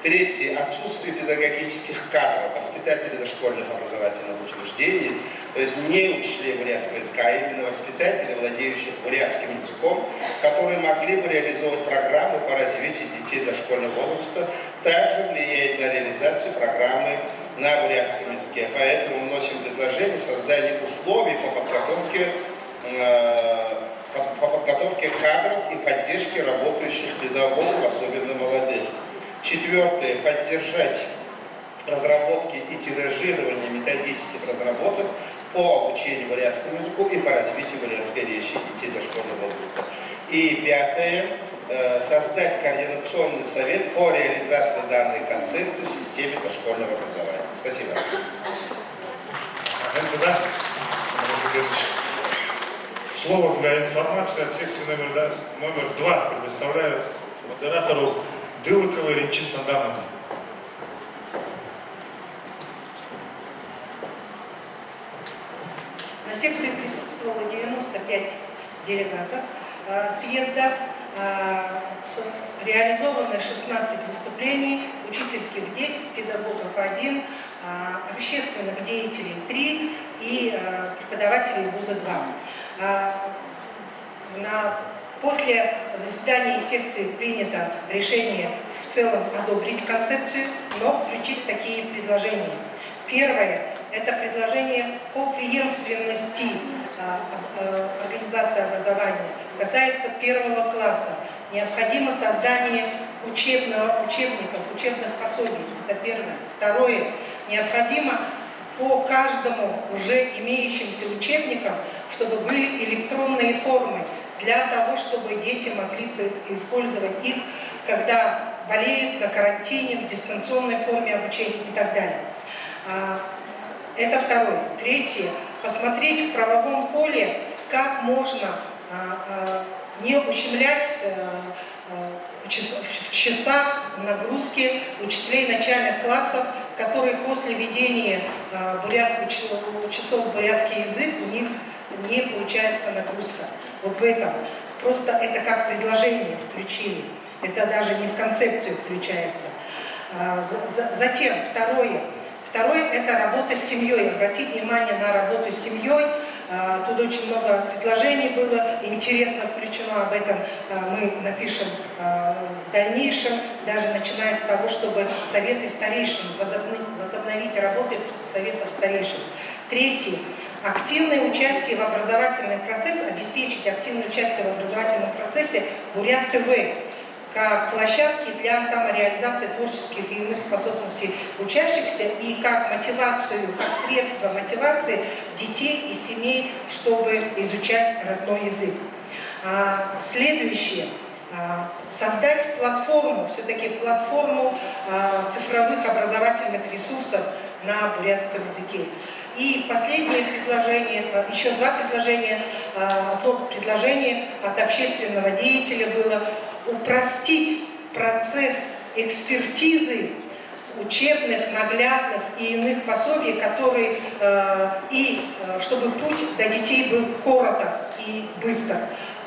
Третье. Отсутствие педагогических кадров, воспитателей дошкольных образовательных учреждений, то есть не учителей бурятского языка, а именно воспитателей, владеющих бурятским языком, которые могли бы реализовывать программы по развитию детей дошкольного возраста, также влияет на реализацию программы на бурятском языке. Поэтому вносим предложение создания условий по подготовке, э, по, по подготовке кадров и поддержке работающих педагогов, особенно молодых. Четвёртое. Поддержать разработки и тиражирование методических разработок по обучению бурятскому языку и по развитию бурятской речи детей дошкольного возраста. И пятое. Э, создать координационный совет по реализации данной концепции в системе дошкольного образования. Спасибо. Энтэ да, Роман Сергеевич. Слово для информации от секции номер, да, номер два предоставляю Модератору Дылыковой Ринчин Сандановне. На секции присутствовало девяносто пять делегатов, э, съезда. Э, с-, реализовано шестнадцать выступлений, учительских десять, педагогов один, э, общественных деятелей три и, э, преподавателей вуза два. Э, на, после заседания секции принято решение в целом одобрить концепцию, но включить такие предложения. Первое. Это предложение по преемственности, а, об-, э, организации образования. Касается первого класса. Необходимо создание учебного, учебников, учебных пособий. Это первое. Второе. Необходимо по каждому уже имеющимся учебникам, чтобы были электронные формы, для того, чтобы дети могли п-, использовать их, когда болеют, на карантине, в дистанционной форме обучения и так далее. А, это второе. Третье. Посмотреть в правовом поле, как можно, а, а, не ущемлять, э, э, в час-, в часах нагрузки учителей начальных классов, которые после ведения, э, бурят-, уч-, часов бурятский язык, у них не получается нагрузка. Вот в этом. Просто это как предложение включили. Это даже не в концепцию включается. А, за-, за-, затем, второе. Второе, это работа с семьёй. Обратить внимание на работу с семьёй. А, тут очень много предложений было интересно включено. Об этом, а, мы напишем, а, в дальнейшем, даже начиная с того, чтобы советы старейшин, возобн-, возобновить работы с-, советов старейшин. Третье. Активное участие в образовательном процессе, обеспечить активное участие в образовательном процессе Бурят ТВ как площадки для самореализации творческих и иных способностей учащихся и как мотивацию, как средство мотивации детей и семей, чтобы изучать родной язык. А, следующее. А, создать платформу, всё-таки платформу, а, цифровых образовательных ресурсов на бурятском языке. И последнее предложение, а, ещё два предложения. А, одно предложение от общественного деятеля было упростить процесс экспертизы учебных, наглядных и иных пособий, которые, э, и, э, чтобы путь до детей был короток и быстр.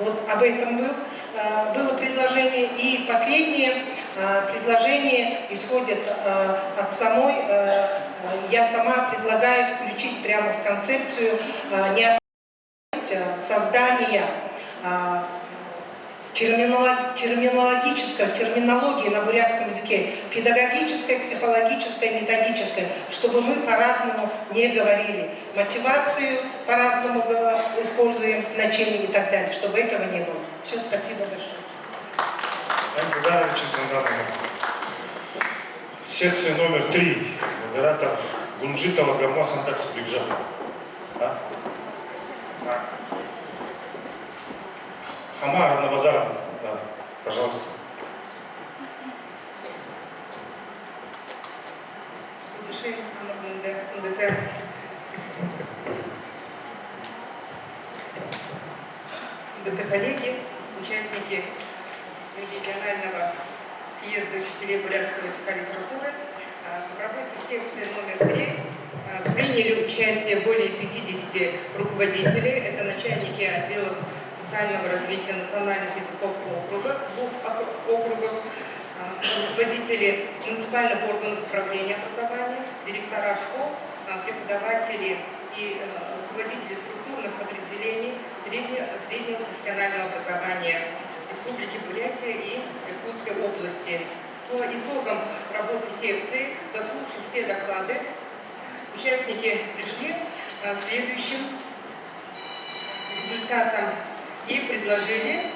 Вот об этом был, э, было предложение. И последнее, э, предложение исходит, э, от самой, э, я сама предлагаю включить прямо в концепцию, э, необходимость, э, создания, э, терминолог-, терминологической, терминологии на бурятском языке, педагогической, психологической, методической, чтобы мы по-разному не говорили, мотивацию по-разному г-, используем в значении и так далее, чтобы этого не было. Всё, спасибо большое. Секция номер три. Модератор Гунджитова Гамла Хандак Субикжан. Да? Хамаа Ранабазаровна, да, пожалуйста. Гудышев Амармунда, Мунда. Мунда, коллеги, участники межрегионального съезда учителей бурятского языка и литературы. А, в работе секции номер три, а, приняли участие более пятидесяти руководителей. Это начальники отделов социального развития национальных языков округа, двух окру-, округов, а, руководители муниципальных органов управления образования, директора школ, а, преподаватели и, э, руководители структурных подразделений средне-, среднего профессионального образования Республики Бурятия и Иркутской области. По итогам работы секции, заслушав все доклады, участники пришли, э, к следующим результатам и предложили,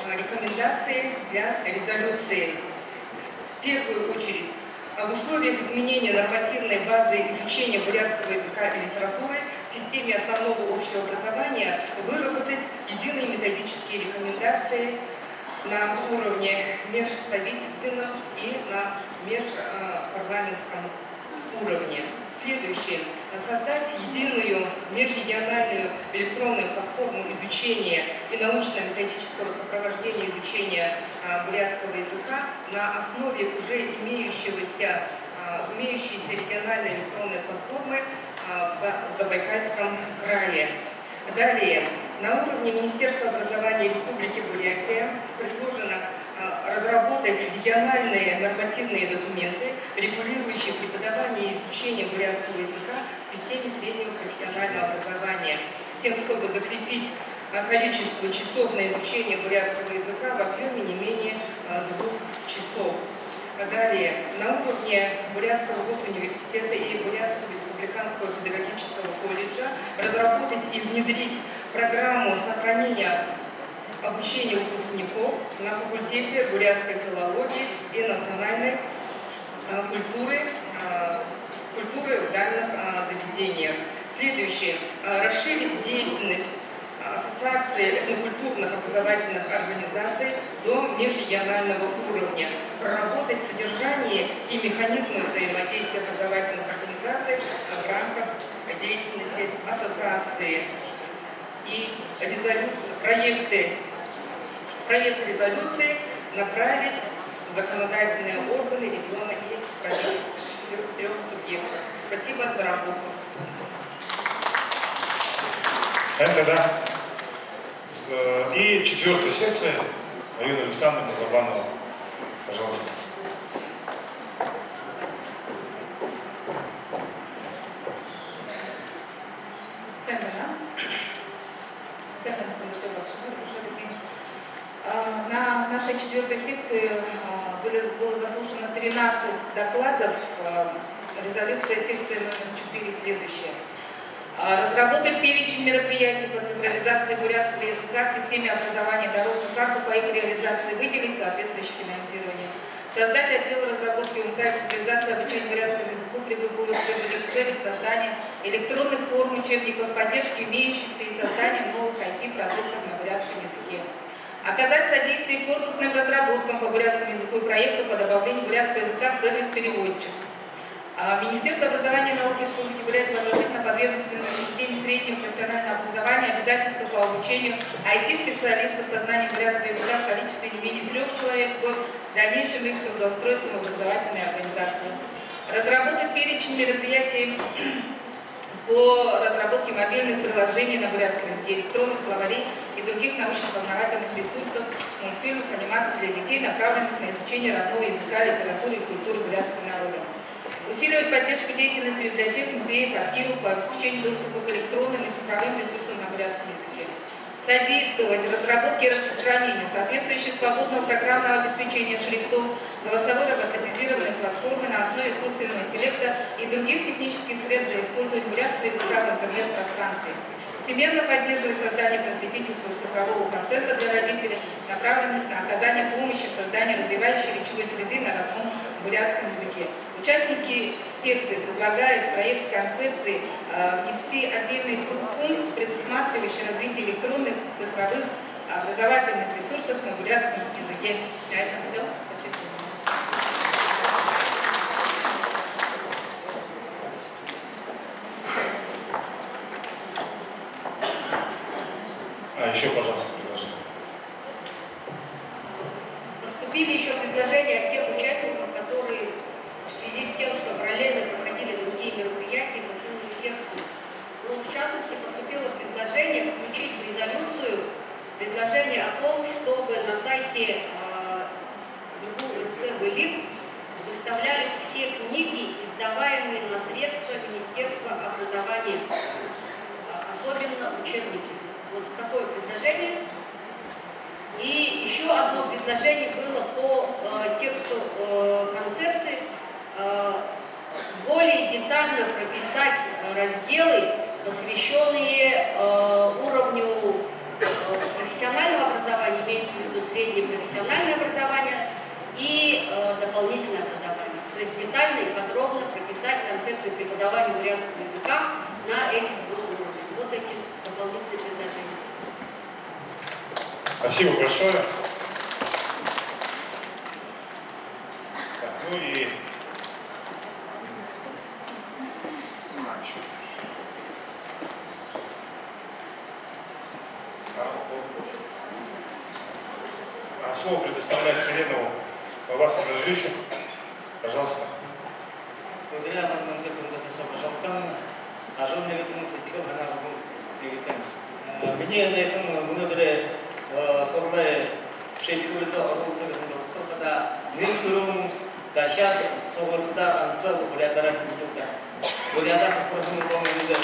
э, рекомендации для резолюции. В первую очередь, об условиях изменения нормативной базы изучения бурятского языка и литературы в системе основного общего образования выработать единые методические рекомендации на уровне межправительственном и на меж-, э, парламентском уровне. Следующее. Создать единую межрегиональную электронную платформу изучения и научно-методического сопровождения изучения а, бурятского языка на основе уже имеющегося, а, имеющейся региональной электронной платформы а, в За- в Забайкальском крае. Далее, на уровне Министерства образования Республики Бурятия предложено а, разработать региональные нормативные документы, регулирующие преподавание и изучение бурятского языка в системе среднего профессионального образования, с тем, чтобы закрепить а, количество часов на изучение бурятского языка в объеме не менее а, двух часов. А далее, на уровне Бурятского госуниверситета и Бурятского республиканского педагогического колледжа разработать и внедрить программу сохранения обучения выпускников на факультете бурятской филологии и национальной а, культуры, а, культуры в данных а, заведениях. Следующее. А, Расширить деятельность а, Ассоциации этнокультурных образовательных организаций до межрегионального уровня, проработать содержание и механизмы взаимодействия образовательных организаций в рамках деятельности ассоциации. И резолюц- проекты, проект резолюции направить в законодательные органы региона и правительств трёх субъектов. Спасибо за работу. Это да. Э, И четвёртая секция, Алина Александровна Забанова, пожалуйста. Сайн байна. Сайн байна, хүндэтэ багшанар, уже. А, На нашей четвёртой секции а, были, было заслушано тринадцать докладов. А, Резолюция секции номер четыре следующая. А, Разработать перечень мероприятий по цифровизации бурятского языка в системе образования, дорожную карту по их реализации, выделить соответствующее финансирование. Создать отдел разработки УМК и цифровизации обучения бурятскому языку при ГГУ РЦБ в целях создания электронных форм учебников, поддержки имеющихся и создания новых I T-продуктов на бурятском языке. Оказать содействие корпусным разработкам по бурятскому языку и проекту по добавлению бурятского языка в сервис переводчик. А, Министерство образования и науки Республики Бурятия возложить на подведомственные учреждения среднего профессионального образования обязательства по обучению I T-специалистов со знанием бурятского языка в количестве не менее трёх человек в год с дальнейшим их трудоустройством в образовательные организации. Разработать перечень мероприятий по разработке мобильных приложений на бурятском языке, электронных словарей и других научно-познавательных ресурсов, мультфильмов, анимаций для детей, направленных на изучение родного языка, литературы и культуры бурятского народа. Усиливать поддержку деятельности библиотек, музеев, архивов по обеспечению доступа к электронным и цифровым ресурсам на бурятском языке. Содействовать разработке и распространению соответствующего свободного программного обеспечения шрифтов, голосовой роботизированной платформы на основе искусственного интеллекта и других технических средств для использования бурятского языка в интернет-пространстве. Всемерно поддерживать создание просветительского цифрового контента для родителей, направленных на оказание помощи в создании развивающей речевой среды на родном бурятском языке. Участники секции предлагают в проект концепции а, внести отдельный пункт, предусматривающий развитие электронных цифровых образовательных ресурсов на бурятском языке. На этом всё. Спасибо. А, ещё, пожалуйста, предложение. Поступили ещё предложения от тех участников, которые в связи с тем, что параллельно проходили другие мероприятия, покинули секцию. Вот, в частности, поступило предложение включить в резолюцию предложение о том, чтобы на сайте э, ГГУ РЦБ либ выставлялись все книги, издаваемые на средства Министерства образования, э, особенно учебники. Вот такое предложение. И ещё одно предложение было по э, тексту э, концепции. Э, более детально прописать э, разделы, посвящённые э, уровню э, профессионального образования, имеется в виду среднее профессиональное образование и э, дополнительное образование. То есть детально и подробно прописать концепцию преподавания бурятского языка на этих двух уровнях. Вот эти дополнительные предложения. Спасибо большое. Так, ну и Слово предоставляется Еленову Василию Валерьевичу. Пожалуйста. Благодаря вам, Андрей Павлович, за вашу работу. Ажал нэгэтэн сэдьхэл ханаа нэгэтэн. Э, минии энэ хэн мүнөөдэр, э, хурлын шиидхэбэриндэ оруулдаг гэһэн дуртахада, нэн түрүүн дашаад суглархада ганса буряадаараа хэлэдэг даа. Буряадаар хэлэхэ юм бол энэ.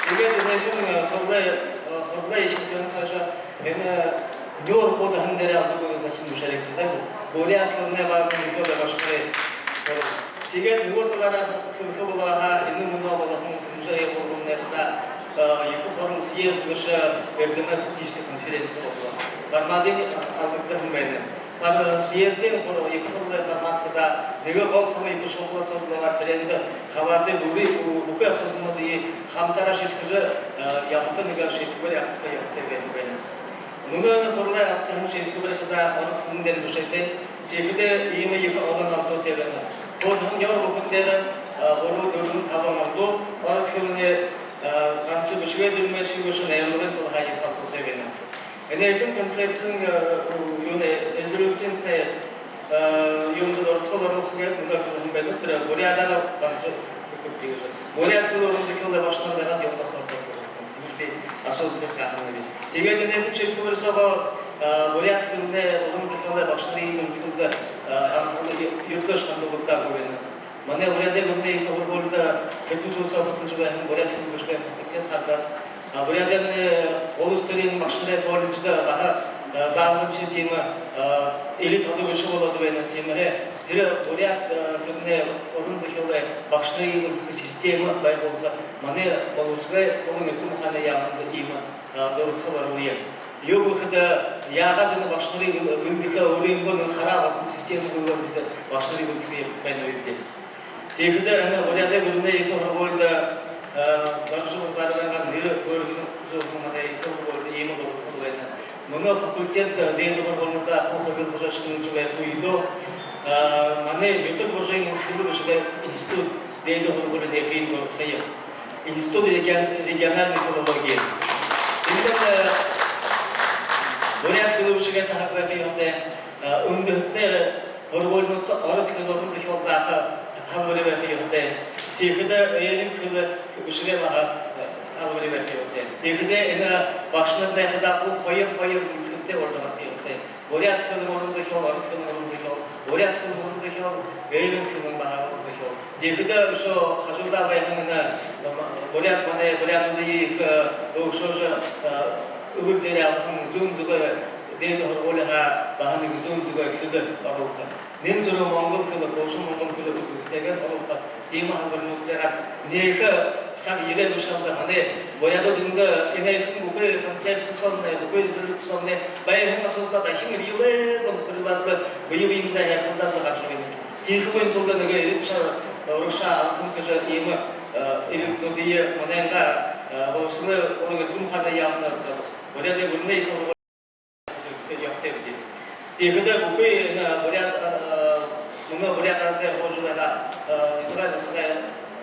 Тиигээд энэ хэн, э, хурлын, э, хурлын иишэ хэдэн хажа энэ нюур хуудаһан дээрээ алдуугүй бэшэ юм шэрэгты, сайн гү? Буряад хэлэнэй баһа нюур хуудаһан бэшэ. Тиигээд нүгөө талаараа хэлэхэ болоо һаа, энэ мүнөө болоһон хэмжээ болгоно даа, э, Ехэ Хурал, съезд бэшэ, эрдэмэй практическа конференци болоо. Форматын алгагдаһан байна. Пар-, съездэй хурал, Ехэ Хуралай формат хадаа нэгэ гол томо ехэ шухала асуудал байгаа, тэрээндэ хабаатай бүри, бү-, бүхы асуудалнуудые хамтаараа шиидхэжэ, э, ямарта нэгэ шиидхэбэри абтаха ёһотой гэһэн байна. Мүнөө энэ хурлай абтаһан шиидхэбэри хадаа ород хэлэн дээрэ бэшээтэй. Тиихэдээ иимэ ехэ олон алдуутай байна. Хуудаһан нюур бүхэн дээрэ, э, гурба, дүрбэн, табан алдуу, ород хэлэнэй, э, ганса бэшэгэй дүримэшье бэшэ, найруулгын талаһаа ехэ алдуутай байна. Энээхэн концепциин, э, юунэй, резолюциин, э, юундэ дуртахал оруулха гээд мүнөө хэлэһэн байна. Тэрэ буряадаар ганса бүхы гэжэ. Буряад хэлэ уран зохёолой багшанар байгаад, юундэ орохо болооб гэжэ. Тиигэжэ би асуудал хааһан би. Тиигээд энээхэн шиидхэбэри соогоо, э, буряад хэлэнэй уран зохёолой багшанарай эмхидхэдэ, э, анхарал ю-, юртөөшье хандуулагдаагүй байна. Манай Буряадай гүрэнэй ехэ һургуулида хэдэн жэл соо хатанжа байһан буряад хэлэ бэшэгэй факультет хардаад, а, Буряадаймнай улас түрын багшанарай колледждэ баһа, а, заалганшье тиимэ, а, эли тодо бэшэ болоод байна, тиимэһээ тэрэ буряад, а, хэлэнэй уран зохёолой багшанарые эмхидхэ системэ байгуулха манай болбосорой болон эрдэм ухаанай яаманда иимэ, а, дуртахал оруулаа. Юуб гэхэдэ, яагаад энэ багшанарые бэлдэхэ, өөрынгөө нэгэ хараа болоһон системэ гү, бидэ багшанарые бэлдэхэ юм байна бидэ. Тиихэдэ энэ Буряадай гүрэнэй ехэ һургуулида, э, Доржо Базарабайнгаа нэрэ хөөрэлдэһэн манай ехэ һургуулида иимэ дуртахал байна. Мүнөө факультет, э, дээдэ һургуулинуудта хуу хубилдажа шэнэлжэ байха үедөө, э, манай нютаг уужын хэлэ бэшэгэй институт дээдэ һургуулида ехэ дуртахал юм. Институт регион-, региональной филологии. Эндэ, э, буряад хэлэ бэшэгэй таһаг байха ёһотой, э, үндэһэтэнэй һургуулинуудта ород хэлэ уран зохёол зааха һалбари байха ёһотой. Тиихэдэ эбээн хэлэ бэшэгэй баһа, э, һалбари байха ёһотой. Тиихэдэ энэ багшанар байхадаа хуу хоёр, хоёр үндэһэтэнтэй боложо байха ёһотой. Буряад хэлэ уран зохёол, ород хэлэ уран зохёол, буряад хэлэ уран зохёол, эбээн хэлэ баһа уран зохёол. Тиихэдэ үшөө хажуудаа байһан энэ буряад, манай буряадуудые, э, үшөө, э, үбэр дээрээ абаһан зүүн зүгэй дээдэ һургуулиһаа баһа нэгэ зүүн зүгэй хэлэ оруулха. Нэн түрүүн монгол хэлэ, хуушан монгол хэлэ үзэсхэлэнтэйгээр оруулха. Тиимэ һалбаринууд дээрэ нэгэ саг ерээ бэшэ аал даа, манай буряадууд эндэ энээхэн бүхы концепци соомнай, бүхы резолюци соомнай байһан асуудалда дахин эрьелээд, онхорилоод лэ, бэе бэедээ һайхалдаад лэ гаража байна. Тиихэгүйн тула нэгэ эрэ шар урагшаа алхам гэжэ иимэ, э, эрилтэнүүдые манайнгаа, э, болбосорой болон эрдэм ухаанай яаманар, Буряадай гүрэнэй ехэ һургуули ёһотой бидэ. Тиихэдэ бүхы энэ буряад, э, мүнөө буряад арадай һуужа байгаа, э, нютагай, засагай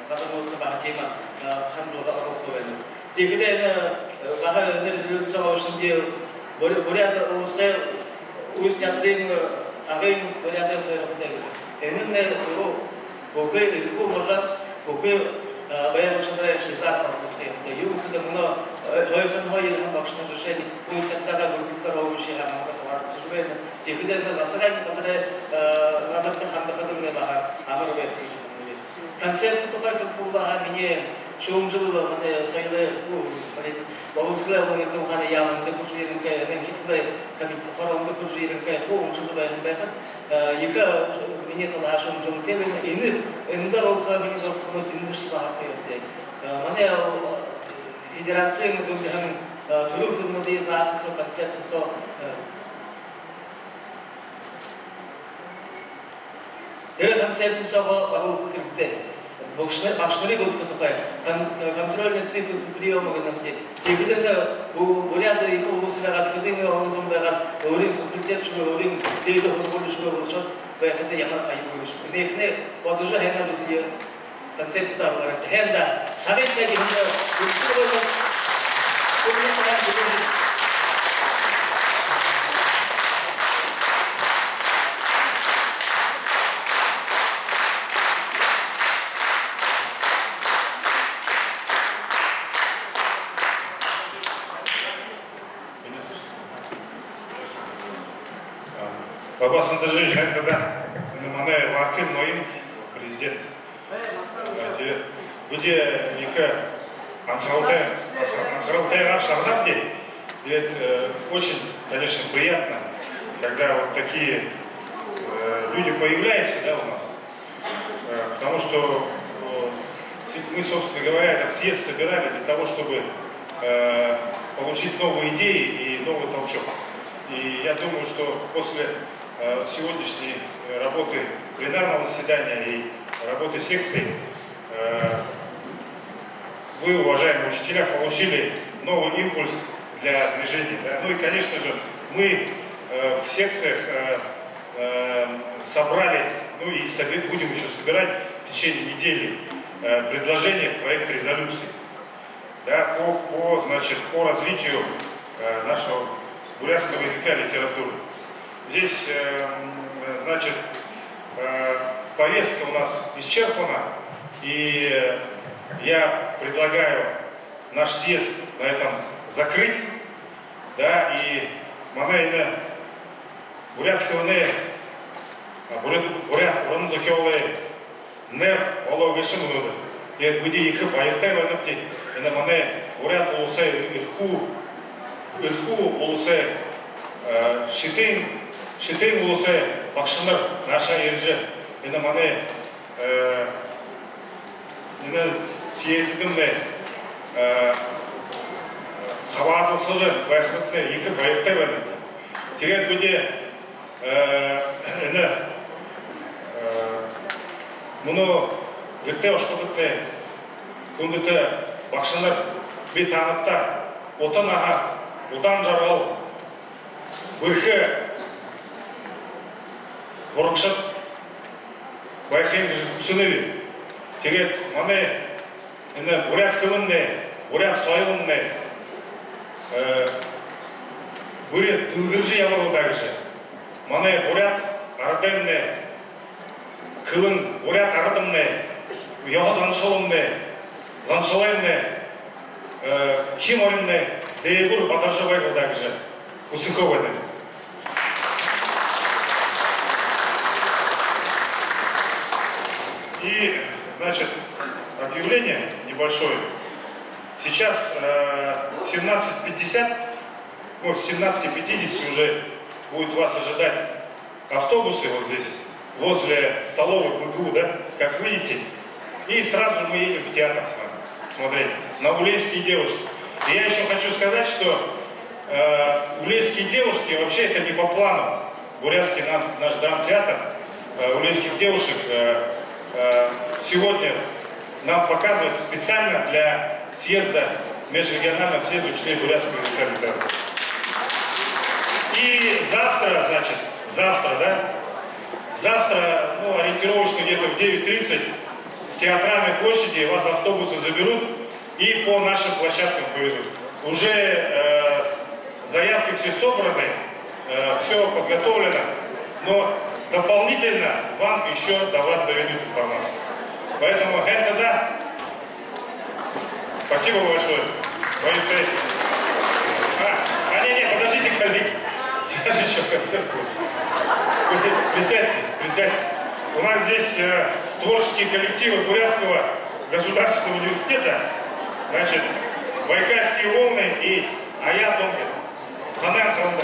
газарнуудта баһа тиимэ, э, хандалга оруулха байна. Тиихэдэ энэ, э, баһа энэ резолюци ошондо Буря-, Буряад уласай Усть-Ордын, э, Агын буряадай тойрогтой гэжэ. Энэмнай, э, бүхы эльбүү можо, бүхы, э, байрал шанарай хизаар оролсохо ёһотой. Юуб гэхэдэ, мүнөө, э, ойхонһоо ерэһэн багшанар жэшээнь Усть-Ордада бүридхэлтэ оруулжа, ши хамаагүй хабаадалсажа байна. Тиихэдэ энэ засагай газарай, э, газарта хандахадамнай баһа амар байха гэжэ. Концепци тухай хэлэхэ болоо һаа, минии шүүмжэлэл, манай соёлой, ну, политик, болбосорой болон эрдэм ухаанай яаманда хүрэжэ ерэнхэй, энэ Хитадай комитет, хоорондо хүрэжэ ерэнхэй, хуу уншажа байһан байхада, э, ехэ минии талаһаа шүүмжэлэлтэй байна. Энэ, эндэ оруулха минии дурсалнууд эндэ шье баһа орохо ёһотой. Э, манай, э, федерациин дүүргэһэн, э, түрэл хэлэнүүдые зааха концепци соо, э, тэрэ концепци соогоо оруулха хэрэгтэй. Багшана-, багшанарые бүридхэхэ тухай кон-, контрольный цикл приёма гэнэ юм даа. Тиихэдэ энэ бу-, буряад ехэ улас байгаад, хэдэн олон зон байгаад, өөрын факультет шэнги, өөрын дээдэ һургуули шэнги болошоод байхада ямар аюулгүй гээшэб. Энээхэнээ бодожо һайнаар үзэе, концепци даа, оруулаарайгты. Һайн даа. Сагынь тиигээд энэ үргэлжэлүүлээд, үргэлжэлүүлээд, Баһа сандажа һэн даа. Энэ манай Варкын ноён президент. Тиигээд бидэ ехэ анхаралтай, анхаралтайгаар шагнабди. И это, э, очень, конечно, приятно, когда вот такие, э, люди появляются, да, у нас. Э, потому что, э, мы, собственно говоря, этот съезд собирали для того, чтобы, э, получить новые идеи и новый толчок. И я думаю, что после, э, сегодняшней, э, работы пленарного заседания и работы секции, э, вы, уважаемые учителя, получили новый импульс для движения, да. Ну и, конечно же, мы, э, в секциях, э, э, собрали, ну и соби-, будем ещё собирать в течение недели, э, предложения в проект резолюции, да, по, по, значит, по развитию, э, нашего бурятского языка и литературы. Здесь, э, м, значит, э, повестка у нас исчерпана, и я предлагаю наш съезд на этом закрыть, да, и манай энэ буряад хэлэнэй, а, буряад, буряад уран зохёолой нэрэ олоо гээшэ мүнөөдэр. Тиигээд бидэ ехэ баяртай байнабди. Энэ манай Буряад Уласай, Эрхүү, Эрхүү Уласай, э, Шэтын, Шэтын Уласай багшанар наашаа ерэжэ, энэ манай, э, энэ съезддэмнай, э, хабаадалсажа байхадатнай ехэ баяртай байнабди. Тиигээд бидэ, э, энэ, э, мүнөө гэртээ ошоходотнай, хүндэтэ багшанар, би таанадта ута наһа, удаан жаргал, бэрхэ һурагшад байхыень гэжэ хүсэнэб. Тиигээд манай энэ буряад хэлэмнай, буряад соёломнай, э, бүри дэлгэржэ ябарал даа гэжэ. Манай буряад арадаймнай хэлэн, буряад арадаймнай ёһо заншалнай, заншалнай, э, хии моримнай дээгүүр бадаржа байг лэ даа гэжэ хүсэхэ байнаб. И, значит, объявление небольшое. Сейчас, э, в семнадцать пятьдесят, ну, в семнадцать пятьдесят уже будет вас ожидать автобусы вот здесь, возле столовой БГУ, да, как выйдете. И сразу же мы едем в театр с вами смотреть на «Улейские девушки». И я ещё хочу сказать, что, э, «Улейские девушки» вообще это не по плану. Бурятский нам, наш драмтеатр, э, «Улейских девушек», э, э, сегодня нам показывает специально для съезда, межрегионального съезда учителей бурятского языка и литературы. И завтра, значит, завтра, да? Завтра, ну, ориентировочно где-то в девять тридцать с театральной площади вас автобусы заберут и по нашим площадкам повезут. Уже, э, заявки все собраны, э, всё подготовлено, но дополнительно вам ещё до вас доведут информацию. Поэтому это да. Спасибо большое. Валерий Петрович. А, а, не, не, подождите, коллеги. Я же ещё концерт будет. Вы присядьте, присядьте. У нас здесь, э, творческие коллективы Бурятского государственного университета, значит, «Байкальские волны» и «Ая Донгет». Танай анхаралда.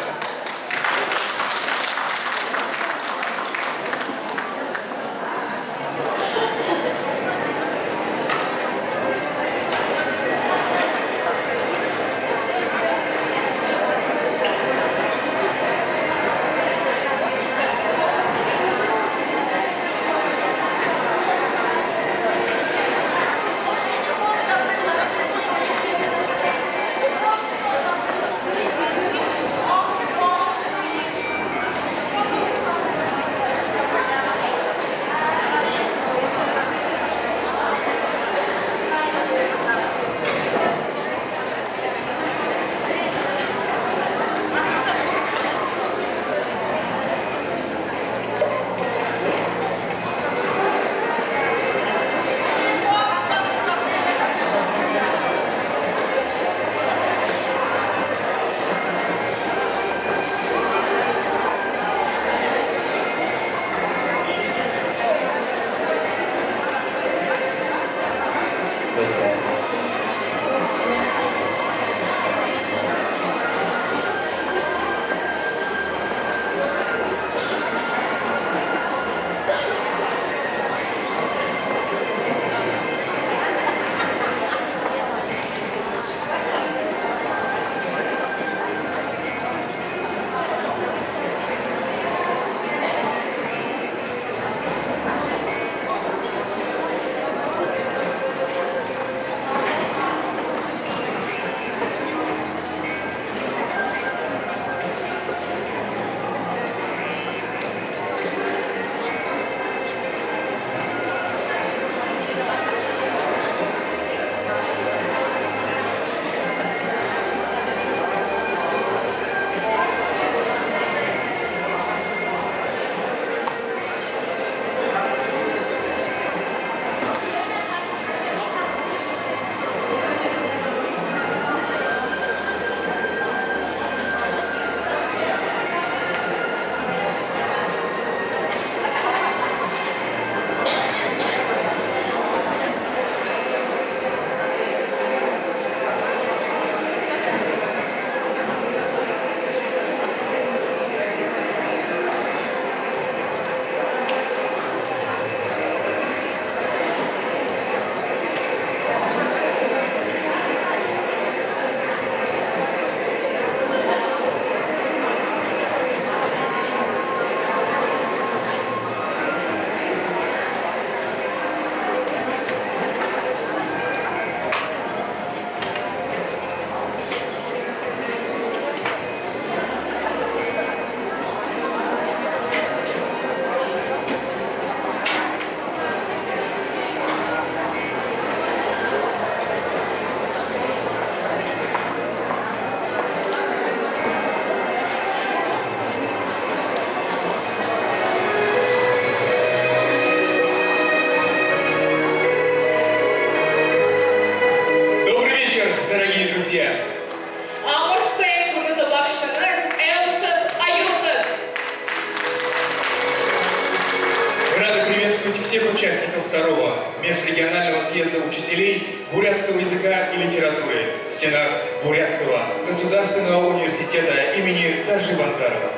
Бурятского языка и литературы в стенах Бурятского государственного университета имени Доржи Банзарова.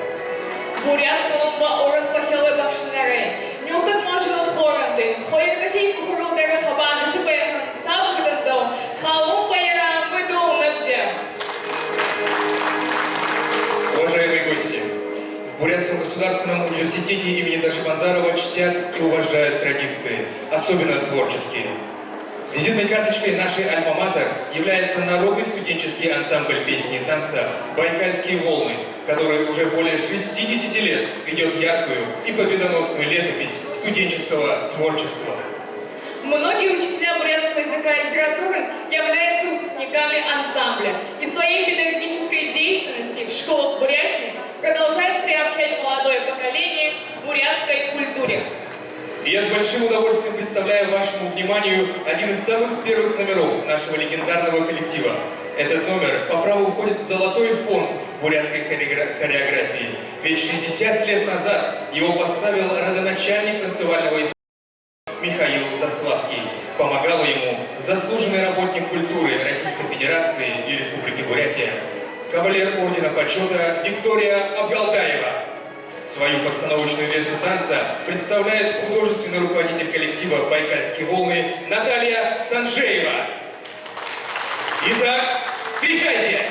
Буряад хэлэн ба уран зохёолой багшанарай нютаг манжууд хоорондын хоёрдохи хүхюурэлдэ хабаадажа байһан та бүгэдэндэ халуун баяраа мэдүүлнэбди. Уважаемые гости, в Бурятском государственном университете имени Доржи Банзарова чтят и уважают традиции, особенно творческие. Визитной карточкой нашей альма-матер является народный студенческий ансамбль песни и танца «Байкальские волны», который уже более шестидесяти лет ведёт яркую и победоносную летопись студенческого творчества. Многие учителя бурятского языка и литературы являются выпускниками ансамбля и своей педагогической деятельности в школах Бурятии продолжают приобщать молодое поколение к бурятской культуре. Я с большим удовольствием представляю вашему вниманию один из самых первых номеров нашего легендарного коллектива. Этот номер по праву входит в золотой фонд бурятской хореогра-, хореографии, ведь шестьдесят лет назад его поставил родоначальник танцевального искусства Михаил Заславский. Помогала ему заслуженный работник культуры Российской Федерации и Республики Бурятия, кавалер Ордена Почёта Виктория Абгалдаева. Свою постановочную версию танца представляет художественный руководитель коллектива «Байкальские волны» Наталья Санжеева. Итак, встречайте!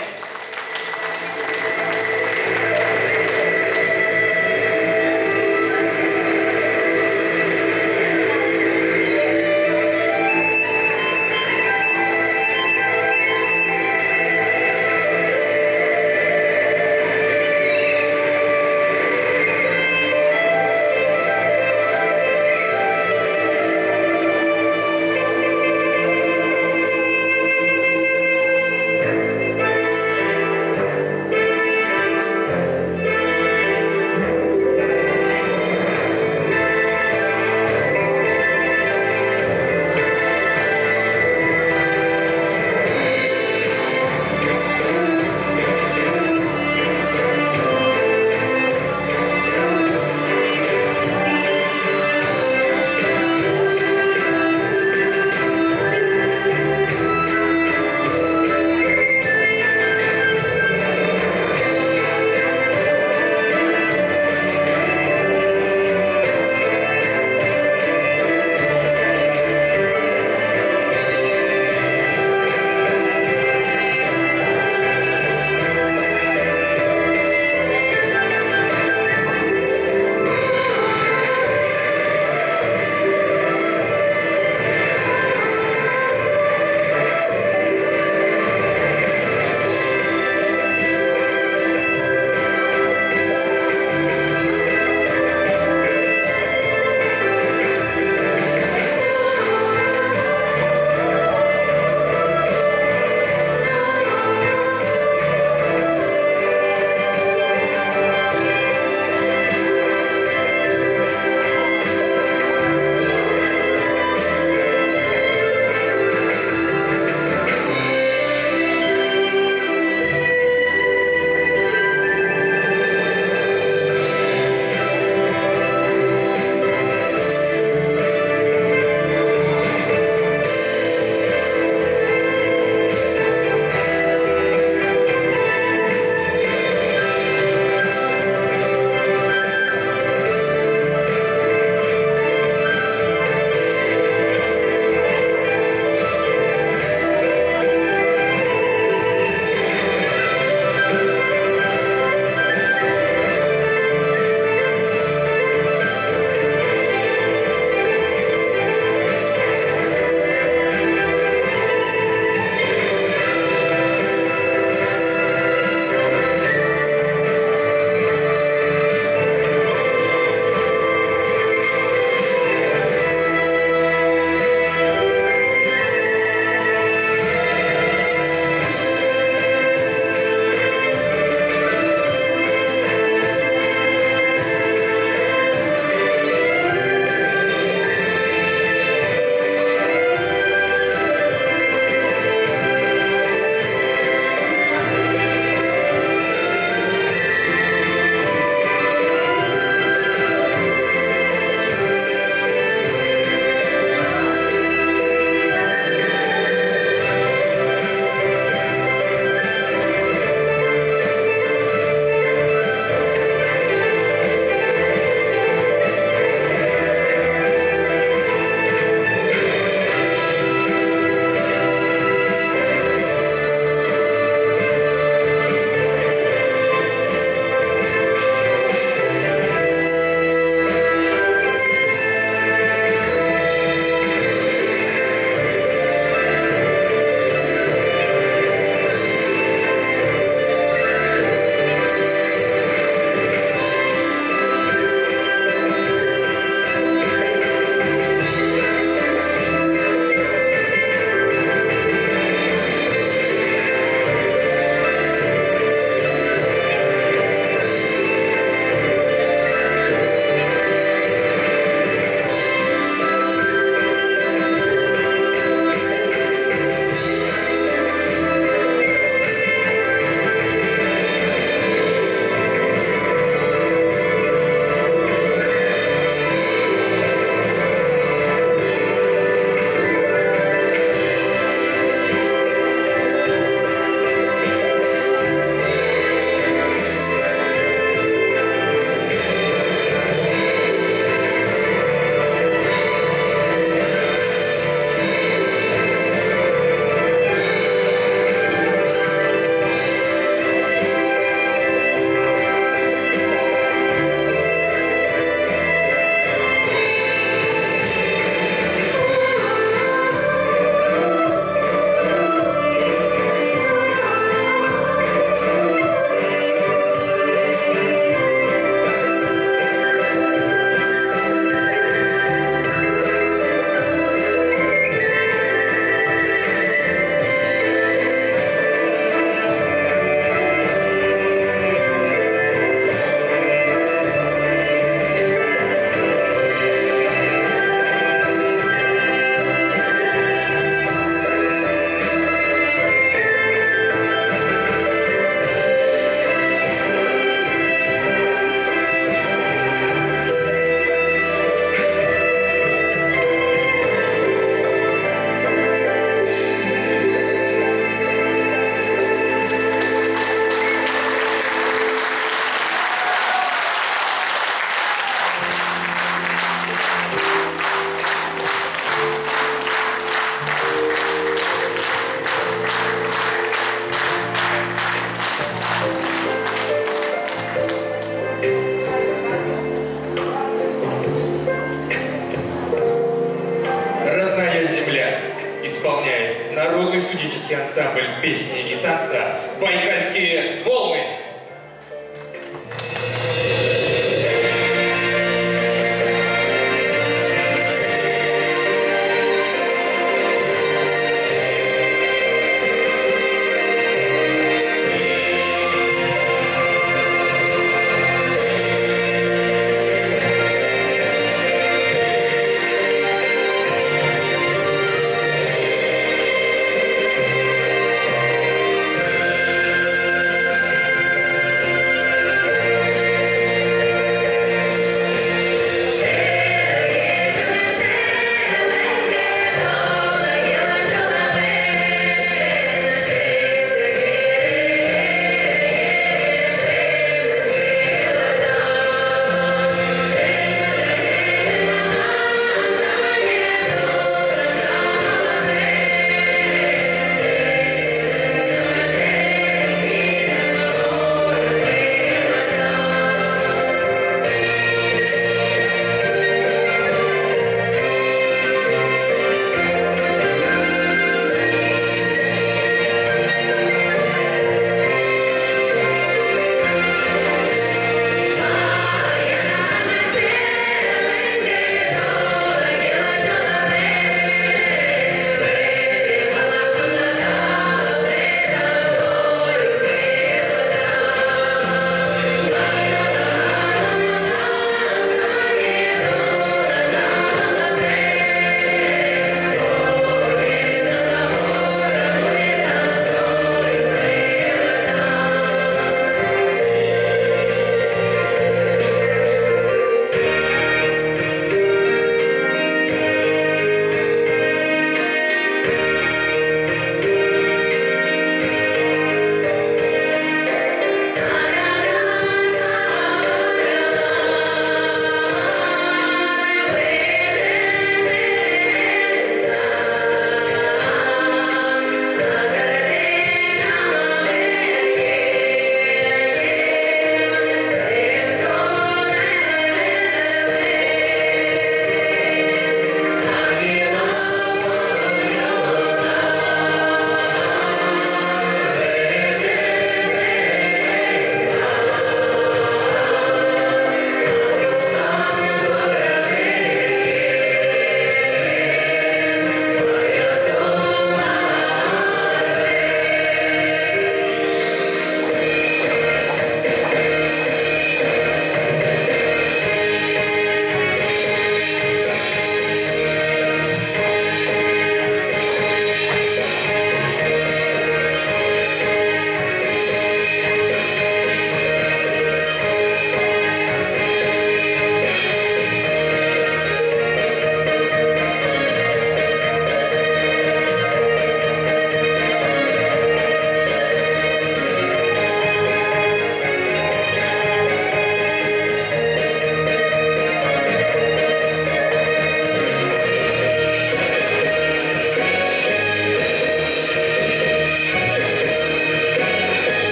Народный студенческий ансамбль песни и танца «Байкальские волны».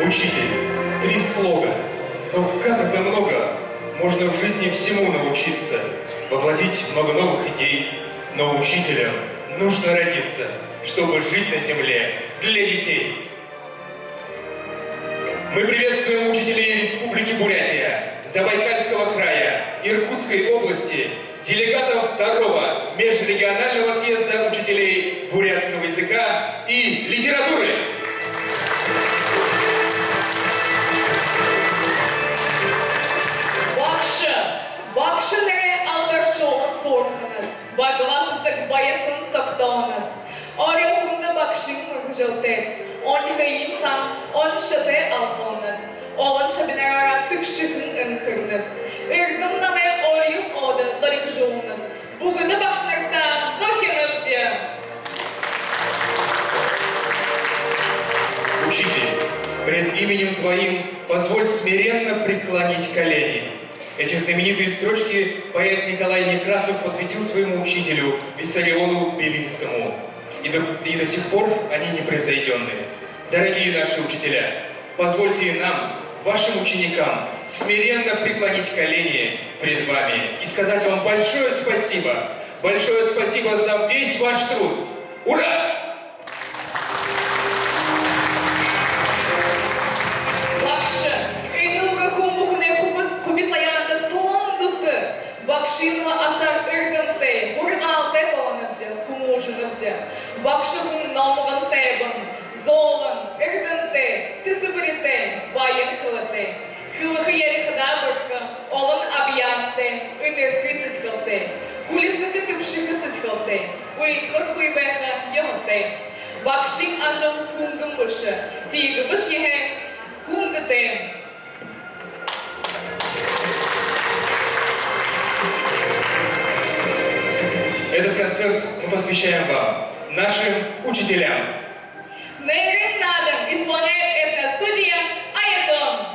Учитель. Три слога. Но как это много! Можно в жизни всему научиться, воплотить много новых идей. Но учителем нужно родиться, чтобы жить на земле для детей. Мы приветствуем учителей Республики Бурятия, Забайкальского края, Иркутской области, делегатов второго межрегионального съезда учителей бурятского языка и литературы. Багша, багша нэрэ алдаршуулан суурхана, баглаа сэсэг баясан тогтооно. Орой хүндэ багшын мэргэжэлтэд, оньһыень хам оншотой алхалнад. Олон шабинараараа тэгшэхэн энхэрнэб. Эрдэм намай орьёл өөдэ зоригжуулнаб. Бүгэдэ багшанартаа дохинобди. Учитель. Пред именем твоим позволь смиренно преклонить колени». Эти знаменитые строчки поэт Николай Некрасов посвятил своему учителю Виссариону Белинскому. И до, и до сих пор они непревзойдённые. Дорогие наши учителя, позвольте и нам, вашим ученикам, смиренно преклонить колени пред вами и сказать вам большое спасибо, большое спасибо за весь ваш труд. Ура! Багша, энэ үгэ хүн бүхэнэй хуби-, хубисаяанда тон дүтэ. Багшын ашаар эрдэмтэй, һургаалтай болонобди, хүмүүжэнэбди. Багша хүн номгонтойбон, зөөлэн, эрдэмтэй, тэсэбэритэй, баян хэлэтэй. Хэлэхэ, ярихадаа бэрхэ, олон абьяастай, энэрхы сэдьхэлтэй. Хүлисэхэ, тэбшэхэ сэдьхэлтэй, уйдхаргүй байха ёһотой. Багшын ажал хүнгэн бэшэ, тиигэбэшье һайн, хүндэтэй. Этот концерт мы посвящаем вам, нашим учителям. Нээрын наадан исполняет этностудия «Аятон».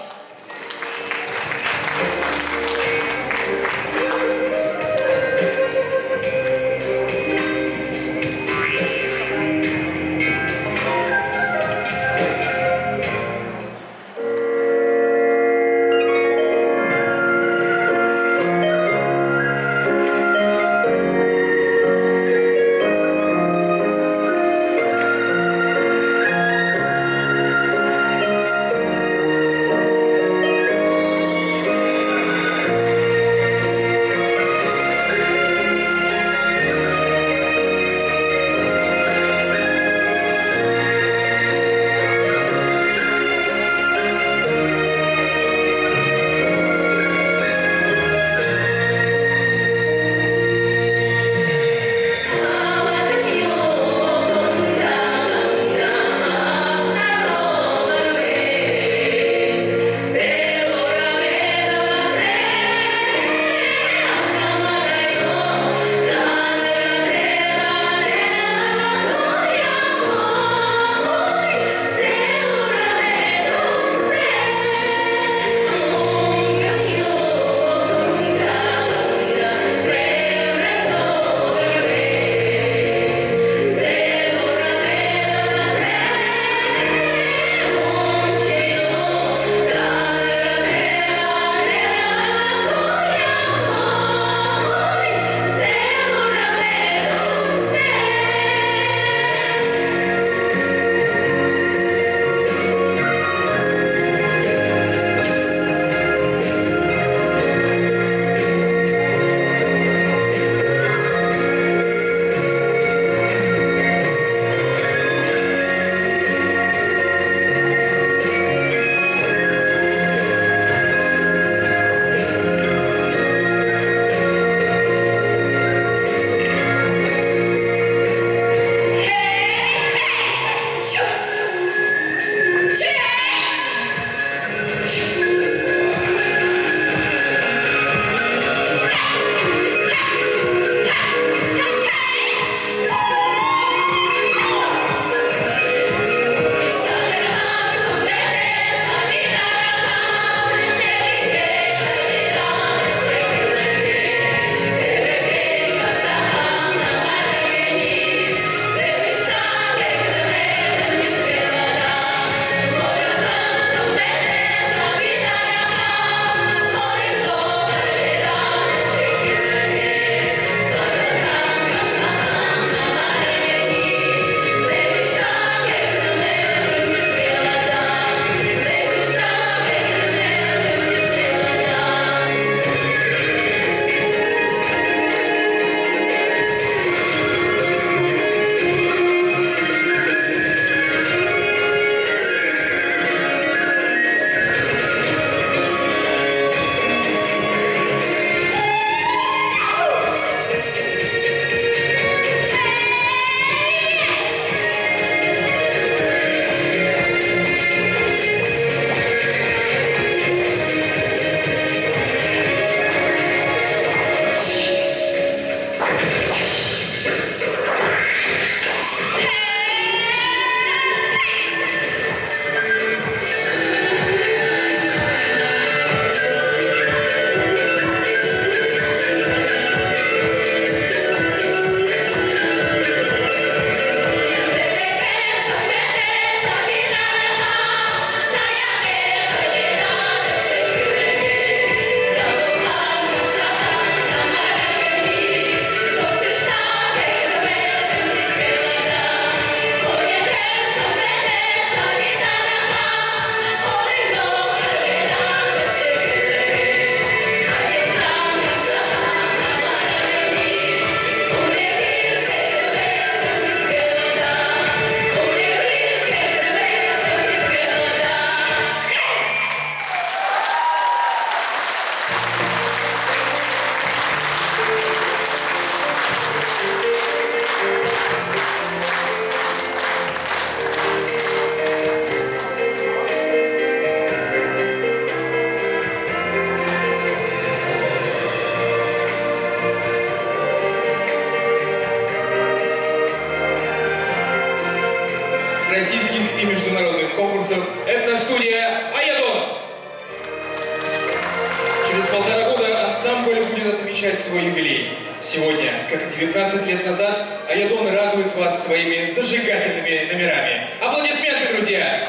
будет отмечать свой юбилей. Сегодня, как и девятнадцать лет назад, «Айадон» радует вас своими зажигательными номерами. Аплодисменты, друзья!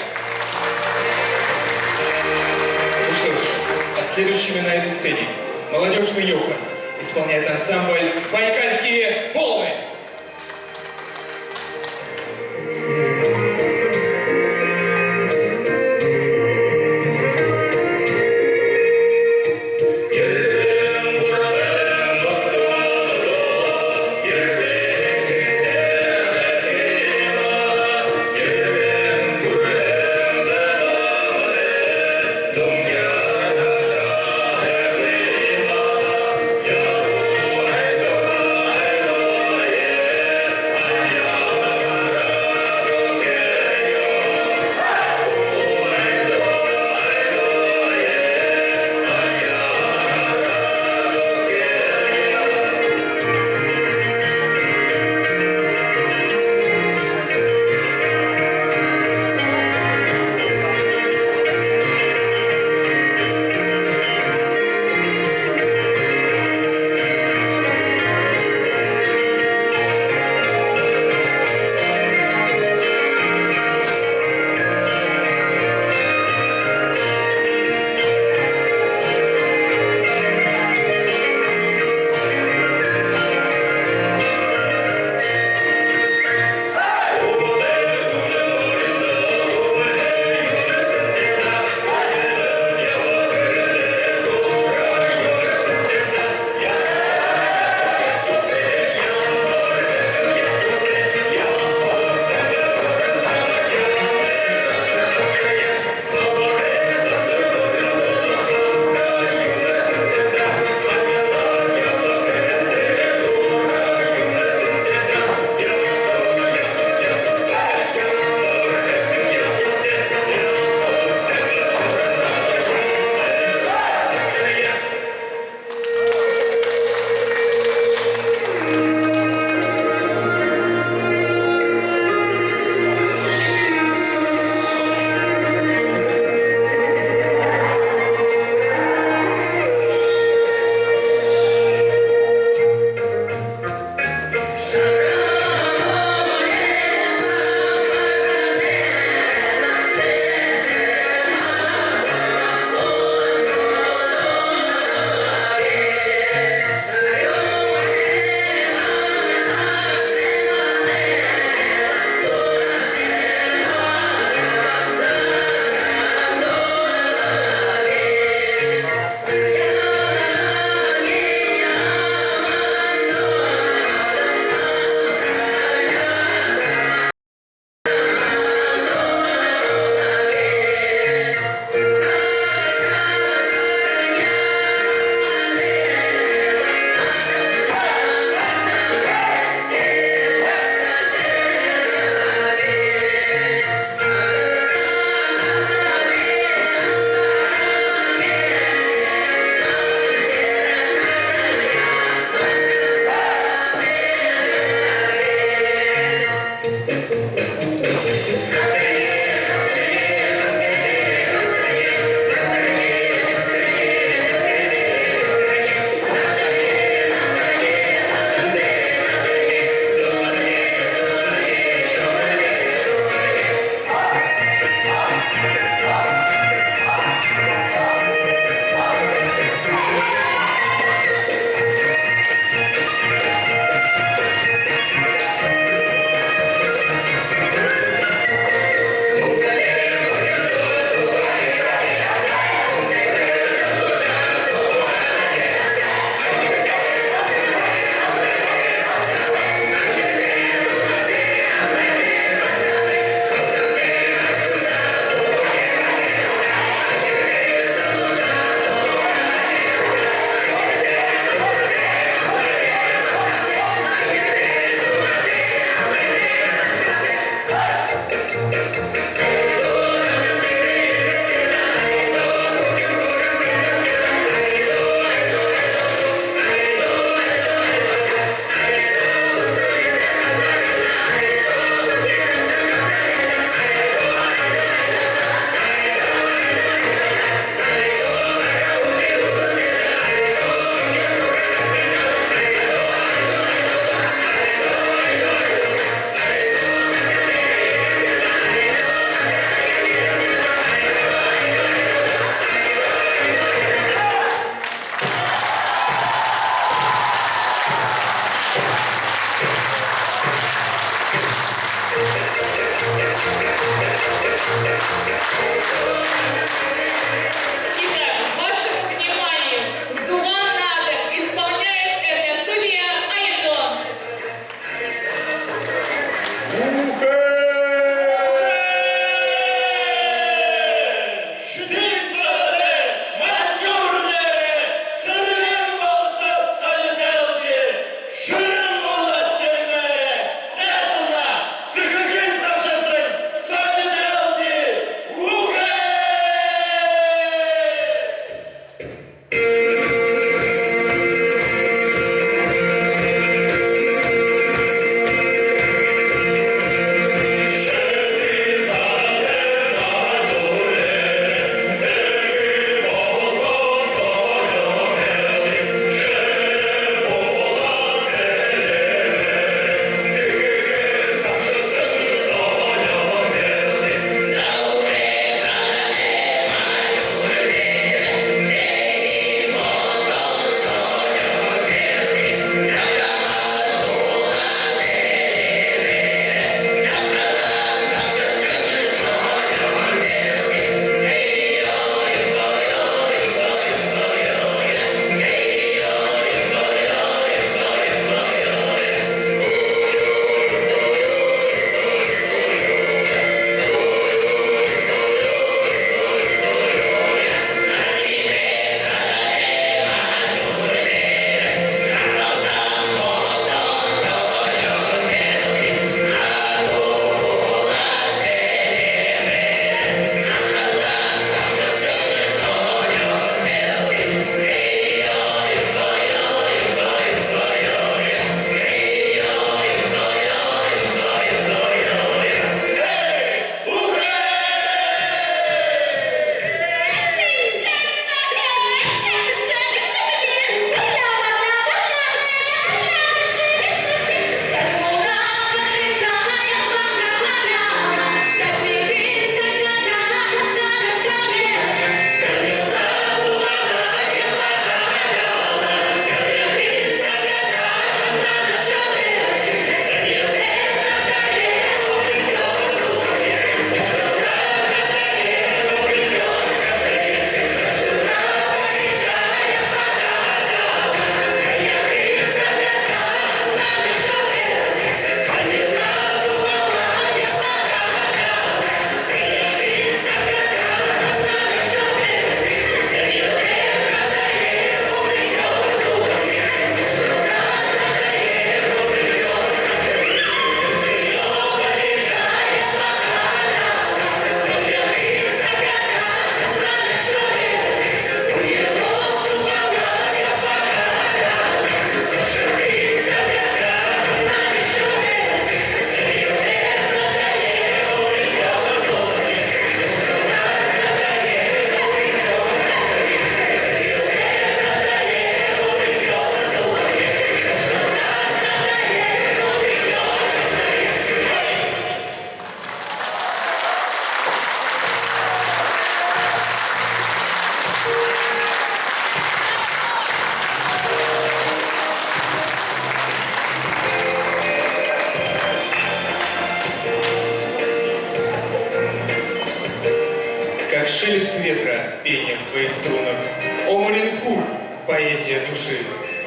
Ну что ж, а следующими на этой сцене молодёжный ёкарь, исполняет ансамбль «Байкальские волны».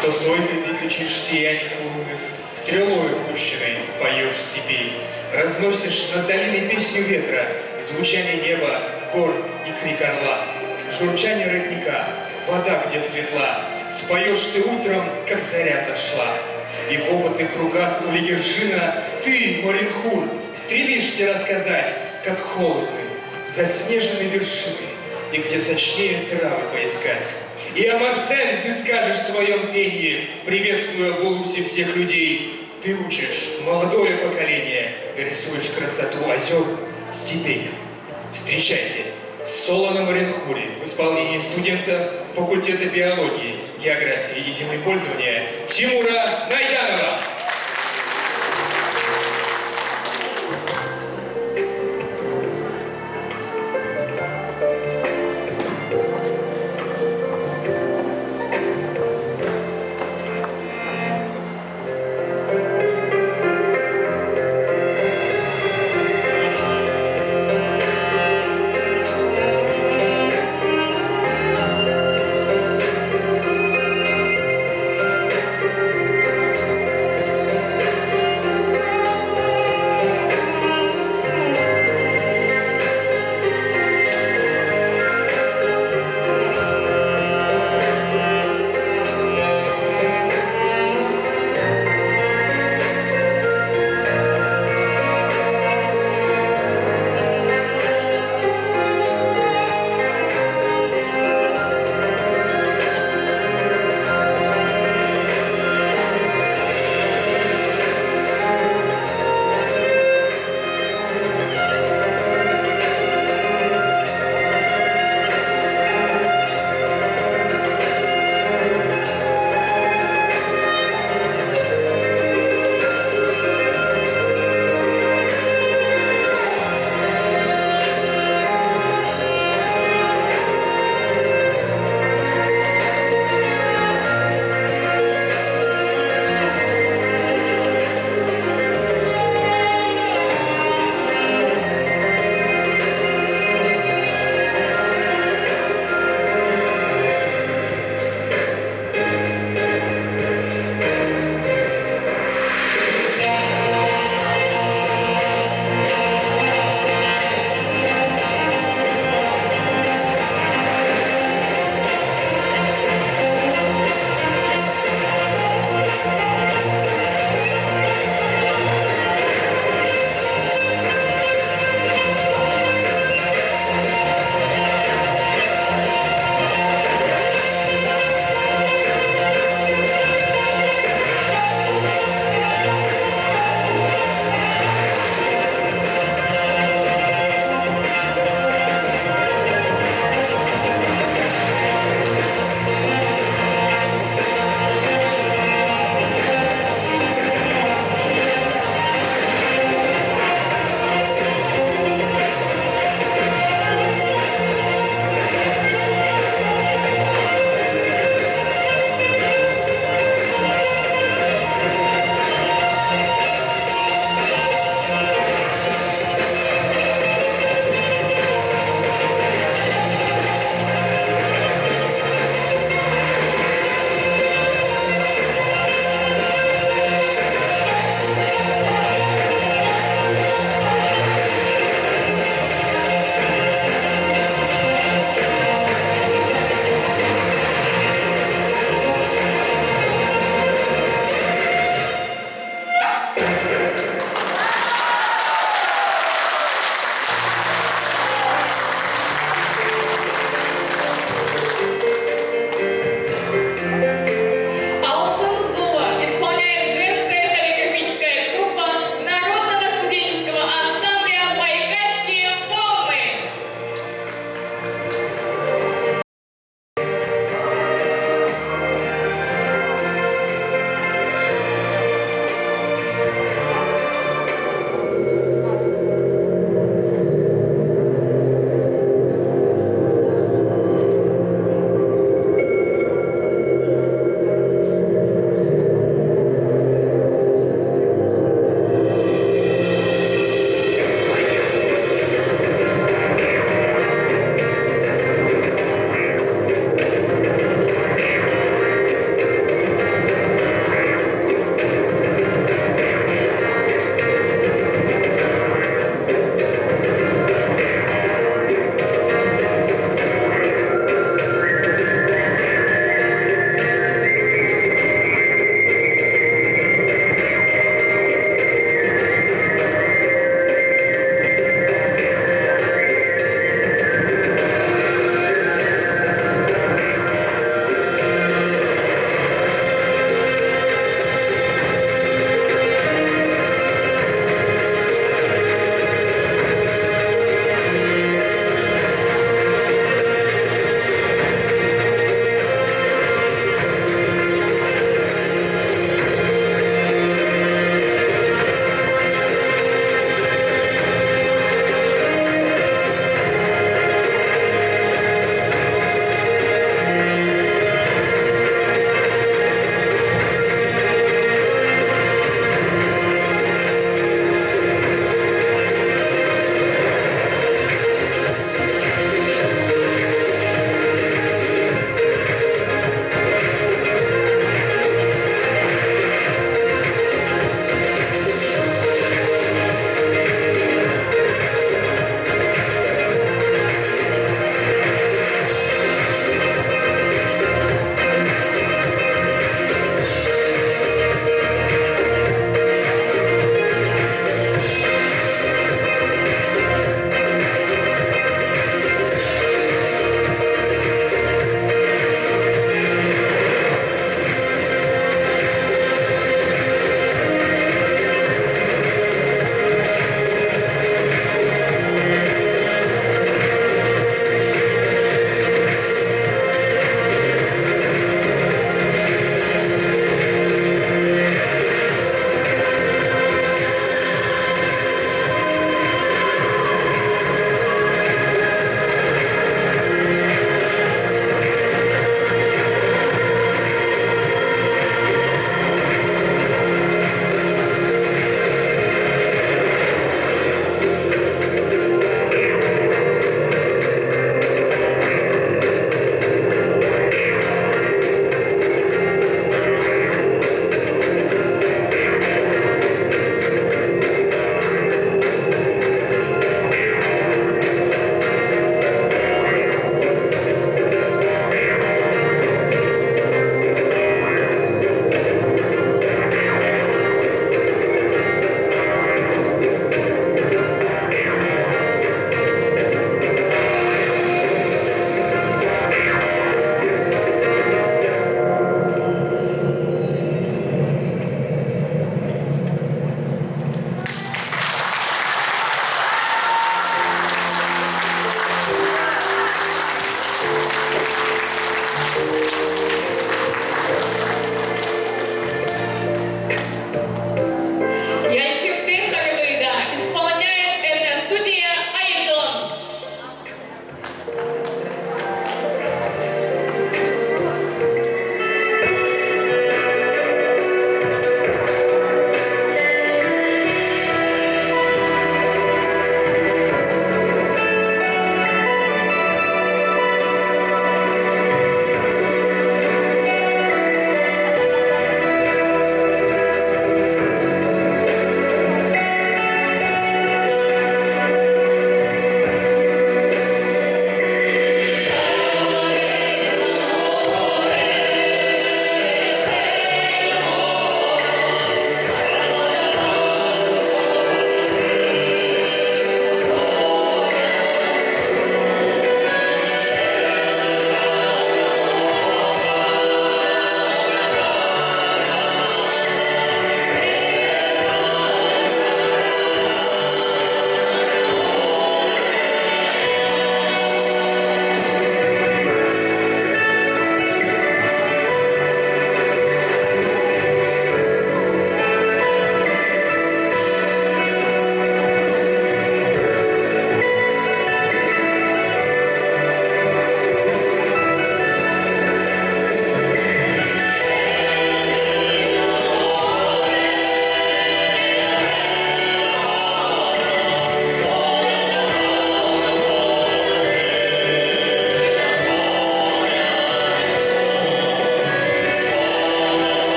То зойкой ты кричишь сияние луны, стрелою пущенной поёшь степей, разносишь над долиной песню ветра, звучание неба, гор и крик орла, журчание родника, вода где светла, споёшь ты утром, как заря зашла. И в опытных руках у Лигержина ты, Маринхур, стремишься рассказать, как холодны заснеженные вершины, и где сочнее травы поискать. И о Марсель ты скажешь в своём пении, приветствуя в улусе всех людей. Ты учишь молодое поколение, рисуешь красоту озёр, степей. Встречайте, соло на Маринхуре в исполнении студента факультета биологии, географии и землепользования Тимура Найданова.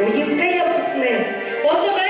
Уятай ябахатнай болтогой!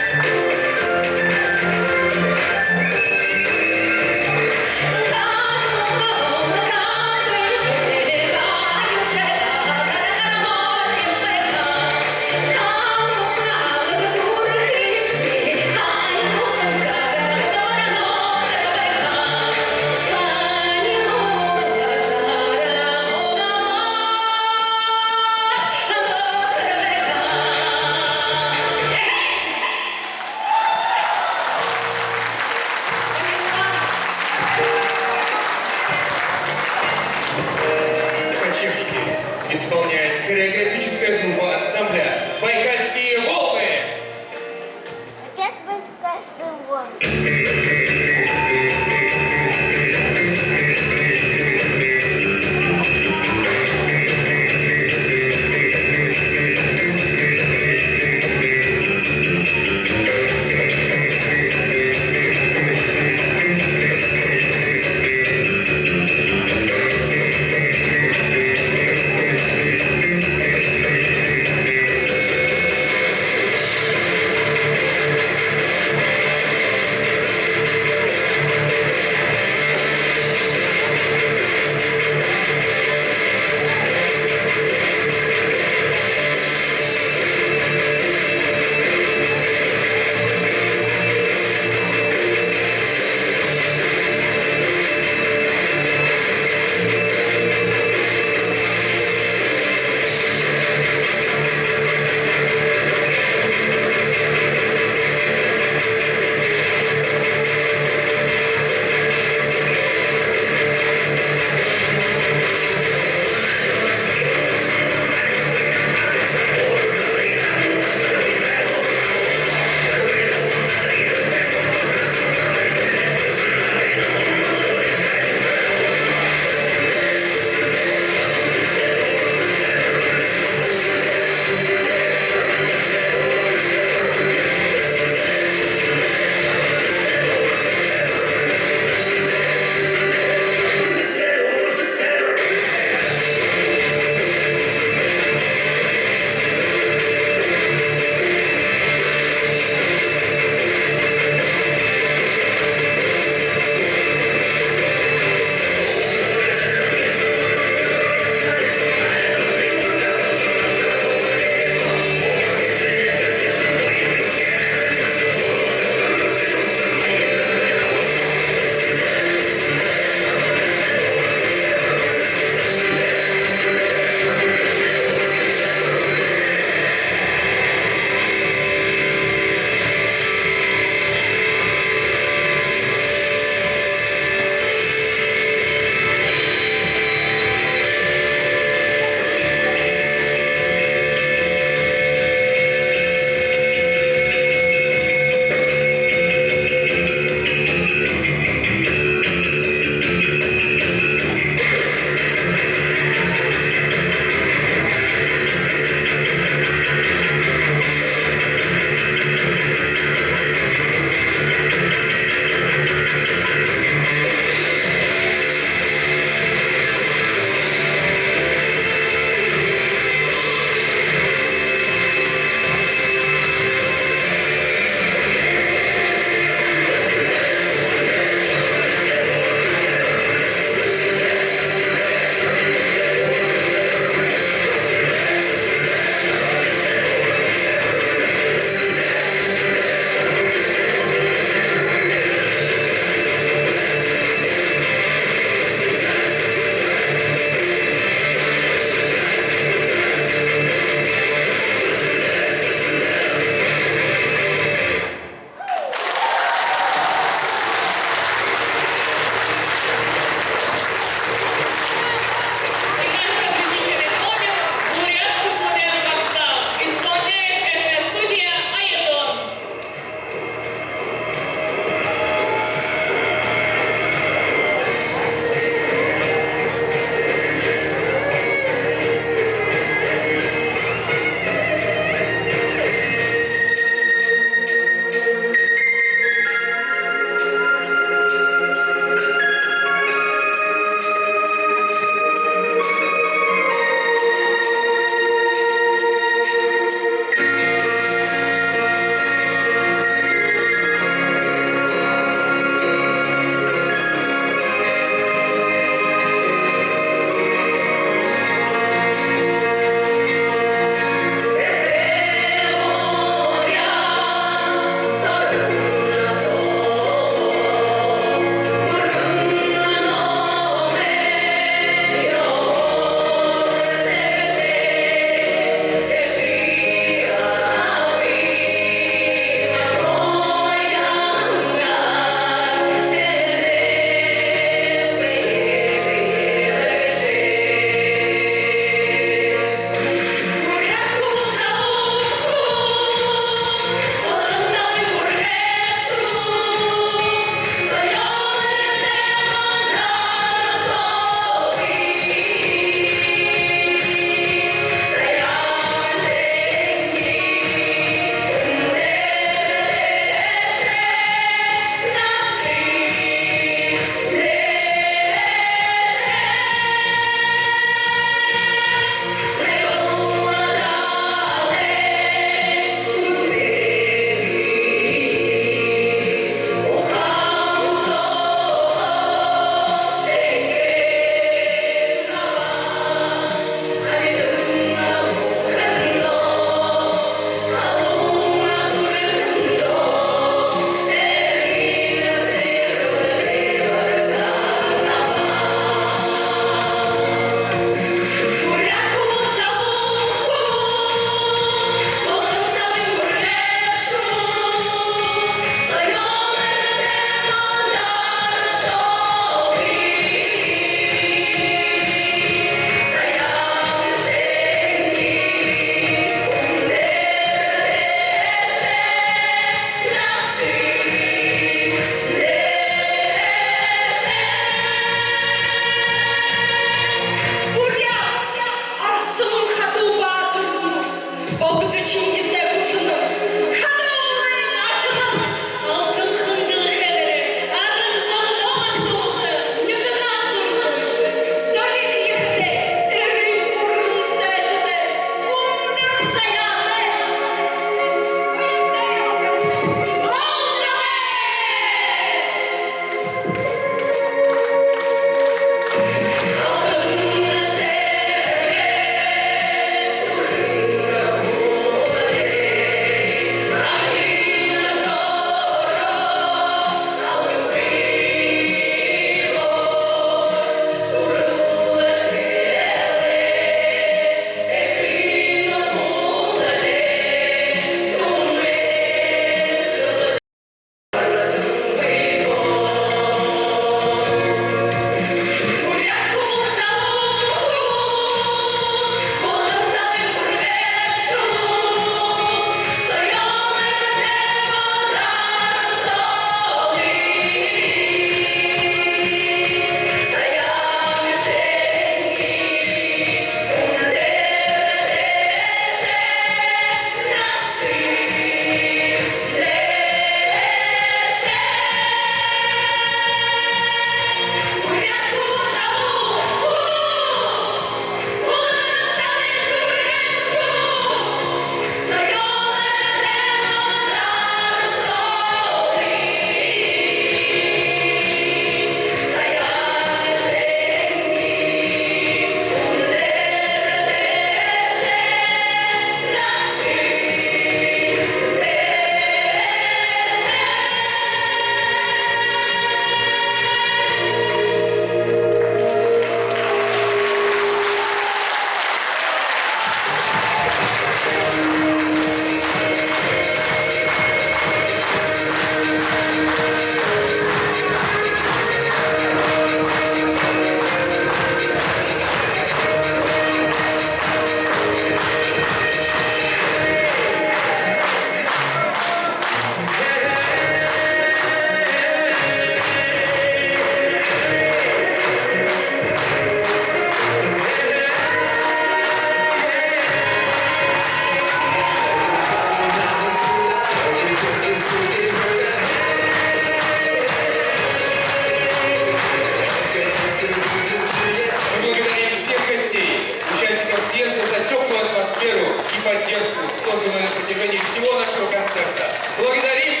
на протяжении всего нашего концерта. Благодарим